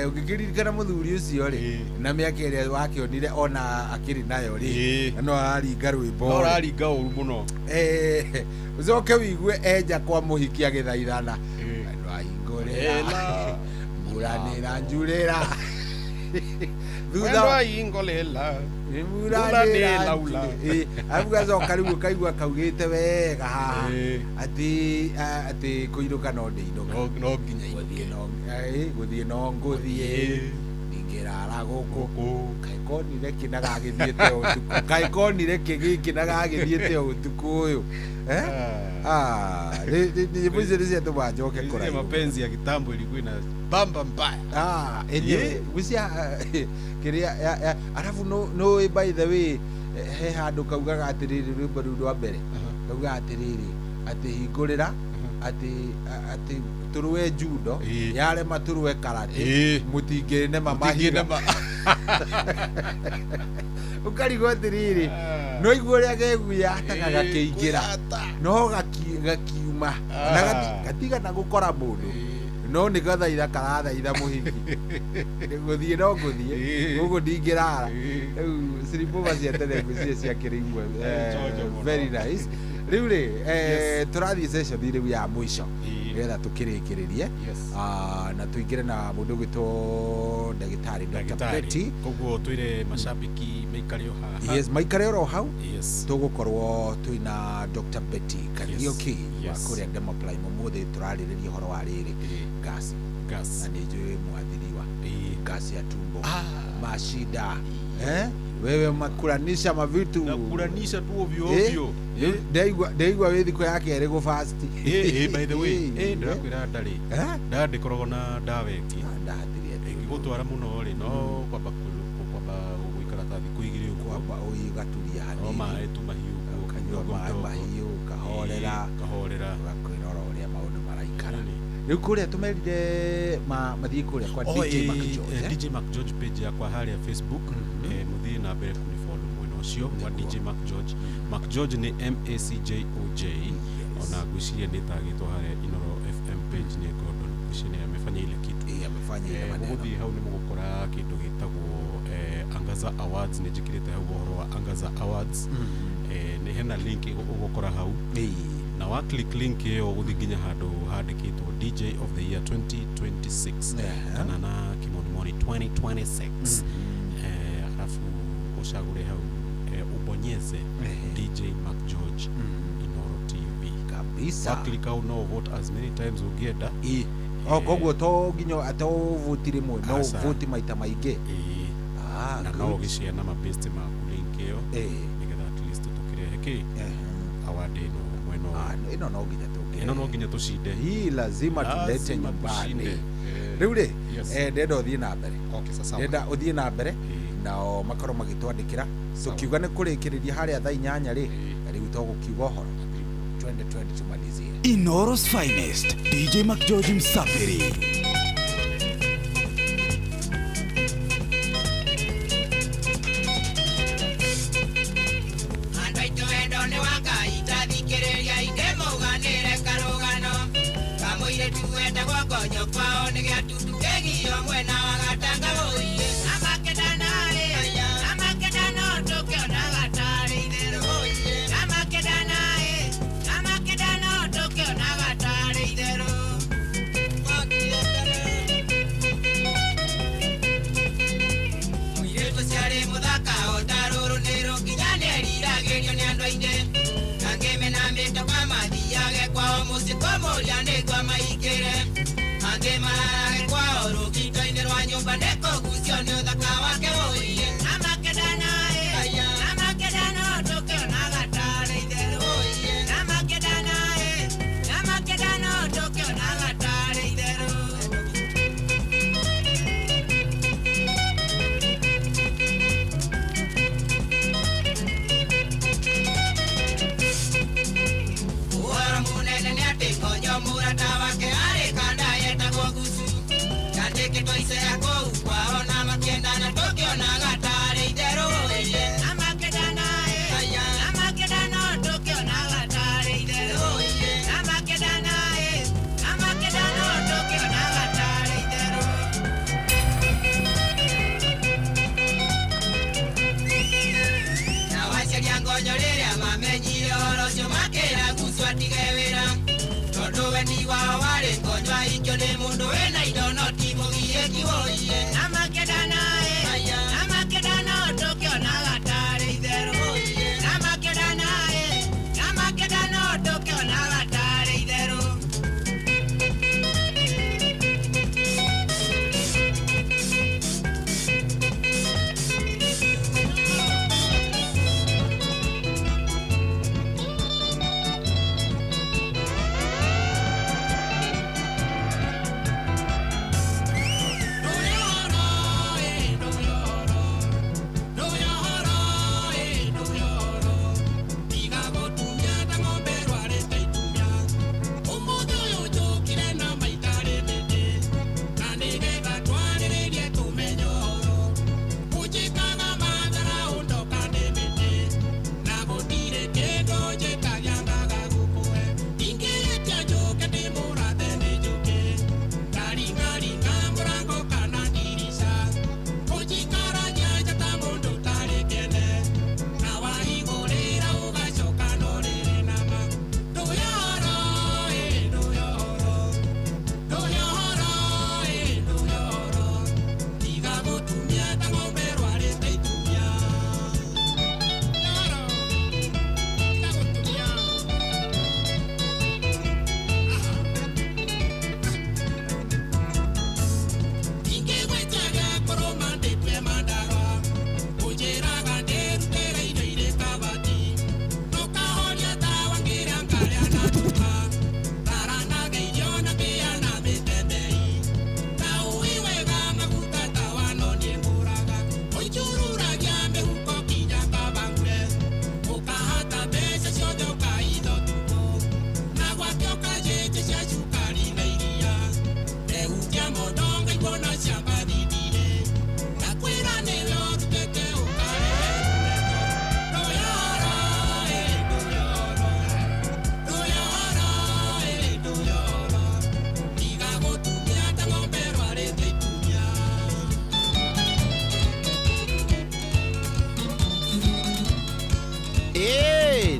ũngĩkĩririkana mũthuri ũcio rĩ na mĩaka ĩrĩa wakĩonire ona akĩrĩ nayo rĩ, na no araringa rwĩmbo. No ũraringa ũru mũno. Ũcoke wĩigue enja kwa mũhiki agĩthaithana, ndwahingũrĩra mbura nĩĩranjurĩra, thutha ndwahingũrĩra mbura nĩĩraura. Arabu gacoka rĩu ũkaigua kaugĩte wega haha atĩ atĩ kũinũka no ndĩinũka, no nginya gũthiĩ no ngũthiĩ, ndingĩrara gũkũ, kaĩ konire kĩ na gagĩthiĩte ũtukũ, kaĩ konire kĩ gĩkĩ na gagĩthiĩte ũtukũ ũyũ. Nyĩmbo icio nĩ ciatũma njoke kũraihu. Mapenzi ya kitambo ilikuwa ina bamba mbaya. Enyewe gucia kĩrĩa arabu no by the way he handũ kaugaga atĩrĩrĩ, rwĩmbo rũu rwa mbere kaugaga atĩrĩrĩ atĩ hingũrĩra atĩ atĩ tũrũe judo yarema tũrũe karate mũtingĩnema mahiga. Ũkarigwo atĩrĩrĩ, no igua ũrĩa geguyataga gakĩingĩra no gakiuma na gatigana gũkora mũndũ, no nĩ gathaitha karathaitha mũhiki gũthiĩ no ngũthiĩ gũkũ ndingĩrara. Rĩu sleepover cia tene ngwĩciria ciakĩrĩ imwe very nice. Rĩu rĩ tũrathiĩ session rĩu ya mũico nĩgetha tũkĩrĩkĩrĩrie na tũingĩre na mũndũ ũgwĩtwo ndagĩtarĩ Dr. Betty. Koguo twĩre mashabiki maikare o haha. Yes, maikare oro hau. Tũgũkorwo twĩna Dr. Betty Kariuki wa kũrĩa Demoprime. Ũmũthĩ tũrarĩrĩria ũhoro wa rĩrĩ gasi na nĩ njũĩ mwathiriwa gasi ya tumbo mashida wewe makuranisha mavitu, nakuranisha tu ovyo ovyo. Ndaigua wĩ thikũ ya kerĩ gũ fast. By the way, ndĩrakwĩra ndarĩ ndandĩkoragwo na ndawa ĩngĩ ĩngĩgũtwara mũno rĩ, no kwamba gũikara ta thikũ igĩrĩ ũguo, kwamba ũgaturia hanini, no maĩ tu mahiũ ũguo, ũkanyua maĩ mahiũ, ũkahorera ũkahorera, ũgakwĩrora ũrĩa maũndũ maraikara. Rĩu kũrĩa tũmerire mathiĩ kũrĩa kwa DJ Mac George. DJ Mac George page yakwa harĩa Facebook, mũthiĩ na mbere kũnifollow mwena ũcio wa DJ Mac George. Mac George nĩ MACJOJ, ona ngwĩciria nĩ tagĩtwo harĩa Inoro FM page nĩ Gordon, ngwĩciria nĩ amefanya ile kitu. Amefanya ile maneno. Mũgũthiĩ hau nĩ mũgũkora kĩndũ gĩtagwo Angaza Awards, nĩ njĩkĩrĩte hau ũhoro wa Angaza Awards. Nĩ hena link ũgũkora hau, na wa click link ĩyo ũgũthiĩ nginya handũ handĩkĩtwo DJ of the year 2026 kana na kimonimoni 2026, alafu ũcagũre hau ubonyeze DJ Mac George Inoro TV kabisa. Wa click hau no vote as many times ũngĩenda. Koguo to nginya to vote rĩmwe, no vote maita maingĩ. Na no ũgĩshare na mabest maku link ĩyo nĩgetha at least tũkĩrehe kĩ Award ĩno mwena ũyũ. Ĩno no nginya tũkĩre. Ĩno no nginya tũcinde. Hii lazima tulete Lazima nyumbani. tushinde. Rĩu rĩ, Yes. ndenda ũthiĩ na mbere. Okay, sasa. Ndenda ũthiĩ na mbere nao makorwo magĩtwandĩkĩra tũkiuga nĩ kũrĩkĩrĩria harĩa thaa 8 rĩ, rĩu tũgũkiuga ũhoro, twende twende tumalizie. Inooro's finest, DJ McGeorge Msafiri. Andũ aitũ wendo nĩ wa Ngai tathikĩrĩria indĩmũganĩre karũgano kamũirĩtu wendagwo ngonyo kwao nĩ gĩatundu kĩgio mwena wa gatanga wũiĩ amakĩndanarĩ amakĩndano tũkĩonaga tarĩ itherũ wũiĩ amakĩndanaĩ amakĩndano tũkĩonaga tarĩ itherũ. Mũirĩtu ũcio arĩ mũthaka o ta rũrũ nĩ rũnginya nĩeriragĩrio nĩ andũ aingĩ angĩ mena mĩtoka mathiage kwao mũciĩ kũmũria nĩguo maingĩre angĩ mararage kwao rũgito-inĩ rwa nyũmba nĩkũgucio nĩ ũthaka wake wũiĩ amakĩndanaĩ amakĩndano tũkĩonaga tarĩ itherũ wũiĩ amakĩndanaĩ amakĩndano tũkĩonaga tarĩ itherũ. Ũhoro mũnene nĩ atĩ ngonyo mũrata wake arĩ kanda yetagwo gucu yandĩkĩtwo icera kũu kwao na makĩendana tũkĩonaga tarĩ itherũ wũiĩ amakĩndanaĩ amakĩndano tũkĩonaga tarĩ itherũ wũiĩ amakĩndanaĩ amakĩndano tũkĩonaga tarĩ itherũ. Na wacaria ngonyo rĩrĩa mamenyire ũhoro ũcio makĩra gucu atige wĩra tondũ wendi wao warĩ ngonyo ahikio nĩ mũndũ wĩna indo no ti mũgiĩki wũiĩ amakĩndanaĩ amakĩndano tũkĩonaga tarĩ itherũ wũiĩ amakĩndanaĩ amakĩndano tũkĩonaga tarĩ itherũ.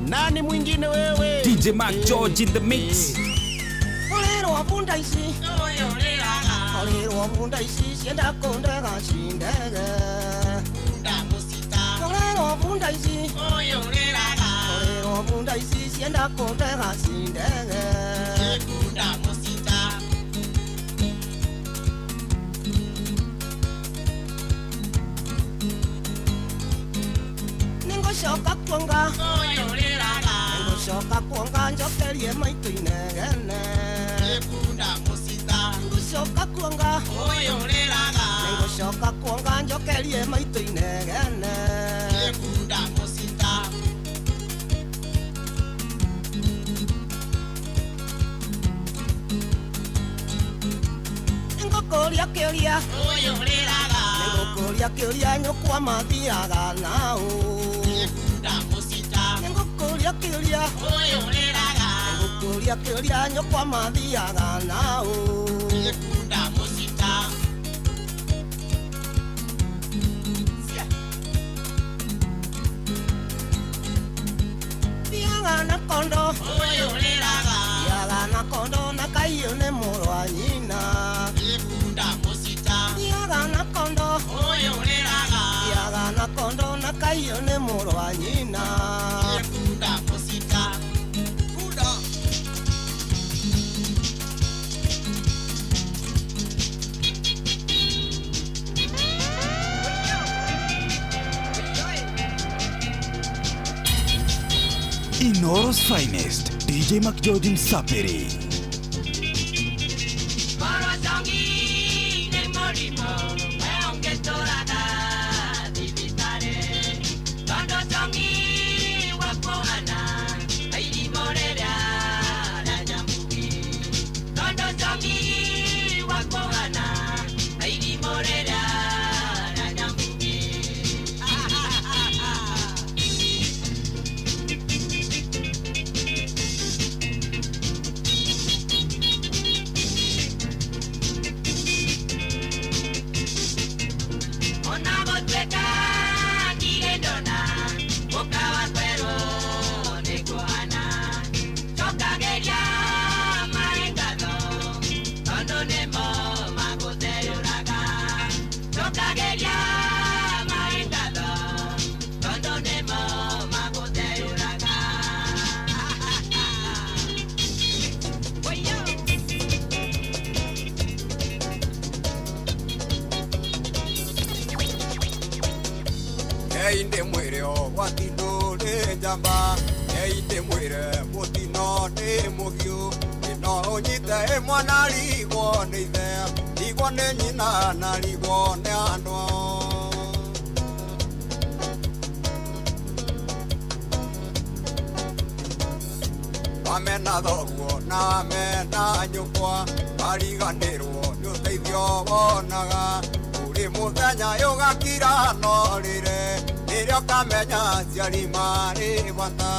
Nani mwingine wewe? DJ Mark George in the mix. Olero bunda ici Olero bunda ici cienda kundega cindege Olero bunda ici Olero bunda ici cienda kundega cindege. Ningo shoka kuonga. Ningo Nĩngũcoka kuonga njokerie maitũ inegene. Nĩngunda mũcita. Nĩngũcoka kuonga. Ũyũ ũrĩraga. Nĩngũcoka kuonga njokerie maitũ inegene. Nĩngunda mũcita. Nĩngũkũria kĩũria. Ũyũ ũrĩraga. Nĩngũkũria kĩũria nyũkwa mathiaga naũ. Nĩngunda mũcita. Nĩngũkũria kĩũria. Ũyũ ũrĩraga. Nĩngũkũria kĩũria nyũkwa mathiaga naũ. Nĩngunda mũcita. Thiaga na kondo. Ũyũ ũrĩraga. Thiaga na kondo na kaiyũ nĩ mũrũ wa nyina. Nĩngunda mũcita. Thiaga na kondo. Ũyũ ũrĩraga. Thiaga na kondo na kaiyũ nĩ mũrũ wa nyina. Nĩngunda mũcita. Kunda. Inoro's finest, DJ McGeorge Msapiri. Inde mwire gwatindũ nĩ njamba, inde mwire mũtino nĩ mũhiũ, no ũnyite mwana rigwo nĩ ithe, rigwo nĩ nyina na rigwo nĩ andũ. Amena thoguo na amena nyũkwa, mariganĩrwo nĩ ũteithio wonaga, kũrĩ mũthenya ũgakira no rĩre, nĩrĩo ũkamenya aciari marĩ bata.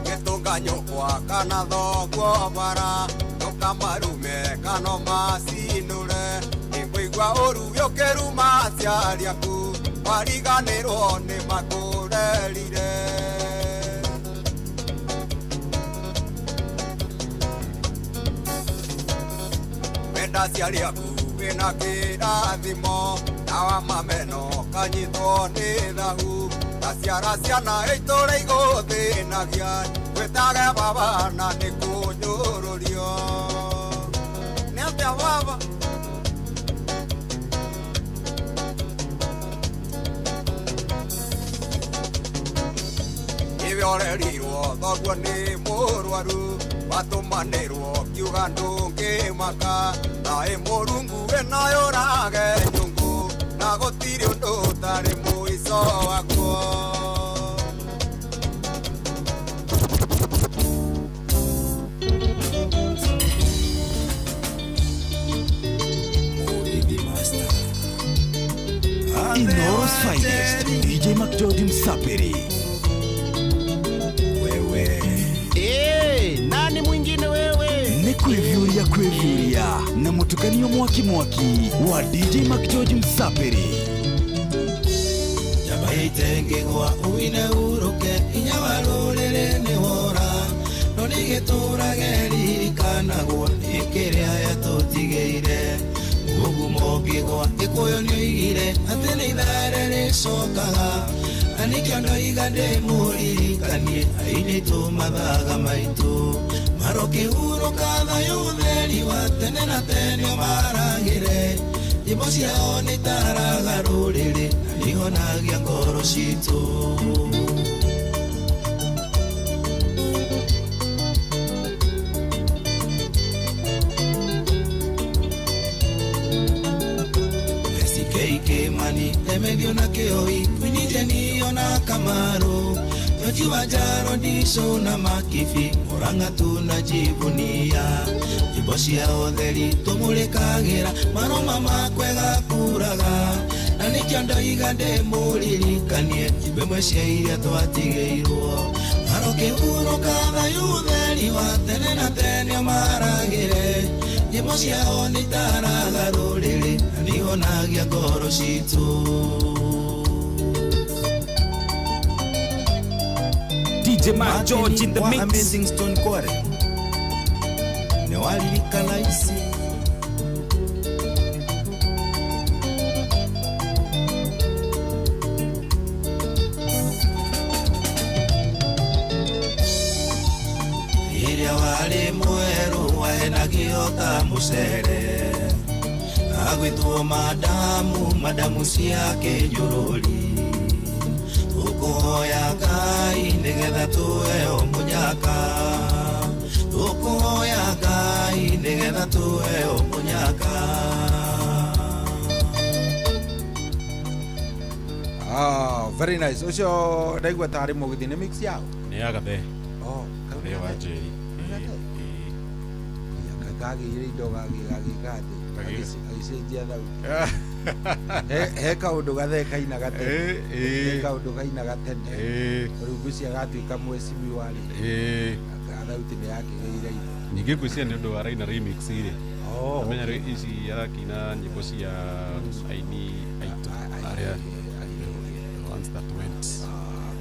Gĩtũnga nyũkwa kana thoguo bara, ndũkamarume kana ũmacinũre, nĩngũigua ũru ũkĩruma aciari aku, mariganĩrwo nĩ makũrerire. Wenda aciari aku wĩna kĩrathimo, nawa mameno kanyitwo nĩ thahu, na ciara ciana itũra igũthĩnagia, gwĩtage baba na nĩ kũnyũrũrio. Nĩ atĩa baba? Iwe ũrerirwo thoguo nĩ mũrwaru, watũmanĩrwo kiuga ndũngĩmaka, na ĩ Mũrungu ĩno yũrage nyũngũ, na gũtirĩ ũndũ ũtarĩ mũico waguo. Inoro's finest, DJ McGeorge Msapiri. Wewe. Nani mwingine wewe? Nĩ kwĩvyũria kwĩvyũria na mũtukanio mwaki mwaki wa DJ McGeorge Msapiri. Itengegwa uine uruke inya wa rũrĩrĩ nĩ wora, no nĩgĩtũrage ririkanagwo nĩ kĩrĩa yatũtigĩire. Mũgumo ũngĩgwa Gĩkũyũ nĩoigire atĩ nĩ ithere rĩcokaga, na nĩkĩo ndoiga ndĩmũririkanie airĩtu mathaga maitũ marokĩhurũka thayũ ũtheri wa tene na tene ũmaragĩre. Nyĩmbo ciao nĩ taraga rũrĩrĩ. nihonagia ngoro citũ. Kimani Emedio na Keoi Kwinijeni ona Kamaru Toji wa Jaro Diso na Makifi Murang'a tunajivunia nyimbo cia ũtheri tũmũrĩkagĩra marũma makwega kuraga na nĩkĩo ndoiga ndĩmũririkanie nyimbo imwe cia iria twatigĩirwo marokĩhurũka thayũ ũtheri wa tene na tene ũmaragĩre nyimbo ciao nĩitaraga rũrĩrĩ na nĩihonagia ngoro citũ. DJ Mark George in the mix. Amazing Stone Kware nĩwaririkana ici ĩrĩa warĩ mwerũ wahenagio ta mũcere agwĩtwo madamu madamu cia kĩnjũrũri tũkũhoya Ngai nĩgetha tũheo mũnyaka tũkũhoya Ngai nĩgetha tũheo mũnyaka. Ah, very nice. Ucio ndaigua tarĩ mũgithi nĩ mix yao. Nĩ ya Gathe. Oh, Gathe wa Njeri. Kagĩire indo gagĩka atĩ agĩcenjia thauti. He kaũndũ Gathe kainaga tene. He kaũndũ kainaga tene. Rĩu ngwĩciria gatuĩka mwecimiwa rĩ. Thauti nĩ yakĩgĩire indo. Ningĩ ngwĩciria nĩ ũndũ wa raina remix rĩ. Oh. Amenya rĩu ici arakĩina nyĩmbo cia aini aitũ arĩa the ones that went.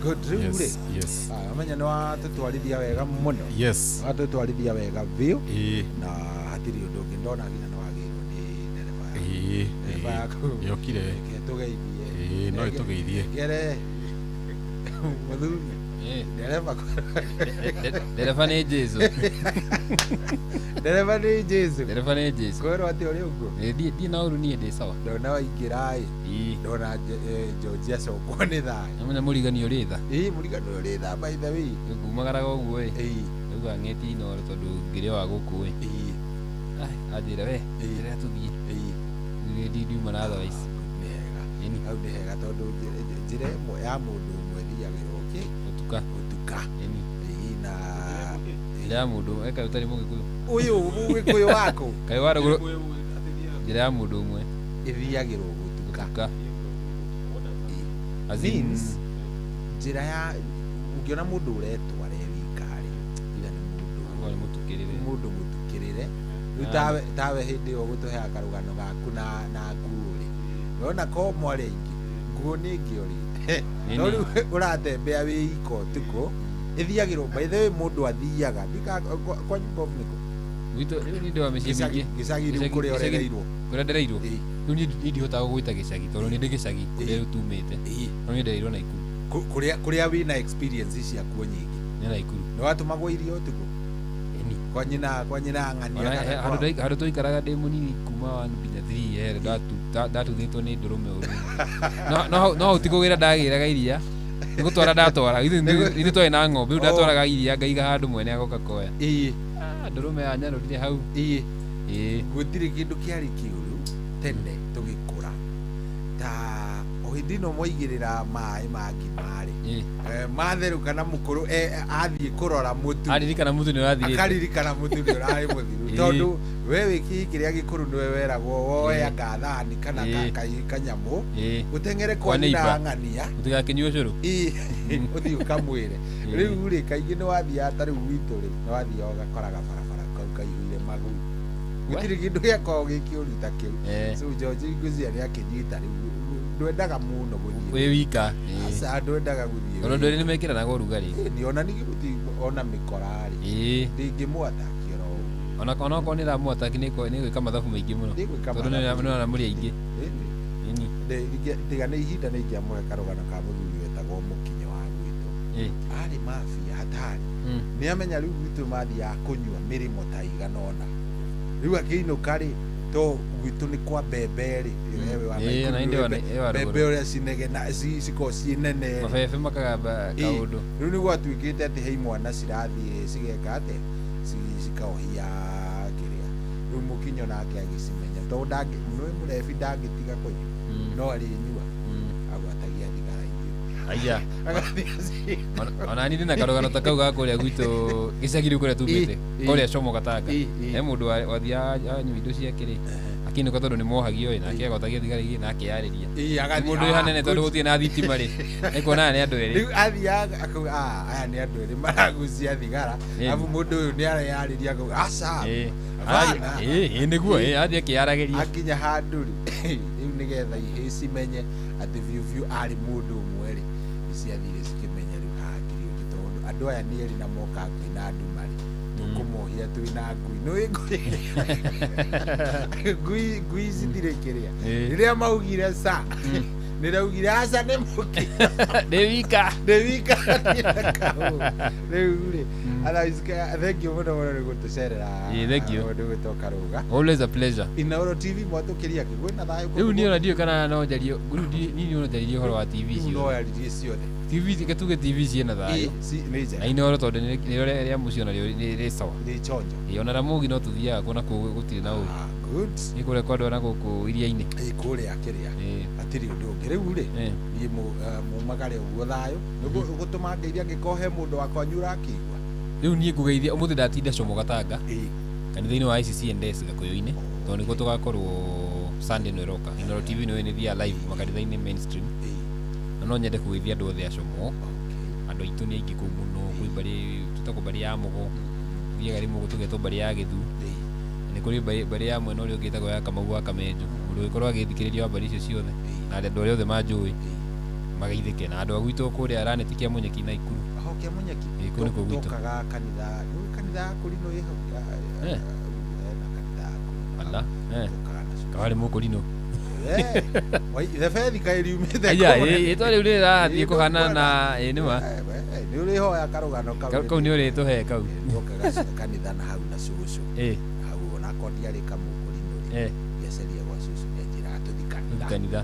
Good. Rĩu rĩ. Yes. Amenya nĩ watũtwarithia wega mũno. Yes. Watũtwarithia wega biũ. Na hatirĩ ũndũ ũngĩ ndona nginya nĩ wagĩrwo nĩ ndereba. Ndereba yaku. Yokire. Reke tũgeithie. No ĩtũgeithie. Ngere. Mũthuri. Ndereba. Ndereba nĩ Jesu. Ndereba nĩ Jesu. Ndereba nĩ Jesu. Kwĩrwo atĩ ũrĩ ũguo. Ndiĩ na ũru niĩ ndĩ sawa. Ndona waingĩra ĩ. Ndona George acokwo nĩ thayũ. Namenya mũrigani ũrĩ tha. Ĩĩ mũrigani ũrĩ tha by the way. Ngumagaraga ũguo ĩ. Rĩu ang'etie Inooro tondũ ngĩrĩ wa gũkũ ĩ. Anjĩra we rĩrĩa tũthiĩ. Niĩ ndiuma na thaa ici. Nĩ hega. Hau nĩ hega tondũ njĩra ĩmwe ya mũndũ ũmwe ĩthiagĩrwo kĩ? Ũtuka. Ũtuka. Na njĩra ya mũndũ eka ũtarĩ mũgĩkũyũ. Ũyũ mũgĩkũyũ waku. Kaĩ wa rũgũrũ. Njĩra ya mũndũ ũmwe ĩthiagĩrwo gũtuka. As in Means njĩra ya ũngĩona mũndũ ũretwara e wika rĩ, tiga nĩ mũndũ mũtukĩrĩre. Mũndũ mũtukĩrĩre. Rĩu tawe hĩndĩ ĩyo ũgũtũheaga karũgano gaku na nguo rĩ. Ndona ko mwarĩ aingĩ nguo nĩ ĩngĩorĩte. No rĩu ũratembea wĩ ika ũtukũ ĩthiagĩrwo by the way mũndũ athiaga kwanyu Bob nĩkũ? Gwitũ rĩu nĩ ndĩ wa mĩciĩ mĩingĩ. Gĩcagi rĩu kũrĩa ũrereirwo. Kũrĩa ndereirwo? Rĩu niĩ ndihotaga gũgwĩta gĩcagi tondũ nĩ ndĩ gĩcagi kũrĩa rĩu tumĩte. No niĩ ndereirwo Naikuru. Kũrĩa wĩna experience ciakuo nyingĩ. Nĩ Naikuru. Nĩ watũmagwo irio ũtukũ? Kwa nyina ng'ania kana kwa handũ twaikaraga ndĩ mũnini kuma 1 nginya 3 here ndatuthĩtwo nĩ ndũrũme ũru. No hau ti kũgĩra ndagĩraga iria. Nĩ gũtwara ndatwara. Ithuĩ twarĩ na ng'ombe rĩu ndatwaraga iria ngaiga handũ mwene agoka koya. Ndũrũme yanyarũrire hau. Gũtirĩ kĩndũ kĩarĩ kĩũru tene tũgĩkũra ta o hĩndĩ ĩno mwaigĩrĩra maĩ ma ngima rĩ matherũka na mũkũrũ athiĩ kũrora mũtu aririkana mũtu nĩ ũrathirĩte akaririkana mũtu nĩ ũrarĩ mũthiru tondũ we wĩ kĩhi kĩrĩa gĩkũrũ nĩwe weragwo woe anga thani kana kanyamũ ũteng'ere kwa nyina ng'ania ũtigakĩnyue ũcũrũ ũthiĩ ũkamwĩre rĩu rĩ kaingĩ nĩ wathiaga ta rĩu gwitũ rĩ nĩ wathiaga ũgakoraga barabara kau kaihũire magui gũtirĩ kĩndũ gĩakoragwo gĩ kĩũru ta kĩu. So George ngwĩciria nĩ akĩnyita rĩu ndwendaga mũno gũthiĩ wĩ wika. Aca ndwendaga gũthiĩ tondũ andũ erĩ nĩmekĩranaga ũrugarĩ. Nĩ ona ningĩ gũtirĩ ona mĩkora rĩ ndĩngĩmũataki oro ũguo. Ona okorwo nĩ ĩramũataki nĩ gwĩka mathabu maingĩ mũno tondũ nĩ ona mũrĩ aingĩ. Tiga nĩ ihinda nĩ ingĩamũhe karũgano ka mũthuri wetagwo Mũkinyo wa gwitũ. Arĩ mafia hatari. Nĩ amenya rĩu gwitũ mathiaga kũnyua mĩrĩmo ta igana ũna. Rĩu akĩinũka rĩ To gwitũ nĩ kwa mbembe rĩ, ewe wa Ĩĩ, na Nakuru inde mbembe- wa mbembe ũrĩa cinegena cikoragwo ciĩ nene rĩ. Mabebe makagamba Ĩĩ, kaũndũ. Rĩu nĩ gwatuĩkĩte atĩ he imwana cirathiĩ cigeka atĩa, cikaohia kĩrĩa. Rĩu mũkinyo nake agĩcimenya tondũ ndangĩ, nĩ mũrebi ndangĩtiga kũnyua, no arĩnyua agwatagia thigara ingĩ. Aya. Agathiĩ Ona niĩ ndĩna karũgano ta kau ga kũrĩa gwitũ gĩcagi rĩu kũrĩa tumĩte, Ĩ, ĩ. kũrĩa Como Gatanga. Ĩ, ĩ. He mũndũ wathiaga anyua indo ciake rĩ, akĩinũka tondũ nĩ mohagio ĩ, nake agwatagia thigara igĩrĩ na akeyarĩria. Ĩ, agathiĩ, Mũndũ wĩ ah, hanene tondũ good. gũtirĩ na thitima rĩ, nĩkuona aya nĩ andũ erĩ. Rĩu athiaga akauga, "Ah, aya nĩ andũ erĩ maragucia thigara." Ĩ. Arabu mũndũ ũyũ nĩ areyarĩria akauga, aca. Ĩ. Hapana. Ĩ, ĩ, nĩguo, ĩ, athiĩ akĩyaragĩria. Akinya handũ rĩ, rĩu nĩgetha ihĩĩ cimenye atĩ biũ biũ arĩ mũndũ ũmwe rĩ, nĩciathire cikĩmenya rĩu hakiri ũngĩ tondũ andũ aya nĩ erĩ na moka hakuhĩ na nduma rĩ, tũkũmohia twĩ na ngui. Nĩũĩ ngui, ngui ngui citirĩ kĩrĩa. Ĩ. Rĩrĩa maugire ca, nĩraugire aca nĩ mũkĩ. Ndĩ wika. Ndĩ wika ndirĩ kahũ. Rĩu rĩ, otherwise, thank you mũno mũno nĩ gũtũcerera. Ĩ, thank you. Mũndũ ũgwĩtwo Karũga. Always a pleasure. Inooro TV mwatũkĩria kĩ kwĩna thayũ Rĩu niĩ ona ndiũĩ kana no njarie, rĩu niĩ no njaririe ũhoro wa TV Rĩu no ciothe. yaririe ciothe. TV reke tuge TV ciĩna thayũ. Ĩ, nĩ njega. Na Inooro tondũ nĩrĩo rĩa mũciĩ onarĩo nĩ rĩ sawa. Nĩ chonjo. Ĩ, ona Ramogi no tũthiaga kuo na kũu gũtirĩ na ũru. Good. Nĩ kũrĩa kwa andũ a na gũkũ iria-inĩ. Ĩ, kũrĩa kĩrĩa. Hatirĩ ũndũ ũngĩ. Rĩu rĩ, niĩ mumagare ũguo thayũ. Nĩguo gũtũma ngeithia angĩkorwo he mũndũ wa kwanyu ũrakĩigua. Rĩu niĩ ngũgeithia ũmũthĩ ndatinda Como Gatanga kanitha-inĩ wa ICC&S Gakũyũ-inĩ tondũ nĩkuo tũgakorwo Sunday ĩno ĩroka. Inooro TV nĩyo ĩnĩthiaga live makanitha-inĩ mainstream. Na no nyende kũgeithia andũ othe a Como. Andũ aitũ nĩ aingĩ kũu mũno, kwĩ mbarĩ tũtagwo mbarĩ ya Mũgo, thiaga rĩmwe tũgetwo mbarĩ ya Gĩthu. Na nĩ kũrĩ mbarĩ ya mwena ũrĩa ũngĩ ĩtagwo ya Kamau wa Kamenju. Mũndũ ũngĩkorwo agĩthikĩrĩria wa mbarĩ icio ciothe na andũ arĩa othe manjũĩ mageithĩke. Na andũ a gwitũ kũrĩa Raneti kĩa Mũnyeki na Ikuru. Aho kĩa Mũnyeki. Ĩ, kũu nĩkuo gwitũ. Tũkaga kanitha, nĩũĩ kanitha ya Kũrinũ ĩ hau? Eh. Hena kanitha ya Kũrinũ. Ala, eh. Kawarĩ mũkũrinũ. Eh, Thebethi kaĩ riumĩte Aya, kũu. ĩ, ĩtwa rĩu rĩrathiĩ Ĩ, kũhanana na ĩ nĩ ma. Nĩ ũrĩhoya karũgano kau. Kau nĩ ũrĩtũhe kau. Twokaga kanitha na hau na cũcũ. Ĩ. Hau onakorwo ndiarĩ kamũkũrinũ rĩ. Eh. Ndiaceria gwa cũcũ nĩanjĩraga tũthiĩ kanitha. Tũthiĩ kanitha.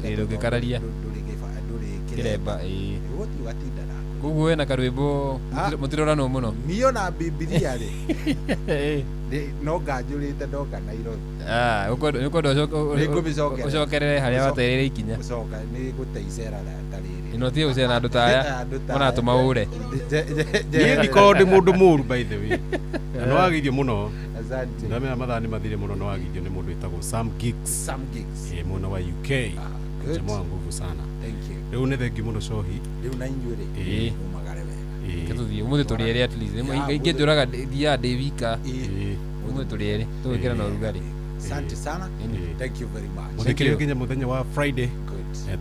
Ĩ, Ndũngĩkararia. Ndũrĩ ndũrĩ Kĩremba, ĩ. Ũgũthiĩ ũgatinda nako. Koguo wena karwĩmbo Ah. mũtiroranwo mũno. Niĩ ona Bibilia rĩ, no nganjũrĩte ndoka Nairobi. Ah, ũkwenda Nĩngũmĩcokera. ũcokerere harĩa watereire ikinya. Gũcoka nĩ gũte icera ta rĩrĩ. Ĩno ti gũcera na andũ ta aya Andũ ta aya. maratũma ũre. Niĩ ndikorwo ndĩ mũndũ mũru by the way. Na nĩwagĩirio mũno. Asante. Ndamenya mathaa nĩ mathire mũno nĩwagĩirio nĩ mũndũ wĩtagwo Sam Giggs. Sam Giggs. Ĩ, mwena wa UK. Good. Jamaa wa nguvu sana. Thank you. Rĩu nĩ thengiũ mũno Cohi. Rĩu na inyuĩ rĩ, Ĩ. mumagare wega. Ĩ. Reke tũthiĩ ũmũthĩ tũrĩ erĩ at least. Ya, Ingĩ njũraga thiaga ndĩ wika. Ũmũthĩ tũrĩ erĩ tũgwĩkĩra na ũrugarĩ. Asante sana. Thank you very much. Mũthikĩrĩrio nginya mũthenya wa Friday.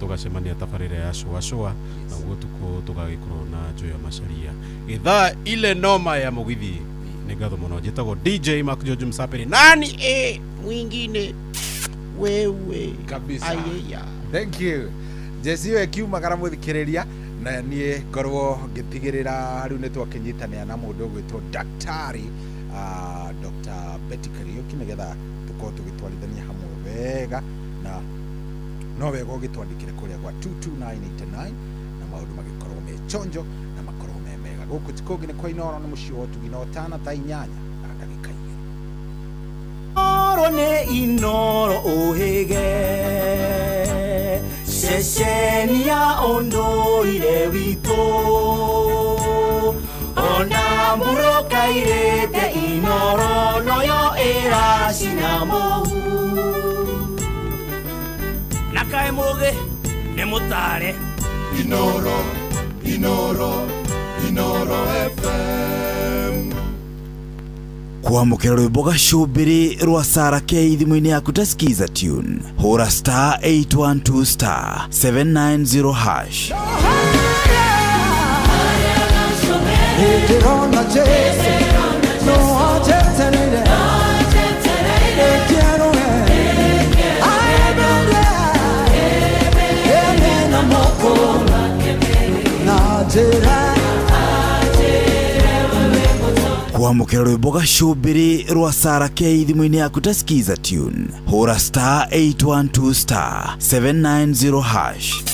Tũgacemania tabarĩra ya cũa cũa naguo tukũ tũgagĩkorwo na Njoya Macharia gĩthaa ile noma ya mũgithi. Nĩ ngatho mũno. Njĩtagwo DJ Mark George Msapiri. Nani ĩ mwingine wewe kabisa. Ayeya. Thank you. Jesse we kiumagara muthikiriria na niĩ ngorwo ngĩtigĩrĩra rĩu nĩ twakĩnyitanĩra na mũndũ ũgwĩtwo daktari Dr. Betty Kariuki nĩgetha tũkorwo tũgĩtwarithania hamwe wega na no wega ũgĩtwandĩkĩre kũrĩa gwa 22989 na maũndũ magĩkorwo me chonjo na makorwo me mega. Gũkũ ti kũngĩ nĩ kwa Inooro nĩ mũciĩ wa ũtugi na ũtana thaa inyanya na ndagĩka igĩrĩ. Inoro nĩ Inooro ũhĩge ceceni ya ũndũire witũ ona mũrũkairĩte Inooro noyo ĩracina mũhu na kaĩ mũgĩ nĩ mũtare. Inooro, Inooro, Inooro FM. Kwamũkĩra rwĩmbo gacũmbĩrĩ rwa Sara K thimũ-inĩ yaku ta Skiza tune hũra star 812 star 790 hash. Ndĩrona Jesu no anjetereire ĩkĩerũe aemere ene na moko na njĩra. Kwamũkĩra rwĩmbo gacũmbĩrĩ rwa Sara K thimũ-inĩ yaku ta Skiza tune, hũra star 812 star 790 hash.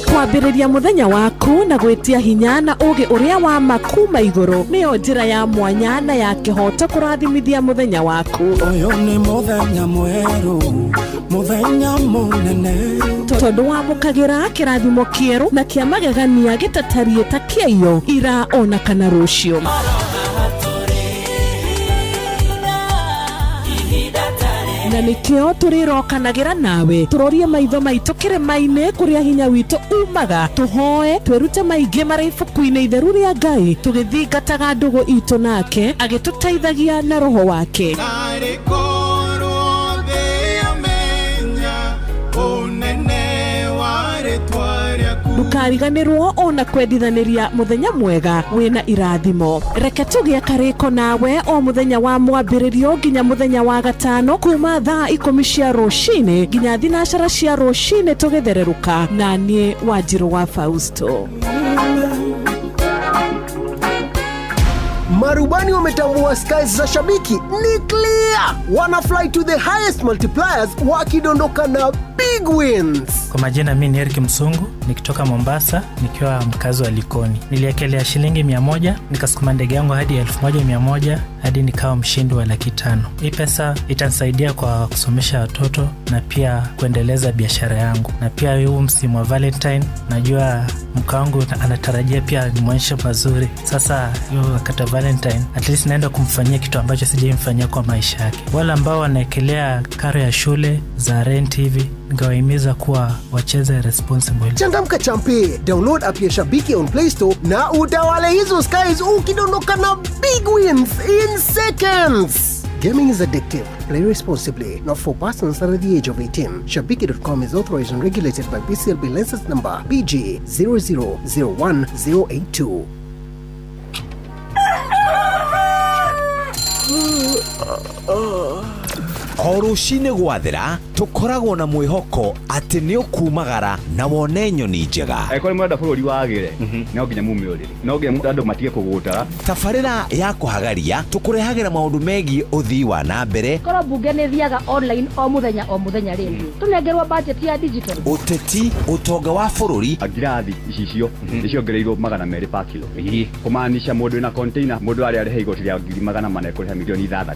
Kwambĩrĩria mũthenya waku na gwĩtia hinya na ũũgĩ ũrĩa wa ma kuma igũrũ nĩyo njĩra ya mwanya na ya kĩhooto kũrathimithia mũthenya waku. Ũyũ nĩ mũthenya mwerũ, mũthenya mũnene. Tondũ wamũkagĩra kĩrathimo kĩerũ na kĩa magegania gĩtatariĩ ta kĩaiyo ira ona kana rũciũ. Na nĩkĩo tũrĩrokanagĩra nawe tũrorie maitho maitũ kĩrĩma-inĩ kũrĩa hinya witũ umaga, tũhoe twĩrute maingĩ marĩ ibuku-inĩ itheru rĩa Ngai, tũgĩthingataga ndũgũ itũ nake agĩtũteithagia na roho wake. Narĩ korwo thĩ yamenya ũnene wa rĩtwa rĩaku. Ndũkariganĩrwo ona kwendithanĩria mũthenya mwega wĩna irathimo. Reke tũgĩe karĩko nawe o mũthenya wa mwambĩrĩrio nginya mũthenya wa gatano kuma thaa 10 cia rũcinĩ nginya 12 cia rũcinĩ tũgĩthererũka na niĩ Wanjirũ wa Fausto. Marubani wametambua skies za shabiki ni clear, wana fly to the highest multipliers wakidondoka na big wins. Kwa majina mimi ni Eric Msungu, nikitoka Mombasa, nikiwa mkazi wa Likoni. Niliekelea shilingi 100, nikasukuma ndege yangu hadi 1100 hadi nikawa mshindi wa 500,000. Hii pesa itanisaidia kwa kusomesha watoto na pia kuendeleza biashara yangu. Na pia huu msimu wa Valentine, najua mke wangu anatarajia pia nimwonyeshe mazuri. Sasa hiyo wakati wa Valentine, at least naenda kumfanyia kitu ambacho sijaimfanyia kwa maisha yake. Wale ambao wanaekelea karo ya shule za rent hivi, ningewahimiza kuwa wacheze responsible. Changamka champe, download app ya Shabiki on Play Store na utawale hizo skies ukidondoka na big wins in seconds. Gaming is addictive. Play responsibly. Not for persons under the age of 18. Shabiki.com is authorized and regulated by BCLB license number BG 0001082. O rũcinĩ gwathera tũkoragwo na mwĩhoko atĩ nĩ ũkumagara na wone nyoni njega. Angĩkorwo nĩ mũrenda bũrũri wagĩre, no nginya mume ũrĩrĩ, no nginya andũ matige kũgũta. Tabarĩra ya kũhagaria tũkũrehagĩra maũndũ megiĩ ũthii wa na mbere, korwo mbunge nĩ thiaga online o mũthenya o mũthenya rĩ, tũnengerwo budget ya digital, ũteti, ũtonga wa bũrũri. Ngirathi icicio nĩ ciongereirwo 200 per kilo, kũmaanisha mũndũ wĩna container, mũndũ arĩa arĩha igoti rĩa 400,000 ekũrĩha milioni 6.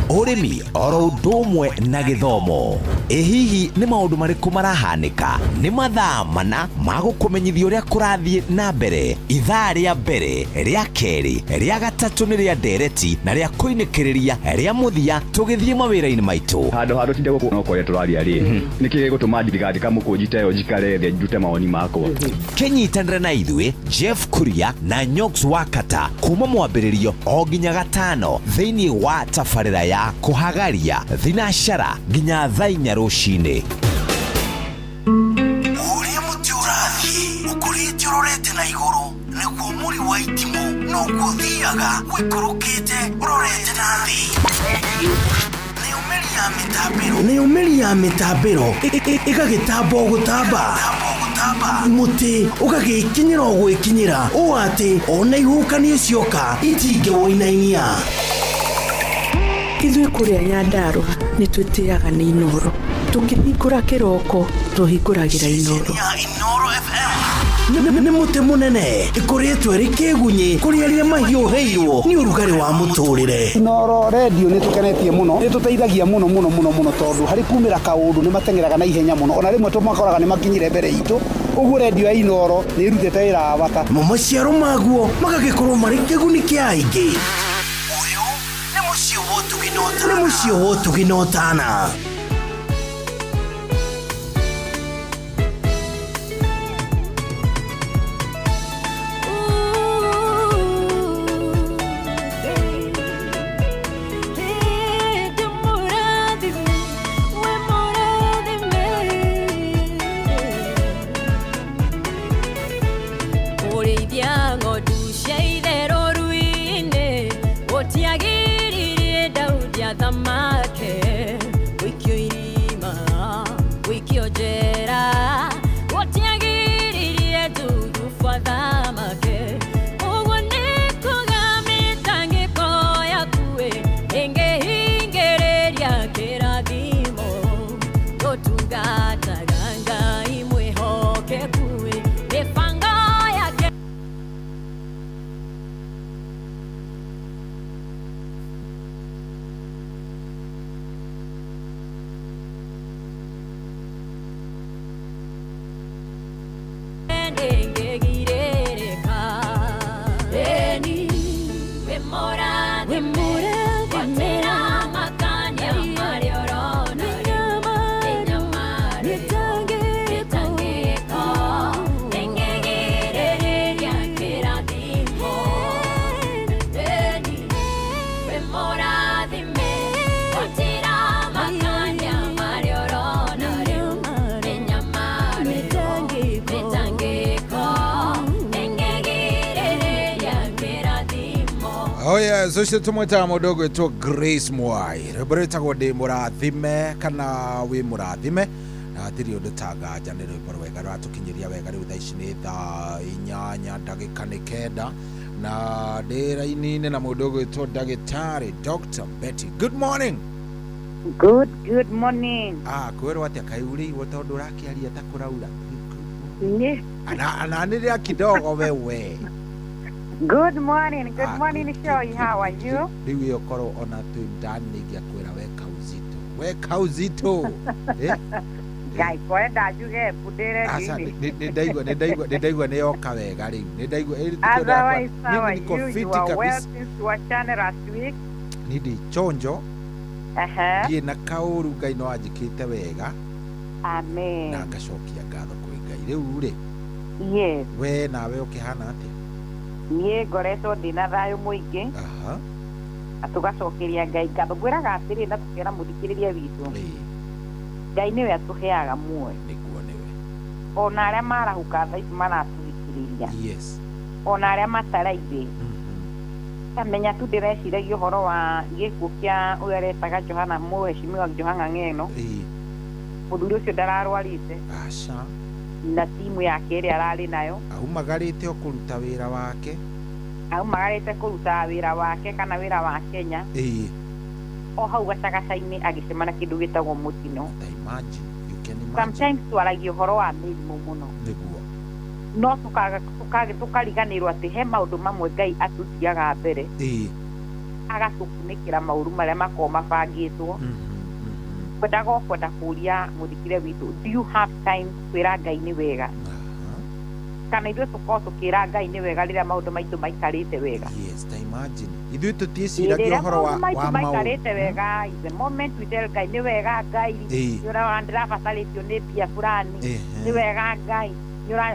Ũrĩmi oro ũndũ ũmwe na gĩthomo. Ĩ hihi nĩ maũndũ marĩkũ marahanĩka? Nĩ mathaa mana ma gũkũmenyithia ũrĩa kũrathiĩ na mbere. Ithaa rĩa mbere, rĩa kerĩ, rĩa gatatũ nĩ rĩa ndereti na rĩa kũinĩkĩrĩria rĩa mũthia tũgĩthiĩ mawĩra-inĩ maitũ. Handũ ha tũtinde gũkũ no kwaria tũraria rĩ, nĩkĩ gĩgũtũma ndigandĩka mũkũnji ta ĩyo njikare thĩ ndute mawoni makwa? Kĩnyitanĩre na ithuĩ Jeff Kuria na Nyox Wakata kuma mwambĩrĩrio o nginya gatano thĩinĩ wa tabarĩra ya kũhagaria thinashara nginya thaa 4 rũcinĩ. Ũrĩa mũtĩ ũrathiĩ ũkũrĩte ũrorete na igũrũ nĩguo mũri wa itimũ noguo ũthiaga ũikũrũkĩte ũrorete na thĩ. Nayo mĩri ya mĩtambĩro ĩgagĩtamba o gũtamba, mũtĩ ũgagĩkinyĩra o gwĩkinyĩra ũũ atĩ ona ihuhũkanio cioka itingĩwũinainia. Ithuĩ kũrĩa Nyandarũa nĩ twĩtĩaga nĩ Inooro. Tũkĩhingũra kĩroko tũhingũragĩra Inooro. Nĩ mũtĩ mũnene ĩkũrĩtwo ĩrĩ kĩgunyĩ kũrĩ arĩa mahiũhĩirwo nĩ ũrugarĩ wa mũtũrĩre. Inooro redio nĩ tũkenetie mũno, nĩ tũteithagia mũno mũno mũno mũno tondũ harĩ kumĩra kaũndũ nĩ mateng'eraga na ihenya mũno, ona rĩmwe tũmakoraga nĩ makinyire mbere itũ. Ũguo redio ya Inooro nĩ ĩrutĩte wĩra wa bata. Mo maciaro maguo magagĩkorwo marĩ kĩguni kĩa aingĩ. Ũyũ nĩ mũciĩ wa ũtugi na ũtana. Wĩmũrathime Makania marĩa ũrona mĩnyamaro, mĩtangĩko ĩngĩgirĩrĩria kĩrathimo. Ĩni, wĩmũrathime gũtira makania marĩa ũrona rĩu, mĩnyamaro, mĩtangĩko ĩngĩgirĩrĩria kĩrathimo. Oh yes, ũcio tũmwĩtaga mũndũ ũgwĩtwo Grace Mwai. Rwĩmbo rwĩtagwo ndĩ mũrathime kana wĩ mũrathime, na hatirĩ ũndũ ta nganja, nĩ rwĩmbo rwega rũratũkinyĩria wega. Rĩu thaa ici nĩ thaa 8:09 na ndĩ raini-inĩ na mũndũ ũgwĩtwo ndagĩtarĩ Dr. Betty. Good morning. Good, good morning. Ah, kwĩrwo atĩa? Kaĩ urĩirwo tondũ ũrakĩaria ta kũraura? Nĩ- Ananĩrĩra kidogo wewe. Good morning, good Ah, morning, Shoy. How are you? Rĩu ĩyo korwo ona twĩ ndani nĩingĩakwĩra weka uzito, weka uzito. Eh? Ngai kwenda njuge mbundĩre Aca, ndini. nĩ ndaigua, nĩ ndaigua nĩ yoka wega rĩu, nĩ ndaigua Otherwise, how mimi are niko you? You fiti are well kabisa. since wachane last week. Ni ndĩ chonjo. Uh-huh. Ndirĩ na kaũru, Ngai no anjĩkĩte wega Amen. na ngacokia ngatho kwĩ Ngai. Rĩu rĩ, Yes. we nawe ũkĩhana atĩa? Niĩ ngoretwo ndĩna thayũ mũingĩ Aha. na tũgacokeria Ngai ngatho. Ngwĩraga atĩrĩ na tũkera mũthikĩrĩria witũ. Ngai nĩwe atũheaga muoyo. Nĩguo nĩwe. Ona arĩa marahũka thaa ici maratũthikĩrĩria. Yes. Ona arĩa mataraire. Tamenya tu ndĩreciragia ũhoro wa gĩkuũ kĩa ũrĩa aretaga Johana, mũheshimiwa Johana Ng'eno. Mũthuri ũcio ndararwarĩte Aca. na timu yake ĩrĩa ararĩ nayo. Aumagarĩte o kũruta wĩra wake. Aumagarĩte kũruta wĩra wake kana wĩra wa Kenya. O hau gacagaca-inĩ agĩcemana kĩndũ gĩtagwo mũtino. Imagine, you can imagine. Sometimes twaragia ũhoro wa mĩrimũ mũno. Nĩguo. No tũkariganĩrwo atĩ he maũndũ mamwe Ngai atũtiaga mbere. Agatũkunĩkĩra maũru marĩa makoragwo mabangĩtwo. Kwendaga o kwenda kũria mũthikire witũ, do you have time kwĩra Ngai nĩ wega? Kana ithuĩ tũkorwo tũkĩra Ngai nĩ wega rĩrĩa maũndũ maitũ maikarĩte wega? Yes, ta imagine ithuĩ tũtiĩciragia Rĩrĩa ũhoro wa maũndũ maitũ wa maũndũ. maikarĩte wega, the moment we tell Ngai nĩ wega Ngai, nĩ ndĩrabatarĩtio nĩ mbia fulani, nĩ wega Ngai,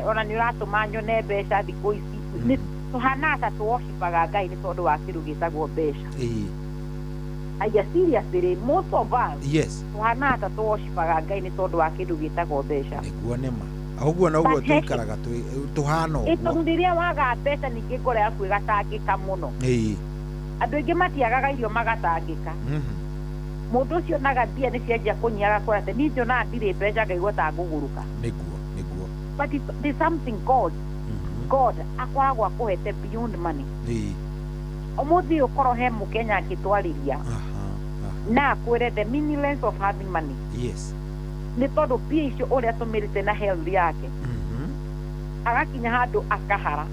ona nĩ ũratũma nyone mbeca thikũ ici. Nĩ tũhanaga ta tũwoshipaga Ngai nĩ tondũ wa kĩndũ gĩtagwo mbeca. Aya, seriously, most of us tũhanaga ta tũwoshipaga Ngai nĩ tondũ wa kĩndũ gĩtagwo mbeca. Nĩguo nĩma, ũguo noguo But he- tũikaraga tũhana Ĩ ũguo. tondũ rĩrĩa waga mbeca ningĩ ngoro yaku ĩgatangĩka mũno. Andũ aingĩ matiagaga irio magatangĩka. Mũndũ ũcio onaga mbia nĩ cianjia kũnyiha agakora atĩ niĩ njonaga ndirĩ mbeca ngaigua ta ngũgũrũka. Nĩguo nĩguo. But there's something God akoragwo akũhete beyond money. Ũmũthĩ ũkorwo he mũkenya angĩtwarĩria na akwĩre the meaningless of having money. Nĩ tondũ mbia icio ũrĩa atũmĩrĩte na health yake, agakinya handũ akahara,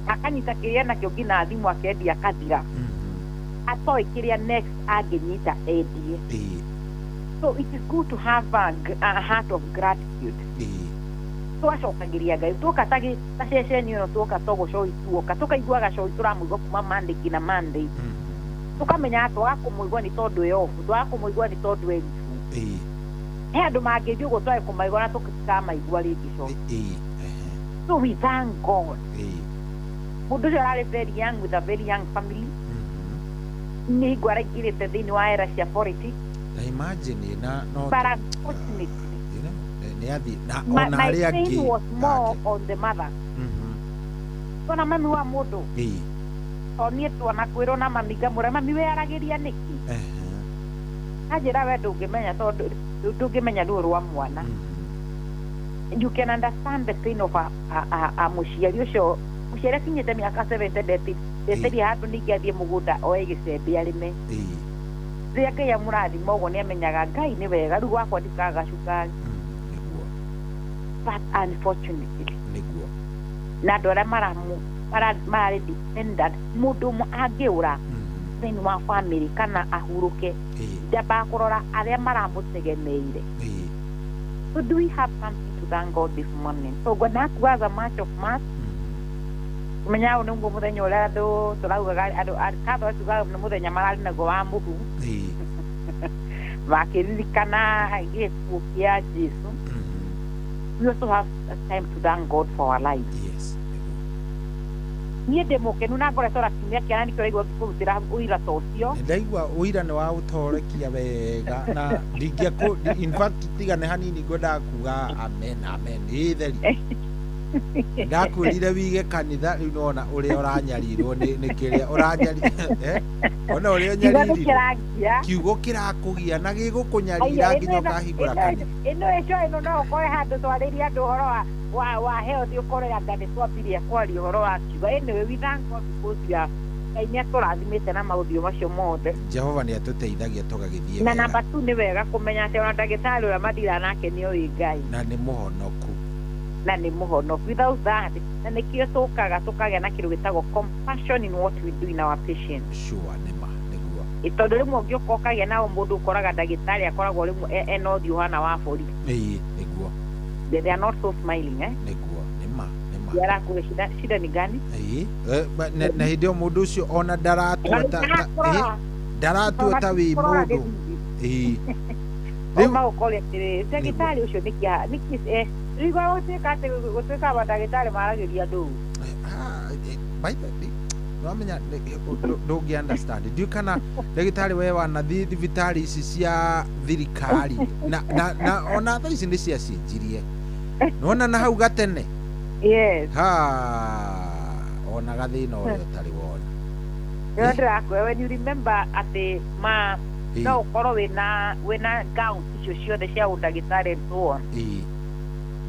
akanyita kĩrĩa nakĩo nginya thimũ akendia akathira, atoĩ kĩrĩa next angĩnyita endie. So it is good to have a heart of gratitude. Twacokagĩria Ngai tuoka ta ceceni ĩno, tuoka togũcoi, tuoka tũkaigua gacoi tũramũigua kuma Monday nginya Monday, tũkamenya twaga kũmũigua nĩ tondũ e off, twaga kũmũigua nĩ tondũ e ribu. He andũ mangĩthiĩ ũguo twage kũmaigua na tũtikamaigua rĩngĩ coke. So we thank God. Mũndũ ũcio ararĩ very young with a very young family. Nĩ hingo araingĩrĩte thĩinĩ wa era cia politics. Ta imagine na no But unfortunately, nĩ athi na my, ona my arĩa pain angĩ was more on the mother. Tona mami wa mũndũ, to niĩ tuona kwĩrwo na mami ngamũra, mami weyaragĩria nĩkĩ? Anjĩra we ndũngĩmenya tondũ ndũngĩmenya ruo rwa mwana. You can understand the pain of a mũciari ũcio, mũciari akinyĩte mĩaka 70 ndeteria handũ ningĩ athiĩ mũgũnda oe gĩcembe arĩme. Rĩrĩa Ngai amũrathima ũguo nĩ amenyaga Ngai nĩ wega, rĩu gwakwa ndikaga cukari. But unfortunately, nĩguo na andũ arĩa mararĩ dependent, mũndũ ũmwe angĩũra thĩinĩ wa family kana ahurũke, ndambaga kũrora arĩa maramũtegemeire. So do we have something to thank God this morning? So ngwenda kuaza much of mass. Menya ũyũ nĩguo mũthenya ũrĩa andũ tũraugaga andũ katho tugaga nĩ mũthenya mararĩ naguo wa mũhu. Makĩririkana gĩkuũ kĩa Jesu. We also have a time to thank God for our lives. Yes. Niĩ ndĩ mũkenu na ngoretwo na kiumia kĩana nĩkĩo ũraigua ngĩkũrutĩra ũira ta ũcio. Ndaigua ũira nĩ wa ũtorekia wega na ndingĩakũ in fact tiga nĩ hanini ngwendaga kuga amen amen ĩ theri ndakwĩrire wige kanitha rĩu nĩwona ũrĩa ũranyarirwo nĩ kĩrĩa ũranyari ona ũrĩa Kiugo ũnyaririrwo nĩkĩrangia. Kiugo kĩrakũgia na gĩgũkũnyarira nginya ũkahingũra kanitha. Ĩno ĩco ĩno no ũkore handũ twarĩrie andũ ũhoro wa health ũkore anga nĩ twambirie kwaria ũhoro wa kiugo. Anyway, we thank God because we are Ngai nĩ atũrathimĩte na maũthiũ macio mothe. Jehova nĩ atũteithagia tũgagĩthiĩ Na wega. namba tu nĩ wega kũmenya atĩ ona ndagĩtarĩ ũrĩa mandira nake nĩ oĩ Ngai. Na nĩ mũhonoku. Na nĩ mũhonoku. Without that, na nĩkĩo tũkaga tũkagĩa na kĩndũ gĩtagwo compassion in what we do in our patients. Sure, nĩ ma nĩguo. Tondũ rĩmwe ũngĩũka ũkagĩa na mũndũ ũkoraga ndagĩtarĩ akoragwo rĩmwe ena ũthiũ ũhana wa borithi. Ĩĩ nĩguo. They are not so smiling, eh? Nĩguo nĩ ma nĩ ma. Yarakwĩra shida ni gani? Ĩĩ na hĩndĩ ĩyo mũndũ ũcio ona ndaratua ta ndaratua ta wĩ mũndũ. Ĩĩ. Rĩu magũkoria atĩrĩrĩ, ndagĩtarĩ ũcio nĩkĩ nĩkĩ rĩu gũtuĩka atĩ gũtuĩka mandagĩtarĩ maragĩria andũ. By the way, nĩwamenya ndũngĩ understand ndiũ kana ndagĩtarĩ we wanathiĩ thibitarĩ ici cia thirikari na ona thaa ici nĩ ciacenjirie nĩwona na hau gatene. Yes. Ha ona gathĩna ũrĩa ũtarĩ wona. Nĩyo ndĩrakwĩra when you remember atĩ ma no ũkorwo wĩna gown icio ciothe cia ũndagĩtarĩ and so on.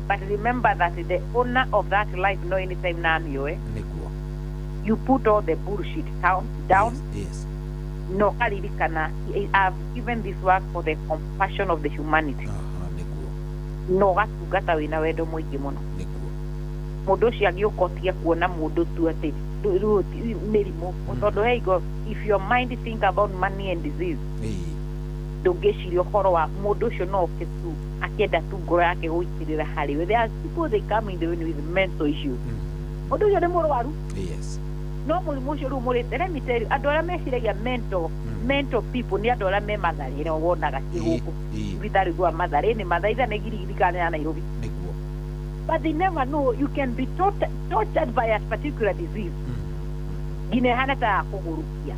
But remember that the owner of that life no anytime na amĩoe. Nĩguo. You put all the bullshit down. Yes. No karirikana I've given this work for the compassion of the humanity. Nĩguo. No gatungata wĩna wendo mũingĩ mũno. Nĩguo. Mũndũ ũcio agĩũka ũtige kuona mũndũ tu atĩ rĩu mĩrimũ tondũ hey God, if your mind think about money and disease ndũngĩciria ũhoro wa mũndũ ũcio no oke tu akĩenda tu ngoro yake gũitĩrĩra harĩ we. There are people they come in the with mental issues. Mũndũ ũcio nĩ mũrwaru. Yes. No mũrimũ ũcio rĩu mũrĩte let me tell you andũ arĩa meciragia mental people nĩ andũ arĩa me Mathare ĩrĩa wonaga ciĩ gũkũ thibitarĩ gwa Mathare nĩ Mathare itha nĩ Girigiri kana ya Nairobi. Nĩguo. But they never know you can be tortured by a particular disease. Nginya ĩhana ta ya kũgũrũkia.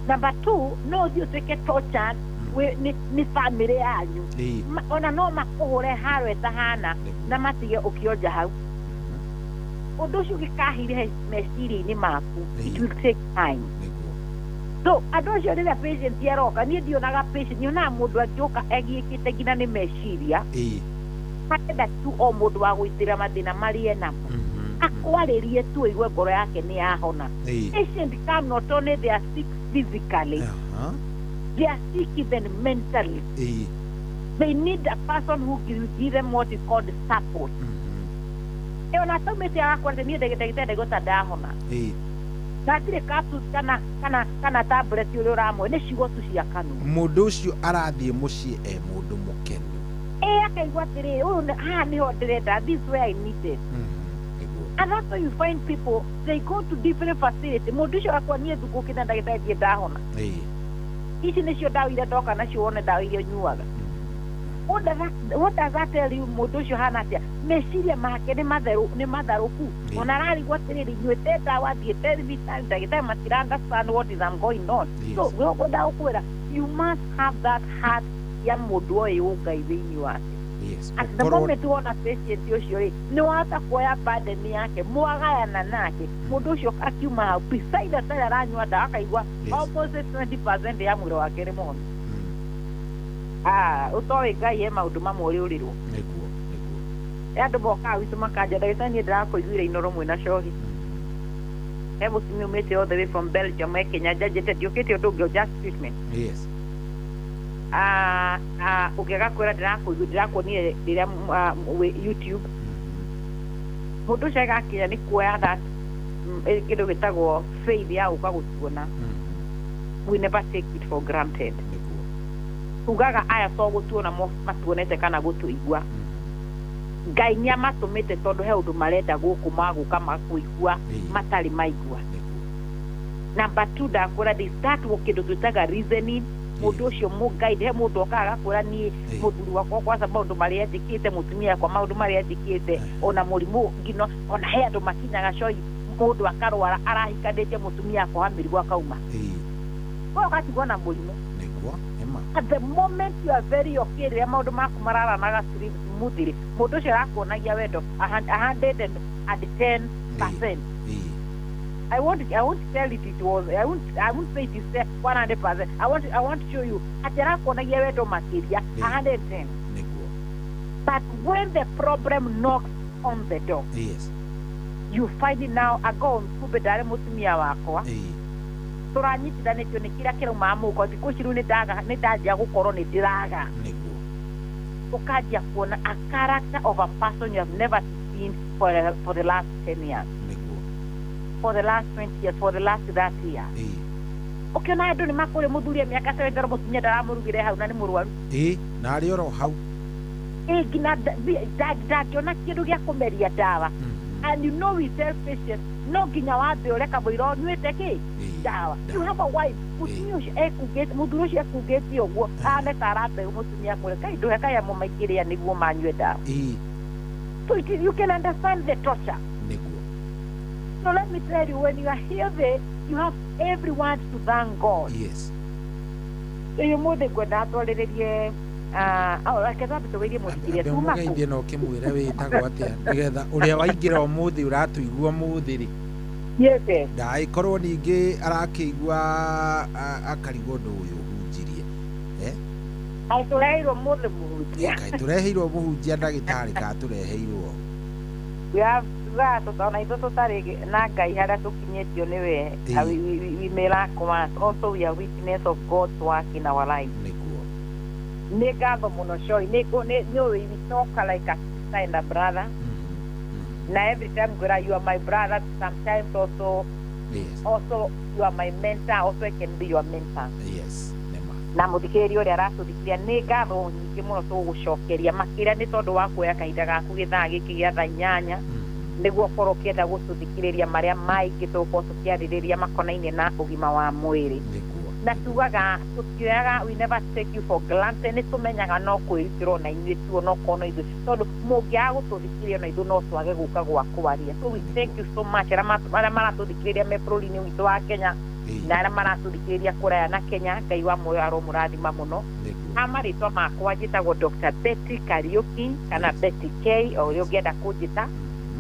Number two, no ũthiĩ ũtuĩke tortured nĩ family yanyu. Ona no makũhũre haro ĩtahana na matige ũkĩonja hau. Ũndũ ũcio ũngĩkahire meciria-inĩ maku, it will take time. So andũ acio rĩrĩa patient aroka, niĩ ndionaga patient, nyonaga mũndũ angĩũka egiĩkĩte nginya nĩ meciria. Arenda tu o mũndũ wa gũitĩra mathĩna marĩa enamo. Akwarĩrie tu aigue ngoro yake nĩ yahona. Patient come not only they are sick physically, they are sick even mentally. They need a person who will give them what is called support. Ona taumĩte agakwĩra atĩ niĩ ndagĩtarĩ ndaigua ta ndahona. Na hatirĩ capsules kana tablet ũrĩa ũramũhe, nĩ ciugo tu cia kanua. Mũndũ ũcio arathiĩ mũciĩ e mũndũ mũkenu. Akaigua atĩrĩ, ũyũ haha nĩho ndĩrenda, this is where I needed. And that's why you find people, they go to different facilities. Mũndũ ũcio akwa niĩ thukũ ndagĩtarĩ ndiĩ ndahona. Ici nĩcio ndawa iria ndoka nacio wone ndawa iria nyuaga. What does that tell you mũndũ ũcio hana atĩa? Meciria make nĩ matherũku. Ona ararigwo atĩrĩrĩ, nyuĩte ndawa, thiĩte thibitarĩ, ndagĩtarĩ matira understand what is going on. So ngwenda gũkwĩra, you must have that heart ya mũndũ oĩ ũngai thĩinĩ wake. Yes. At the moment wona patient ũcio rĩ, nĩ wahota kuoya burden yake, mwagayana nake, mũndũ ũcio akiuma hau, beside atarĩ aranyua ndawa akaigua almost 20% ya mwĩrĩ wake nĩ mũhonu. Ũtoĩ Ngai he maũndũ mamwe ũrĩũrĩrwo. Nĩguo. Andũ mokaga gwitũ makanja, ndagĩtarĩ niĩ ndĩrakũiguire Inoro mwĩna cohi. He mũtumia umĩte all the way from Belgium e Kenya, njanjĩte ndiũkĩte ũndũ ũngĩ, just treatment. Yes. Ũngĩaga kwĩra ndĩrakuonire rĩrĩa YouTube. Mũndũ ũcio agakinya nĩ kuoya that kĩndũ gĩtagwo faith ya gũka gũtuona. We never take it for granted. Tugaga aya to gũtuona matuonete kana gũtũigua. Ngai nĩ amatũmĩte tondũ he ũndũ marenda gũkũ magũka makũigua matarĩ maigua. Number 2, ndakwĩra they start kĩndũ twĩtaga reasoning. Mũndũ ũcio mũguide, he mũndũ okaga agakwĩra niĩ mũthuri wakwa kwanza maũndũ marĩa anjĩkĩte, mũtumia wakwa maũndũ marĩa anjĩkĩte, ona mũrimũ ngino, ona he andũ makinyaga coi mũndũ akarwara arahikanĩtie mũtumia akoha mĩrigo akauma, we ũgatigwo na mũrimũ. Nĩguo nĩma. At the moment you are very okay, rĩrĩa maũndũ maku mararanaga smoothly, mũndũ ũcio arakuonagia wendo 110%. I won't tell it it was I won't say it is 100%. I want to show you atĩ arakuonagia wendo makĩria 110. Nĩguo. But when the problem knocks on the door, yes, you find it now ago kumbe ndarĩ mũtumia wakwa tũranyitithanĩtio nĩ kĩrĩa kĩraumaga mũhuko. Thikũ ici rĩu nĩ ndanjia gũkorwo nĩ ndĩraga. Nĩguo. Ũkanjia kuona a character of a person you have never seen for the last 10 years. Nĩguo. For the last 20 years, for the last 30 years. Ũkĩona andũ nĩ makũrĩ mũthuri mĩaka 70 mũtumia ndaramũrugĩre hau na nĩ mũrwaru. Na arĩ oro hau. Nginya ndangĩona kĩndũ gĩa kũmeria ndawa. And you know we tell patients no nginya wambe ũre kamũira ũnyuĩte kĩ ndawa. You have a wife, mũtumia ũcio ekungĩte, mũthuri ũcio ekungĩte ũguo ahane ta arambe mũtumia kũrĩ kai ndũhe kaya mũmaingĩrĩa nĩguo manyue ndawa. So it is, you can understand the torture. Nĩguo. So let me tell you, when you are healthy, you have everyone to thank God. Yes. Ũyũ mũthĩ ngwenda atwarĩrĩrie reke twambe tũgeithie mũthikĩria tuma kũ. Mũgeithie na ũkĩmwĩre wĩtagwo atĩa nĩgetha ũrĩa waingĩra ũmũthĩ ũratũigua ũmũthĩ rĩ. Yes. Yes. Ndagĩkorwo ningĩ arakĩigua akarigwo ũndũ ũyũ ũhunjirie. Kaĩ tũreheirwo mũthĩ mũhunjia. Kaĩ tũreheirwo mũhunjia ndagĩtarĩ ka tũreheirwo. We have ona ithuĩ tũtarĩ na Ngai harĩa tũkinyĩtio nĩwe, we may lack once. Also we are witness of God's work in our life. Nĩguo. Nĩ ngatho mũno Choi, nĩ we talk like a sister and a brother. Na every time ngwĩra you are my brother, sometimes also yes, also you are my mentor, also I can be your mentor. Yes. Nĩma. Na mũthikĩrĩria ũrĩa aratũthikĩrĩria nĩ ngatho nyingĩ mũno tũgũcokeria makĩria nĩ tondũ wa kuoya kahinda gaku gĩthaa gĩkĩ gĩa thaa 8 nĩguo ũkorwo ũkĩenda gũtũthikĩrĩria marĩa maingĩ tũgũkorwo tũkĩarĩrĩria makonainie na ũgima wa mwĩrĩ. Na tugaga tũtioyaga, we never take you for granted, nĩ tũmenyaga no kwĩrutĩrwo na inyuĩ tuo no korwo no ithuĩ tondũ mũngĩaga gũtũthikĩrĩria na ithuĩ no twage gũka gwa kwaria. So we thank you so much arĩa maratũthikĩrĩria me bũrũri-inĩ witũ wa Kenya na arĩa maratũthikĩrĩria kũraya na Kenya. Ngai wa muoyo aromũrathima mũno. Ha marĩtwa makwa njĩtagwo Dr. Betty Kariuki kana Betty K o ũrĩa ũngĩenda kũnjĩta.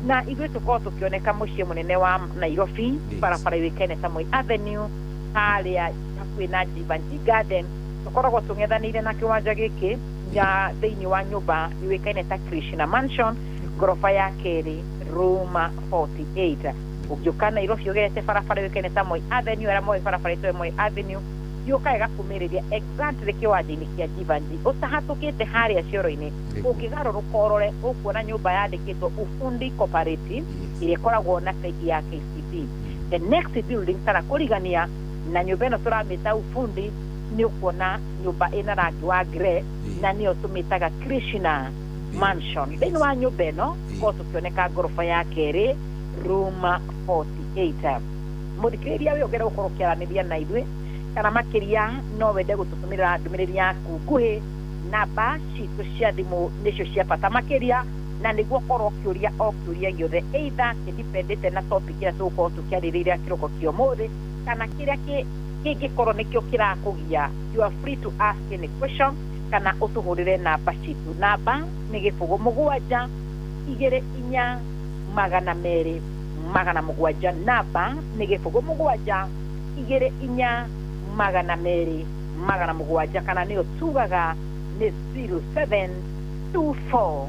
Na ithuĩ tũkorwo tũkĩoneka mũciĩ mũnene wa Nairobi, barabara yũĩkaine ta Moi Avenue, harĩa hakuhĩ na Jivanjee Garden. Tũkoragwo tũng'ethanĩire na kĩwanja gĩkĩ ya thĩinĩ wa nyũmba yũĩkaine ta Krishna Mansion, ngoroba ya kerĩ, room 48. Ũngĩũka Nairobi ũgerete barabara yũĩkaine ta Moi Avenue, arĩa moĩ barabara ĩtwo Moi Avenue, yũka ĩgakumĩrĩria exactly kĩwanja-inĩ kĩa Jivanjee ũtahatũkĩte harĩa cioro-inĩ. Ũngĩgarũrũka ũrore ũkuona nyũmba yandĩkĩtwo Ufundi Cooperative ĩrĩa ĩkoragwo na bengi ya KCB. The next building kana kũrigania na nyũmba ĩno tũramĩta Ufundi, nĩ ũkuona nyũmba ĩna rangi wa grey na nĩyo tũmĩtaga Krishna Mansion. Thĩinĩ wa nyũmba ĩno korwo tũkĩoneka ngoroba ya kerĩ, room 48. Mũthikĩrĩria ũyũ ũngĩenda gũkorwo ũkĩaranĩria na ithuĩ kana makĩria no wende gũtũtũmĩra ndũmĩrĩri yaku nguhĩ, namba citũ cia thimũ nĩcio cia bata makĩria, na nĩguo ũkorwo ũkĩũria o kĩũria gĩothe either kĩdependete na topic ĩrĩa tũgũkorwo tũkĩarĩrĩria kĩroko kĩa ũmũthĩ kana kĩrĩa kĩngĩkorwo nĩkĩo kĩrakũgia. You are free to ask any question kana ũtũhũrĩre namba citũ. Namba nĩ 0 7 2 4 200 700. Namba nĩ 0 7 2 4 200 700 kana nĩyo tugaga nĩ 0724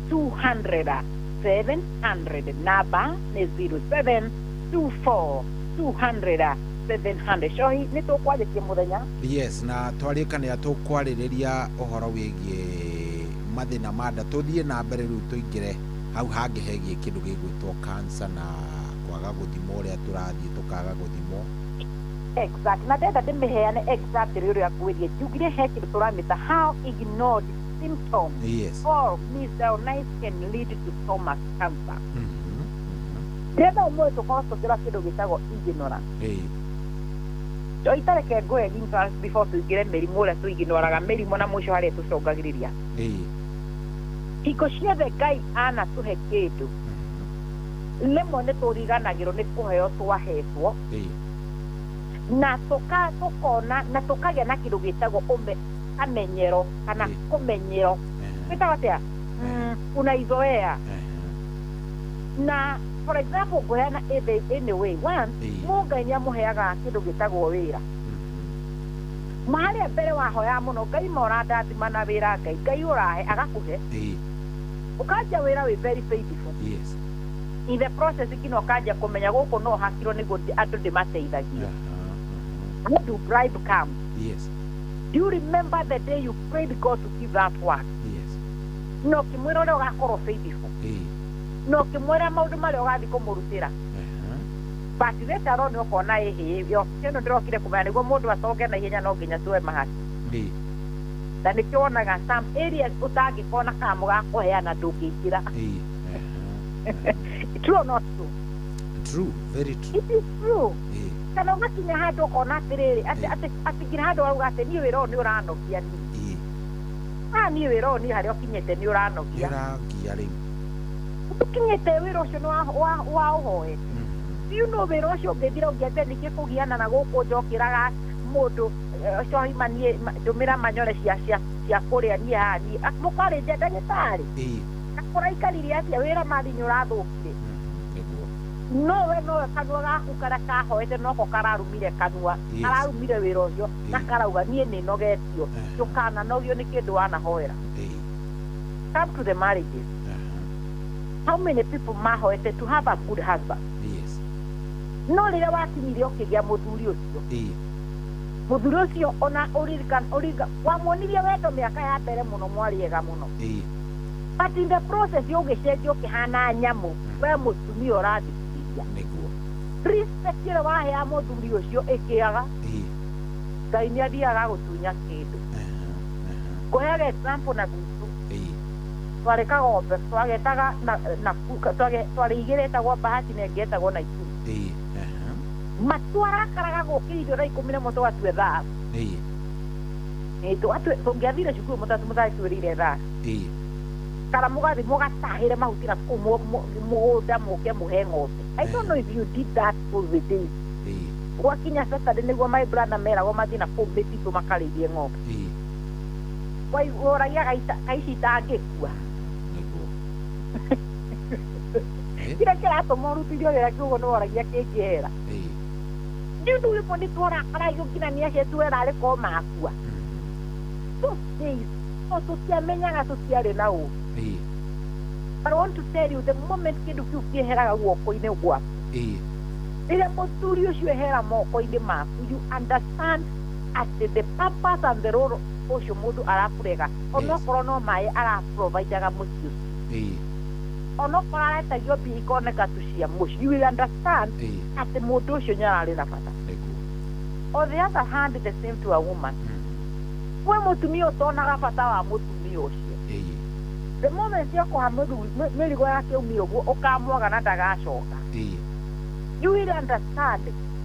200 700. Namba nĩ 0724 200 700. Cohi nĩ tũkwarĩtie mũthenya. Yes, na twarĩkanĩra tũkwarĩrĩria ũhoro wĩgiĩ mathĩna ma nda. Tũthiĩ na mbere rĩu tũingĩre hau hangĩ hegiĩ kĩndũ gĩgwĩtwo cancer na kwaga gũthimwo ũrĩa tũrathiĩ tũkaga gũthimwo. Exact. Na ndenda ndĩmĩheane exactly ũrĩa ngwĩrie. Njugire he kĩndũ tũramĩta how ignored symptom or misdiagnosis can lead to stomach cancer. Ndĩrenda ũmũthĩ tũkorwo tũkĩra kĩndũ gĩtagwo ignorance. Itareke ngũhe ignorance before tũingĩre mĩrimũ ũrĩa tũignoraga mĩrimũ na mũico harĩa tũcũngagĩrĩria. Hingo ciothe Ngai anatũhe kĩndũ, rĩmwe nĩ tũriganagĩrwo nĩ kũheo twahetwo, na tũkona na tũkagĩa na kĩndũ gĩtagwo kamenyero kana kũmenyero gĩtagwo atĩa, unaizoea. Na for example ngũheana anyway one, Ngai nĩamũheaga kĩndũ gĩtagwo wĩra. Maharĩa mbere wahoya mũno Ngai ma ũrandathima na wĩra, Ngai Ngai ũrahe agakũhe, ũkanjia wĩra wĩ very faithful. In the process nginya ũkanjia kũmenya gũkũ no hakirwo nĩguo andũ ndĩmateithagia. How do bribe come? Do you remember the day you prayed God to give that work? No ũkĩmwĩra ũrĩa ũgakorwo faithful, no ũkĩmwĩra maũndũ marĩa ũgathiĩ kũmũrutĩra, but later on ũkona ĩhĩ kĩndũ ndĩrokire kũmenya nĩguo mũndũ atonge na ihenya no nginya tuoe mahaki. Na nĩkĩo wonaga some areas ũtangĩkona kana mũgakũheana ndũngĩingĩra. True or not true? True, very true. It is true. Kana ũgakinya handũ ũkona atĩrĩrĩ, atĩ nginya handũ warauga atĩ niĩ wĩra ũyũ nĩ ũranogia niĩ. Niĩ wĩra ũyũ niĩ harĩa ũkinyĩte nĩ ũranogia. Nĩ ũrangia rĩu. Ũkinyĩte wĩra ũcio nĩ wa ũhoe. You know wĩra ũcio ũngĩthira ũngĩambia ningĩ kũgiana na gũkũ njokĩraga mũndũ cohima niĩ ndũmĩra manyore cia kũrĩa niĩ haha niĩ mũkarĩnja ndagĩtarĩ. Kũraikarire atĩa wĩra mathi nĩ ũrathũkire. No we nowe kanua gaku karĩa kahoete noko kararumire kanua, kararumire wĩra ũcio na karauga niĩ nĩ nogetio, ndũkananogio nĩ kĩndũ wanahoera. Come to the marriages. How many people mahoete to have a good husband? No rĩrĩa wakinyire ũkĩgĩa mũthuri ũcio, mũthuri ũcio ona ũririkana wamuonirie wendo mĩaka ya mbere mũno, mwarĩ ega mũno, but in the process ũgĩcenjia ũkĩhana nyamũ. We mũtumia ũrathikĩrĩria, respect ĩrĩa wahea mũthuri ũcio ĩkĩaga. Ngai nĩ athiaga gũtunya kĩndũ. Ngũheaga example na gwitũ twarĩ kagombe twagetaga na twarĩ igĩrĩ ĩtagwo Bahati na ĩngĩ ĩtagwo Naikuru. Matwarakaraga gũkĩrĩirio thaa 11 tũgatue thaa. Tũngĩathire cukuru mũtatuĩrĩire thaa kana mũgathiĩ mũgatahĩre mahuti na kũu mũgũnda mũke mũhe ng'ombe. I don't know if you did that for the days. Gwakinya Saturday nĩguo my brother meragwo mathiĩ na kũu mĩtitũ makarĩithie ng'ombe. Woragia kaici itangĩkua kĩrĩa kĩratũma ũrutithio wĩra kiugo nĩ woragia kĩngĩhera nĩ ũndũ rĩmwe nĩ twarakaragia nginya nĩ acio tuwera arĩ korwo makua. Those days no tũtiamenyaga tũtiarĩ na ũũgĩ. But I want to tell you, the moment kĩndũ kĩu kĩeheraga guoko-inĩ gwaku, rĩrĩa mũthuri ũcio ehera moko-inĩ maku, you understand atĩ the purpose and the role ũcio mũndũ arakũrega, onokorwo no maĩ araprovidaga mũciĩ ũcio, onokorwo aretagio mbia ikoneka tu cia mũciĩ, you will understand atĩ mũndũ ũcio nĩ ararĩ na bata. On the other hand, the same to a woman. We mũtumia ũtonaga bata wa mũtumia ũcio, the moment yakũha mĩrigo yake umire ũguo ũkamwaga na ndagacoka, you will understand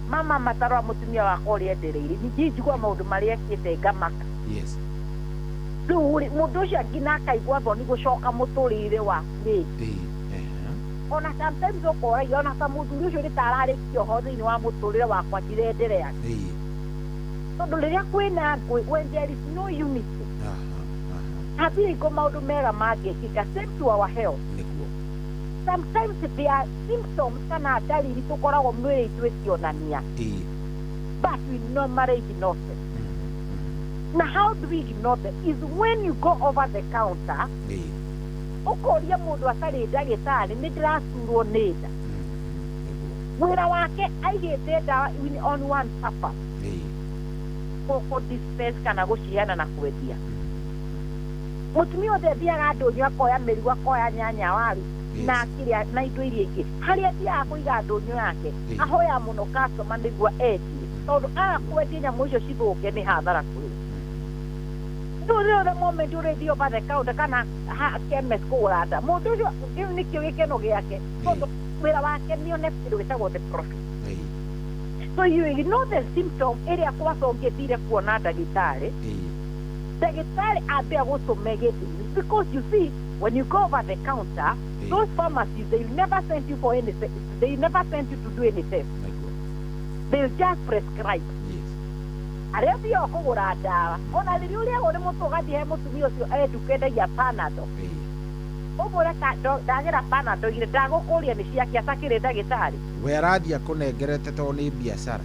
mama matarora mũtumia wakwa ũrĩa endereire ningĩ njigua maũndũ marĩa ekĩte ngamaka. Rĩu rĩ mũndũ ũcio nginya akaigua thoni gũcoka mũtũrĩre waku rĩngĩ. Ona sometimes ũkoragia ona ta mũthuri ũcio nĩ ta ararĩ kĩoho thĩinĩ wa mũtũrĩre wakwa ndirenderea, tondũ rĩrĩa kwĩna ngũĩ, when there is no unity, hatirĩ hingo maũndũ mega mangĩkĩka. Same to our health. Sometimes there are symptoms kana dalili tũkoragwo mwĩrĩ itũ ĩkĩonania, but we normally ignore them. Na how do we ignore them is when you go over the counter ũkoria mũndũ atarĩ ndagĩtarĩ nĩ ndĩraturwo nĩ nda. Wĩra wake aigĩte ndawa on one purpose, gũkũ dispense kana gũciheana na kwendia. Mũtumia ũcio athiaga ndũnyũ akoya mĩrigo, akoya nyanya, waru na kĩrĩa na indo iria ingĩ. Harĩa athiaga kũiga ndũnyũ yake ahoya mũno customer nĩguo endie, tondũ aga kwendia nyamũ icio cithũke nĩ hathara kũrĩ. Rĩu the moment ũrĩthiĩ over the counter kana chemist kũgũra nda, mũndũ ũcio kĩu nĩkĩo gĩkeno gĩake, tondũ wĩra wake nĩ one kĩndũ gĩtagwo the profit. So you ignore the symptom ĩrĩa kwacongĩtire kuona ndagĩtarĩ. Ndagĩtarĩ ambia gũtũme gĩthimi, because you see, when you go over the counter, those pharmacies, they never send you for any, they never send you to do any test. They'll just prescribe. Arĩa thiaga kũgũra ndawa, ona rĩrĩa ũrĩagwo nĩ mũtwe, ũgathiĩ he mũtumia ũcio e nduka endagia Panado, ũmũre ndagĩra Panado igĩrĩ, ndagũkũria nĩ ciake atakĩrĩ ndagĩtarĩ. We arathiĩ akũnengerete tondũ nĩ biacara.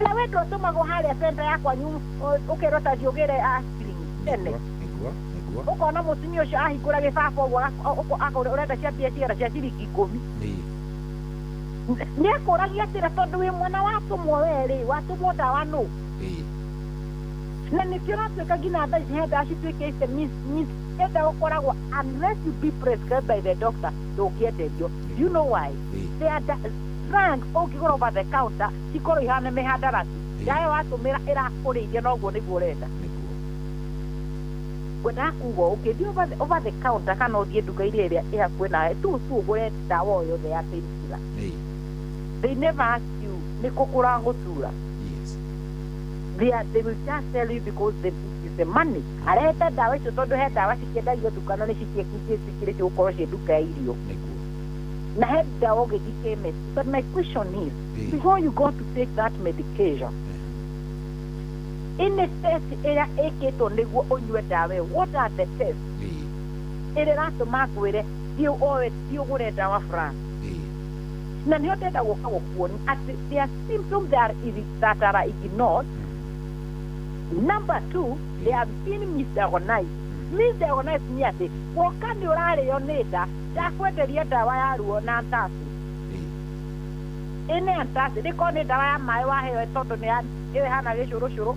Na we ndũtũmagwo harĩa center ya kwanyu ũkerwo ta thiĩ ũgĩre aspirin tene. Nĩguo, nĩguo. Ũkona mũtumia ũcio ahingũra gĩbaba ũguo, akũra ũrenda cia mbia cigana, cia ciringi 10. Nĩ akũragia atĩra, tondũ wĩ mwana watũmwo we rĩ, watũmwo ndawa nũ? Na nĩkĩo ũratuĩka nginya thaa ici he ndawa cituĩkĩte enda gũkoragwo, unless you be prescribed by the doctor, ndũngĩenderio. Do you know why? They are drugs ũngĩgũra over the counter cikorwo ihana mĩhandarasi. Ndawa watũmĩra ĩrakũrĩithia noguo nĩguo ũrenda. Ngwendaga kuga ũngĩthiĩ over the counter kana ũthiĩ nduka iria ĩrĩa ĩ hakuhĩ nawe tu ũgũre ndawa o yothe ya painkiller, they never ask you nĩ kũ kũragũtura. They will just tell you because it is the money. Arehete ndawa icio tondũ he ndawa cikĩendagio nduka na nĩ citikĩrĩtio gũkorwo ciĩ nduka ya irio, na he ndawa ũgĩthiĩ chemist. But my question is, before you go to take that medication, any test ĩrĩa ĩkĩtwo nĩguo ũnyue ndawa ĩyo? What are the tests ĩrĩa ĩratũma ngwĩre thiĩ oe, thiĩ ũgũre ndawa fulani? Na nĩho ndenda gũka gũkuonia atĩ there are symptoms that are ignored. Number two, they have been misdiagnosed. Misdiagnosed nĩ atĩ woka nĩ ũrarĩo nĩ nda, ndakwenderia ndawa ya ruo na antacid. Ĩnĩ antacid ĩkorwo nĩ ndawa ya maĩ waheo tondũ nĩ ĩyo ĩhana gĩcũrũcũrũ,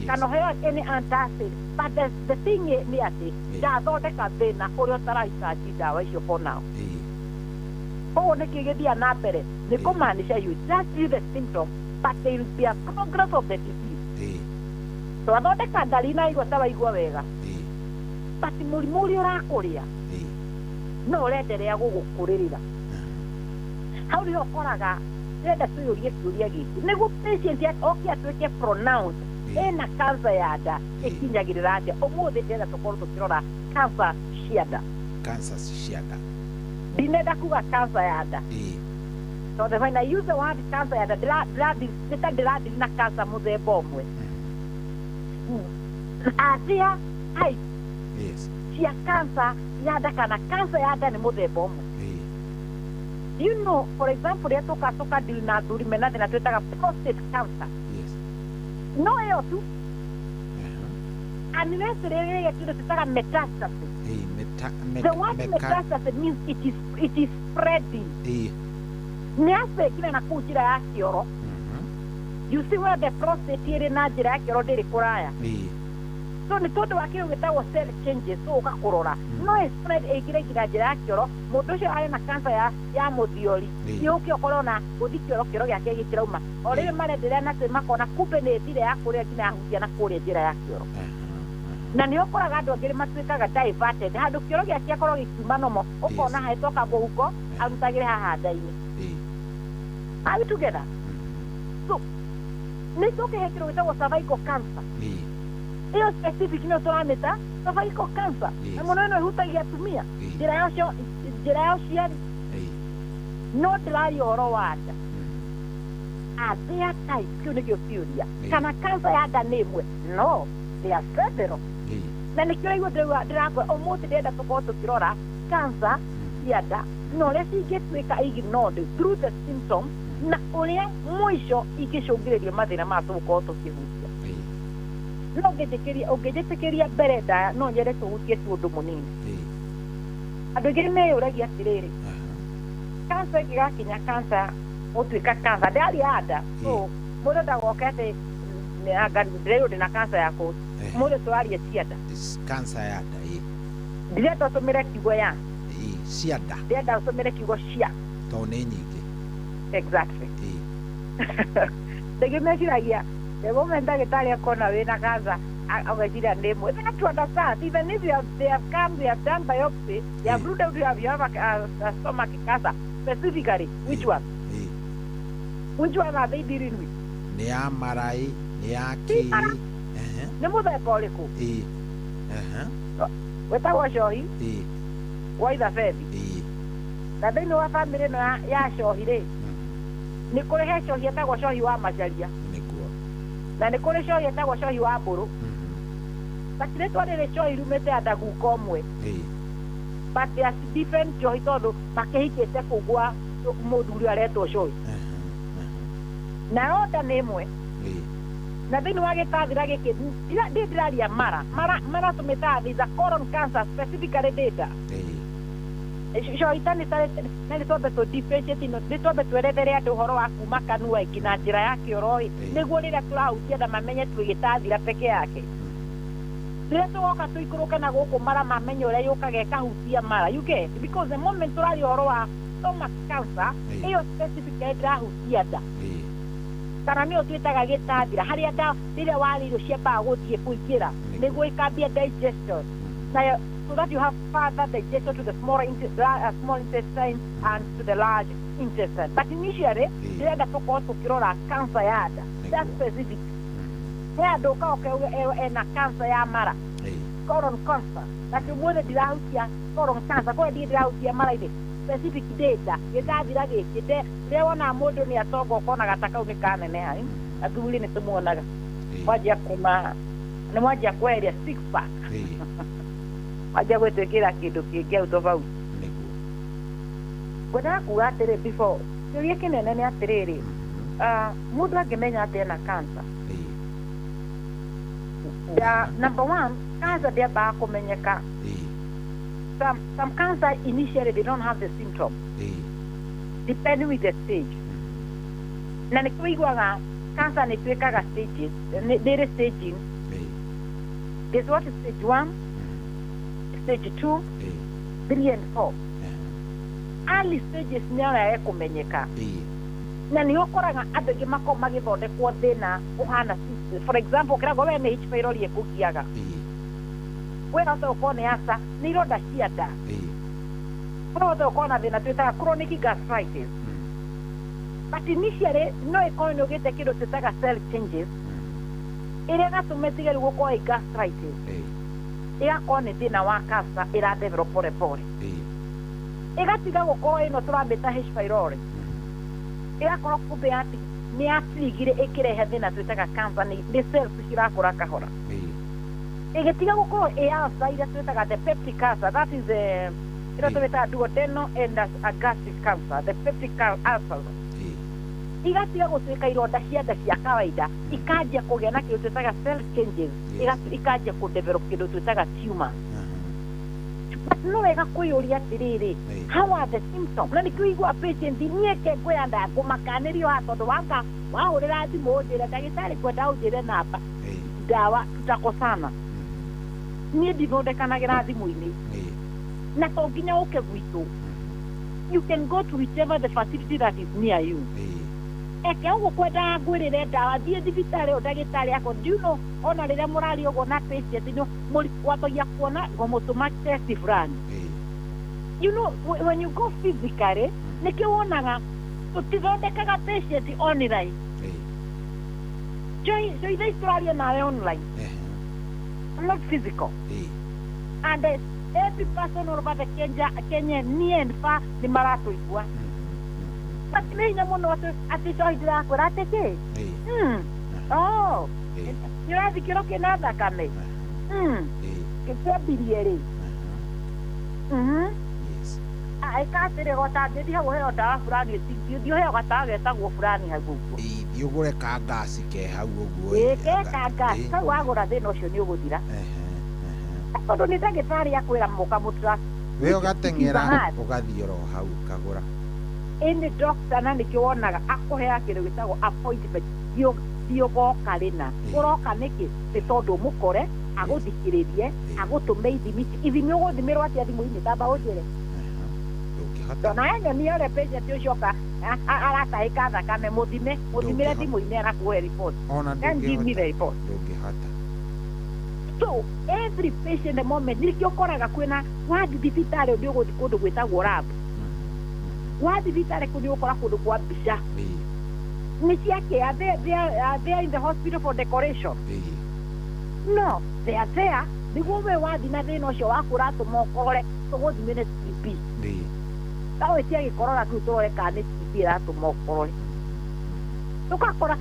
kana ũheo any antacid, but the thing nĩ atĩ ndathondeka thĩna ũrĩa ũtarahitaji ndawa icio for now. Koguo nĩkĩ gĩthiaga na mbere nĩ kũmaanisha you just see the symptom, but there will be a progress of the disease. Twathondeka ndari na igua ta waigua wega, but mũrimũ ũrĩa ũrakũrĩa no ũrenderea gũgũkũrĩrĩra. Hau nĩho ũkoraga ndĩrenda twĩyũrie kĩũria gĩkĩ: nĩguo patient oke atuĩke pronounced ĩna cancer ya nda, ĩkinyagĩrĩra atĩa? Ũmũthĩ ndĩrenda tũkorwo tũkĩrora cancer cia nda. Cancer cia nda. Ndinenda kuga cancer ya nda, tondũ when I use the word cancer ya nda, nĩ ta ndĩradeal na cancer mũthemba ũmwe. Are there types cia cancer ya nda, kana cancer ya nda nĩ mũthemba ũmwe? For example, rĩrĩa tũka tũkadeal na athuri mena thĩna twĩtaga prostate cancer, no ĩyo tu, unless rĩrĩa kĩndũ twĩtaga metastasis. The word metastasis means it is spreading. Nĩ acekire na kũu njĩra ya kĩoro. You see where the prostate ĩrĩ na njĩra ya kĩoro ndĩrĩ kũraya. So nĩ tondũ wa kĩndũ gĩtagwo cell changes, so ũgakũrora no ĩ spread ĩingĩre nginya njĩra ya kĩoro. Mũndũ ũcio arĩ na cancer ya mũthiori, yũke ũkorwo na gũthi kĩoro, kĩoro gĩake gĩtirauma o rĩrĩ marenderea na twĩ makona kumbe nĩ ĩthire ya kũrĩa nginya yahutia na kũrĩa njĩra ya kĩoro. Na nĩ ũkoraga andũ angĩ nĩ matuĩkaga diverted handũ kĩoro gĩake akorwo gĩkiuma nomo, ũkona hetoka mũhuko arutagĩre haha nda-inĩ. Are we together? So nĩ tũkĩhe kĩndũ gĩtagwo cervical cancer. Ĩyo specific nĩyo tũramĩta cervical cancer, na mũno ĩno ĩhutagia atumia njĩra ya ũciari. No ndĩraria ũhoro wa nda. Are there types? Kĩu nĩkĩo kĩũria. Kana cancer ya nda nĩ ĩmwe? No, there are several. Na nĩkĩo raigua ndĩrakwĩra ũmũthĩ ndĩrenda tũkorwo tũkĩrora cancer cia nda na ũrĩa cingĩtuĩka ignored through the symptoms, na ũrĩa mũico ingĩcũngĩrĩria mathĩna maya tũgũkorwo tũkĩhutia. No ũngĩnjĩtĩkĩria mbere ndaya, no nyende tũhutie tu ũndũ mũnini. Andũ aingĩ nĩ meyũragia atĩrĩrĩ, cancer ĩngĩgakinya cancer gũtuĩka cancer ndĩraria ya nda, so mũndũ ndagoke atĩ anga ndĩrerwo ndĩna cancer ya kũu. Mũndũ tũraria cia nda. Cancer ya nda, ĩ. Ndĩrenda ũtũmĩre kiugo ya Ĩ, cia nda. Ndĩrenda ũtũmĩre kiugo cia. Tondũ nĩ nyingĩ. Exactly. Ndĩngĩ meciragia the moment ndagĩtarĩ akona wĩna cancer Ũgeciria nĩ ĩmwe. They have to understand, even if they have come, they have done biopsy, they have ruled out you have a stomach cancer specifically, which one? Which one are they dealing with? Nĩ ya maraĩ, nĩ ya kĩ? Nĩ mũthemba ũrĩkũ? Ĩ, ehe. Wĩtagwo cohi wa ithabethi. Na thĩinĩ wa bamĩrĩ ĩno ya cohi rĩ, nĩ kũrĩ he cohi etagwo cohi wa macaria. Nĩguo. Na nĩ kũrĩ cohi etagwo cohi wa mbũrũ. But rĩtwa rĩrĩ cohi rumĩte andaguka ũmwe. But they are different cohi tondũ makĩhikĩte kũu gwa mũthuri aretwo cohi. Nayo nda nĩ ĩmwe. Na thĩinĩ wa gĩtathira gĩkĩ ndĩ ndĩraria mara mara mara tũmĩtaga is a colon cancer specifically data. Coita nĩ na nĩ twambe tũ differentiate ino, nĩ twambe twerethere andũ ũhoro wa kuma kanua ĩngĩ na njĩra ya kĩoro ĩ, nĩguo rĩrĩa tũrahutia nda mamenye twĩ gĩtathira peke yake. Rĩrĩa tũgoka tũikũrũke na gũkũ mara mamenye ũrĩa yũkaga ĩkahutia mara, you get? Because the moment tũraria ũhoro wa stomach cancer, ĩyo specifically ndĩrahutia nda kana nĩyo twĩtaga gĩtathira, harĩa nda rĩrĩa warĩa irio ciambaga gũthiĩ kũingĩra nĩguo ĩkambia digestion nayo, so that you have further digestion to the small intestine and to the large intestine. But initially ndĩrenda tũkorwo tũkĩrora cancer ya nda, that specific. He andũ ũkaoke ena cancer ya mara, colon cancer, na ũmũthĩ ndirahutia colon cancer, koguo ndiĩ ndĩrahutia mara-inĩ specific data gĩtathira gĩkĩ rĩrĩa wonaga mũndũ nĩ atonga ũkonaga ta kau nĩ kaneneha, eh? Athuri nĩ tũmuonaga mwanjia kuma nĩ mwanjia kweheria six pack, mwanjia gwĩtwĩkĩra kĩndũ kĩngĩ hau tofauti. Ngwendaga kuga atĩrĩ, before kĩũria kĩnene nĩ atĩrĩrĩ, mũndũ angĩmenya atĩ ena cancer? Number one, cancer ndĩambaga kũmenyeka. Some cancer initially they don't have the symptom, depending with the stage. Na nĩ kũiguaga cancer nĩ tuĩkaga stages, nĩ staging. There's what is stage 1, stage 2, 3 and 4. Early stages nĩ arĩa ekũmenyeka, na nĩ ũkoraga andũ aingĩ makoragwo magĩthondekwo thĩna ũhana, for example, kĩragwo we nĩ H pylori ĩkũgiaga, kwĩhota gũkorwo nĩ asa nĩ ironda cia nda, kwĩhota gũkorwo na thĩna twĩtaga chronic gastritis. But initially no ĩkorwo nĩ ũgĩte kĩndũ twĩtaga cell changes ĩrĩa ĩgatũma ĩtige rĩu gũkorwo ĩ gastritis, ĩgakorwo nĩ thĩna wa cancer ĩra develop pole pole, ĩgatiga gũkorwo ĩno tũramĩta H pylori, ĩgakorwo kumbe yati nĩ yatrigire ĩkĩrehe thĩna twĩtaga cancer, nĩ cells cirakũra kahora, ĩgĩtiga gũkorwo ĩ ulcer iria twĩtaga the peptic ulcer, that is the ĩrĩa tũmĩtaga duodenal and a gastric cancer, the peptic ulcers, igatiga gũtuĩka ironda cia nda cia kawaida, ikanjia kũgĩa na kĩndũ twĩtaga cell changes, ikanjia kũ develop kĩndũ twĩtaga tumor. But no wega kwĩyũria atĩrĩrĩ, how are the symptoms? Na nĩkĩo igua patient niĩ ke ngwĩra ndangũmakanĩrio haha, tondũ wanga wahũrĩra thimũ ũnjĩre ndagĩtarĩ kwenda ũnjĩre namba ndawa tutakosana. Niĩ ndithondekanagĩra thimũ-inĩ, na to nginya ũke gwitũ. You can go to whichever the facility that is near you. Eke ũguo kwendaga ngwĩrĩre ndawa, thiĩ thibitarĩ o ndagĩtarĩ akwa. Do you know, ona rĩrĩa mũraria ũguo na patient nĩ wambagia kuona ngũmũtũma test fulani. You know, when you go physically, nĩkĩo wonaga tũtithondekaga patient online. Joy, so ithe tũraria nawe online, not physical. And every person all over the Kenya near and far nĩ maratũigua. But nĩ hinya mũno atĩ cohi ndĩrakwĩra atĩ kĩ. Oh, nĩ ũrathikĩrwo kĩna thakame. Kĩambirie rĩ. Ah, ĩka atĩrĩ, gotangĩthiĩ hau ũheo ndawa fulani, thiĩ ũheo gatawa getagwo fulani hau ũguo. Thiĩ ũgũre ka ngasi ke hau ũguo. Ĩ, ke ngasi kau wagũra thĩna ũcio nĩ ũgũthira. Tondũ nĩ ndagĩtarĩ akwĩra mũka mũtra. We ũgateng'era ũgathiĩ oro hau ũkagũra. Any doctor, na nĩkĩo wonaga akũheaga kĩndũ gĩtagwo appointment. Thiĩ ũgoka rĩna. Ũroka nĩkĩ? Nĩ tondũ ũmũkore, agũthikĩrĩrie, agũtũme ithimi ici. Ithimi ũgũthimĩrwo atĩa thimũ-inĩ? Tamba ũnjĩre. Ndũngĩhota. Tondũ nyonie ũrĩa patient ũcio oka aratahĩka thakame, mũthime mũthimĩre Ndũngĩhota. thimũ-inĩ arakũhe report. Ona Then give me the ndũngĩhota. report. Ndũngĩhota. So every patient the moment nĩkĩo ũkoraga kwĩna wathiĩ thibitarĩ nĩ ũgũthiĩ kũndũ gwĩtagwo lab, wathiĩ thibitarĩ kũu nĩ ũgũkora kũndũ kwa mbica nĩ ciake. Are they in the hospital for decoration? No, they are there nĩguo we wathiĩ na thĩna ũcio waku ũratũma ũkorore, tũgũthime nĩ TB. Tawĩtie gĩkorora kĩu tũrore kana nĩ TB ĩratũma ũkorore. Tũgakora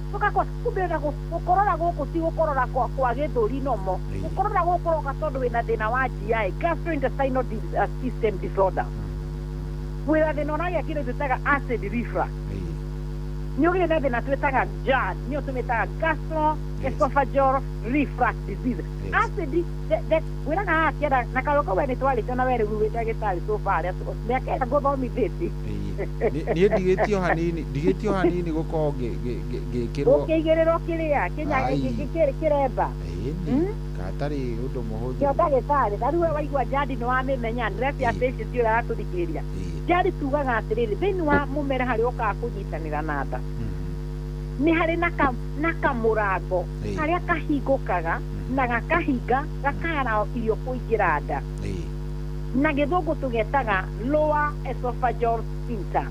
kumbe ona gũkorora gũkũ ti gũkorora kwa gĩthũri nomo, gũkorora gũkũ ũroka tondũ wĩna thĩna wa GI, gastrointestinal system disorder, wĩna thĩna ũragĩa kĩndũ twĩtaga acid reflux, nĩ ũgĩte na thĩna twĩtaga GERD, nĩyo tũmĩtaga gastro esophageal reflux disease. Acid wĩraga haha kĩanda na karũko we nĩ twarĩte na we rĩu wĩ ndagĩtarĩ so far mĩaka ĩrĩa ngũthomithĩtie. Niĩ ndigĩtio hanini gũkorwo ngĩkĩrwo. Ũkĩigĩrĩrwo kĩrĩa kĩnya. Ai. Kĩremba. Ĩni katarĩ ũndũ mũhũthũ. Kĩo ndagĩtarĩ ta rĩu we waigua GERD nĩ wamĩmenya ndĩrecia patient ũrĩa aratũthikĩrĩria. GERD tugaga atĩrĩrĩ, thĩinĩ wa mũmera harĩa ũkaga kũnyitanĩra na nda nĩ harĩ na kamũrango karĩa kahingũkaga na gakahinga gakara irio kũingĩra nda, na gĩthũngũ tũgetaga lower esophageal sphincter.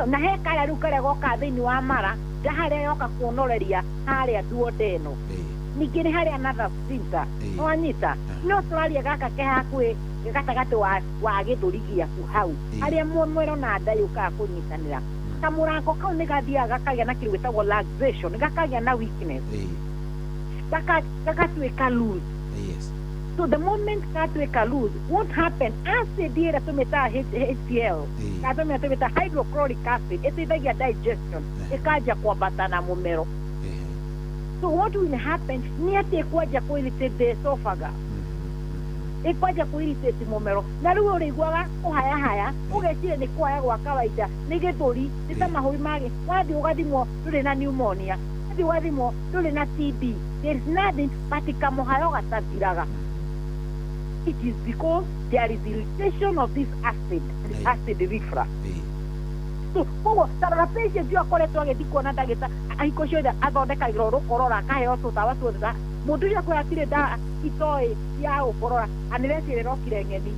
Na he karĩa rĩu karĩa gokaga thĩinĩ wa mara nda harĩa yoka kuonoreria harĩa duodeno. Ningĩ nĩ harĩa another sphincter wanyita, no tũraria gaka ke hakuhĩ gatagatĩ wa gĩthũri gĩaku hau harĩa mwero na nda yũkaga kũnyitanĩra. Kamũrango kau nĩ gathiaga gakagĩa na kĩndũ gĩtagwo laxation, gakagĩa na weakness, gagatuĩka loose. So the moment gatuĩka loose, what happen, acid ĩrĩa tũmĩtaga HCl kana tũmĩta hydrochloric acid ĩteithagia digestion, ĩkanjia kwambata na mũmero. So what will happen nĩ atĩ ĩkwanjia kũ irritate the esophagus, ĩkwanjia kũ irritate mũmero, na rĩu ũrĩiguaga kũhayahaya, ũgeciria nĩ kũhaya gwa kawaida, nĩ gĩthũri, nĩ ta mahũri magĩ. Wathiĩ ũgathimwo ndũrĩ na pneumonia, wathiĩ ũgathimwo ndũrĩ na TB, there is nothing but kamũhayo gatathiraga. It is because there is irritation of this acid, this acid reflux. So koguo tarora patient ũyũ akoretwo agĩthiĩ kuona ndagĩta ahiko ciothe, athondekagĩrwo rũkorora, akaheo tũtawa tuothe ta mũndũ ũcio akwĩra atirĩ ndawa itoĩ ya gũkorora unless ĩrĩa ĩrokire ng'eni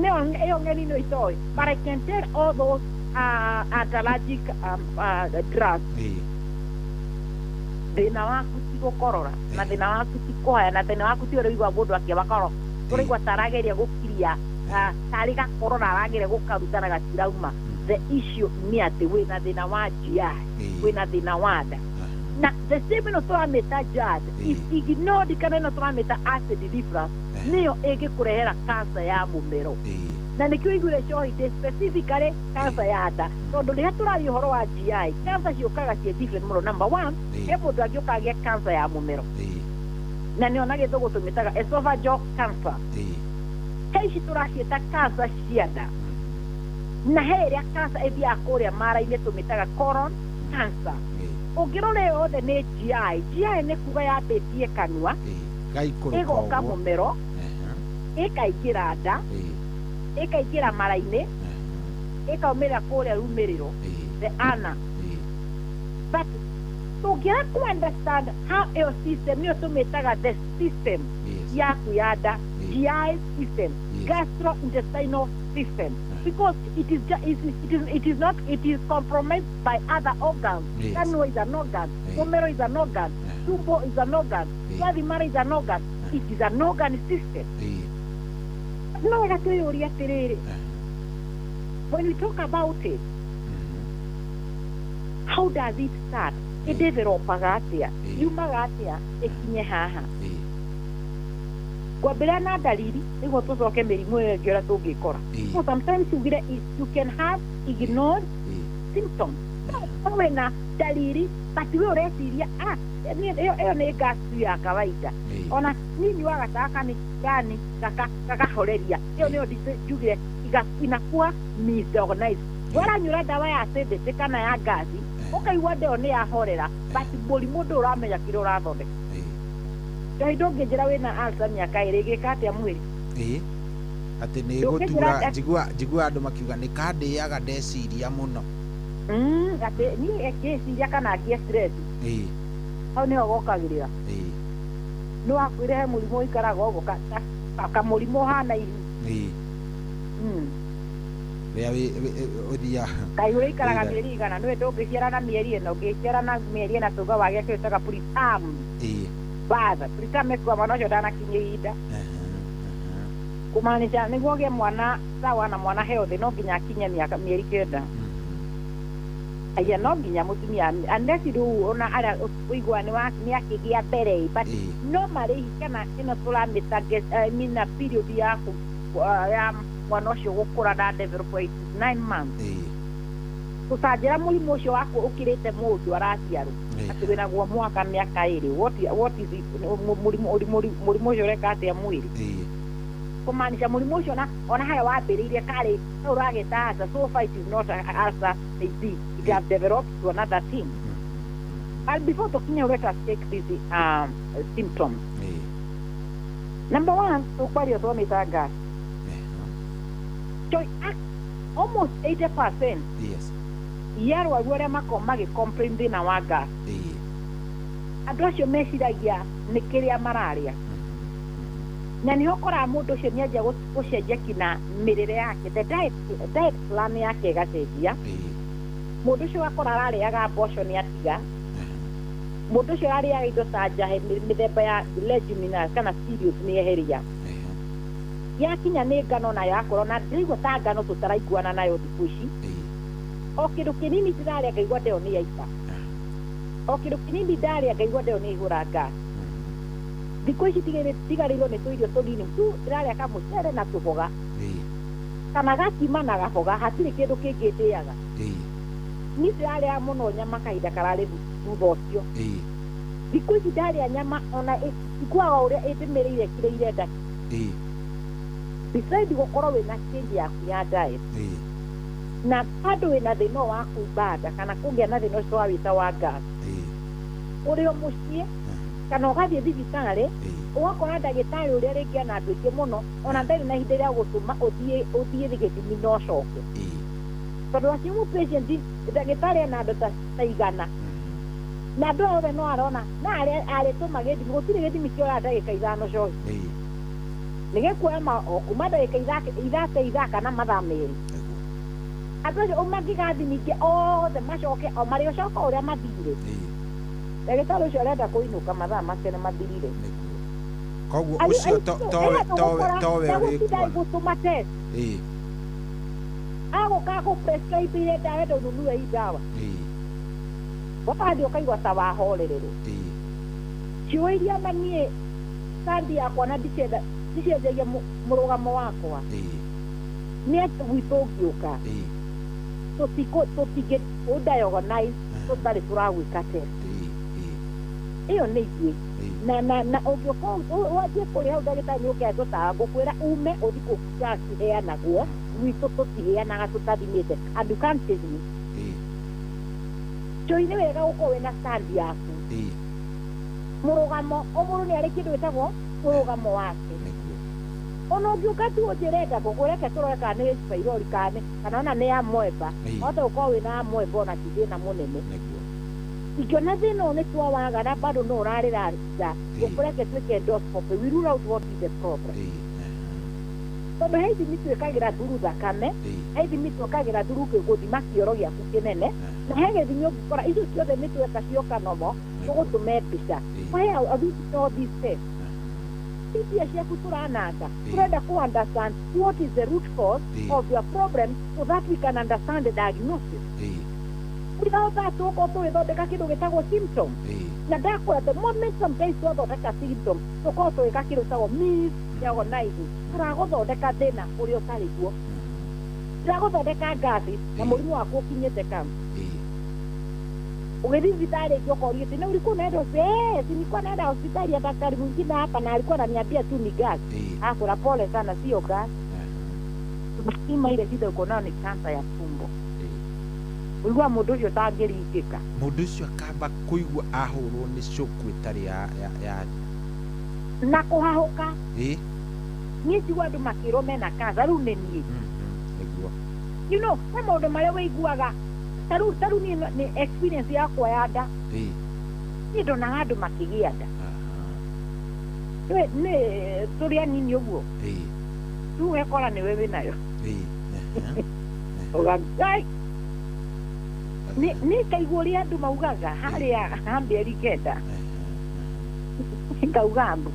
nĩyo ĩyo ng'eni nĩ itoĩ. But I can tell all those anti-allergic drugs, thĩna waku ti gũkorora na thĩna waku ti kũhaya na thĩna waku ti ũrĩa ũigua mũndũ akĩaga ũraigua ta arageria gũkiria, tarĩ gakorora arageria gũkaruta na gatirauma. The issue nĩ atĩ wĩna thĩna wa GI, wĩna thĩna wa nda, na the same ĩno tũramĩta GERD, if ignored, kana ĩno tũramĩta acid reflux, nĩyo ĩngĩkũrehera cancer ya mũmero. Na nĩkĩo iguire cohite specifically cancer ya nda, tondũ rĩrĩa tũraria ũhoro wa GI, cancer ciũkaga ciĩ different mũno. Number one, he mũndũ angĩũka agĩe cancer ya mũmero, na nĩyo na gĩthũngũ tũmĩtaga esophageal cancer. He ici tũraciĩta cancer cia nda, na he ĩrĩa cancer ĩthiaga kũrĩa mara-inĩ tũmĩtaga colon cancer. Ũngĩrora ĩyo yothe nĩ GI. GI nĩ kuga yambĩtie kanua, gaikũrũka ĩgoka ũguo. Mũmero, ĩkaingĩra nda, ĩkaingĩra mara-inĩ, ĩkaumĩra kũrĩa rumĩrĩro, the ana. But tũngĩaga ku understand how ĩyo system, nĩyo tũmĩtaga the system yaku ya nda, GI system, gastrointestinal system, because it is, ju- it is, it is, it is not, it is compromised by other organs. Kanua is an organ, mũmero is an organ, tumbo is an organ, twathimara is an organ. It is an organ system. No wega twĩyũrie atĩrĩrĩ, when we talk about it, how does it start? Ĩdevelopaga atĩa? Yumaga atĩa ĩkinye haha? Ngwambĩrĩria na ndariri nĩguo tũcoke mĩrimũ ĩyo ĩngĩ ũrĩa tũngĩkora. So sometimes ugire you can have ignored symptoms. No wĩna ndariri but we ũreciria, ah, ĩyo nĩ gas tu ya kawaida, ona niĩ nyuaga gaka nĩ gani gaka gakahoreria. Ĩyo nĩyo njugire inakuwa misdiagnosed. Waranyura ndawa ya acidity kana ya ngasi, ũkaigua ndĩyo nĩ yahorera, but mũrimũ ndũ ũramenya kĩrĩa ũrathondeka. Ngai, ndũngĩnjĩra wĩna ulcer mĩaka 2, ĩgĩka atĩa mwĩrĩ? Ĩĩ, atĩ nĩ Ndũngĩnjĩra gũtura. Atĩ Njigua andũ makiuga nĩ kandĩaga ndeciria mũno. Atĩ niĩ ngĩciria kana ngĩe stress, hau nĩho gokagĩrĩra. Nĩ wakwĩre he mũrimũ ũikaraga ũguo kamũrimũ hana ihu. Rĩa ũthiaga Kaĩ ũrĩikaraga mĩeri igana nĩwe ndũngĩciara na mĩeri ĩno ũngĩciara na mĩeri ĩna tuga wagĩa kĩndũ gĩtagwo preterm birth. Preterm ĩkuwa mwana ũcio ndanakinyia ihinda. Kumaanisha nĩguo ũgĩe mwana sawa na mwana healthy no nginya akinye mĩaka mĩeri 9. Aya no nginya mũtumia unless rĩu ona arĩa ũigua nĩ akĩgĩa mbere but no marĩhi kana ĩno tũramĩta I mean period ya ya mwana ũcio gũkũra na develop it is 9 months. Tũtanjĩra mũrimũ ũcio waku ũkĩrĩte mũndũ araciarwo atĩ wĩnaguo mwaka mĩaka 2 what is it mũrimũ ũcio ũreka atĩa mwĩrĩ kumaanisha mũrimũ ũcio ona harĩa wambĩrĩirie karĩ no ũragĩta ulcer so far it is not ulcer maybe it has developed to another thing. But before tũkinye let us take these symptoms. Number 1 tũkwaria tũramĩta gas. So almost 80% yes ya arwaru arĩa makoragwo magĩcomplain thĩna wa gas andũ acio meciragia nĩ kĩrĩa mararĩa na nĩho ũkoraga mũndũ ũcio nĩanjia gũcenjia kinya mĩrĩre yake the diet plan yake ĩgacenjia mũndũ ũcio ũgakora ararĩaga mboco nĩ atiga mũndũ ũcio ararĩaga indo ta njahe mĩthemba ya leguminous kana cereals nĩ eheria yakinya nĩ ngano nayo yakorwo na ndĩraigua ta ngano tũtaraiguana nayo thikũ ici o kĩndũ kĩnini ndĩrarĩa ngaigua ndeo nĩ yaimba o kĩndũ kĩnini ndarĩa ngaigua ndeo nĩ yaihũra gas thikũ ici tigarĩirwo nĩ tũirio tũnini tu ndĩrarĩa kamũcere na tũboga kana gakima na gaboga hatirĩ kĩndũ kĩngĩ ndĩaga niĩ ndĩrarĩa mũno nyama kahinda kararĩ thutha ũcio thikũ ici ndarĩa nyama ona ikuaga ũrĩa ĩndĩmĩrĩire kĩrĩa irenda beside gũkorwo wĩna change yaku ya diet na bado wĩna thĩna wa kũimba nda kana kũgĩa na thĩna ũcio wa wĩta wa gas ũrĩ o mũciĩ kana ũgathiĩ thibitarĩ ũgakora ndagĩtarĩ ũrĩa rĩngĩ ana andũ aingĩ mũno ona ndarĩ na ihinda rĩa gũtũma ũthiĩ gĩthimi na ũcoke tondũ acio patient ndagĩtarĩ ena andũ ta igana na andũ aya othe no arona na arĩtũma gĩthimi gũtirĩ gĩthimi kĩoya ndagĩka 5 cohi nĩ gĩkuoya o kuma ndagĩka 3 kana mathaa 2 andũ acio mangĩgathi ningĩ othe macoke o marĩocoka ũrĩa mathire ndagĩtarĩ ũcio arenda kũinũka mathaa macio nĩ mathirire koguo ũcio towe ũrĩkuona gũtũma test agũka gũprescribe ile ndawa enda ũnunue hii dawa ũgathiĩ ũkaigua ta wahorererwo ciũa iria na niĩ kandi yakwa na ndicenjagia mũrũgamo wakwa nĩ atĩ gwitũ ũngĩũka tũtingĩ diagnose tũtarĩ tũragwĩka test ĩyo nĩ ithuĩ na ũngĩũka wanjie kũrĩ hau ndagĩtarĩ nĩ ũkĩahe tũtawa ngũkwĩra ume ũthiĩ kũu ciheanagwo gwitũ tũtiheanaga tũtathimĩte and you can't change me Choi nĩ wega gũkorwo wĩna stand yaku mũrũgamo o mũndũ nĩ arĩ kĩndũ gĩtagwo mũrũgamo wake ona ũngĩũka tu ũnjĩre ngũkũreke tũrore kana nĩ H pylori kana ona nĩ amoeba wahota gũkorwo wĩna amoeba ona ti thĩna mũnene ingĩona thĩna ũyũ nĩ twawaga na bado no ũrarĩra nja ngũkũreke twĩke endoscopy we rule out what is the problem tondũ he ithimi twĩkagĩra thuru thakame he ithimi twĩkagĩra thuru gũthima kĩoro gĩaku kĩnene na he gĩthimi ũngĩkora icio ciothe nĩ tweka cioka nomo tũgũtũme mbica why are we doing all these tests mbia ciaku tũrananga tũrenda kũ understand what is the root cause of your problem so that we can understand the diagnosis without that tũgũkorwo tũgĩthondeka kĩndũ gĩtagwo symptom na ndakwĩra the moment sometimes twathondeka symptom tũkorwo tũgĩka kĩndũ gĩtagwo misdiagnosing tũragũthondeka thĩna ũrĩa ũtarĩ guo tũragũthondeka ngasi na mũrimũ waku ũkinyĩte cancer ũgĩthiĩ thibitarĩ ĩngĩ ũkorio atĩ na ulikuwa unaenda hospitali nilikuwa naenda hospitali ya daktari mwingine hapa na alikuwa ananiambia tu ni gas akora pole sana sio gas tunapima ile shida uko nayo ni cancer ya tumbo ũigua mũndũ ũcio ũtangĩringĩka mũndũ ũcio akamba kũigua ahũrwo nĩ cũku ĩtarĩ ya na kũhahũka niĩ njigua andũ makĩrwo mena cancer rĩu nĩ niĩ nĩguo you know he maũndũ marĩa wĩiguaga taru niĩ nĩ experience yakwa ya nda niĩ ndonaga andũ makĩgĩa nda Nĩ tũrĩ anini ũguo. Rĩu wekora nĩwe wĩnayo. Ũga- Nĩ ngaigua ũrĩa andũ maugaga harĩa ha mĩeri 9, ngauga mbu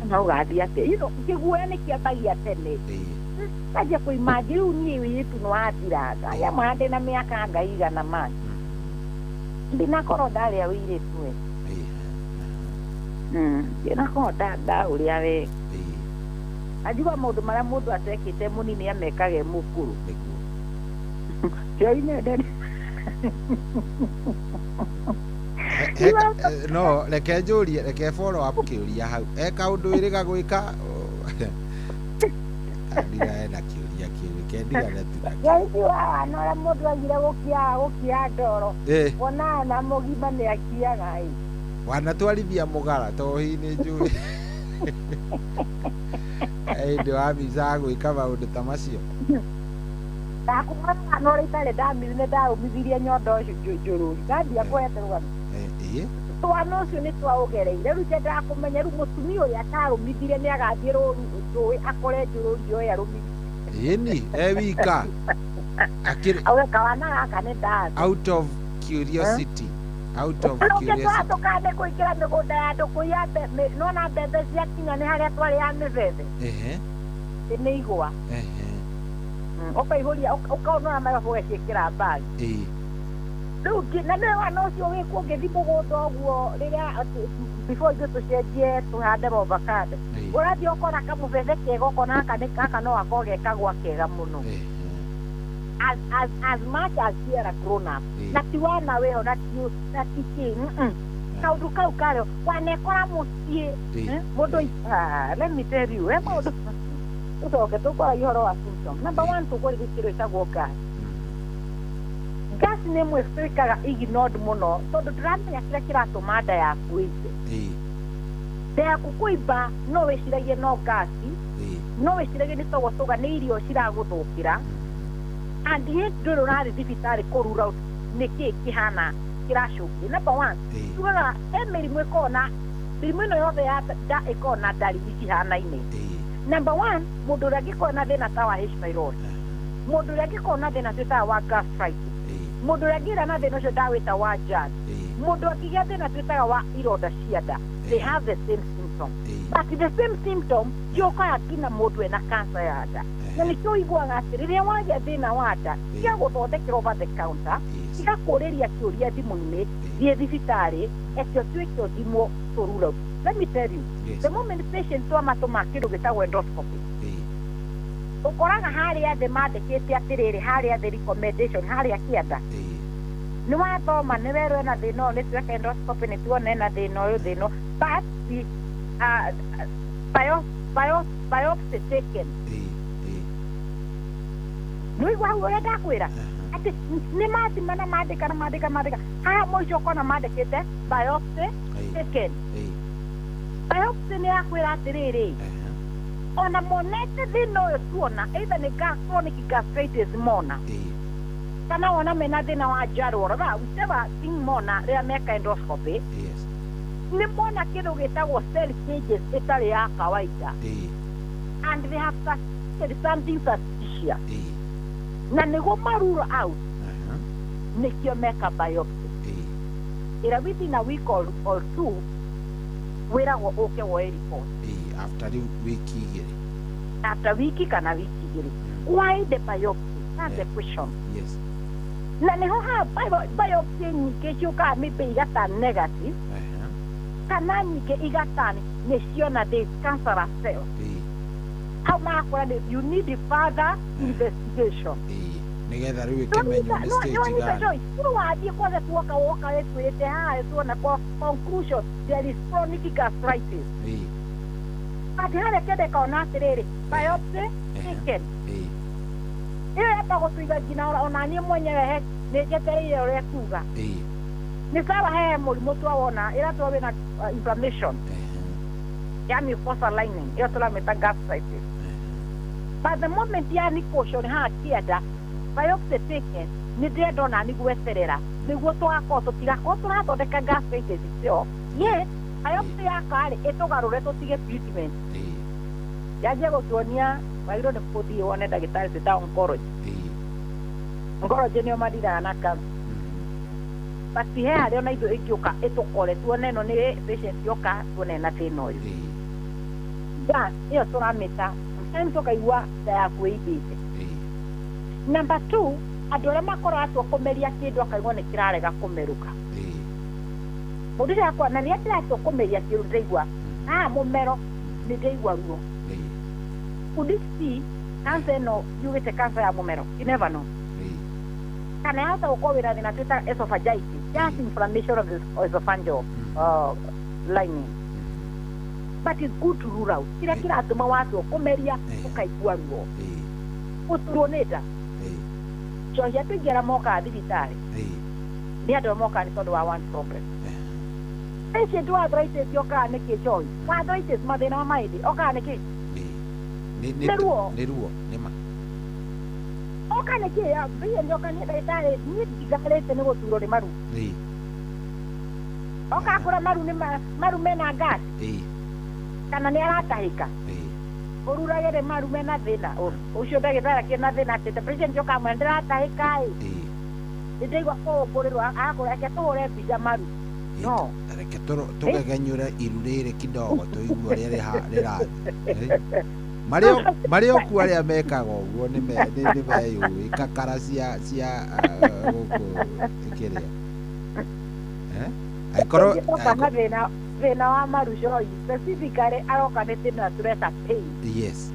na ũgathiĩ atĩa, kĩguoya nĩ kĩambagia tene, kanjia kũimanji rĩu niĩ wĩitu nĩ wathiranga ya ma ndĩna mĩaka nga igana mani ndinakorwo ndarĩa wĩirĩtu we, ndinakorwo ndaũrĩa we anjigua maũndũ marĩa mũndũ atekĩte mũnini amekage mũkũrũ. Joinende. No reke njũrie, reke follow up kĩũria hau. He kaũndũ wĩrĩga gwĩka? Ndigane na kĩũria kĩu, reke ndigane tu nakĩo. Joici wa wana ũrĩa mũndũ agire gũkia ndoro, wona na mũgima nĩ akiaga ĩ. Wanatwarithia mũgara to hihi nĩ njũĩ hĩndĩ wamicaga gwĩka maũndũ ta macio. Ndakumana na ũrĩa itarĩ ndamiri nĩ ndaũmithirie nyondo njũrũri ndandia kũhete rũgano. Twana ũcio nĩ twaũgereire, rĩu nyendaga kũmenya rĩu mũtumia ũrĩa atarũmithirie nĩ agathiĩ rũru rũĩ akore njũrũri ĩyo arũmithirie. Ĩni e wika akĩrĩ. Auge kawana gaka nĩ ndathi. Out of curiosity, out of curiosity. Tũkande kũingĩra mĩgũnda ya andũ kũiya nona mbembe ciakinya nĩ harĩa twarĩ ya mĩbebe nĩ igwa ũkaihũria ũkaonora magabu ũgaciĩkĩra mbagi rĩu na nĩ wana ũcio wĩkuo ũngĩthiĩ mũgũnda ũguo rĩrĩa before ithuĩ tũcenjie tũhande avocado, ũrathiĩ ũkona kamũbebe kega, ũkona gaka no gakorwo ge kagwa kega mũno, as much as you are a grown up, na ti wana wĩho na ti na ti kĩ kaũndũ kau karĩo wanekora mũciĩ mũndũ. Let me tell you, he maũndũ tũcoke tũkwaragia ũhoro wa symptom number one, tũkwarĩria kĩndũ gĩtagwo gas. Gas nĩ ĩmwe twĩkaga ignored mũno tondũ ndũramenya kĩrĩa kĩratũma nda yaku ĩimbe. Nda yaku kũimba no wĩciragie no gasi, no wĩciragie nĩ toguo tũga nĩ irio ciragũthũkĩra, and yet ndũrĩ ũrathiĩ thibitarĩ kũ rule out nĩkĩ kĩhana kĩracũngĩrĩria. Number one, tugaga he mĩrimũ ĩkoragwo na mĩrimũ ĩno yothe ya nda ĩkoragwo na ndariri cihanaine. Number one, mũndũ ũrĩa angĩkorwo na thĩna ta wa H pylori, mũndũ ũrĩa angĩkorwo na thĩna twĩtaga wa gastritis, mũndũ ũrĩa angĩgĩa na thĩna ũcio ndawĩta wa GERD, mũndũ angĩgĩa thĩna twĩtaga wa ironda cia nda, they have the same symptom, but the same symptom ciũkaga nginya mũndũ ena cancer ya nda. Na nĩkĩo ũiguaga atĩ rĩrĩa wagĩa thĩna wa nda tiga gũthondekera over the counter, tiga kũrĩria kĩũria thimũ-inĩ, thiĩ thibitarĩ eke ũtuĩke ũthimwo to rule out. Let me tell you, the moment patient twamatũma kĩndũ gĩtagwo endoscopy, ũkoraga harĩa thĩ mandĩkĩte atĩrĩrĩ, harĩa thĩ recommendation harĩa kĩanda nĩ wathoma nĩ werwo ena thĩna ũyũ, nĩ tweka endoscopy nĩ tuona ena thĩna ũyũ thĩna ũyũ, but we, biopsy taken. Nĩ waigua hau ũrĩa ndakwĩra atĩ nĩ mathima na mandĩka na mandĩka mandĩka haha mũico ũkona mandĩkĩte biopsy taken. Biopsy nĩ yakwĩra atĩrĩrĩ, ona monete thĩna ũyũ tuona either nĩ chronic gastritis mona kana wona mena thĩna wa GERD or whichever thing mona rĩrĩa meka endoscopy, nĩ mona kĩndũ gĩtagwo cell changes ĩtarĩ ya kawaida, and they have suspected something suspicious, na nĩguo ma rule out nĩkĩo meka biopsy ĩrĩa within a week or two wĩragwo ũke woe report. After rĩu wiki 2. After wiki kana wiki 2. Why the biopsy? That's the question. Na nĩho haha biopsy nyingĩ ciũkaga maybe igata negative kana nyingĩ igatani nĩ ciona there is cancerous cell hau, magakora you need further investigation. Nĩgetha rĩu ĩkĩmenywo nĩ stage gani. No wathiĩ kwanza tuoka woka wĩtwĩrĩte haha tuona conclusion there is chronic gastritis, but harĩa kĩndĩka ona atĩrĩrĩ biopsy taken ĩyo yamba gũtũiga nginya ona niĩ mwenyewe he nĩ njetereire ũrĩa kuga nĩ sawa. He mũrimũ twawona ĩrĩa twa wĩna inflammation ya mucosa lining ĩyo tũramĩta gastritis, but the moment yani caution haha kĩanda biopsy taken, nĩ ndĩrenda ona ni gweterera nĩguo tũgakorwo tũtigakorwo tũrathondeka gastritis itself, yet Biopsy yaka rĩ ĩtũgarũre tũtige treatment. Yanjie gũtuonia wagĩrĩirwo nĩ gũthiĩ wone ndagĩtarĩ twĩta oncology. Oncology nĩo mandiraga na cancer. But he harĩa ona ithuĩ ĩngĩũka ĩtũkore tuone ĩno nĩ patient yoka tuone na thĩna ũyũ. Gas ĩyo tũramĩta sometimes ũkaigua nda yaku ĩimbĩte. Number 2, andũ arĩa makoragwo atua kũmeria kĩndũ akaigua nĩ kĩrarega kũmerũka. Mũndũ ũcio akwa na rĩrĩa ndĩratua kũmeria kĩndũ ndĩraigua haha mũmero nĩ ndĩraigua ruo. Could it be cancer ĩno yugĩte cancer ya mũmero? You never know. Kana yahota gũkorwo wĩna thĩna twĩtaga esophagitis, just inflammation of the esophageal lining. But it's good to rule out. Kĩrĩa kĩratũma watua kũmeria ũkaigua ruo. Gũturwo nĩ nda. Njohi andũ aingĩ arĩa mokaga thibitarĩ nĩ andũ arĩa mokaga nĩ tondũ wa one problem. Patient wa arthritis okaga nĩkĩ njohi? Wa arthritis mathĩna ma mahĩndĩ okaga nĩkĩ? Nĩ ruo. Nĩ ruo nĩ ma. Oka nĩkĩ? Patient oka nĩ ndagĩtarĩ niĩ ndigarĩte nĩ gũturwo nĩ maru. Oka akũra maru nĩ maru mena gas. Kana nĩ aratahĩka. Ũrurage nĩ maru mena thĩna. Ũcio ndagĩtarĩ akĩrĩ na thĩna atĩ patient oka amwĩra ndĩratahĩka ĩ. Nĩ ndaigua kũũmbũrĩrwo akũra reke tũhũre mbica maru. No. Reke tũgegenyũre iru rĩrĩ kidogo tũigue ũrĩa rĩrathiĩ. Marĩ okuo arĩa mekaga ũguo nĩ meyũĩ kakara cia gũkũ kĩrĩa. Angĩoka na thĩna wa maru Joy, specifically aroka nĩ thĩna tũreta pain. Yes.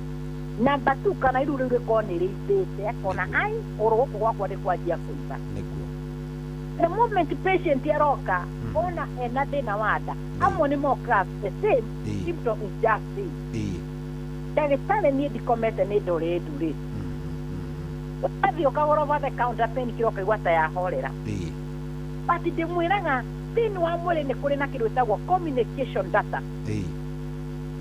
Number 2, kana iru rĩu rĩkorwo nĩ rĩimbĩte akona ai kũgũrũ gũkũ gwakwa nĩ kwanjia kũimba. Nĩguo. The moment patient aroka ona ena thĩna wa nda, amwe nĩ mokaga the same symptom is just pain. Ndagĩtarĩ niĩ ndikomete nĩ ndore ndurĩte. Ũgathiĩ ũkagũra over the counter pain killer ũkaigua ta yahorera. But ndĩmwĩraga thĩinĩ wa mwĩrĩ nĩ kũrĩ na kĩndũ gĩtagwo communication data.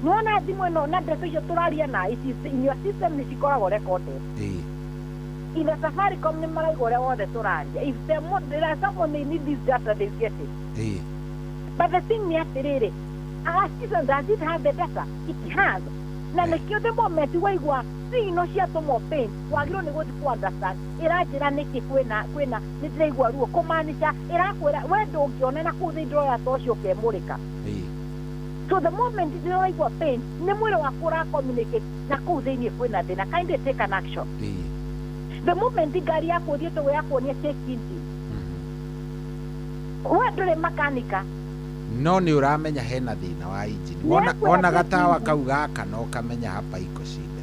Nĩwona thimũ ĩno na ndeto icio tũraria na it is in your system nĩ cikoragwo recorded. In the Safaricom nĩ maraigua ũrĩa wothe tũraria. If there are someone they need this data, they get it. But the thing nĩ atĩrĩrĩ, our system does it have the data? It has. Na nĩkĩo the moment waigua signal ciatũmwo pain, wagĩrĩirwo nĩ gũthiĩ kũ understand ĩranjĩra nĩkĩ kwĩna nĩ ndĩraigua ruo kũmaanisha ĩrakwĩra we ndũngĩona na kũu thĩinĩ ndĩroya ta ũcio ũkemũrĩka. So the moment ndĩraigua pain nĩ mwĩrĩ waku ũra communicate na kũu thĩinĩ kwĩna thĩna, kindly take an action. The moment ngari yaku ũthiĩte ũguo yakuonia check engine, we ndũrĩ makanika no nĩ ũramenya hena thĩna wa engine. Wona gatawa kau gaka no ũkamenya hapa iko shida.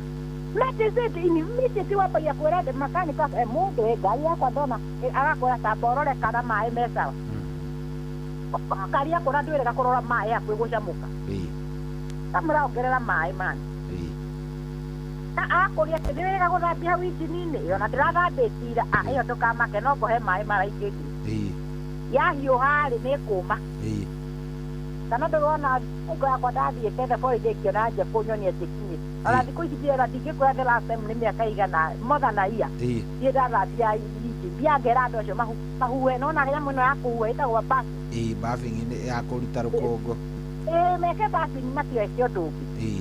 That is it. Immediately wambagia kwĩra the makanika mũndũ ngari yakwa ndona agakwĩra tamba ũrore kana maĩ me sawa. Ngari yakwa na ndwĩrĩga kũrora maĩ hakuhĩ gũcamũka. Kamũra ongerera maĩ mani. Akũria atĩ nĩwĩrĩga gũthambia hau injini-inĩ ĩyo na ndĩrathambĩtie ira ĩyo ndũkamake no ngũhe maĩ maraikĩtie. Yahiũha rĩ nĩ ĩkũma. Kana ndũrona ngo yakwa ndathiĩte thabarĩ ndĩngĩona nje kũnyonia njĩkinyĩ. Ona thikũ ici ndĩrona ndingĩkwĩra the last time nĩ mĩaka igana more than a year. Thiĩ ndathambia injini thiangera andũ acio mahuhe nona nyamũ ĩno ya kũhuha ĩtagwo buffing. Buffing ya kũruta rũkũngũ. Meke buffing matigeke ũndũ ũngĩ.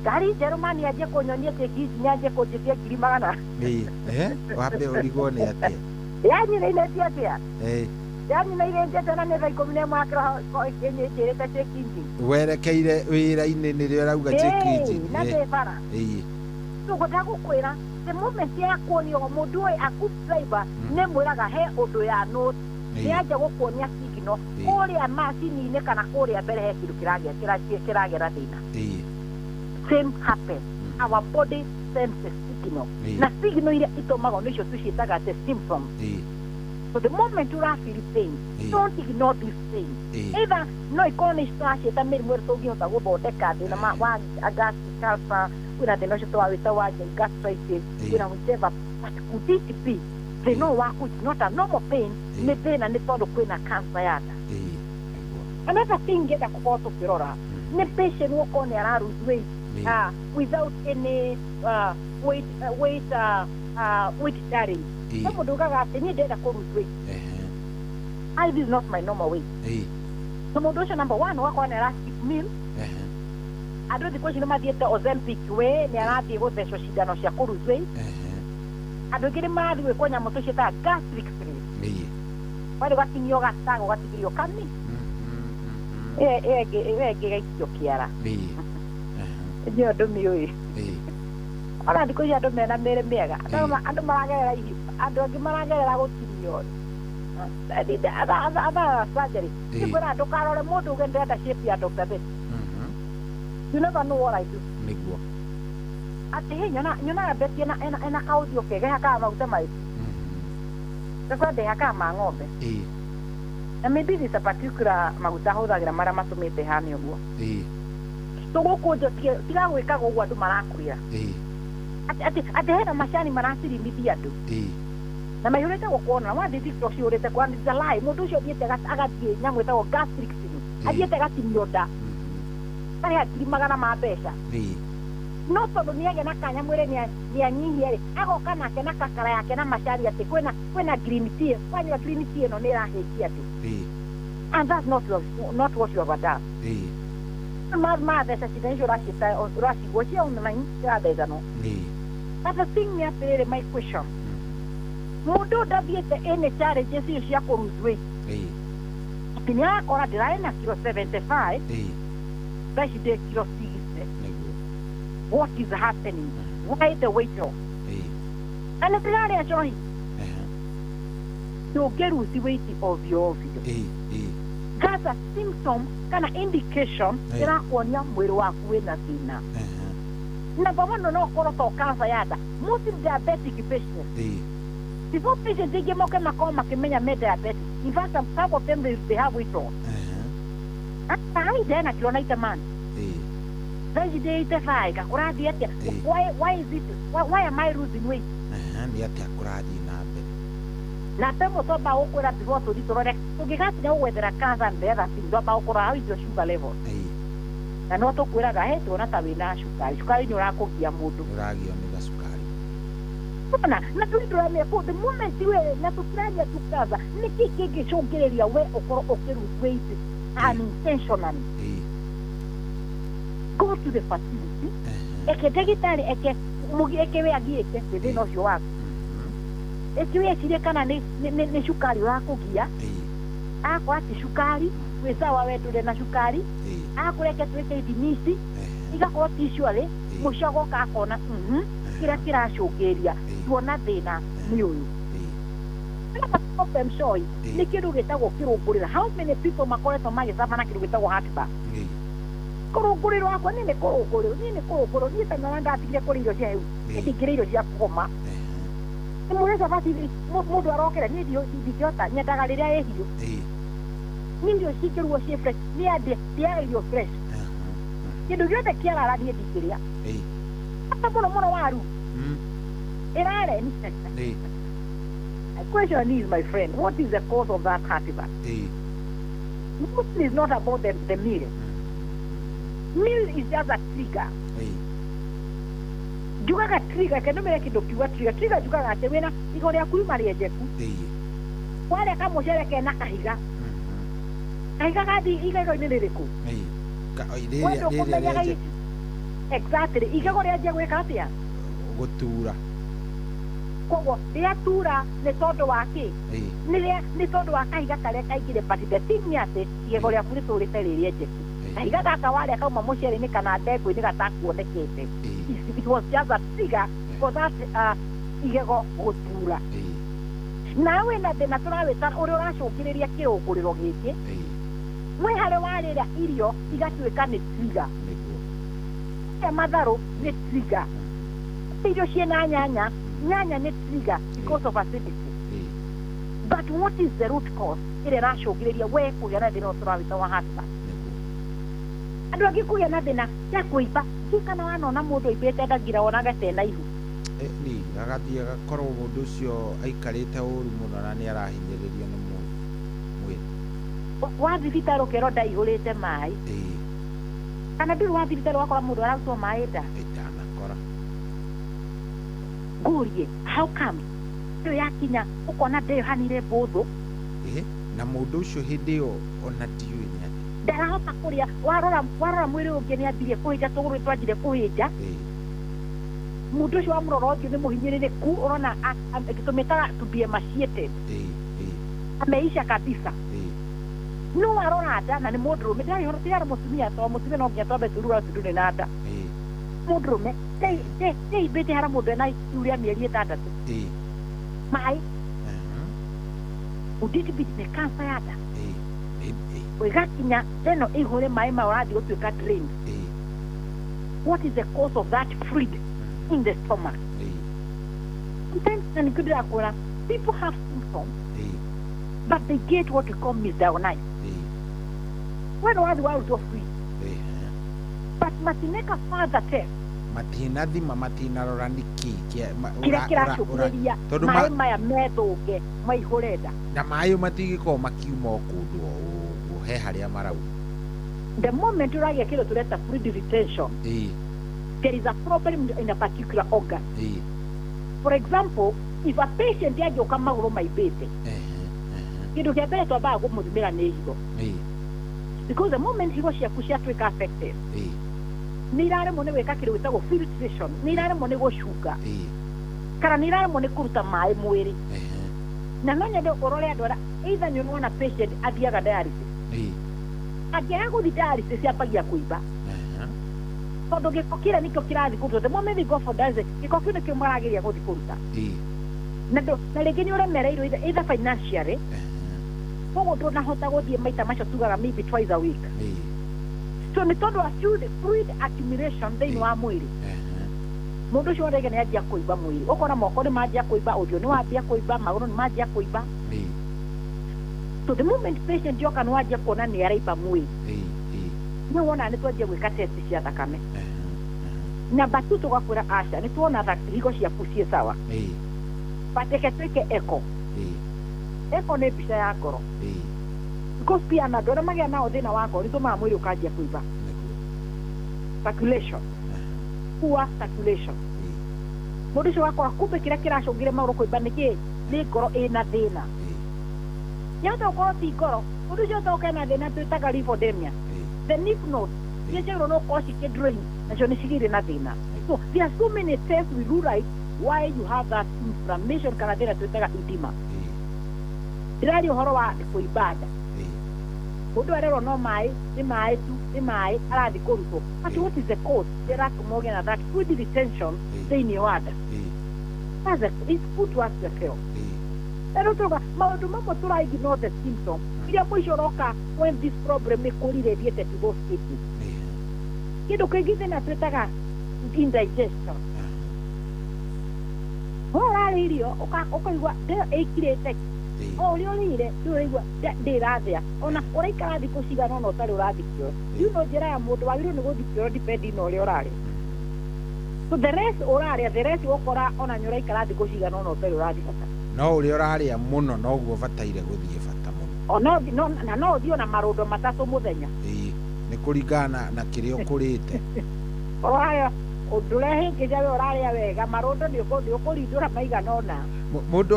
Ngari njerũ mani anjie kũnyonia cheki engine anjie kũnjĩtia 100,000. Wambe ũrigwo nĩ atĩa? Yanyinainĩtie atĩa? Yanyinainĩtie atĩa na nĩ thaa 11 kĩroko ĩnjĩrĩte check engine. Werekeire wĩra-inĩ nĩrĩo ũrauga check engine. Na ndĩ bara. So ndagũkwĩra the moment yakuonio mũndũ ũyũ a good driver nĩ mwĩraga he ũndũ ya note nĩ anja gũkuonia signal kũrĩa macini-inĩ kana kũrĩa mbere he kĩndũ kĩragera thĩna. Same happen. Our body sends a signal. Na signal iria itũmagwo nĩcio tũciĩtaga the symptoms. So the moment you feel pain, don't ignore this pain. Either no ikorwo nĩ tũraciĩta mĩrimũ ĩrĩa tũngĩhota gũthondeka thĩna wa gastric ulcer, kwĩna thĩna ũcio tũrawĩta wa gastritis, kwĩna whichever, but could it be thĩna ũyũ waku is not a normal pain, nĩ thĩna nĩ tondũ kwĩna cancer ya nda. Another thing ngĩenda gũkorwo tũkĩrora nĩ patient gũkorwo nĩ ara lose weight without any weight challenge. No mũndũ ugaga atĩ niĩ ndĩrenda kũ lose weight. I this is not my normal weight. So mũndũ ũcio number one ũgakora nĩ ara skip meal. Andũ thikũ ici nĩ mathiĩte Ozempic way, nĩ arathiĩ gũthecwo cindano cia kũ lose weight. Andũ aingĩ nĩ marathiĩ gwĩkwo nyamũ tũciĩtaga gastric sleeve. Warĩ ũgatinio gatago ũgatigĩrio kami ĩyo ĩngĩ ĩgaikio kĩara. Ĩyo ndũmĩũĩ. Ona thikũ ici andũ mena mĩĩrĩ mĩega, andũ maragerera andũ angĩ maragerera gũtinio other surgery. Nĩkwĩra ndũkarore mũndũ uge ndĩrenda shape ya Dr. Betty. You never know what I do. Nĩguo. Atĩ hĩ nyonaga Betty ena kaũthiũ kega hakaga maguta marĩkũ. Ngakora ndĩhakaga ma ng'ombe. Na maybe this a particular maguta hũthagĩra marĩa matũmĩte hane ũguo. So gũkũ nja tiga gwĩkaga ũguo andũ marakwĩra. Atĩ hena macani maracirimithia andũ. Na maihũrĩte gũkuona wathiĩ TikTok cihũrĩte kwa it's a lie. Mũndũ ũcio athiĩte agathiĩ nyamũ ĩtagwo gastric sleeve. Athiĩte agatinio nda. Karĩha 100,000 ma mbeca. No tondũ nĩagĩa na kanya mwĩrĩ nĩanyihia rĩ, agoka nake na kakara yake na macani atĩ kwĩna green tea, wanyua green tea ĩno nĩ ĩrahĩtia andũ. And that's not what you have done. Matheca cindano icio ũracigua cia online cirathecanwo. But the thing nĩ atĩrĩrĩ, my question, mũndũ ndathiĩte any challenges icio cia kũ lose weight, atĩ nĩ arakora ndĩrarĩ na kiro 75, thaa ici ndĩ kiro 60. What is happening? Why the weight loss? Na nĩ ndĩrarĩa njohi. Ndũngĩ lose weight ovyo ovyo. That's a symptom kana indication ĩrakuonia mwĩrĩ waku wĩna thĩna. Number one, no ũkorwo to cancer ya nda. Most diabetic patients, before patients aingĩ moke makorwo makĩmenya me diabetic, in fact some of them they have weight loss. Ai ndena kilo 90 man. Thaa ici ndĩ 85, kũrathiĩ atĩa? Why is it? Why am I losing weight? Nĩ atĩa kũrathiĩ na mbere? Na pemo twamba gũkwĩra before tũthiĩ tũrore tũngĩgakinya gũgwethera cancer and the other thing, twamba gũkũrora how is your sugar level. Na no tũkwĩraga he tuona ta wĩna cukari, cukari nĩ ũrakũgia mũndũ. Ũragio nĩ gacukari. Ona na tũri ndũramenya kũ the moment we na tũtiraria tu cancer, nĩkĩ kĩngĩcũngĩrĩria we ũkorwo ũkĩ lose weight unintentionally? Go to the facility, eke ndagĩtarĩ eke eke we agiĩke nĩ thĩna ũcio waku. Eke wecirie kana nĩ cukari ũrakũgia. Akora ti cukari, wĩ sawa we ndũrĩ na cukari. Akũreke twĩke ithimi ici, igakorwo ti icio rĩ, mũico agoka akona kĩrĩa kĩracũngĩrĩria tuona thĩna nĩ ũyũ. Problem shoy nĩ kĩndũ gĩtagwo kĩrũngũrĩra. How many people makoretwo magĩcaba na kĩndũ gĩtagwo heartburn? Kũrũngũrĩrwo wakwa niĩ nĩ kũrũngũrĩrwo, niĩ nĩ kũrũngũrĩrwo, niĩ tena ndatigire kũrĩa irio cia hau, niĩ ndingĩrĩa irio cia kũhoma. Nĩ mũrĩa cabaci mũndũ arokera, niĩ ndingĩhota, nyendaga rĩrĩa ĩ hiũ. Niĩ irio cingĩrugwo ciĩ fresh, niĩ ndĩaga irio fresh. Kĩndũ gĩothe kĩarara niĩ ndingĩrĩa. Hata mũno mũno waru. Ĩrare. My question is, my friend, what is the cause of that heartburn? Mostly it's not about the meal. Meal is just a trigger. Njugaga trigger, kendo mere kĩndũ kiuga trigger. Trigger njugaga atĩ wĩna igũrũ rĩaku riuma rĩenjeku. Warĩa kamũcere kena kahiga. Kahiga gathiĩ igego-inĩ rĩrĩkũ? We ndũkũmenyaga exactly. Igego rĩanjia gwĩka atĩa? Gũtura. Koguo rĩatura nĩ tondũ wa kĩ? Nĩ tondũ wa kahiga karĩa kaingĩre, but the thing nĩ atĩ igego rĩaku rĩtũrĩte rĩ rĩenjeku. Kahiga gaka warĩa kauma mũcere-inĩ kana ndengũ-inĩ gatakuonekete. It was just a trigger for that igego gũtura. Nawe wĩna thĩna tũrawĩta ũrĩa ũracũngĩrĩria kĩrũngũrĩro gĩkĩ. Wĩ harĩa warĩra irio igatuĩka nĩ trigger. Warĩa matharũ nĩ trigger. Irio ciĩna nyanya, nyanya nĩ trigger because of acidity. But what is the root cause ĩrĩa ĩracũngĩrĩria we kũgĩa na thĩna ũyũ tũrawĩta wa heartburn? Andũ angĩ kũgĩa na thĩna ya kũimba, ndiũĩ kana wanona mũndũ aimbĩte ndagira wonage tena ihu. Nĩ agathiĩ agakorwo mũndũ ũcio aikarĩte ũru mũno na nĩ arahinyĩrĩrio nĩ mwĩrĩ. Wa thibitarĩ ũkerwo nda ihũrĩte maĩ. Kana ndũrĩ wa thibitarĩ wakora mũndũ ararutwo maĩ nda? Ndanakora. Ngũrie, how come? Ĩyo yakinya ũkona nda ĩyo hanire mbũthũ. Na mũndũ ũcio hĩndĩ ĩyo ona ndiũĩ nĩ atĩa. Ndarahota kũrĩa warora warora mwĩrĩ ũngĩ nĩ ambirie kũhĩnja tũgũrũ twanjire kũhĩnja. Mũndũ ũcio wamũrora ũthiũ nĩ mũhinyĩrĩrĩku ũrona tũmĩtaga to be emaciated. Ameisha kabisa. No warora nda na nĩ mũndũrũme ndarĩ ti arĩ mũtumia to mũtumia no nginya twambe tũrura tũndũ na nda. Mũndũrũme ndeimbĩte harĩa mũndũ ena ihu rĩa mĩeri 6. Maĩ. Would it be the cancer ya nda? Ĩgakinya ĩno ĩihũre maĩ maya ũrathiĩ gũtuĩka drained. What is the cause of that fluid in the stomach? Sometimes na nĩkĩo ndĩrakwĩra people have symptoms but they get what we call misdiagnosed. We nĩ wathiĩ warutwo fluid but matineka further test. Matinathima matinarora nĩkĩ kĩrĩa kĩracũngĩrĩria tondũ maĩ maya methũke maihũre nda. Na maĩ matingĩkorwo makiuma o kũndũ o ũguo he harĩa marauma. The moment ũragĩa kĩndũ tũreta fluid retention, there is a problem in a particular organ. For example, if a patient angĩũka magũrũ maimbĩte, kĩndũ kĩa mbere twambaga kũmũthimĩra nĩ higo. Because the moment higo ciaku ciatuĩka affected, nĩ iraremwo nĩ gwĩka kĩndũ gĩtagwo filtration, nĩ iraremwo nĩ gũcunga, kana nĩ iraremwo nĩ kũruta maĩ mwĩrĩ. Na no nyende ũrore andũ arĩa either nĩ ũrona patient athiaga dialysis. Angĩaga gũthiĩ dialysis ambagia kũimba. Tondũ gĩko kĩrĩa nĩkĩo kĩrathiĩ kũrutwo. The moment they go for dialysis, gĩko kĩu nĩkĩo marageria gũthiĩ kũruta. Na rĩngĩ nĩ ũremereirwo either financially, koguo ndũnahota gũthiĩ maita macio tugaga maybe twice a week. So nĩ tondũ wa fluid accumulation thĩinĩ wa mwĩrĩ, mũndũ ũcio rĩngĩ nĩ anjia kũimba mwĩrĩ. Ũkona moko nĩ manjia kũimba, ũthiũ nĩ wambia kũimba, magũrũ nĩ manjia kũimba. So the moment patient yoka nĩ wanjia kuona nĩ araimba mwĩrĩ, nĩ wona nĩ twanjia gwĩka test cia thakame. Namba 2 tũgakwĩra aca nĩ tuona higo ciaku ciĩ sawa, but reke twĩke echo. Echo nĩ mbica ya ngoro. Because pia na andũ arĩa magĩa nao thĩna wa ngoro nĩ tũmaga mwĩrĩ ũkanjia kũimba. Circulation. Poor circulation. Mũndũ ũcio wakora kumbe kĩrĩa kĩracũngire magũrũ kũimba nĩ kĩĩ? Nĩ ngoro ĩna thĩna. Yahota gũkorwo ti ngoro, mũndũ ũcio otoke na thĩna twĩtaga lymphedema. The lymph nodes iria ciagĩrĩirwo no gũkorwo cikĩ-drain nacio nĩ cigĩire na thĩna. So there are so many tests we rule out why you have that inflammation kana thĩna twĩtaga edema. Ndĩraria ũhoro wa kũimba nda. Mũndũ arerwo no maĩ, nĩ maĩ tu, nĩ maĩ, arathiĩ kũrutwo. But what is the cause? Ĩratũma ũgĩe na that fluid retention thĩinĩ wa nda. It's good to ask yourself. Rĩu tũrauga maũndũ mamwe tũra ignore the symptom iria mũico ũroka when this problem ĩkũriradiated to those cases. Kĩndũ kĩngĩ thĩna twĩtaga indigestion. We ũrarĩa irio ũkaigua ndĩyo ĩikirĩte o ũrĩa ũrĩire ndũraigua ndĩrathĩa ona ũraikara thikũ cigana ũna ũtarĩ ũrathiĩ kĩoro. You know njĩra ya mũndũ wagĩrĩirwo nĩ gũthiĩ kĩoro depending na ũrĩa ũrarĩa. So the rest ũrarĩa the rest ũkora ona nĩ ũraikara thikũ cigana ũna ũtarĩ ũrathiĩ bata. No ũrĩa ũrarĩa mũno noguo ũbataire gũthiĩ bata mũno. Na no ũthiĩ ona marũndo 3 mũthenya. Nĩ kũringana na kĩrĩa ũkũrĩte. Ũrarĩa ndũrehĩngĩca we ũrarĩa wega marũndo nĩ ũkũrindũra maigana ũna. Mũndũ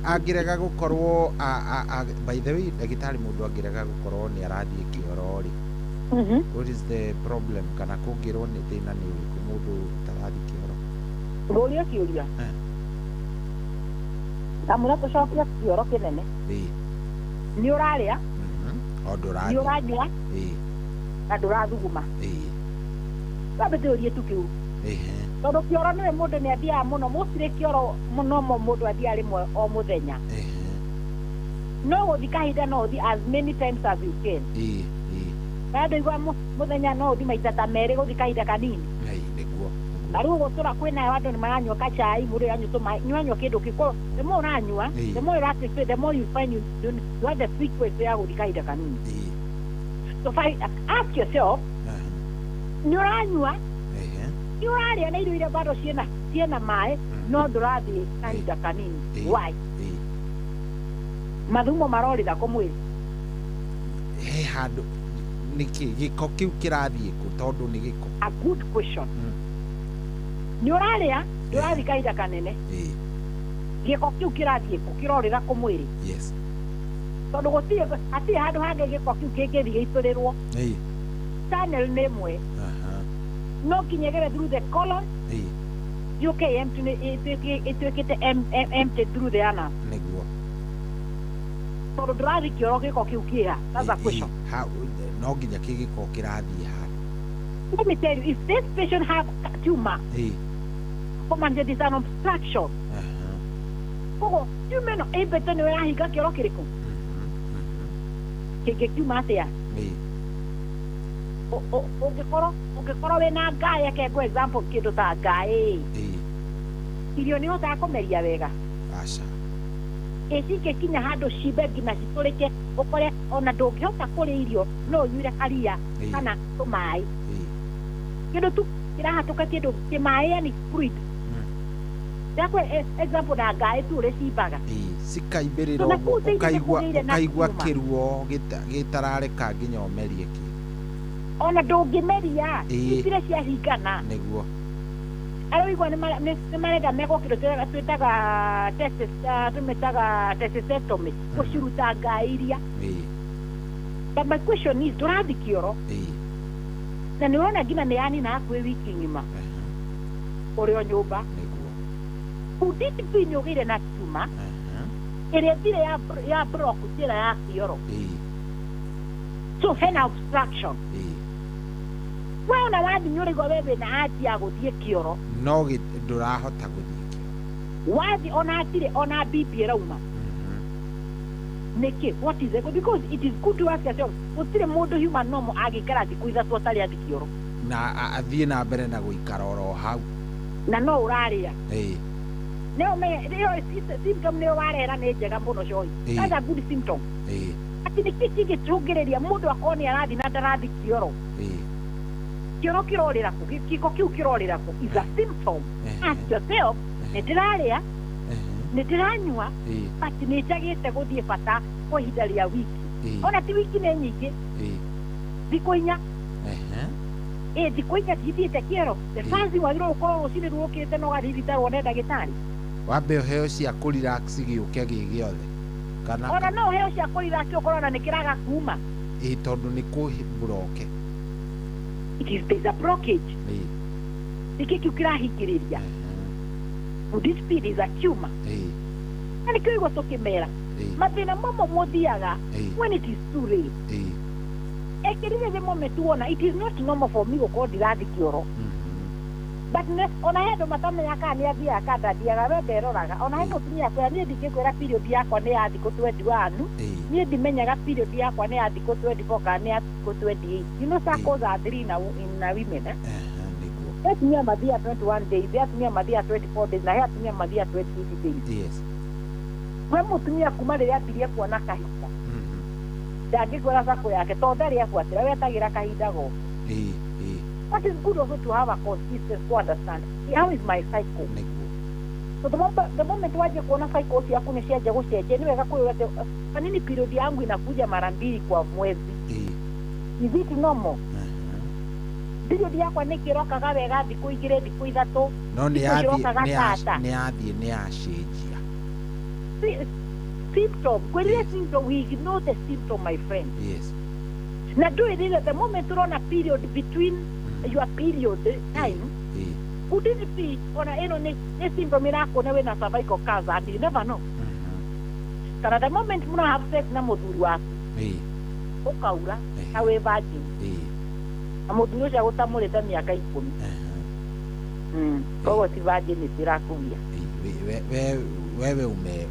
angĩrega gũkorwo by the way ndagĩtarĩ mũndũ angĩrega gũkorwo nĩ arathiĩ kĩoro rĩ, what is the problem kana kũngĩrwo nĩ thĩna nĩ ũrĩkũ mũndũ ũtarathiĩ kĩoro? Ngũrie kĩũria. Kamũira tũcokie kĩoro kĩnene. Nĩ ũrarĩa, nĩ ũranyua, na ndũrathuguma. Twambe tũrie tu kĩu. Tondũ kĩoro nĩwe mũndũ nĩ athiaga mũno, mostly kĩoro mũno mũndũ athiaga rĩmwe o mũthenya. No gũthiĩ kahinda no ũthiĩ as many times as you can. Na ndũigua mũthenya no ũthiĩ maita ta 2 gũthiĩ kahinda kanini. Nĩguo. Na rĩu gũtũra kwĩnayo andũ nĩ maranyua kacai, mũndũ aranyua tũmaĩ, nĩwanyua kĩndũ kĩkorwo the more ũranyua, the more ũratuĩka, the more you find you have the frequency ya gũthiĩ kahinda kanini. So ask yourself, nĩ ũranyua, nĩ ũrarĩa na irio iria bado ciĩna maĩ, no ndũrathiĩ kahinda kanini. Why? Mathumo marorĩra kũ mwĩrĩ? He handũ nĩkĩ gĩko kĩu kĩrathiĩ kũ tondũ nĩ gĩko? A good question. Nĩ ũrarĩa, ndũrathiĩ kahinda kanene. Gĩko kĩu kĩrathiĩ kũ? Kĩrorĩra kũ mwĩrĩ? Yes. Tondũ gũtirĩ hatirĩ handũ hangĩ gĩko kĩu kĩngĩthiĩ gĩitũrĩrwo. Tunnel nĩ ĩmwe. No nginya ĩgere through the colon. Yũke empty ĩtuĩkĩte empty through the anus. Nĩguo. Tondũ ndũrathiĩ kĩoro gĩko kĩu kĩha. That's a question. No nginya kĩgĩko kĩrathiĩ handũ. Let me tell you, if this patient have a tumor, there is an obstruction. Koguo tumor ĩno ĩmbĩte nĩyo ĩrahinga kĩoro kĩrĩkũ? Kĩngĩkiuma atĩa? Ũngĩkorwo wĩna ngaĩ, eke ngũ example kĩndũ ta ngaĩ. Irio nĩ ũhotaga kũmeria wega? Aca. Ĩ cingĩkinya handũ cimbe nginya citũrĩke ũkore ona ndũngĩhota kũrĩa irio no ũnyuire karia kana tũmaĩ. Kĩndũ tu kĩrahatũka kĩndũ kĩmaĩ yani fluid. Ndakwe example na ngaĩ tu ũrĩa cimbaga. Cikaimbĩrĩra ũguo ũkaigua kĩruo gĩtarareka nginya ũmerie kĩ. Ona ndũngĩmeria itirĩ ciahingana. Nĩguo. Arĩa nĩ marenda mekwo kĩndũ twĩtaga tũmĩtaga testectomy gũciruta ngaĩ iria. But my question is ndũrathiĩ kĩoro na nĩ ũrona nginya nĩ yanina hakuhĩ wiki ng'ima ũrĩ o nyũmba. Could it be nĩ ũgĩire na tumor ĩrĩa ĩthire ya block njĩra ya kĩoro? So hena obstruction. We ona wathiĩ nĩ ũraigua we wĩna anji ya gũthiĩ kĩoro no ndũrahota gũthiĩ kĩoro. Wathiĩ ona hatirĩ ona bibi ĩrauma. Nĩkĩ? What is it? Because it is good to ask yourself, gũtirĩ mũndũ human normal angĩikara thikũ 3 atarĩ athiĩ kĩoro na athiĩ na mbere na gũikara oro hau na no ũrarĩa. Nĩyo symptom nĩyo warera nĩ njega mũno Cohi. That's a good symptom. Atĩ nĩkĩ kĩngĩcũngĩrĩria mũndũ akorwo nĩ arathiĩ na ndarathiĩ kĩoro? Kĩoro kĩrorĩra kũ? Gĩko kĩu kĩrorĩra kũ? Is a symptom. Ask yourself, nĩ ndĩrarĩa, nĩ ndĩranyua, but nĩ njagĩte gũthiĩ bata kwa ihinda rĩa wiki. Ona ti wiki nĩ nyingĩ. Thikũ 4. Thikũ 4 ndithiĩte kĩoro. The first thing wagĩrĩirwo gũkorwo rũcinĩ rũkĩte na ũgathiĩ thibitarĩ wone ndagĩtarĩ. Wambe ũheo cia kũrelax gĩũke gĩ gĩothe. Kana ona no ũheo cia kũrelax ũkorwo ona nĩ kĩraga kuma. Tondũ nĩ kũblock. It is there's a blockage. Nĩkĩ kĩu kĩrahingĩrĩria? Could it be is a tumor? Na nĩkĩo igua tũkĩmera mathĩna mamwe mũthiaga when it is too late. Ekĩrire the moment wona it is not normal for me gũkorwo ndirathiĩ kĩoro. But ona he andũ matamenyaga kana nĩ athiaga kana ndathiaga, we nderoraga. Ona he mũtumia akwĩra niĩ ndingĩkwĩra period yakwa nĩ ya thikũ 21, niĩ ndimenyaga period yakwa nĩ ya thikũ 24 kana nĩ ya thikũ 28. You know cycles are 3 in a women. He atumia mathiaga 21 days, he atumia mathiaga 24 days na he atumia mathiaga 28 days. Yes. We mũtumia kuma rĩrĩa ambirie kuona kahinda ndangĩkwĩra cycle yake tondũ ndarĩ abuatĩra, wetagĩra kahinda goke. What is good also to have a consistent to understand how is my cycle. So the moment waje kuona cycle ciaku nĩ cianjia gũcenjia, nĩ wega kwĩyũria atĩ kwa nini period yangu inakuja mara 2 kwa mwezi? Is it normal? Period yakwa nĩ kĩrokaga wega thikũ 2 thikũ 3 no nĩ yathiĩ nĩ yacenjia. Symptom kwĩrire symptom, we ignore the symptom my friend. Yes. Na ndũĩ rĩrĩa the moment ũrona period between your period time, could it be ona ĩno nĩ symptom ĩrakuona wĩna cervical cancer and you never know. Kana the moment mũna have sex na mũthuri waku ũkaura na wĩ virgin na mũthuri ũcio agũtamũrĩte mĩaka 10. Koguo ti virgin ĩrakũgia. Wewe ume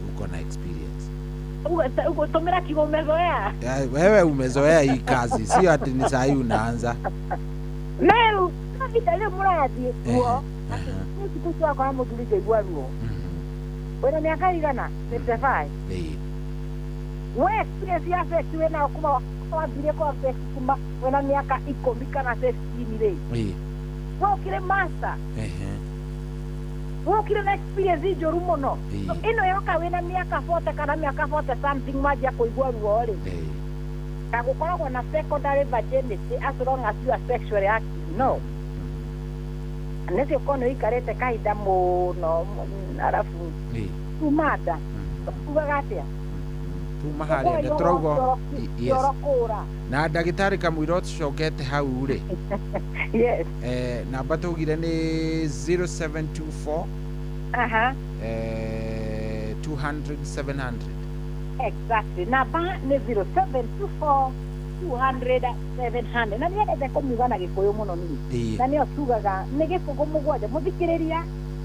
uko na experience. Ugotomera kigo umezoea. Wewe umezoea hii kazi, sio ati ni saa hii unaanza. Leo kahinda rĩu mũrathiĩ ruo. Nĩ thikũ ici wakora mũthuri ndaigua ruo. Wĩna mĩaka igana? 55. We experience ya sex wĩnayo kuma wambirie kwa sex kuma wĩna mĩaka 10 kana 15 rĩ. We ũkĩrĩ master. We ũkĩrĩ na experience njũru mũno. Ĩno yoka wĩna mĩaka 40 kana mĩaka 40 something wanjia kũigua ruo rĩ. Gũkoragwo na secondary virginity as long as you are sexually active. No. Unless ũkorwo nĩ ũikarĩte kahinda mũno arabu kuma nda. Ugaga atĩa? Kuma harĩa nda tũrauga yes. Kĩoro kũra. Na ndagĩtarĩ kamũira ũcokete hau rĩ. Yes. Namba tũgire nĩ 0724 200 700. Exactly. Namba nĩ 0724 200 700. Na nĩendete kũmiuga na Gĩkũyũ mũno niĩ. Na nĩyo tugaga nĩ 0 7 mũthikĩrĩria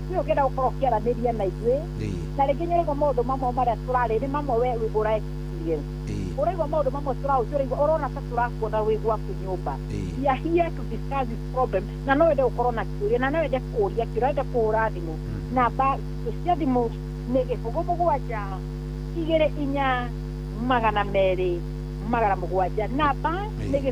nĩ ũngĩenda gũkorwo ũkĩaranĩria na ithuĩ na rĩngĩ nĩ ũraigua maũndũ mamwe marĩa tũrarĩ nĩ mamwe we ũra experience, ũraigua maũndũ mamwe tũrahutia, ũraigua ũrona ta tũrakuona wĩ gwaku nyũmba. We are here to discuss this problem, na no wende gũkorwo na kĩũria na no wende kũũria kĩũria, wende kũhũra thimũ, namba citũ cia thimũ nĩ 0 7 2 4 200 700. Namba nĩ 0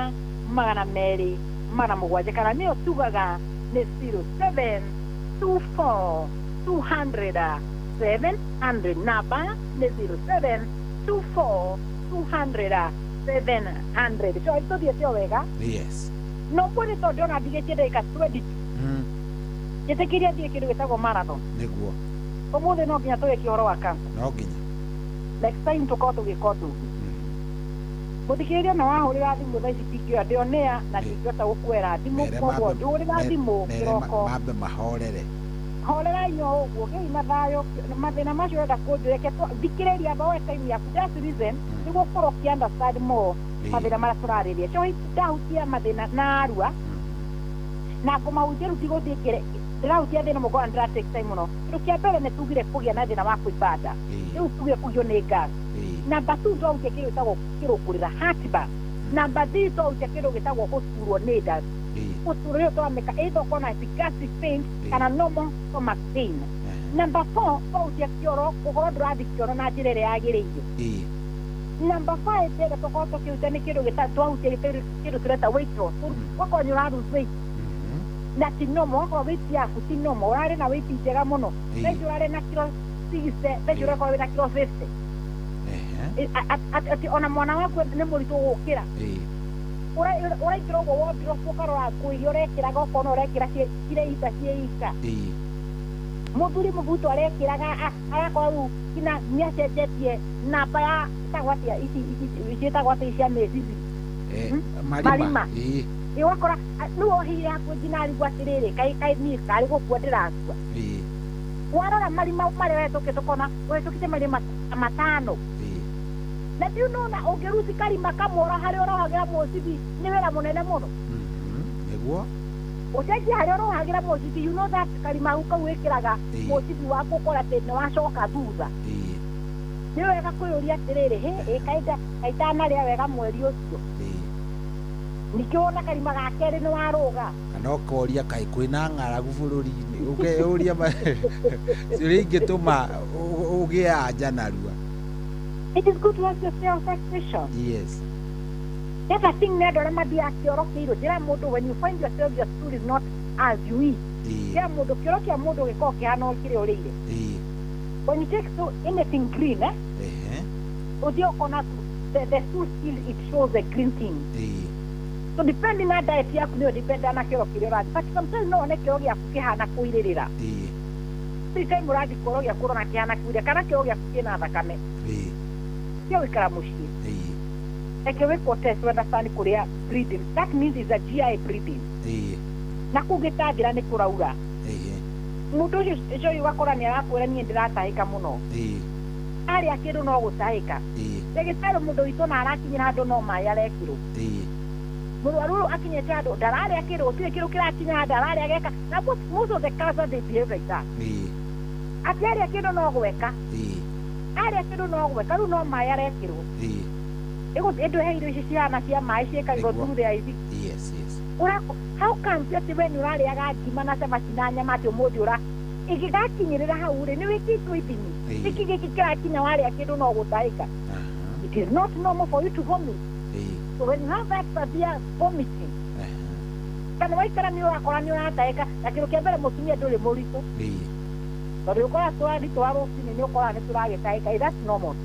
7 2 4 200 700, kana nĩyo tugaga nĩ 0724 200 700. Namba nĩ 0724 200 700. So tũthiĩte o wega. Yes. No mbũrĩ tondũ ndĩrona ndigĩtie ndagĩka 22, njĩtĩkĩria thiĩ kĩndũ gĩtagwo marathon. Nĩguo. Ũmũthĩ no nginya tũgĩke ũhoro wa cancer. No nginya. Next time tũkorwo tũgĩka ũndũ ũngĩ. Mũthikĩrĩria, na wahũrĩra thimũ thaa ici ndingĩoya, ndĩonea na ndingĩhota gũkuoera thimũ. Mere Koguo ndũhũrĩra thimũ mere kĩroko. Mambe mahorere. Horerai o ũguo, gĩi na thayũ. Mathĩna macio ũrenda kũnjũria, thikĩrĩria, amba woe time yaku, just listen, nĩguo ũkorwo ũkĩ understand more mathĩna marĩa tũrarĩria. So ndahutia mathĩna na arua na kũmahutia rĩu ndigũthiĩ kĩre ndĩrahutia thĩna mũgona ndĩra take time mũno. Kĩndũ kĩa mbere nĩ tugire kũgĩa na thĩna wa kũimba nda, rĩu tugire kũgio nĩ gas. Namba 2, twahutia kĩndũ gĩtagwo kĩrũngũrĩra, heartburn. Namba 3, twahutia kĩndũ gĩtagwo gũturwo nĩ nda. Gũturwo rĩu twamĩka either ũkorwo na epigastric pain kana normal stomach pain. Namba 4, twahutia kĩoro, gũkorwo ndũrathiĩ kĩoro na njĩra ĩrĩa yagĩrĩire. Namba 5 ĩrĩa tũkorwo tũkĩhutia nĩ kĩndũ twahutia kĩndũ tũreta weight loss, ũgakorwo nĩ ũra lose weight na ti normal, ũgakorwo weight yaku ti normal. Ũrarĩ na weight njega mũno, thaa ici ũrarĩ na kiro 60, thaa ici ũrakorwo wĩna kiro 50. Atĩ ona mwana waku nĩ mũritũ gũkĩra. Ũraingĩra ũguo wardrobe, ũkarora nguo iria ũrekĩraga, ũkona ũrekĩra cireita ciĩika. Mũthuri mũbuto arekĩraga, arakorwo rĩu nginya nĩacenjetie namba ya ĩtagwo atĩa ici ciĩtagwo atĩa cia mĩcibi? Marima. Marima. Ĩ ũgakora rĩu ohire hakuhĩ nginya arigwo atĩrĩrĩ, kaĩ kaĩ niĩ karĩ gũkua ndĩrakua? Warora marima marĩa ũhetũkĩte, ũkona ũhetũkĩte marima 5. Na ndiũ nona ũngĩruti karima kamwe oro harĩa ũrohagĩra mũcibi nĩ wĩra mũnene mũno. Nĩguo. Ũcenjie harĩa ũrohagĩra mũcibi, you know that karima kau wĩkĩraga mũcibi waku, ũkora atĩ nĩ wacoka thutha. Nĩ wega kwĩyũria atĩrĩrĩ, hĩ ĩ kaĩ itanarĩa wega mweri ũcio? Ningĩ wona karima ga kerĩ nĩ warũga. Kana ũkoria kaĩ kwĩna ng'aragu bũrũri-inĩ, ũkeyũria ciũria ingĩtũma ũgĩe anja narua. It is good to ask yourself that question. The other thing nĩ andũ arĩa mathiaga kĩoro kĩirũ. Njĩra mũndũ, when you find yourself your stool is not as you eat, njĩra mũndũ kĩoro kĩa mũndũ gĩkoragwo kĩhana o kĩrĩa ũrĩire. When you take so anything green, ũthiĩ ũkona the stool still it shows the green thing. So depending na diet yaku nĩyo depend na kĩoro kĩrĩa ũrathiĩ, but sometimes no one kĩoro gĩaku kĩhana kũirĩrĩra. Every time ũrathiĩ kĩoro gĩaku ũrona kĩhana kũirĩrĩra kana kĩoro gĩaku kĩna thakame, tiga gũikara mũciĩ, reke wĩkwo test understand kũrĩa bleeding. That means is a GI bleeding. Na kũu gĩtathira nĩ kũraura. Mũndũ ũcio ũcio ũgakora nĩ arakwĩra, "Niĩ ndĩratahĩka mũno." Arĩa kĩndũ no gũtahĩka. Ndagĩtarĩ, mũndũ witũ na arakinyĩra handũ no maĩ arekĩrwo. Mũrwaru ũyũ akinyĩte handũ ndararĩa kĩndũ, gũtirĩ kĩndũ kĩrakinya ndararĩa geka. Na most of the cancer, they behave like that, atĩ arĩa kĩndũ no gweka, arĩa kĩndũ no gweka, rĩu no maĩ arekĩrwo. Ĩndũ he irio ici cihana cia maĩ ciĩkagĩrwo Nĩguo. through the IV. Yes. Ũrako how comes atĩ we nĩ ũrarĩaga ngima na cabaci na nyama, atĩ ũmũthĩ ũra ĩgĩgakinyĩrĩra hau rĩ, nĩ wĩkĩtwo ithimi? Nĩkĩ gĩkĩ kĩrakinya warĩa kĩndũ no gũtahĩka? It is not normal for you to vomit. So when you have that severe vomiting kana waikara nĩ ũrakora nĩ ũratahĩka, na kĩndũ kĩa mbere, mũtumia ndũrĩ mũritũ, tondũ ũkora tũraritũha rũcinĩ nĩ ũkoraga nĩ tũragĩtahĩka. That's normal.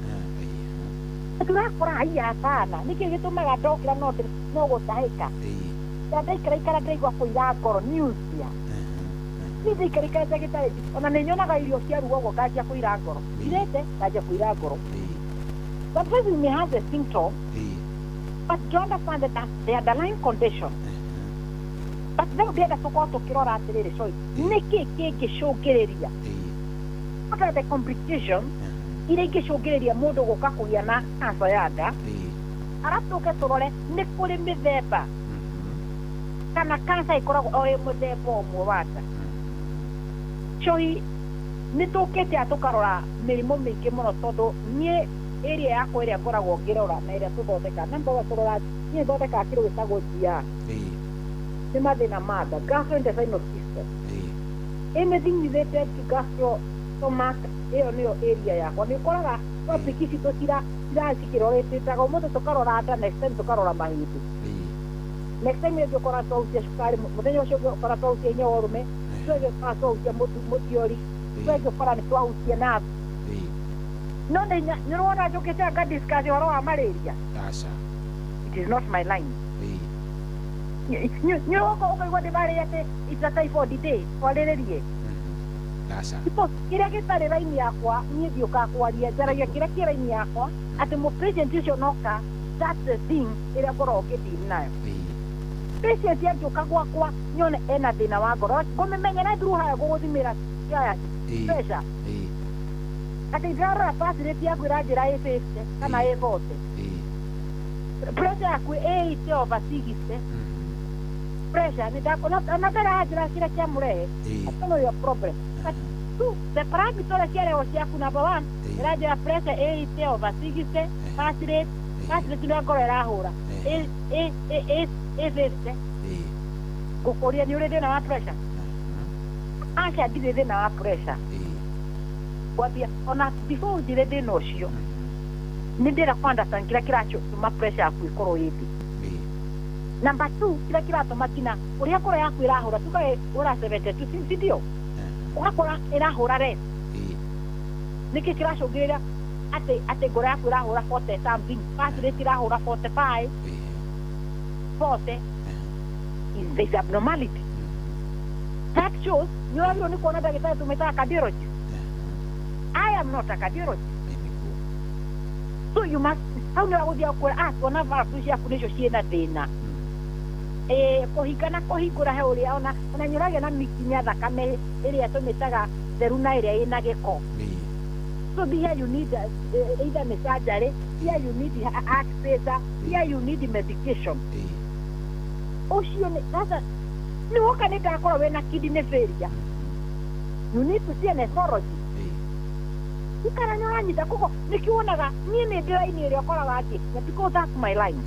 Tũrakora haiya, hapana, nĩkĩ gĩtũmaga ndokĩra no gũtahĩka? Na ndaikara ikara ndĩraigua kũira ngoro, nausea. Niĩ ndaikarĩkare ndagĩtarĩ ona nĩ nyonaga irio cia ruo ũguo nganjia kũira ngoro. Irete nganjia kũira ngoro. Sometimes we may have the symptom, but do you understand that the underlying condition. But rĩu ndĩrenda tũkorwo tũkĩrora atĩrĩrĩ, sorry, nĩkĩ kĩngĩcũngĩrĩria? What are the complications iria ingĩcũngĩrĩria mũndũ gũka kũgĩa na cancer ya nda? Arabu tũke tũrore nĩ kũrĩ mĩthemba kana cancer ĩkoragwo o ĩ mũthemba ũmwe wa nda. Cohi nĩ tũkĩte tũkarora mĩrimũ mĩingĩ mũno tondũ niĩ area yakwa ĩrĩa ngoragwo ngĩrora na ĩrĩa tũthondekaga, number one tũrora niĩ thondekaga kĩndũ gĩtagwo GI, nĩ mathĩna ma nda, gastrointestinal system, anything related to gastro stomach, ĩyo nĩyo area yakwa. Nĩ ũkoraga topic ici tũciracikĩrorete, ũmũthĩ tũkarora nda, next time tũkarora mahĩndĩ, next time ĩngĩ ũkora twahutia cukari, mũthenya ũcio ũngĩ ũkora twahutia hinya wa ũrũme, ũcio ũngĩ ũkora twahutia mũtiori, ũcio ũngĩ ũkora nĩ twahutia nerve. No nĩ nĩwona njũkĩte nga discuss ũhoro wa malaria? Aca. It is not my line. Nĩ woka ũkaigua ndĩmarĩe atĩ it's a typhoid day twarĩrĩrie? Aca. Because kĩrĩa gĩtarĩ raini yakwa niĩ ndiũkaga kwaria, njaragia kĩrĩa kĩ raini yakwa, atĩ mũ patient ũcio noka, that's the thing ĩrĩa ngoragwo ngĩdeal nayo. Patient angĩũka gwakwa nyone ena thĩna wa ngoro, ngũmĩmenya na through haya gũgũthimĩra haya pressure, atĩ ndĩrarora pulse rate yaku ĩranjĩra ĩ 50 kana ĩ 40, pressure yaku ĩ 80 over 60, pressure nĩ ona mbere yanjĩra kĩrĩa kĩamũrehe. I don't know your problem, but two, the parameter ũrĩa ciarehwo ciaku, number one ĩranjĩra pressure 80 over 60, pulse rate, pulse rate nĩ ngoro ĩrahũra ĩ 50, ngũkũria nĩ ũrĩ thĩna wa pressure? Aca, ndirĩ thĩna wa pressure. Kwambia ona before ũnjĩre thĩna ũcio, nĩ ndĩra kũ understand kĩrĩa kĩratũma pressure yaku ĩkorwo ĩ thĩ. Number two, kĩrĩa kĩratũma nginya ũrĩa ngoro yaku ĩrahũra, tugaga ĩhũra 72, si ndio? Ũgakora ĩrahũra less. Nĩkĩ kĩracũngĩrĩria atĩ ngoro yaku ĩrahũra 40 something, pulse rate ĩrahũra 45, 40? Is this abnormality that shows nĩ wagĩrĩirwo nĩ kuona ndagĩtarĩ tũmĩtaga cardiologist. I am not a cardiologist, so you must hau nĩ wagũthiĩ kwĩra, ah, tuona valve ciaku nĩcio ciĩna thĩna, kũhinga na kũhingũra he ũrĩa ona nĩ ũragĩa na mĩkinya thakame ĩrĩa tũmĩtaga theru na ĩrĩa ĩna gĩko. So here you need either nĩ surgery, here you need heart failure, here you need medication. Ũcio nĩ sasa nĩ woka nĩ ndakorwo wĩna kidney failure, you need to see a nephrologist. Ikara nĩ ũranyita koguo nĩkĩo wonaga niĩ nĩ ndĩ raini ĩrĩa ũkoraga ngĩkinya, because that's my line.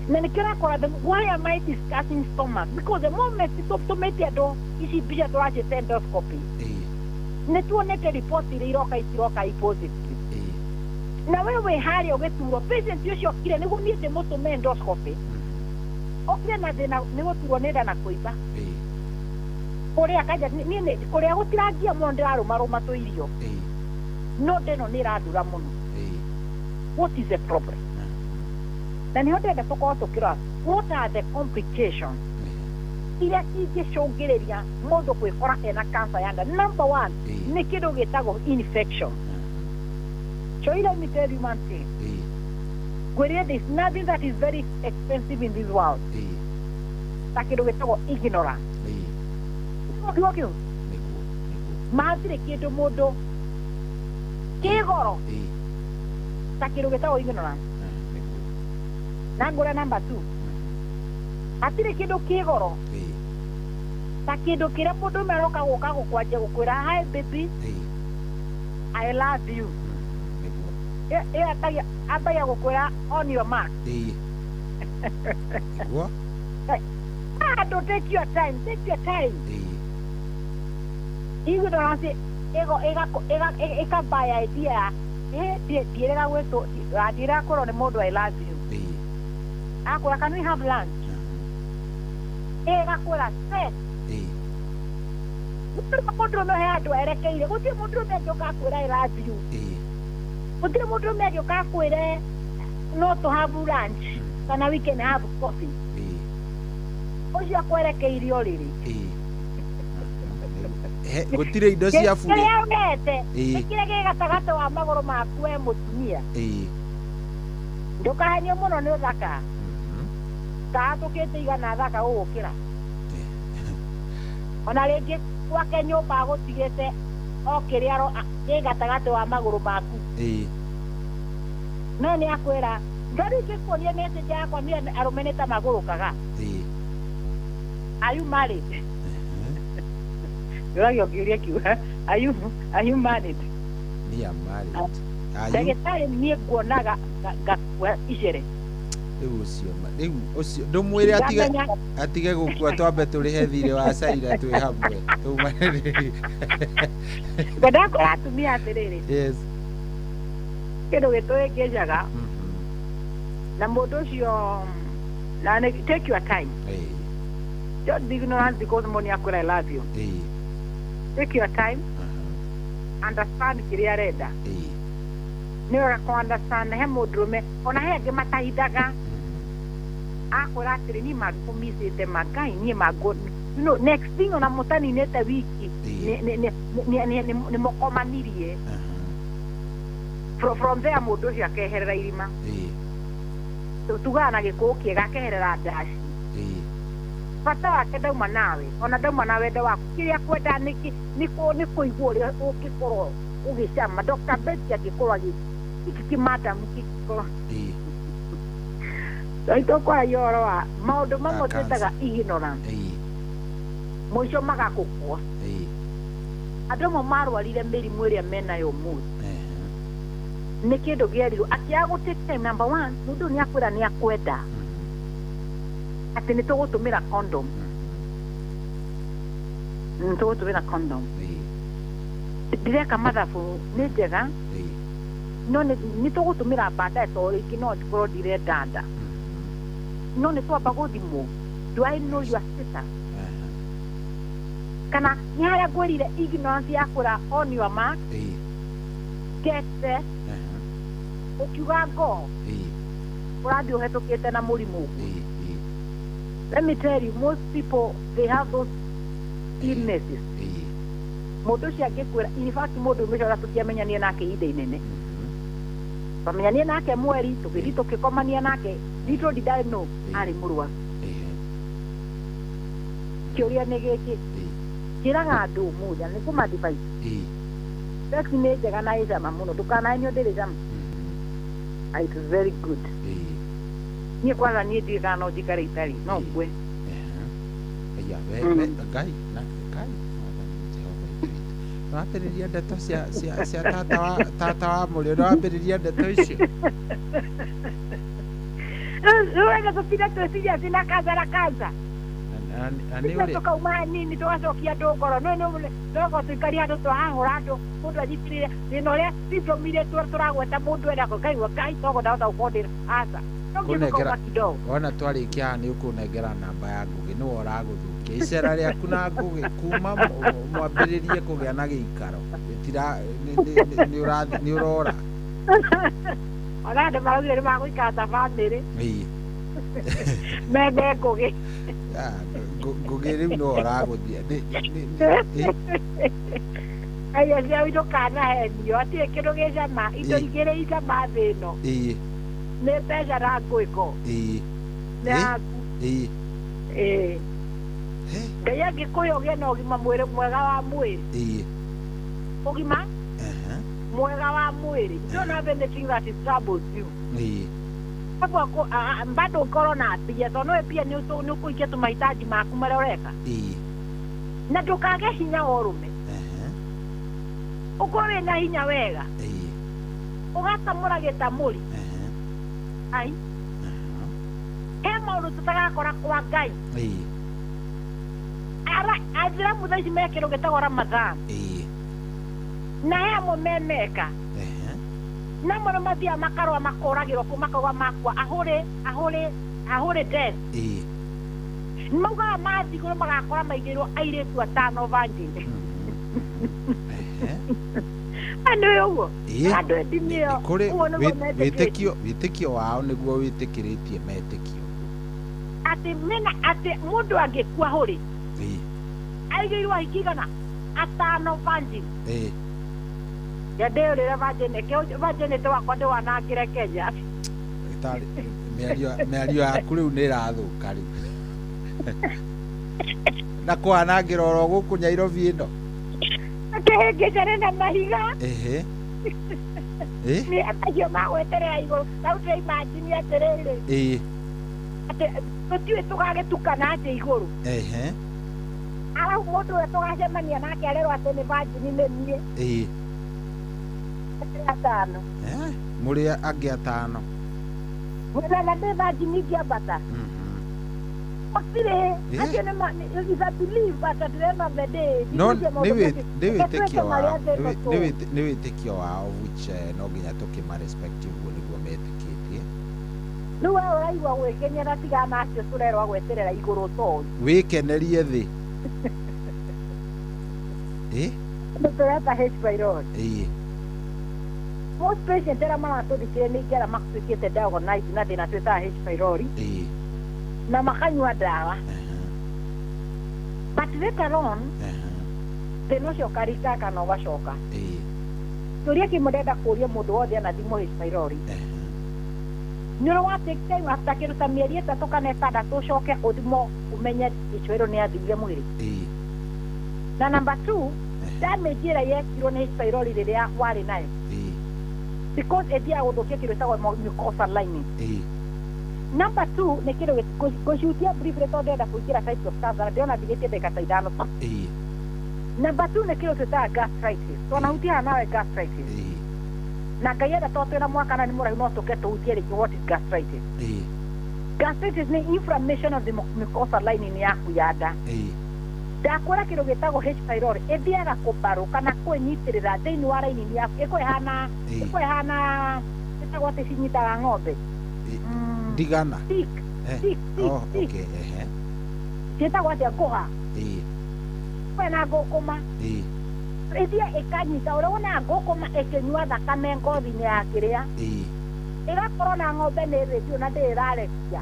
Na nĩkĩo ũrakora why am I discussing stomach? Because the moment tũtũmĩte andũ ici mbica tũraciĩta endoscopy, nĩ tuonete report iria iroka itiroka i positive, na we wĩ harĩa ũgĩturwo, patient ũcio okire nĩguo niĩ ndĩmũtũme endoscopy, okire na thĩna nĩ gũturwo nĩ nda na kũimba kũrĩa kanja. Niĩ kũrĩa gũtirangia mũno, ndĩrarũmarũma tũirio, no ndĩno nĩ ĩrandura mũno. What is the problem? Na nĩho ndĩrenda tũkorwo tũkĩrora what are the complications iria cingĩcũngĩrĩria mũndũ gwĩkora ena cancer ya nda. Number one nĩ kĩndũ gĩtagwo infection. So let me tell you one thing. Ngwĩrire there is nothing that is very expensive in this world ta kĩndũ gĩtagwo ignorance. Nĩguo kiugo kĩu matirĩ kĩndũ mũndũ kĩ goro ta kĩndũ gĩtagwo ignorance. Na ngũra number two, hatirĩ kĩndũ kĩ goro ta kĩndũ kĩrĩa mũndũ ũmwe aroka gũka gũkwanjia gũkwĩra, "Hi baby, I love you." Ĩyo ambagia gũkwĩra, "On your mark." Nĩguo. Andũ, take your time, take your time. Ignorance ĩgo ĩkambaya idea ya ndiĩrĩga gwĩtwo, ndiĩrĩga kwĩrwo nĩ mũndũ "I love you." Akwĩra, "Can we have lunch?" Ĩgakwĩra set. Gũtirĩ mũndũrũme he andũ erekeire, gũtirĩ mũndũrũme angĩũka akwĩra "I love you." Gũtirĩ mũndũrũme angĩũka akwĩre no to have lunch kana we can have coffee. Ũcio akwerekeire ũrĩrĩ. Gũtirĩ indo cia bure. Kĩrĩa ũrete Ĩĩ. nĩ kĩrĩa gĩ gatagatĩ wa magũrũ maku we mũtumia. Ĩĩ. Ndũkahenio mũno nĩ ũthaka. Taatũkĩte igana thaka gũgũkĩra. Ona rĩngĩ gwake nyũmba agũtigĩte o kĩrĩa gĩ gatagatĩ wa magũrũ maku. Ĩĩ. No nĩ akwĩra ndori ingĩkuonia message yakwa niĩ arũme nĩ ta magũrũkaga. Ĩĩ. Are you married? Ndũragio kĩũria kiu. Are you married? Me am married. Are you? Ndagĩtarĩ niĩ nguonaga ngakua icere. Rĩu ũcio rĩu ũcio ndũmwĩre atige Ndamenya. Atige gũkua twambe tũrĩhe thirĩ wa caira twĩ hamwe Tũma- Ngwendaga kwĩra atumia atĩrĩrĩ, Yes. kĩndũ gĩtũhĩngĩcaga na mũndũ ũcio na take your time. Ĩĩ. Don't be ignorant because money akwĩra "I love you." Ĩĩ. Take your time, understand kĩrĩa arenda. Ĩĩ. Nĩ wega kũ understand he mũndũrũme ona he angĩ matahithaga akwĩra atĩrĩ niĩ mangũmicĩte mangai niĩ mangũ next thing ona mũtaninĩte wiki nĩ mũkomanirie. From there mũndũ ũcio akeherera irima. Ĩĩ. Tugaga na gĩkũũ kĩega akeherera ndaci. Ĩĩ. Bata wake ndauma nawe ona ndauma na wendo waku kĩrĩa kwenda nĩ kũigua ũrĩa ũngĩkorwo ũgĩcama. Dr. Betty angĩkorwo agĩ gĩkĩ kĩmadamu kĩngĩkorwo Ĩĩ. tũkwaragia ũhoro wa maũndũ mamwe Ah, cancer. twĩtaga ignorance. Ĩĩ. Mũico magakũkua. Ĩĩ. Andũ amwe marwarire mĩrimũ ĩrĩa menayo ũmũthĩ nĩ kĩndũ gĩerirwo akĩaga gũ take time. Number one, mũndũ nĩ akwĩra nĩ akwenda atĩ nĩ tũgũtũmĩra condom, nĩ tũgũtũmĩra condom, ndireka mathabu nĩ njega no nĩ tũgũtũmĩra baadaye tondũ rĩngĩ no ndikorwo ndirenda nda no nĩ twamba gũthimwo. Do I know your status? Kana nĩ harĩa ngwĩrire ignorance ya kwĩra on your mark, Ĩĩ. get set, ũkiuga ngo Ĩĩ. ũrathiĩ ũhetũkĩte na mũrimũ ũguo. Ĩĩ. Let me tell you, most people, they have those illnesses. Mũndũ ũcio angĩkwĩra, in fact mũndũ ũcio ũrĩa tũtiamenyanie nake ihinda inene, twamenyanie nake mweri tũgĩthiĩ tũgĩkomania nake, little did I know arĩ mũrwaru. Kĩũria nĩ gĩkĩ njĩraga andũ ũmũthĩ na nĩ kũmadvise. Ĩĩ. Sex nĩ njega na ĩ cama mũno, ndũkanahenio ndĩrĩ cama. Ah, it is very good. Niĩ kwanza niĩ ndiũĩ kana no njikare itarĩ no ngwe. Aya, we we Ngai na Ngai Mwathani Jehova Ithe witũ. Nĩwambĩrĩria ndeto cia tata wa mũrĩo, nĩwambĩrĩria ndeto icio. Rĩu tũtinde twĩciria cina kansa na kansa. Na nĩ Nĩguo ũrĩ tũkauma hanini tũgacokia andũ ngoro no no tũikaria handũ twahahũra andũ mũndũ anyitĩrĩre thĩna ũrĩa symptom iria tũragweta mũndũ ena ngaigua ngai togo ndahota gũkorwo ndĩ aca no nginya kũnengera tũkauma kidogo. Wona twarĩkia haha nĩ ũkũnengera namba ya Ngũgĩ nĩwe ũragũthũkia icera rĩaku na Ngũgĩ kuma mwambĩrĩrie kũgĩa na gĩikaro gĩtira nĩ ũrora. Ona andũ maraugire nĩ magũikara ta bamĩrĩ. Ĩĩ. Mende Ngũgĩ. Ah, Ngũgĩ rĩu nĩwe ũragũthia ĩ. Aya cia ndũkanahenio hatirĩ kĩndũ gĩ cama indo Ĩĩ. igĩrĩ icama thĩ ĩno nĩ mbeca na ngũĩko nĩ yaku. Ĩĩ, Ngai angĩkũhe ũgĩe na ũgima mwĩrĩ mwega wa mwĩrĩ ũgima mwega wa mwĩrĩ, you don't have anything that is troubles you. Hapo bado ũkorwo na mbia tondũ no mbia nĩ ũkũhingia tũmahitaji maku marĩa ũreka na ndũkage hinya wa ũrũme, ũkorwo wĩna hinya wega ũgatamũra gĩtamũri ai he maũndũ tũtagakora kwa Ngai. Aithĩramu thaa ici me kĩndũ gĩtagwo Ramadhan na he amwe memeka na amwe nĩ mathiaga makarũa makoragĩrwo kũu makauga makua ahũrĩ ahũrĩ ahũrĩ death. Maugaga mathiĩ igũrũ magakora maigĩrwo airĩtu atano virgin. Nĩ ũguo andũ ndini ĩyo Kũrĩ ũguo nĩguo metĩkĩtie. Wĩtĩkio wao nĩguo wĩtĩkĩrĩtie metĩkio. Atĩ mena atĩ mũndũ angĩkua hũrĩ aigĩirwo ahiki igana. Atano virgin. Ya ndĩũrĩre virginity wakwa ndĩwanangĩre Kenya. Ndagĩtarĩ, mĩario yaku rĩu nĩ ĩrathũka rĩu. Na kwanangĩra oro gũkũ Nyairobi ĩno. Kĩhĩngĩcane na mahiga. Ehe. Eh? Nĩ mahiũ ma gweterera igũrũ. Rĩu ndĩraimagine atĩrĩrĩ. Atĩ tũtiũĩ tũgagĩtukana atĩ igũrũ. Ehe. Arabu mũndũ ũrĩa tũgacemania nake arerwo atĩ nĩ virgin nĩ niĩ. Atano. Mũrĩ angĩ atano. Na ndĩ virgin ingĩambata. Gũtirĩ. Acio nĩ is a belief but at the end of the day. No nĩ wĩtĩkio wao. Nĩ wĩtĩkio wao which no nginya tũkĩma-respect ũguo nĩguo metĩkĩtie. Rĩu we ũraigua gwĩkenyera tigana na acio tũrerwo gweterera igũrũ toĩ. Wĩkenerie thĩ. Tũreta H pylori. Most patient arĩa maratũthikĩrĩria nĩ ingĩ arĩa matuĩkĩte diagnosed na thĩna twĩtaga H pylori. Na makanyua ndawa. But later on, thĩna ũcio ũkarika kana ũgacoka. Kĩũria kĩmwe ndĩrenda kũũria mũndũ wothe anathimwo H pylori. Nĩ ũrĩ wa take time after kĩndũ ta mĩeri 3 kana 6 ũcoke ũthimwo ũmenye H pylori nĩ yathirire mwĩrĩ. Na number 2, damage ĩrĩa yekirwo nĩ H pylori rĩrĩa warĩ nayo. Because ĩthiaga gũthũkia kĩndũ gĩtagwo mucosal lining. Number 2, nĩ kĩndũ ngũcihutia briefly tondũ ndĩrenda kũingĩra types of cancer na ndĩrona ndigĩtie ndagĩka ta 5. Number 2 nĩ kĩndũ twĩtaga gastritis. Twanahutia haha nawe gastritis. Na Ngai enda tondũ twĩna mwaka na nĩ mũraihu no tũke tũhutie rĩngĩ what is gastritis. Gastritis nĩ inflammation of the mucosal lining yaku ya nda. Ndakwĩra kĩndũ gĩtagwo H pylori ĩthiaga kũmbarũ kana kwĩnyitĩrĩra thĩinĩ wa lining yaku ĩkũhana ĩtagwo atĩ cinyitaga ng'ombe. Ndigana. Tick. Tick. Oh, okay. Ehe. Ciĩtagwo atĩa ngũha. Kwĩna ngũkũma. Ĩthiĩ ĩkanyita ũrĩa wonaga ngũkũma ĩkĩnyua thakame ngothi-inĩ ya kĩrĩa. Ĩgakorwo na ng'ombe nĩ ĩrĩtio na ndĩrĩ ĩrarekia.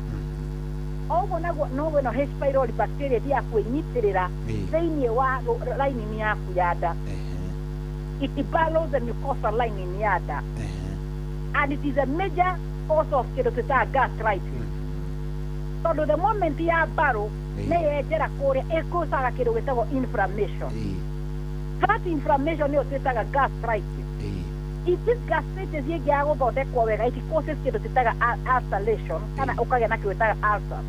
Oguo naguo no ĩno H pylori bacteria ĩthiaga kwĩnyitĩrĩra thĩinĩ wa lining yaku ya nda. It burrows the mucosal lining ya nda. And it is a major cause of kĩndũ twĩtaga gastritis. Tondũ the moment ya mbarũ nĩ yenjera kũrĩa ĩkũcaga kĩndũ gĩtagwo inflammation. That inflammation nĩyo twĩtaga gastritis. If this gastritis ĩngĩaga gũthondekwo wega, it causes kĩndũ twĩtaga ulceration kana ũkagĩa na kĩndũ twĩtaga ulcer.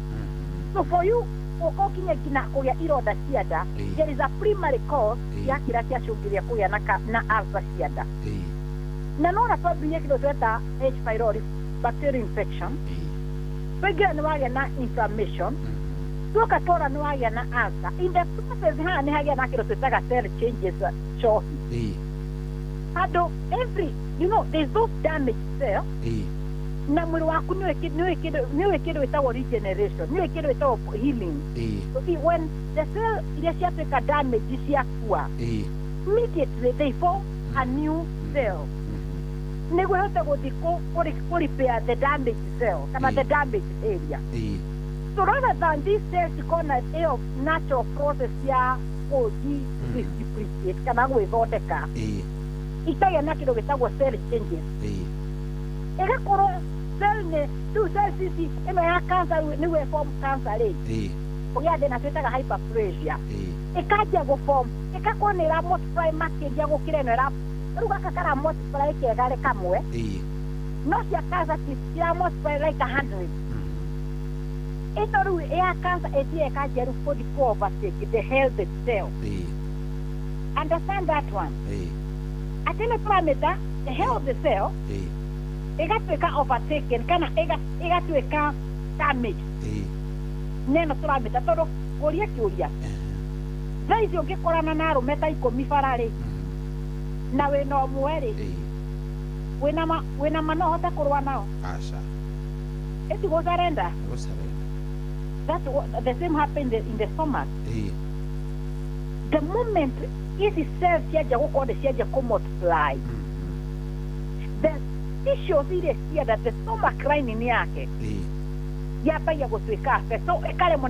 So for you ũka ũkinye nginya kũgĩa ironda cia nda, there is a primary cause ya kĩrĩa kĩacũngĩrĩria kũgĩa na ulcer cia nda. Na no na twambĩrĩrie kĩndũ tweta H pylori bacterial infection. Twaingĩra nĩ wagĩa na inflammation. Tuoka twona nĩ wagĩa na ulcer. In the process haha nĩ hagĩa na kĩndũ twĩtaga cell changes cohi. Handũ every, you know, there's those damaged cell. Na mwĩrĩ waku nĩũĩ kĩndũ gĩtagwo regeneration, nĩũĩ kĩndũ gĩtagwo healing. So when the cell iria ciatuĩka damage ciakua, immediately they form a new cell. Nĩguo ĩhote gũthiĩ kũ repair the damaged cell kana the damaged area. So rather than these cells ikona ĩyo natural process ya gũthiĩ duplicate kana gwĩthondeka, ikagĩa na kĩndũ gĩtagwo cell changes. Ĩgakorwo cell nĩ rĩu cells ici ĩno ya cancer nĩguo ĩform cancer rĩ, kũgĩa thĩna twĩtaga hyperplasia. Ĩkanjia gũform, ĩgakorwo nĩ ĩra multiply makĩria gũkĩra ĩno ĩra rĩu gaka kara multiply kegarĩ kamwe, no cia cancer cira multiply like 100. Ĩno rĩu ya cancer ĩthiĩ ĩkanjia rĩu gũthiĩ kũ overtake the healthy cell. Understand that one. Atĩ ĩno tũramĩta the healthy cell ĩgatuĩka overtaken kana ĩgatuĩka damaged. Neno tũramĩta tondũ kũria kĩũria thaa ici ũngĩkorana na arũme ta 10 bara rĩ, na wĩna ũmwe rĩ, wĩna ma no ũhote kũrũa nao? Aca. Ĩti gũcarenda. Gũcarenda. That's what, the same happened in the stomach. The moment ici cells cianjia gũkorwo nĩ cianjia kũ multiply, the tissues iria cienda the stomach lining yake yambagia gũtuĩka affect, so ĩkaremwo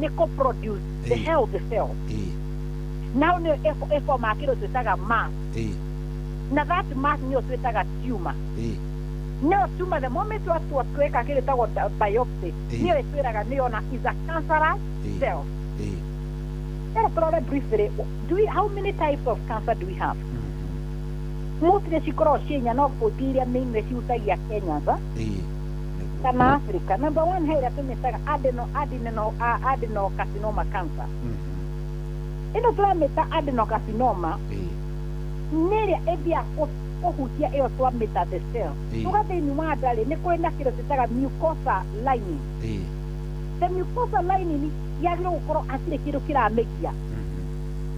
nĩ kũ produce the healthy cell. Now nĩyo ĩformaga kĩndũ twĩtaga mass. Na that mass nĩyo twĩtaga tumor. No tumor, the moment watua tweka kĩndũ gĩtagwo biopsy, nĩyo ĩtwĩraga nĩyona is a cancerous cell. Let us tũrore briefly, how many types of cancer do we have? Mostly cikoragwo ciĩ inya, no bũti iria mainly cihutagia Kenya kana Africa. Number one, he ĩrĩa tũmĩtaga adenocarcinoma cancer. Ĩno tũramĩta adenocarcinoma nĩ ĩrĩa ĩthiaga kũhutia ĩyo twamĩta the cell. Tuga thĩinĩ wa nda rĩ, nĩ kũrĩ na kĩndũ twĩtaga mucosa lining. The mucosa lining yagĩrĩirwo gũkorwo hatirĩ kĩndũ kĩramĩgia,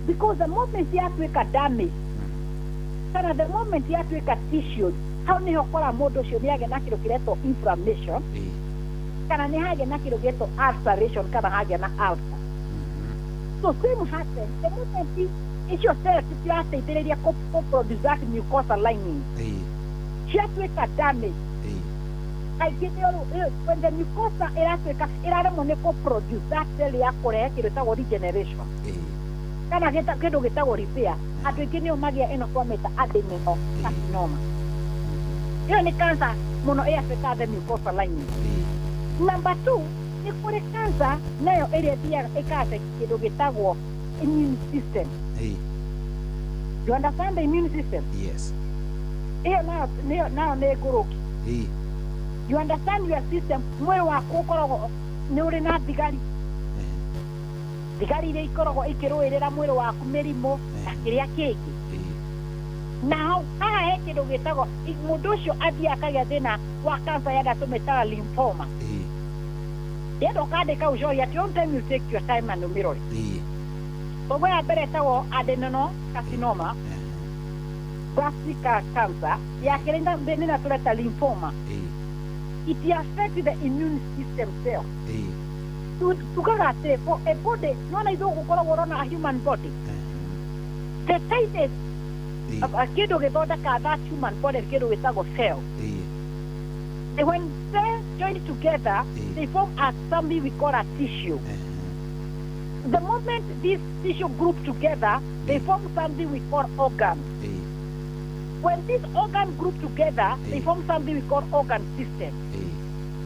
because the moment yatuĩka damage kana the moment yatuĩka tissue, hau nĩho ũkora mũndũ ũcio nĩ agĩa na kĩndũ kĩretwo inflammation, kana nĩ hagĩa na kĩndũ gĩetwo ulceration, kana hagĩa na ulcer. So same happen, the moment icio cells cirateithĩrĩria kũ produce that mucosa lining ciatuĩka damage, kaingĩ nĩ when the mucosa ĩratuĩka ĩraremwo nĩ kũ produce that cell ya kũrehe kĩndũ gĩtagwo regeneration kana kĩndũ gĩtagwo repair, andũ aingĩ nĩo magĩa ĩno twamĩta adenocarcinoma. Ĩyo nĩ cancer mũno ĩaffectaga the mucosa lining. Number two, nĩ kũrĩ cancer nayo ĩrĩa ĩthiaga ĩka-affect kĩndũ gĩtagwo immune system. You understand the immune system? Yes. Ĩyo nayo nĩ ngũrũki. You understand your system, mwĩrĩ waku ũkoragwo nĩ ũrĩ na thigari. Thigari iria ikoragwo ikĩrũĩrĩra mwĩrĩ waku mĩrimũ na kĩrĩa kĩngĩ. Na haha he kĩndũ gĩtagwo, mũndũ ũcio athiĩ akagĩa thĩna wa cancer ya nda tũmĩtaga lymphoma. Ndĩrenda ũkandĩka ũcohi at your time, you take your time and ũmĩrore. Koguo ya mbere ĩtagwo adenocarcinoma, gastric cancer. Ya kerĩ nĩ na tũreta lymphoma. It affects the immune system cell. Tugaga atĩ for a body, nona ithuĩ gũkoragwo ũrona a human body, the tightest kĩndũ gĩthondekaga that human body nĩ kĩndũ gĩtagwo cell. When cells join together, they form a something we call a tissue. The moment these tissue group together, they form something we call organ. When these organ group together, they form something we call organ system.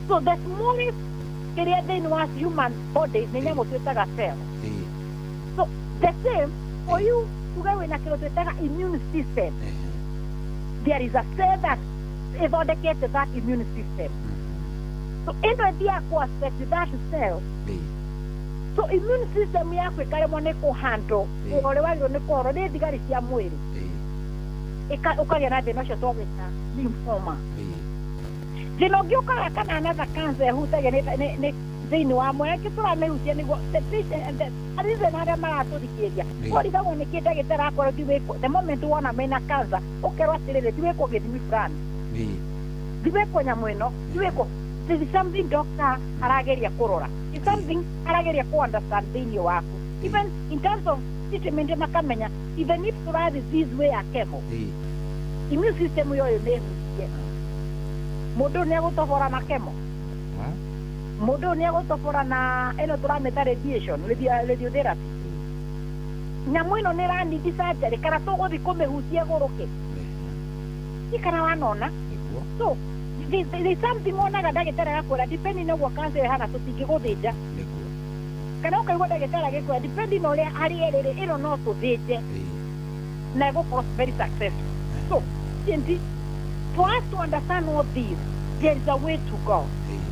So the smallest kĩrĩa thĩinĩ wa human body nĩ nyamũ twĩtaga cell. So the same for you, tuge wĩna kĩndũ twĩtaga immune system. There is a cell that ĩthondekete that immune system. So ĩno ĩthiaga kũ affect that cell. So immune system yaku ĩkaremwo nĩ kũhandle wĩra ũrĩa wagĩrĩirwo nĩ kũhoro nĩ thigari cia mwĩrĩ, ũkagĩa na thĩna ũcio twawĩta lymphoma. Thĩna ũngĩ ũkaga kana another cancer ĩhutagia nĩ thĩinĩ wa mwĩrĩ ĩngĩ tũramĩhutia nĩguo the patient, the reason arĩa maratũthikĩrĩria ũrigagwo nĩkĩ ndagĩtarĩ akorwo thiwĩkwo, the moment wona mena cancer ũkerwo atĩrĩrĩ, thiwĩkwo gĩthimi fulani, thiwĩkwo nyamũ ĩno, thiwĩkwo, there is something doctor arageria kũrora, is something arageria kũ understand thĩinĩ waku, even in terms of treatment, makamenya even if tũrathiĩ this way ya chemo, immune system yoyo nĩ ĩhutie, mũndũ ũyũ nĩ egũtobora na chemo, mũndũ ũyũ nĩ egũtobora na ĩno tũramĩta radiation, radiotherapy, nyamũ ĩno nĩ ĩranidi surgery, kana tũgũthiĩ kũmĩhutia ĩgũrũke ti kana wanona. So there is something wonaga ndagĩtarĩ agakwĩra depending na ũguo cancer ĩhana tũtingĩgũthĩnja, kana ũkaigua ndagĩtarĩ agĩkwĩra depending na ũrĩa harĩa ĩrĩ ĩno no tũthĩnje na ĩgũkorwo very successful. So Cindy, for us to understand all this, there is a way to go.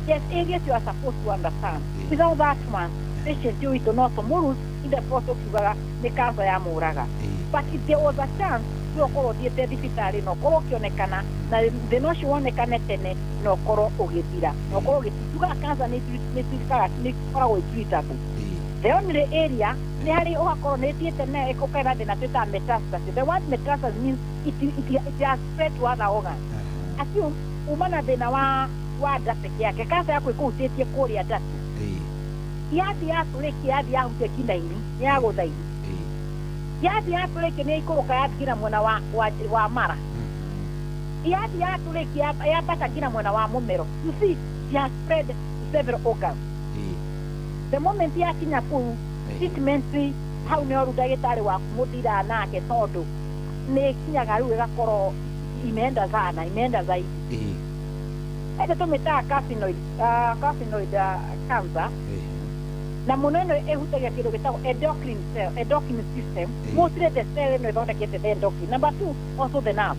There's areas you are supposed to understand. Without that one, patient witũ no tũmũruse in the process kiugaga nĩ cancer ya mũraga. But if there was a chance we ũkorwo ũthiĩte thibitarĩ na ũkorwo ũkĩonekana na thĩna ũcio wonekane tene na ũkorwo ũgĩthira na ũkorwo ũgĩtugaga cancer nĩ ĩtuĩkaga nĩ ĩkoragwo ĩ-treatable. The only area nĩ harĩ ũgakorwo nĩ ĩthiĩte na ĩkũkaga thĩna twĩtaga metastasis. The word metastasis means it has spread to other organs. Assume uma na thĩna wa nda peke yake, cancer yaku ĩkũhutĩtie kũrĩa nda tu, yathi yatũrĩkia yathi yahutia kina-inĩ nĩ yagũtha-inĩ, yathi yatũrĩkia nĩ yaikũrũka yathi nginya mwena wa mara, yathi yatũrĩkia yambata nginya mwena wa mũmero. You see, it has spread to several organs. The moment yakinya kũu, treatment Hau nĩho rĩu ndagĩtarĩ waku mũthiraga nake tondũ nĩ ĩkinyaga rĩu ĩgakorwo imeenda sana, imeenda zaidi. Ĩndĩ tũmĩtaga carcinoid, carcinoid cancer. Na mũno ĩno ĩhutagia kĩndũ gĩtagwo endocrine cell, endocrine system, mostly the cell ĩno ĩthondekete the endocrine. Number two, also the nerve.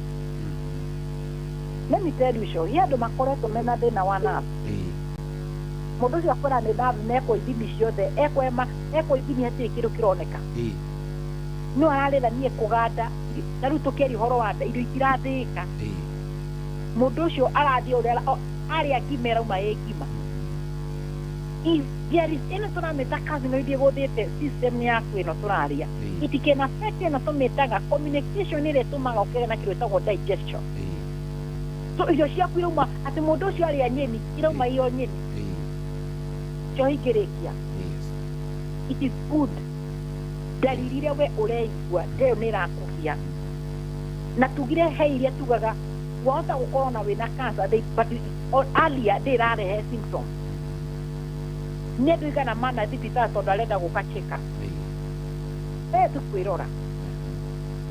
Let me tell you, he andũ makoretwo mena thĩna wa nerve. Mũndũ ũcio akwĩra nĩ nerve, mekwo ithimi ciothe, ekwo ekwo ithimi, hatirĩ kĩndũ kĩroneka. No ararĩra niĩ kũganda na rĩu tũkĩaria ũhoro wa nda, irio itirathĩĩka. Mũndũ ũcio arathiĩ ũrĩa arĩa ngima ĩrauma ĩ ngima. If there is ĩno tũramĩta carcinoid ĩgũthĩte system yaku ĩno tũraria, it can affect ĩno tũmĩtaga communication ĩrĩa ĩtũmaga ũkĩgĩa na kĩndũ gĩtagwo digestion. So irio ciaku irauma atĩ mũndũ ũcio arĩa nyeni irauma iyo nyeni cio ingĩrĩkia. It is good ndariri iria we ũreigua ndeyo nĩ ĩrakũgia na tugire he iria tugaga wahota gũkorwo na wĩna cancer but earlier ndĩrarehe symptoms. Nĩ andũ igana mana thibitarĩ tondũ arenda gũka check up tũkwĩrora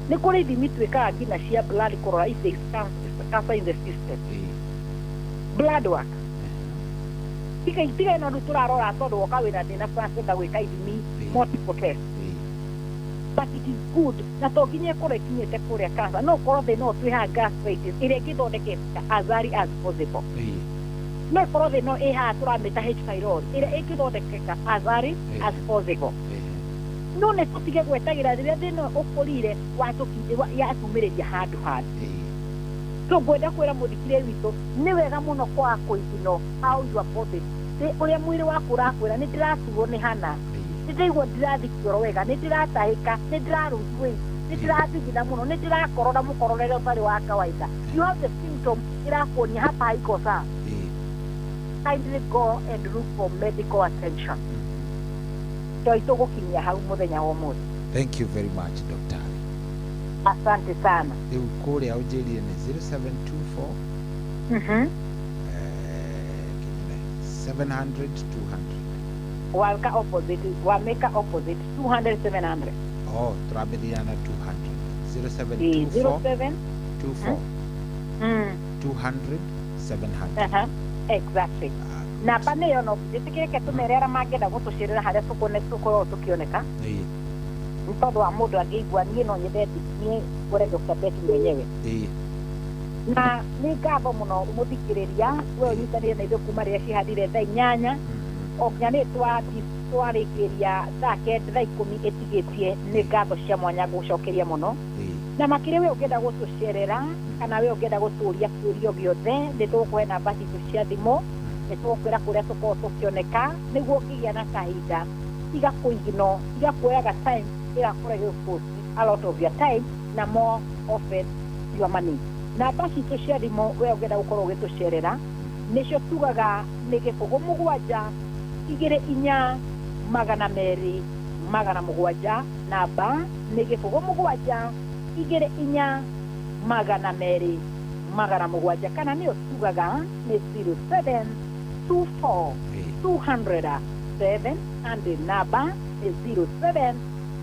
nĩ kũrĩ ithimi twĩkaga nginya cia blood kũrora if there is cancer in the system, blood work. Tiga tiga ĩno rĩu tũrarora tondũ woka wĩna thĩna tũrenda gwĩka ithimi, multiple test. But it is good na to nginya ĩkorwo ĩkinyĩte kũrĩa cancer, no ũkorwo thĩna ũyũ twĩ haha gastritis ĩrĩa ĩngĩthondekeka as early as possible. No ĩkorwo thĩna ũyũ ĩ haha tũramĩta H pylori ĩrĩa ĩngĩthondekeka as early as possible. No nĩ tũtige gwetagĩra rĩrĩa thĩna ũyũ ũkũrire yatumĩrĩria handũ handũ. So ngwenda kwĩra mũthikĩrĩria witũ nĩ wega mũno kwaga kũigino how your body, ũrĩa mwĩrĩ waku ũrakwĩra nĩ ndĩraturwo nĩ hana, nĩ ndĩraigua ndĩrathiĩ kĩoro wega, nĩ ndĩratahĩka, nĩ ndĩra lose weight, nĩ ndĩrathigina mũno, nĩ ndĩrakorora mũkororere ũtarĩ wa kawaida. You have the symptom ĩrakuonia hapa haiko sawa, kindly go and look for medical attention. So itũgũkinyia hau mũthenya wa ũmũthĩ. Thank you very much, Dr. Asante sana. Rĩu kũrĩa ũnjĩrire nĩ 0724 kĩnyone 700 200. Waka opposite, wameka opposite 200 700. Oh, tũrambĩrĩria na 200. 0724 07 24 200 700. Aha, exactly. Namba nĩyo no njĩtĩkĩrĩke tũmere arĩa mangĩenda gũtũcerera harĩa tũkone tũkoragwo tũkĩoneka. Nĩ tondũ wa mũndũ angĩigua niĩ no nyende niĩ ngore Dr. Betty mwenyewe. Na nĩ ngatho mũno mũthikĩrĩria we ũnyitanĩire na ithuĩ kuma rĩrĩa cihandire thaa 8 o nginya nĩ twarĩkĩrĩria thaa 9, thaa 10 ĩtigĩtie. Nĩ ngatho cia mwanya ngũcokeria mũno. Na makĩria we ũngĩenda gũtũcerera kana we ũngĩenda gũtũria kĩũrio gĩothe, nĩ tũgũkũhe namba citũ cia thimũ, nĩ tũgũkwĩra kũrĩa tũkoragwo tũkĩoneka nĩguo ũngĩgĩa na kahinda. Tiga kũigino, tiga kuoyaga time ĩrakorwo ĩgĩgũ a lot of your time na more often your money. Namba citũ cia thimũ we ũngĩenda gũkorwo ũgĩtũcerera nĩcio tugaga nĩ 0 7 2 4 200 700. Namba nĩ 0 7 2 4 200 700 kana nĩyo tugaga nĩ 07 24 200 700. Namba nĩ 07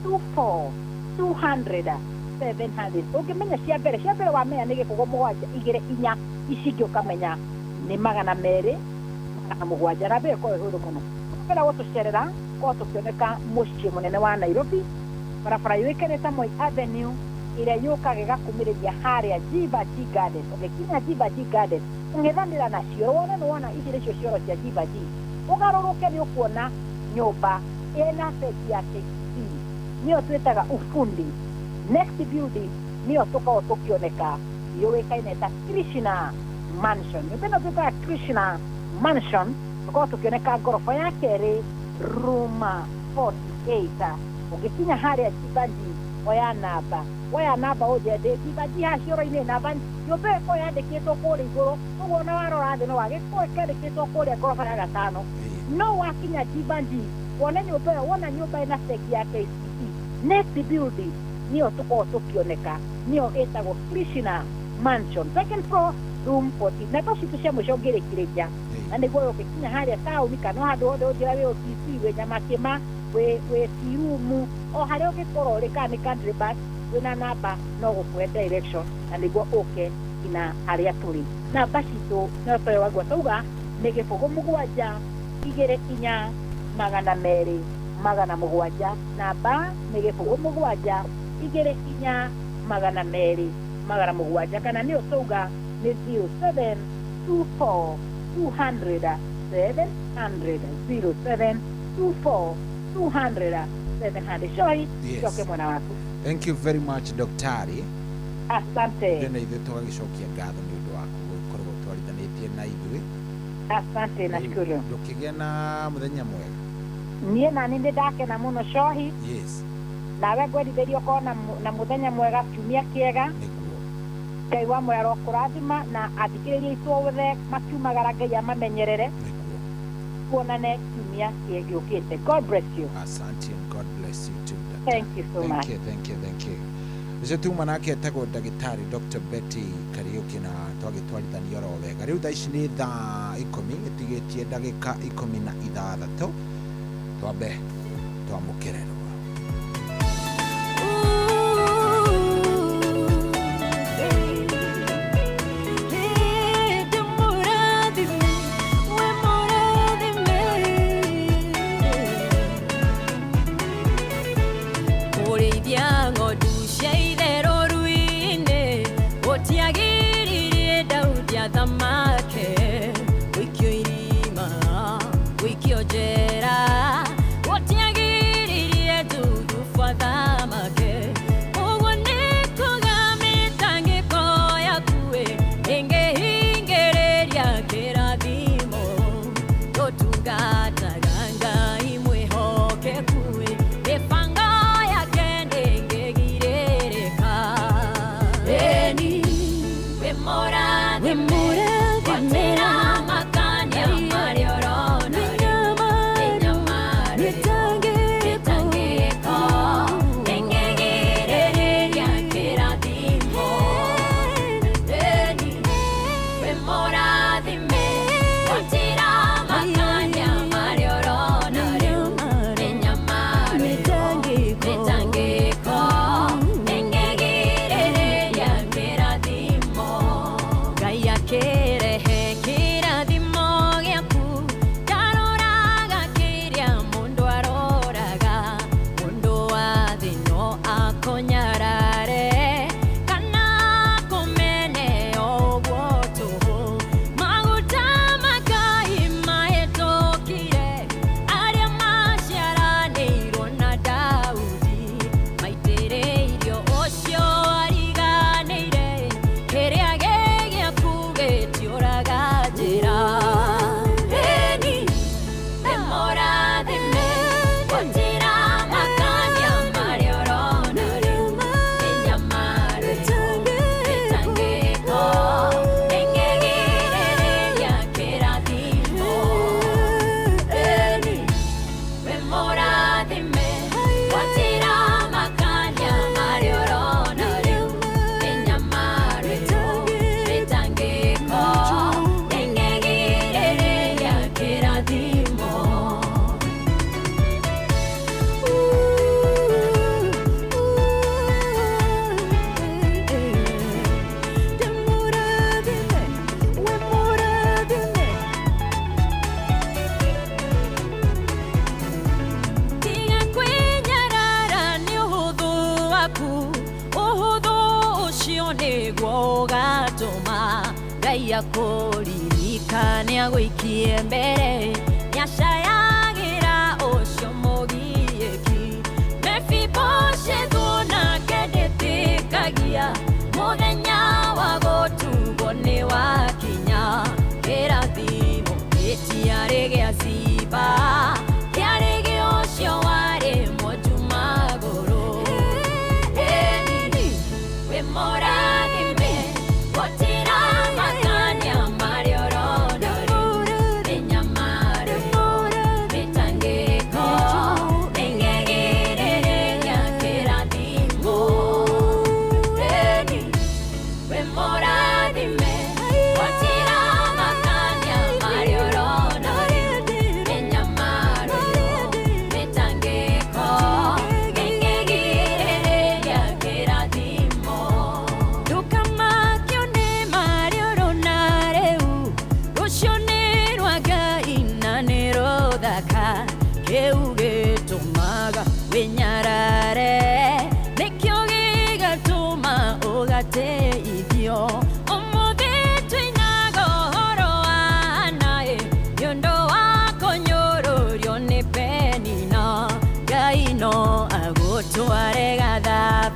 24 200 700. Ũngĩmenya cia mbere, cia mbere wamenya nĩ 0 7 2 4, ici ingĩ ũkamenya nĩ 200 700. Na mbere ĩkorwo ĩhũthũ mũno. Ũngĩenda gũtũcerera korwo tũkĩoneka mũciĩ mũnene wa Nairobi, barabara yũĩkaine ta Moi Avenue ĩrĩa yũkaga ĩgakumĩrĩria harĩa Jivaji Garden. Ũgĩkinya Jivaji Garden ũng'ethanĩra na cioro wone nĩ wona ici nĩcio cioro cia Jivaji, ũgarũrũke nĩ ũkuona nyũmba ĩna bengi ya KCB, nĩyo twĩtaga Ufundi. Next building nĩyo tũkoragwo tũkĩoneka yũĩkaine ta Krishna Mansion. Nyũmba ĩno twĩtaga Krishna Mansion tũkoragwo tũkĩoneka ngoroba ya kerĩ, room 48. Ũngĩkinya harĩa Jivaji oya namba, oya namba ũnjende Jivaji haha cioro-inĩ namba nyũmba ĩyo ĩkoragwo yandĩkĩtwo kũrĩa igũrũ, ũguo ona warora thĩ no wagĩkorwo kĩandĩkĩtwo kũrĩa ngoroba ya gatano. No wakinya Jivaji wone nyũmba ĩyo, wona nyũmba ĩna bengi ya KCB, next building nĩyo tũkoragwo tũkĩoneka, nĩyo ĩtagwo Krishna Mansion, second floor, room 40. Namba citũ cia mũico ngĩrĩkĩrĩria na nĩguo ũngĩkinya harĩa taũni kana handũ hothe ũnjĩra wĩ OTC wĩ Nyamakĩma Wĩ Tirumu, o harĩa ũngĩkorwo ũrĩ, kana nĩ country bus, wĩna namba no gũkũhe direction na nĩguo ũke nginya harĩa tũrĩ. Namba citũ no toyo wagua tauga nĩ 0 7 2 4 200 700. Namba nĩ 0 7 2 4 200 700, kana nĩ ũtauga nĩ 07 24 200 700, 07 24 200 700. Shohi. Yes. Coke mwena waku. Thank you very much, Daktari. Asante. Na ithuĩ tũgagĩcokia ngatho nĩ ũndũ waku gũkorwo twarithanĩtie na ithuĩ. Asante, nashukuru. Ndũkĩgĩa na mũthenya mwega. Niĩ nani nĩ ndakena mũno, Shohi. Yes. Nawe ngwendithĩria ũkorwo na mũthenya mwega, kiumia kĩega. Ngai wa muoyo arokũrathima na athikĩrĩria aitũ othe makiumagara, Ngai amamenyerere. Tuonane kiumia gĩũkĩte. God bless you. Asante and God bless you too, Daktari. Thank you so Thank much. you, thank you, thank you. Ũcio tuma nake etagwo ndagĩtarĩ Dr. Betty Kariũki, na twagĩtwarithania oro wega. Rĩu thaa ici nĩ thaa 10 ĩtigĩtie ndagĩka 16, twambe twamũkĩre. Kũrĩithia ng'ondu cia itherũ rũĩ-inĩ gũtiagiririe Daudi athamake, gũikio irima, gũikio njera, gũtiagiririe Jusufu athamake. Ũguo nĩ kuga mĩtangĩko yaku ĩngĩhingĩrĩria kĩrathimo, tũtungataga Ngai mwĩhokeku, mĩbango yake ndĩngĩgirĩrĩka. Ĩni wĩ mũrathime, gũtirĩ makania marĩa ũrona rĩu, mĩnyamaro, mĩtangĩko ndĩngĩgirĩrĩria kĩrathimo. Ĩni wĩ mũrathime, gũtirĩ makania marĩa ũrona rĩu, mĩnyamaro, mĩtangĩko ndĩngĩgirĩrĩria kĩrathimo. Ngai akĩrehe kĩrathimo gĩaku, ndaroraga kĩrĩa mũndũ aroraga, mũndũ wa thĩ no akũnyarare kana akũmene o ũguo tũhũ. Maguta makai mahĩtũkire arĩa maciaranĩirwo na Daudi, maitĩrĩirio ũcio ariganĩire, kĩrĩa gĩ gĩaku gĩtiũraga njĩra. Ĩni wĩ mũrathime, gũtirĩ makania marĩa ũrona rĩu, mĩnyamaro, mĩtangĩko ndĩngĩgirĩrĩria kĩrathimo. Ĩni wĩ mũrathime, gũtirĩ makania marĩa ũrona rĩu, mĩnyamaro, mĩtangĩko ndĩngĩgirĩrĩria kĩrathimo. Tiga kwĩnyarara nĩ ũhũthũ waku, ũhũthũ ũcio nĩguo ũgatũma Ngai akũririkane agũikie mbere, nĩacayagĩra ũcio mũgiĩki. Mefiboshethu nake ndĩtĩkagia, mũthenya wa gũtugwo nĩ wakinya, kĩrathimo gĩtiarĩ gĩa Ziba, kĩarĩ gĩa ũcio warĩ mwonju magũrũ. Ĩni wĩ mũrathime, gũtirĩ makania marĩa ũrona rĩu, mĩnyamaro,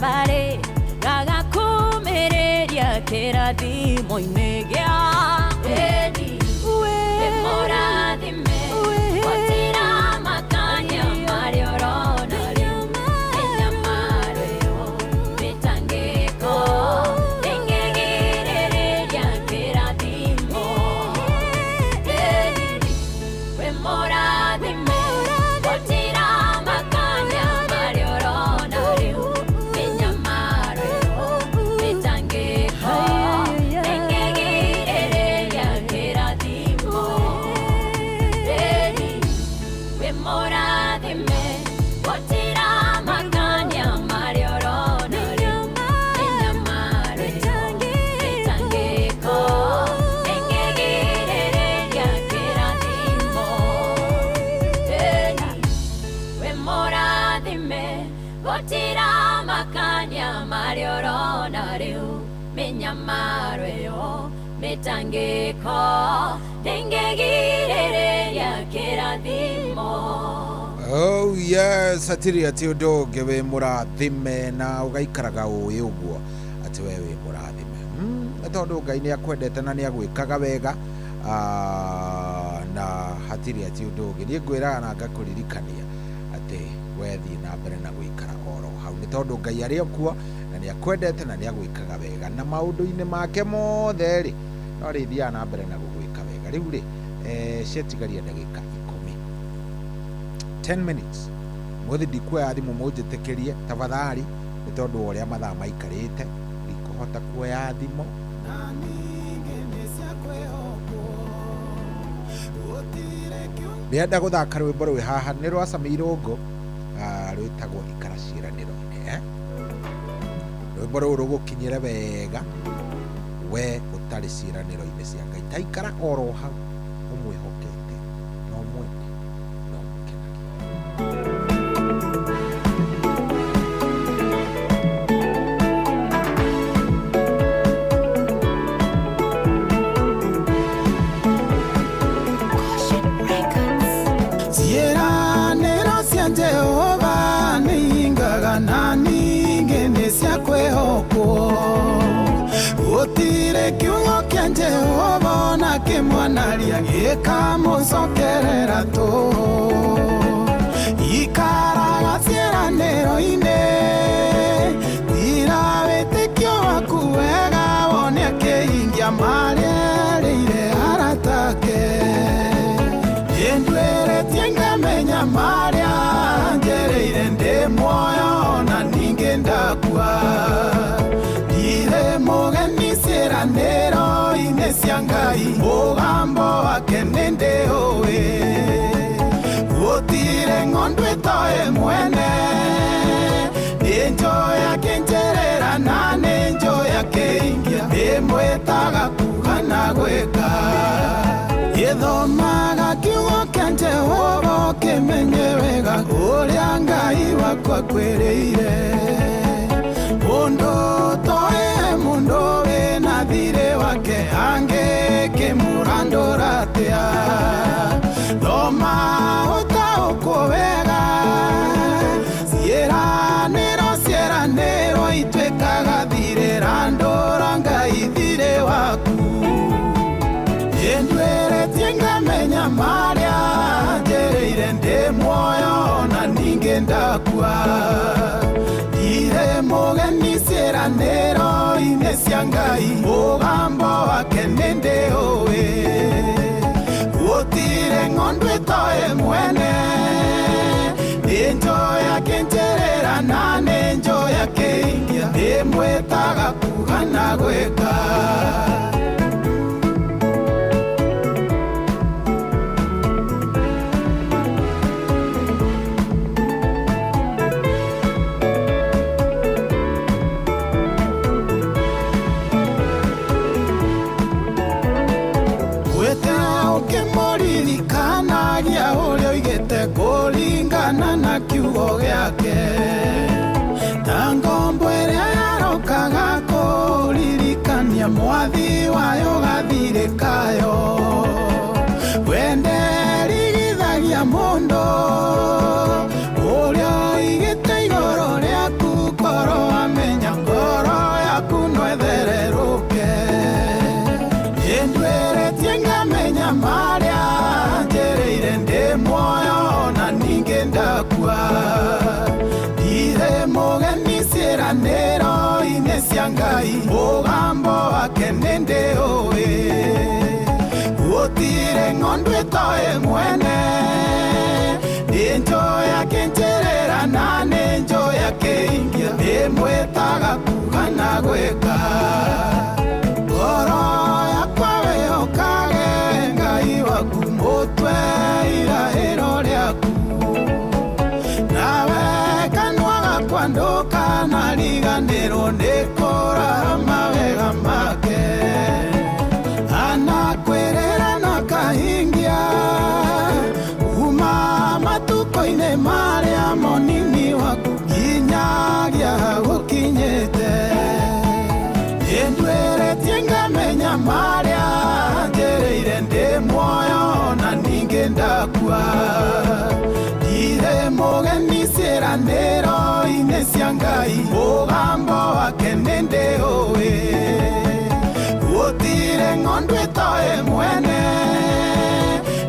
thabarĩ gagakumĩrĩria kĩrathimo-inĩ gĩa ĩni wĩ mũrathime gũtira makania marĩa ũrona rĩu mĩnyamaro ĩyo mĩtangĩko ĩngĩgirĩrĩria kĩrathimo ĩni wĩ mũrathime gũtira makania marĩa ũrona rĩu mĩnyamaro ĩyo mĩtangĩko ĩngĩgirĩrĩria kĩrathimo ĩni wĩ mũrathime gũtira makania marĩa ũrona rĩu mĩnyamaro ĩyo mĩtangĩko ĩngĩgirĩrĩria kĩrathimo ĩni wĩ mũrathime gũtira makania marĩa ũrona rĩu mĩnyamaro ĩyo mĩtangĩko ndĩngĩgirĩrĩria kĩrathimo. Oh yes, hatirĩ atĩ ũndũ ũngĩ wĩ mũrathime na ũgaikaraga ũĩ ũguo atĩ we wĩ mũrathime. Nĩ tondũ Ngai nĩ akwendete na nĩ agwĩkaga wega, na hatirĩ atĩ ũndũ ũngĩ. Niĩ ngwĩraga na ngakũririkania atĩ we thiĩ na mbere na gũikara oro hau nĩ tondũ Ngai arĩ o kuo na nĩ akwendete na nĩ agwĩkaga wega na maũndũ-inĩ make mothe rĩ no rĩthiaga na mbere na gũgwĩka wega. Rĩu rĩ ciatigaria ndagĩka 10 10 minutes mũthĩ ndikuoya thimũ mũnjĩtĩkĩrie tafadhali nĩ tondũ wa ũrĩa mathaa maikarĩte ndikũhota kuoya thimũ. Ndĩrenda gũthaka rwĩmbo rwĩ haha nĩ rwa Sami Irũngũ, rwĩtagwo Ikara Ciĩranĩro-inĩ, eh? Rwĩmbo rũrũ rũgũkinyĩre wega we ũtarĩ ciĩranĩro-inĩ cia Ngai ta ikara oro hau ũmwĩhokete na ũmwende na ũmũkenagie. Ciĩranĩro cia Jehova nĩ ingaga na ningĩ nĩ cia kwĩhokwo gũtirĩ kiugo kĩa Jehova ona kĩmwanaria gĩkamũcokerera tũhũ ikaraga ciĩranĩro-inĩ tira wĩtĩkio waku wega wone akĩhingia marĩa erĩire aratake ndwĩrĩtie ngamenya marĩa njereire ndĩ muoyo na ningĩ ndakua ndirĩ mũgeni ciĩranĩro-inĩ cia Ngai mũgambo wake nĩ ndĩũĩ gũtirĩ ng'ondu ĩtoĩ mwene nĩ njũĩ akĩnjerera na nĩ njũĩ akĩingia ndĩmwĩtaga kuga na gwĩka gĩthomaga kiugo kĩa Jehova ũkĩmenye wega ũrĩa Ngai wakwa akwĩrĩire mũndũ ũtoĩ mũndũ wĩna thirĩ wake angĩkĩmũrandũra atĩa thoma ũtaũkwo wega ciĩranĩro ciĩranĩro ituĩkaga thirĩ randũra Ngai thirĩ waku ndwĩrĩtie ngamenya marĩa njereire ndĩ muoyo na ningĩ ndakua ndirĩ mũgeni ciĩranĩro-inĩ cia Ngai mũgambo wake nĩ ndĩũĩ gũtirĩ ng'ondu ĩtoĩ mwene nĩ njũĩ akĩnjerera na nĩ njũĩ akĩingia ndĩmwĩtaga kuga na gwĩka. Ũkĩmũririkanagia ũrĩa oigĩte kũringana na kiugo gĩake ta ngombo ĩrĩa yarokaga kũririkania mwathi ciĩranĩro-inĩ cia Ngai mũgambo wake nĩndĩũĩ gũtirĩ ng'ondu ĩtoĩ mwene nĩnjũĩ akĩnjĩrĩra na nĩnjũĩ akĩingia ndĩmwĩtaga kuga na gwĩka ngoro yakwa wĩhokage Ngai waku mũtwe irahĩro rĩaku nawe kanua gakwa ndũkanariganĩrwo nĩ kũraha mawega make anakwĩrĩra na kahingia uma matukũ-inĩ marĩa monini waku nginyagia gũkinyĩte nĩndwĩrĩtie ngamenya marĩa njĩrĩire ndĩ muoyo na ningĩ ndakua ndirĩ mũgeni ciĩranĩro-inĩ cia Ngai mũgambo wake nĩndĩũĩ gũtirĩ ng'ondu ĩtoĩ mwene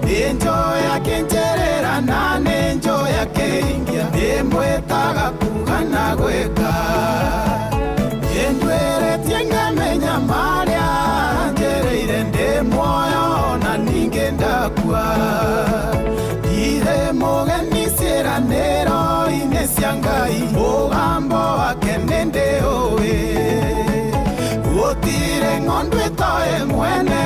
nĩnjũĩ akĩnjĩrĩra na nĩnjũĩ akĩingia ndĩmwĩtaga kuga na gwĩka nĩndwĩrĩtie ngamenya marĩa njĩrĩire ndĩ muoyo na ningĩ ndakua ndirĩ mũgeni ciĩranĩro-inĩ cia Ngai mũgambo wake nĩndĩũĩ gũtirĩ ng'ondu ĩtoĩ mwene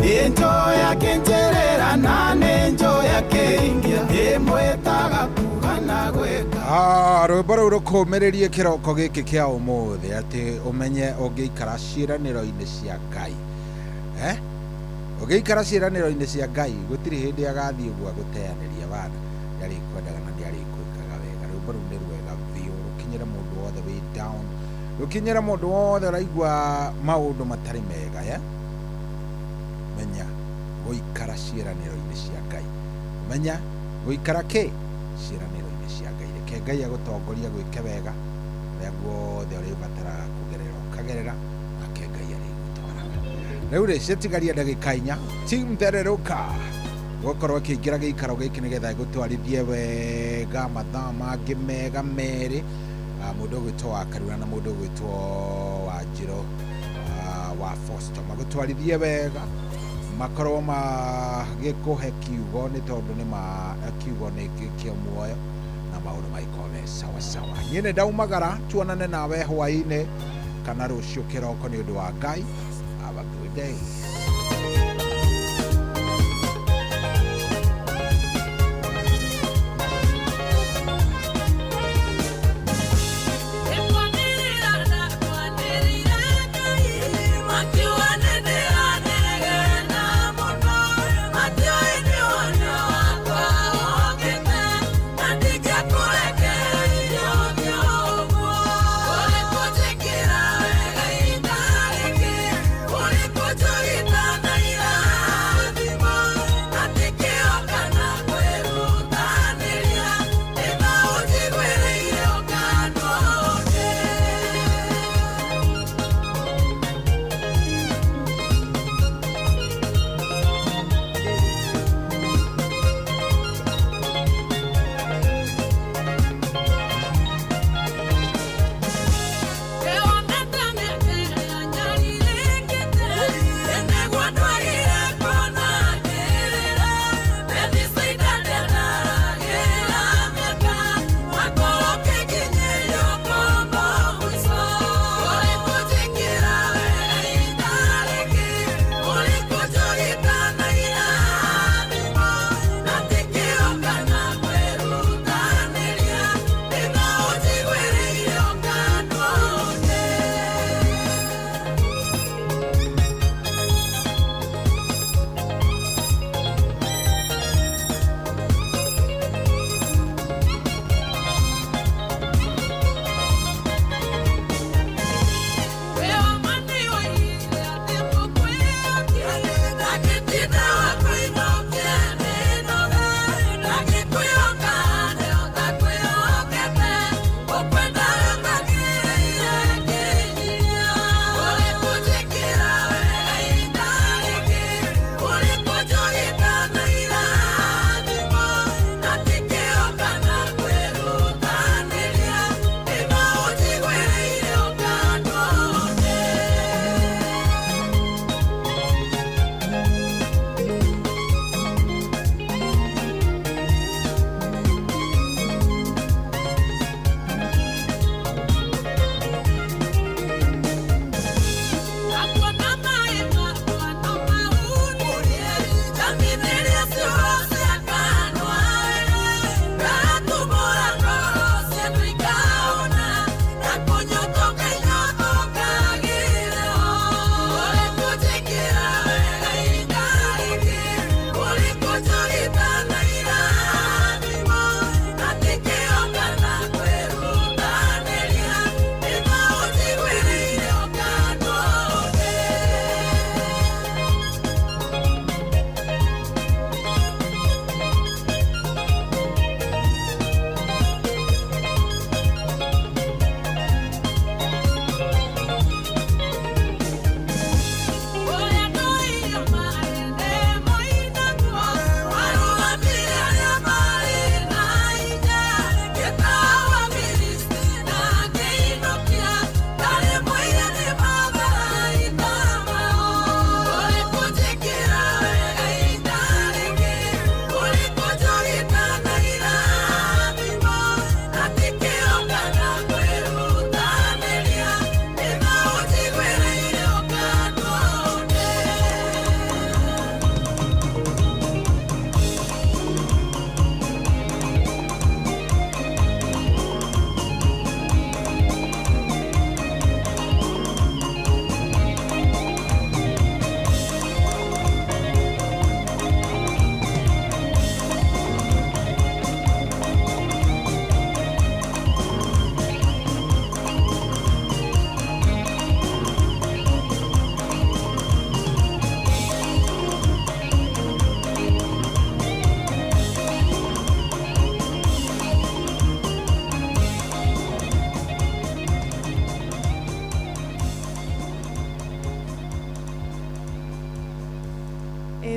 nĩnjũĩ akĩnjĩrĩra na nĩnjũĩ akĩingia ndĩmwĩtaga kuga na gwĩka. Rwĩmbo rũu rũkũmĩrĩrie kĩroko gĩkĩ kĩa ũmũthĩ atĩ ũmenye ũngĩikara ciĩranĩro-inĩ cia Ngai ũngĩikara ciĩranĩro-inĩ cia Ngai gũtirĩ hĩndĩ agathiĩ ũguo agũteanĩria bana nĩarĩkwendaga na nĩarĩkwĩkaga wega. Rwĩmbo rũu nĩ rwega biũ rũkinyĩre mũndũ wothe wĩ down rũkinyĩre mũndũ wothe ũraigua maũndũ matarĩ mega ya menya gũikara ciĩranĩro-inĩ cia Ngai menya gũikara kĩ ciĩranĩro-inĩ cia Ngai reke Ngai agũtongoria gwĩke wega ũrĩa guothe ũrĩbataraga kũgerera ũkagerera nake Ngai arĩgũtwaraga. Rĩu rĩ ciatigaria ndagĩka inya team Thererũka gũkorwo ĩkĩingĩra gĩikaro gĩkĩ nĩgetha ĩgũtwarithie wega mathaa mangĩ mega merĩ mũndũ ũgwĩtwo wa Karura na mũndũ ũgwĩtwo wa Njĩro wa Foster magũtwarithie wega makorwo magĩkũhe kiugo nĩ tondũ nĩ ma kiugo nĩ kĩa muoyo na maũndũ magĩkorwo me sawa sawa. Niĩ nĩ ndaumagara tuonane nawe hwaĩ-inĩ kana rũciũ kĩroko nĩ ũndũ wa Ngai. Have a good day. Kira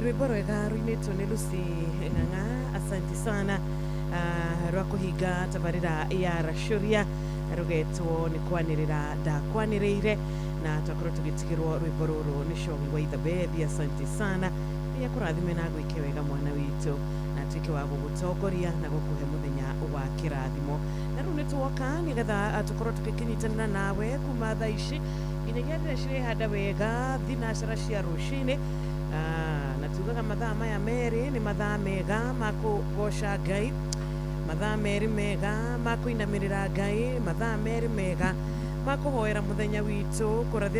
Rwĩmbo rwega rũinĩtwo nĩ Lucy Ng'ang'a, asanti sana, rwa kũhinga tabarĩra ya Racũria rũgetwo nĩ kwanĩrĩra ndakwanĩrĩire, na twakorwo tũgĩtigĩrwo rwĩmbo rũrũ nĩ Shogi wa Ithabethi. Asanti sana, nĩ akũrathime na gwĩke wega mwana witũ, na atuĩke wa gũgũtongoria na gũkũhe mũthenya wa kĩrathimo. Na rĩu nĩ tuoka nĩgetha tũkorwo tũgĩkĩnyitanĩra nawe kuma thaa ici nginyagia rĩrĩa cirĩhanda wega thinacara cia rũcinĩ. Na tugaga mathaa maya merĩ nĩ mathaa mega ma kũgoca Ngai, mathaa merĩ mega ma kũinamĩrĩra Ngai, mathaa merĩ mega ma kũhoera mũthenya witũ kũrathĩra.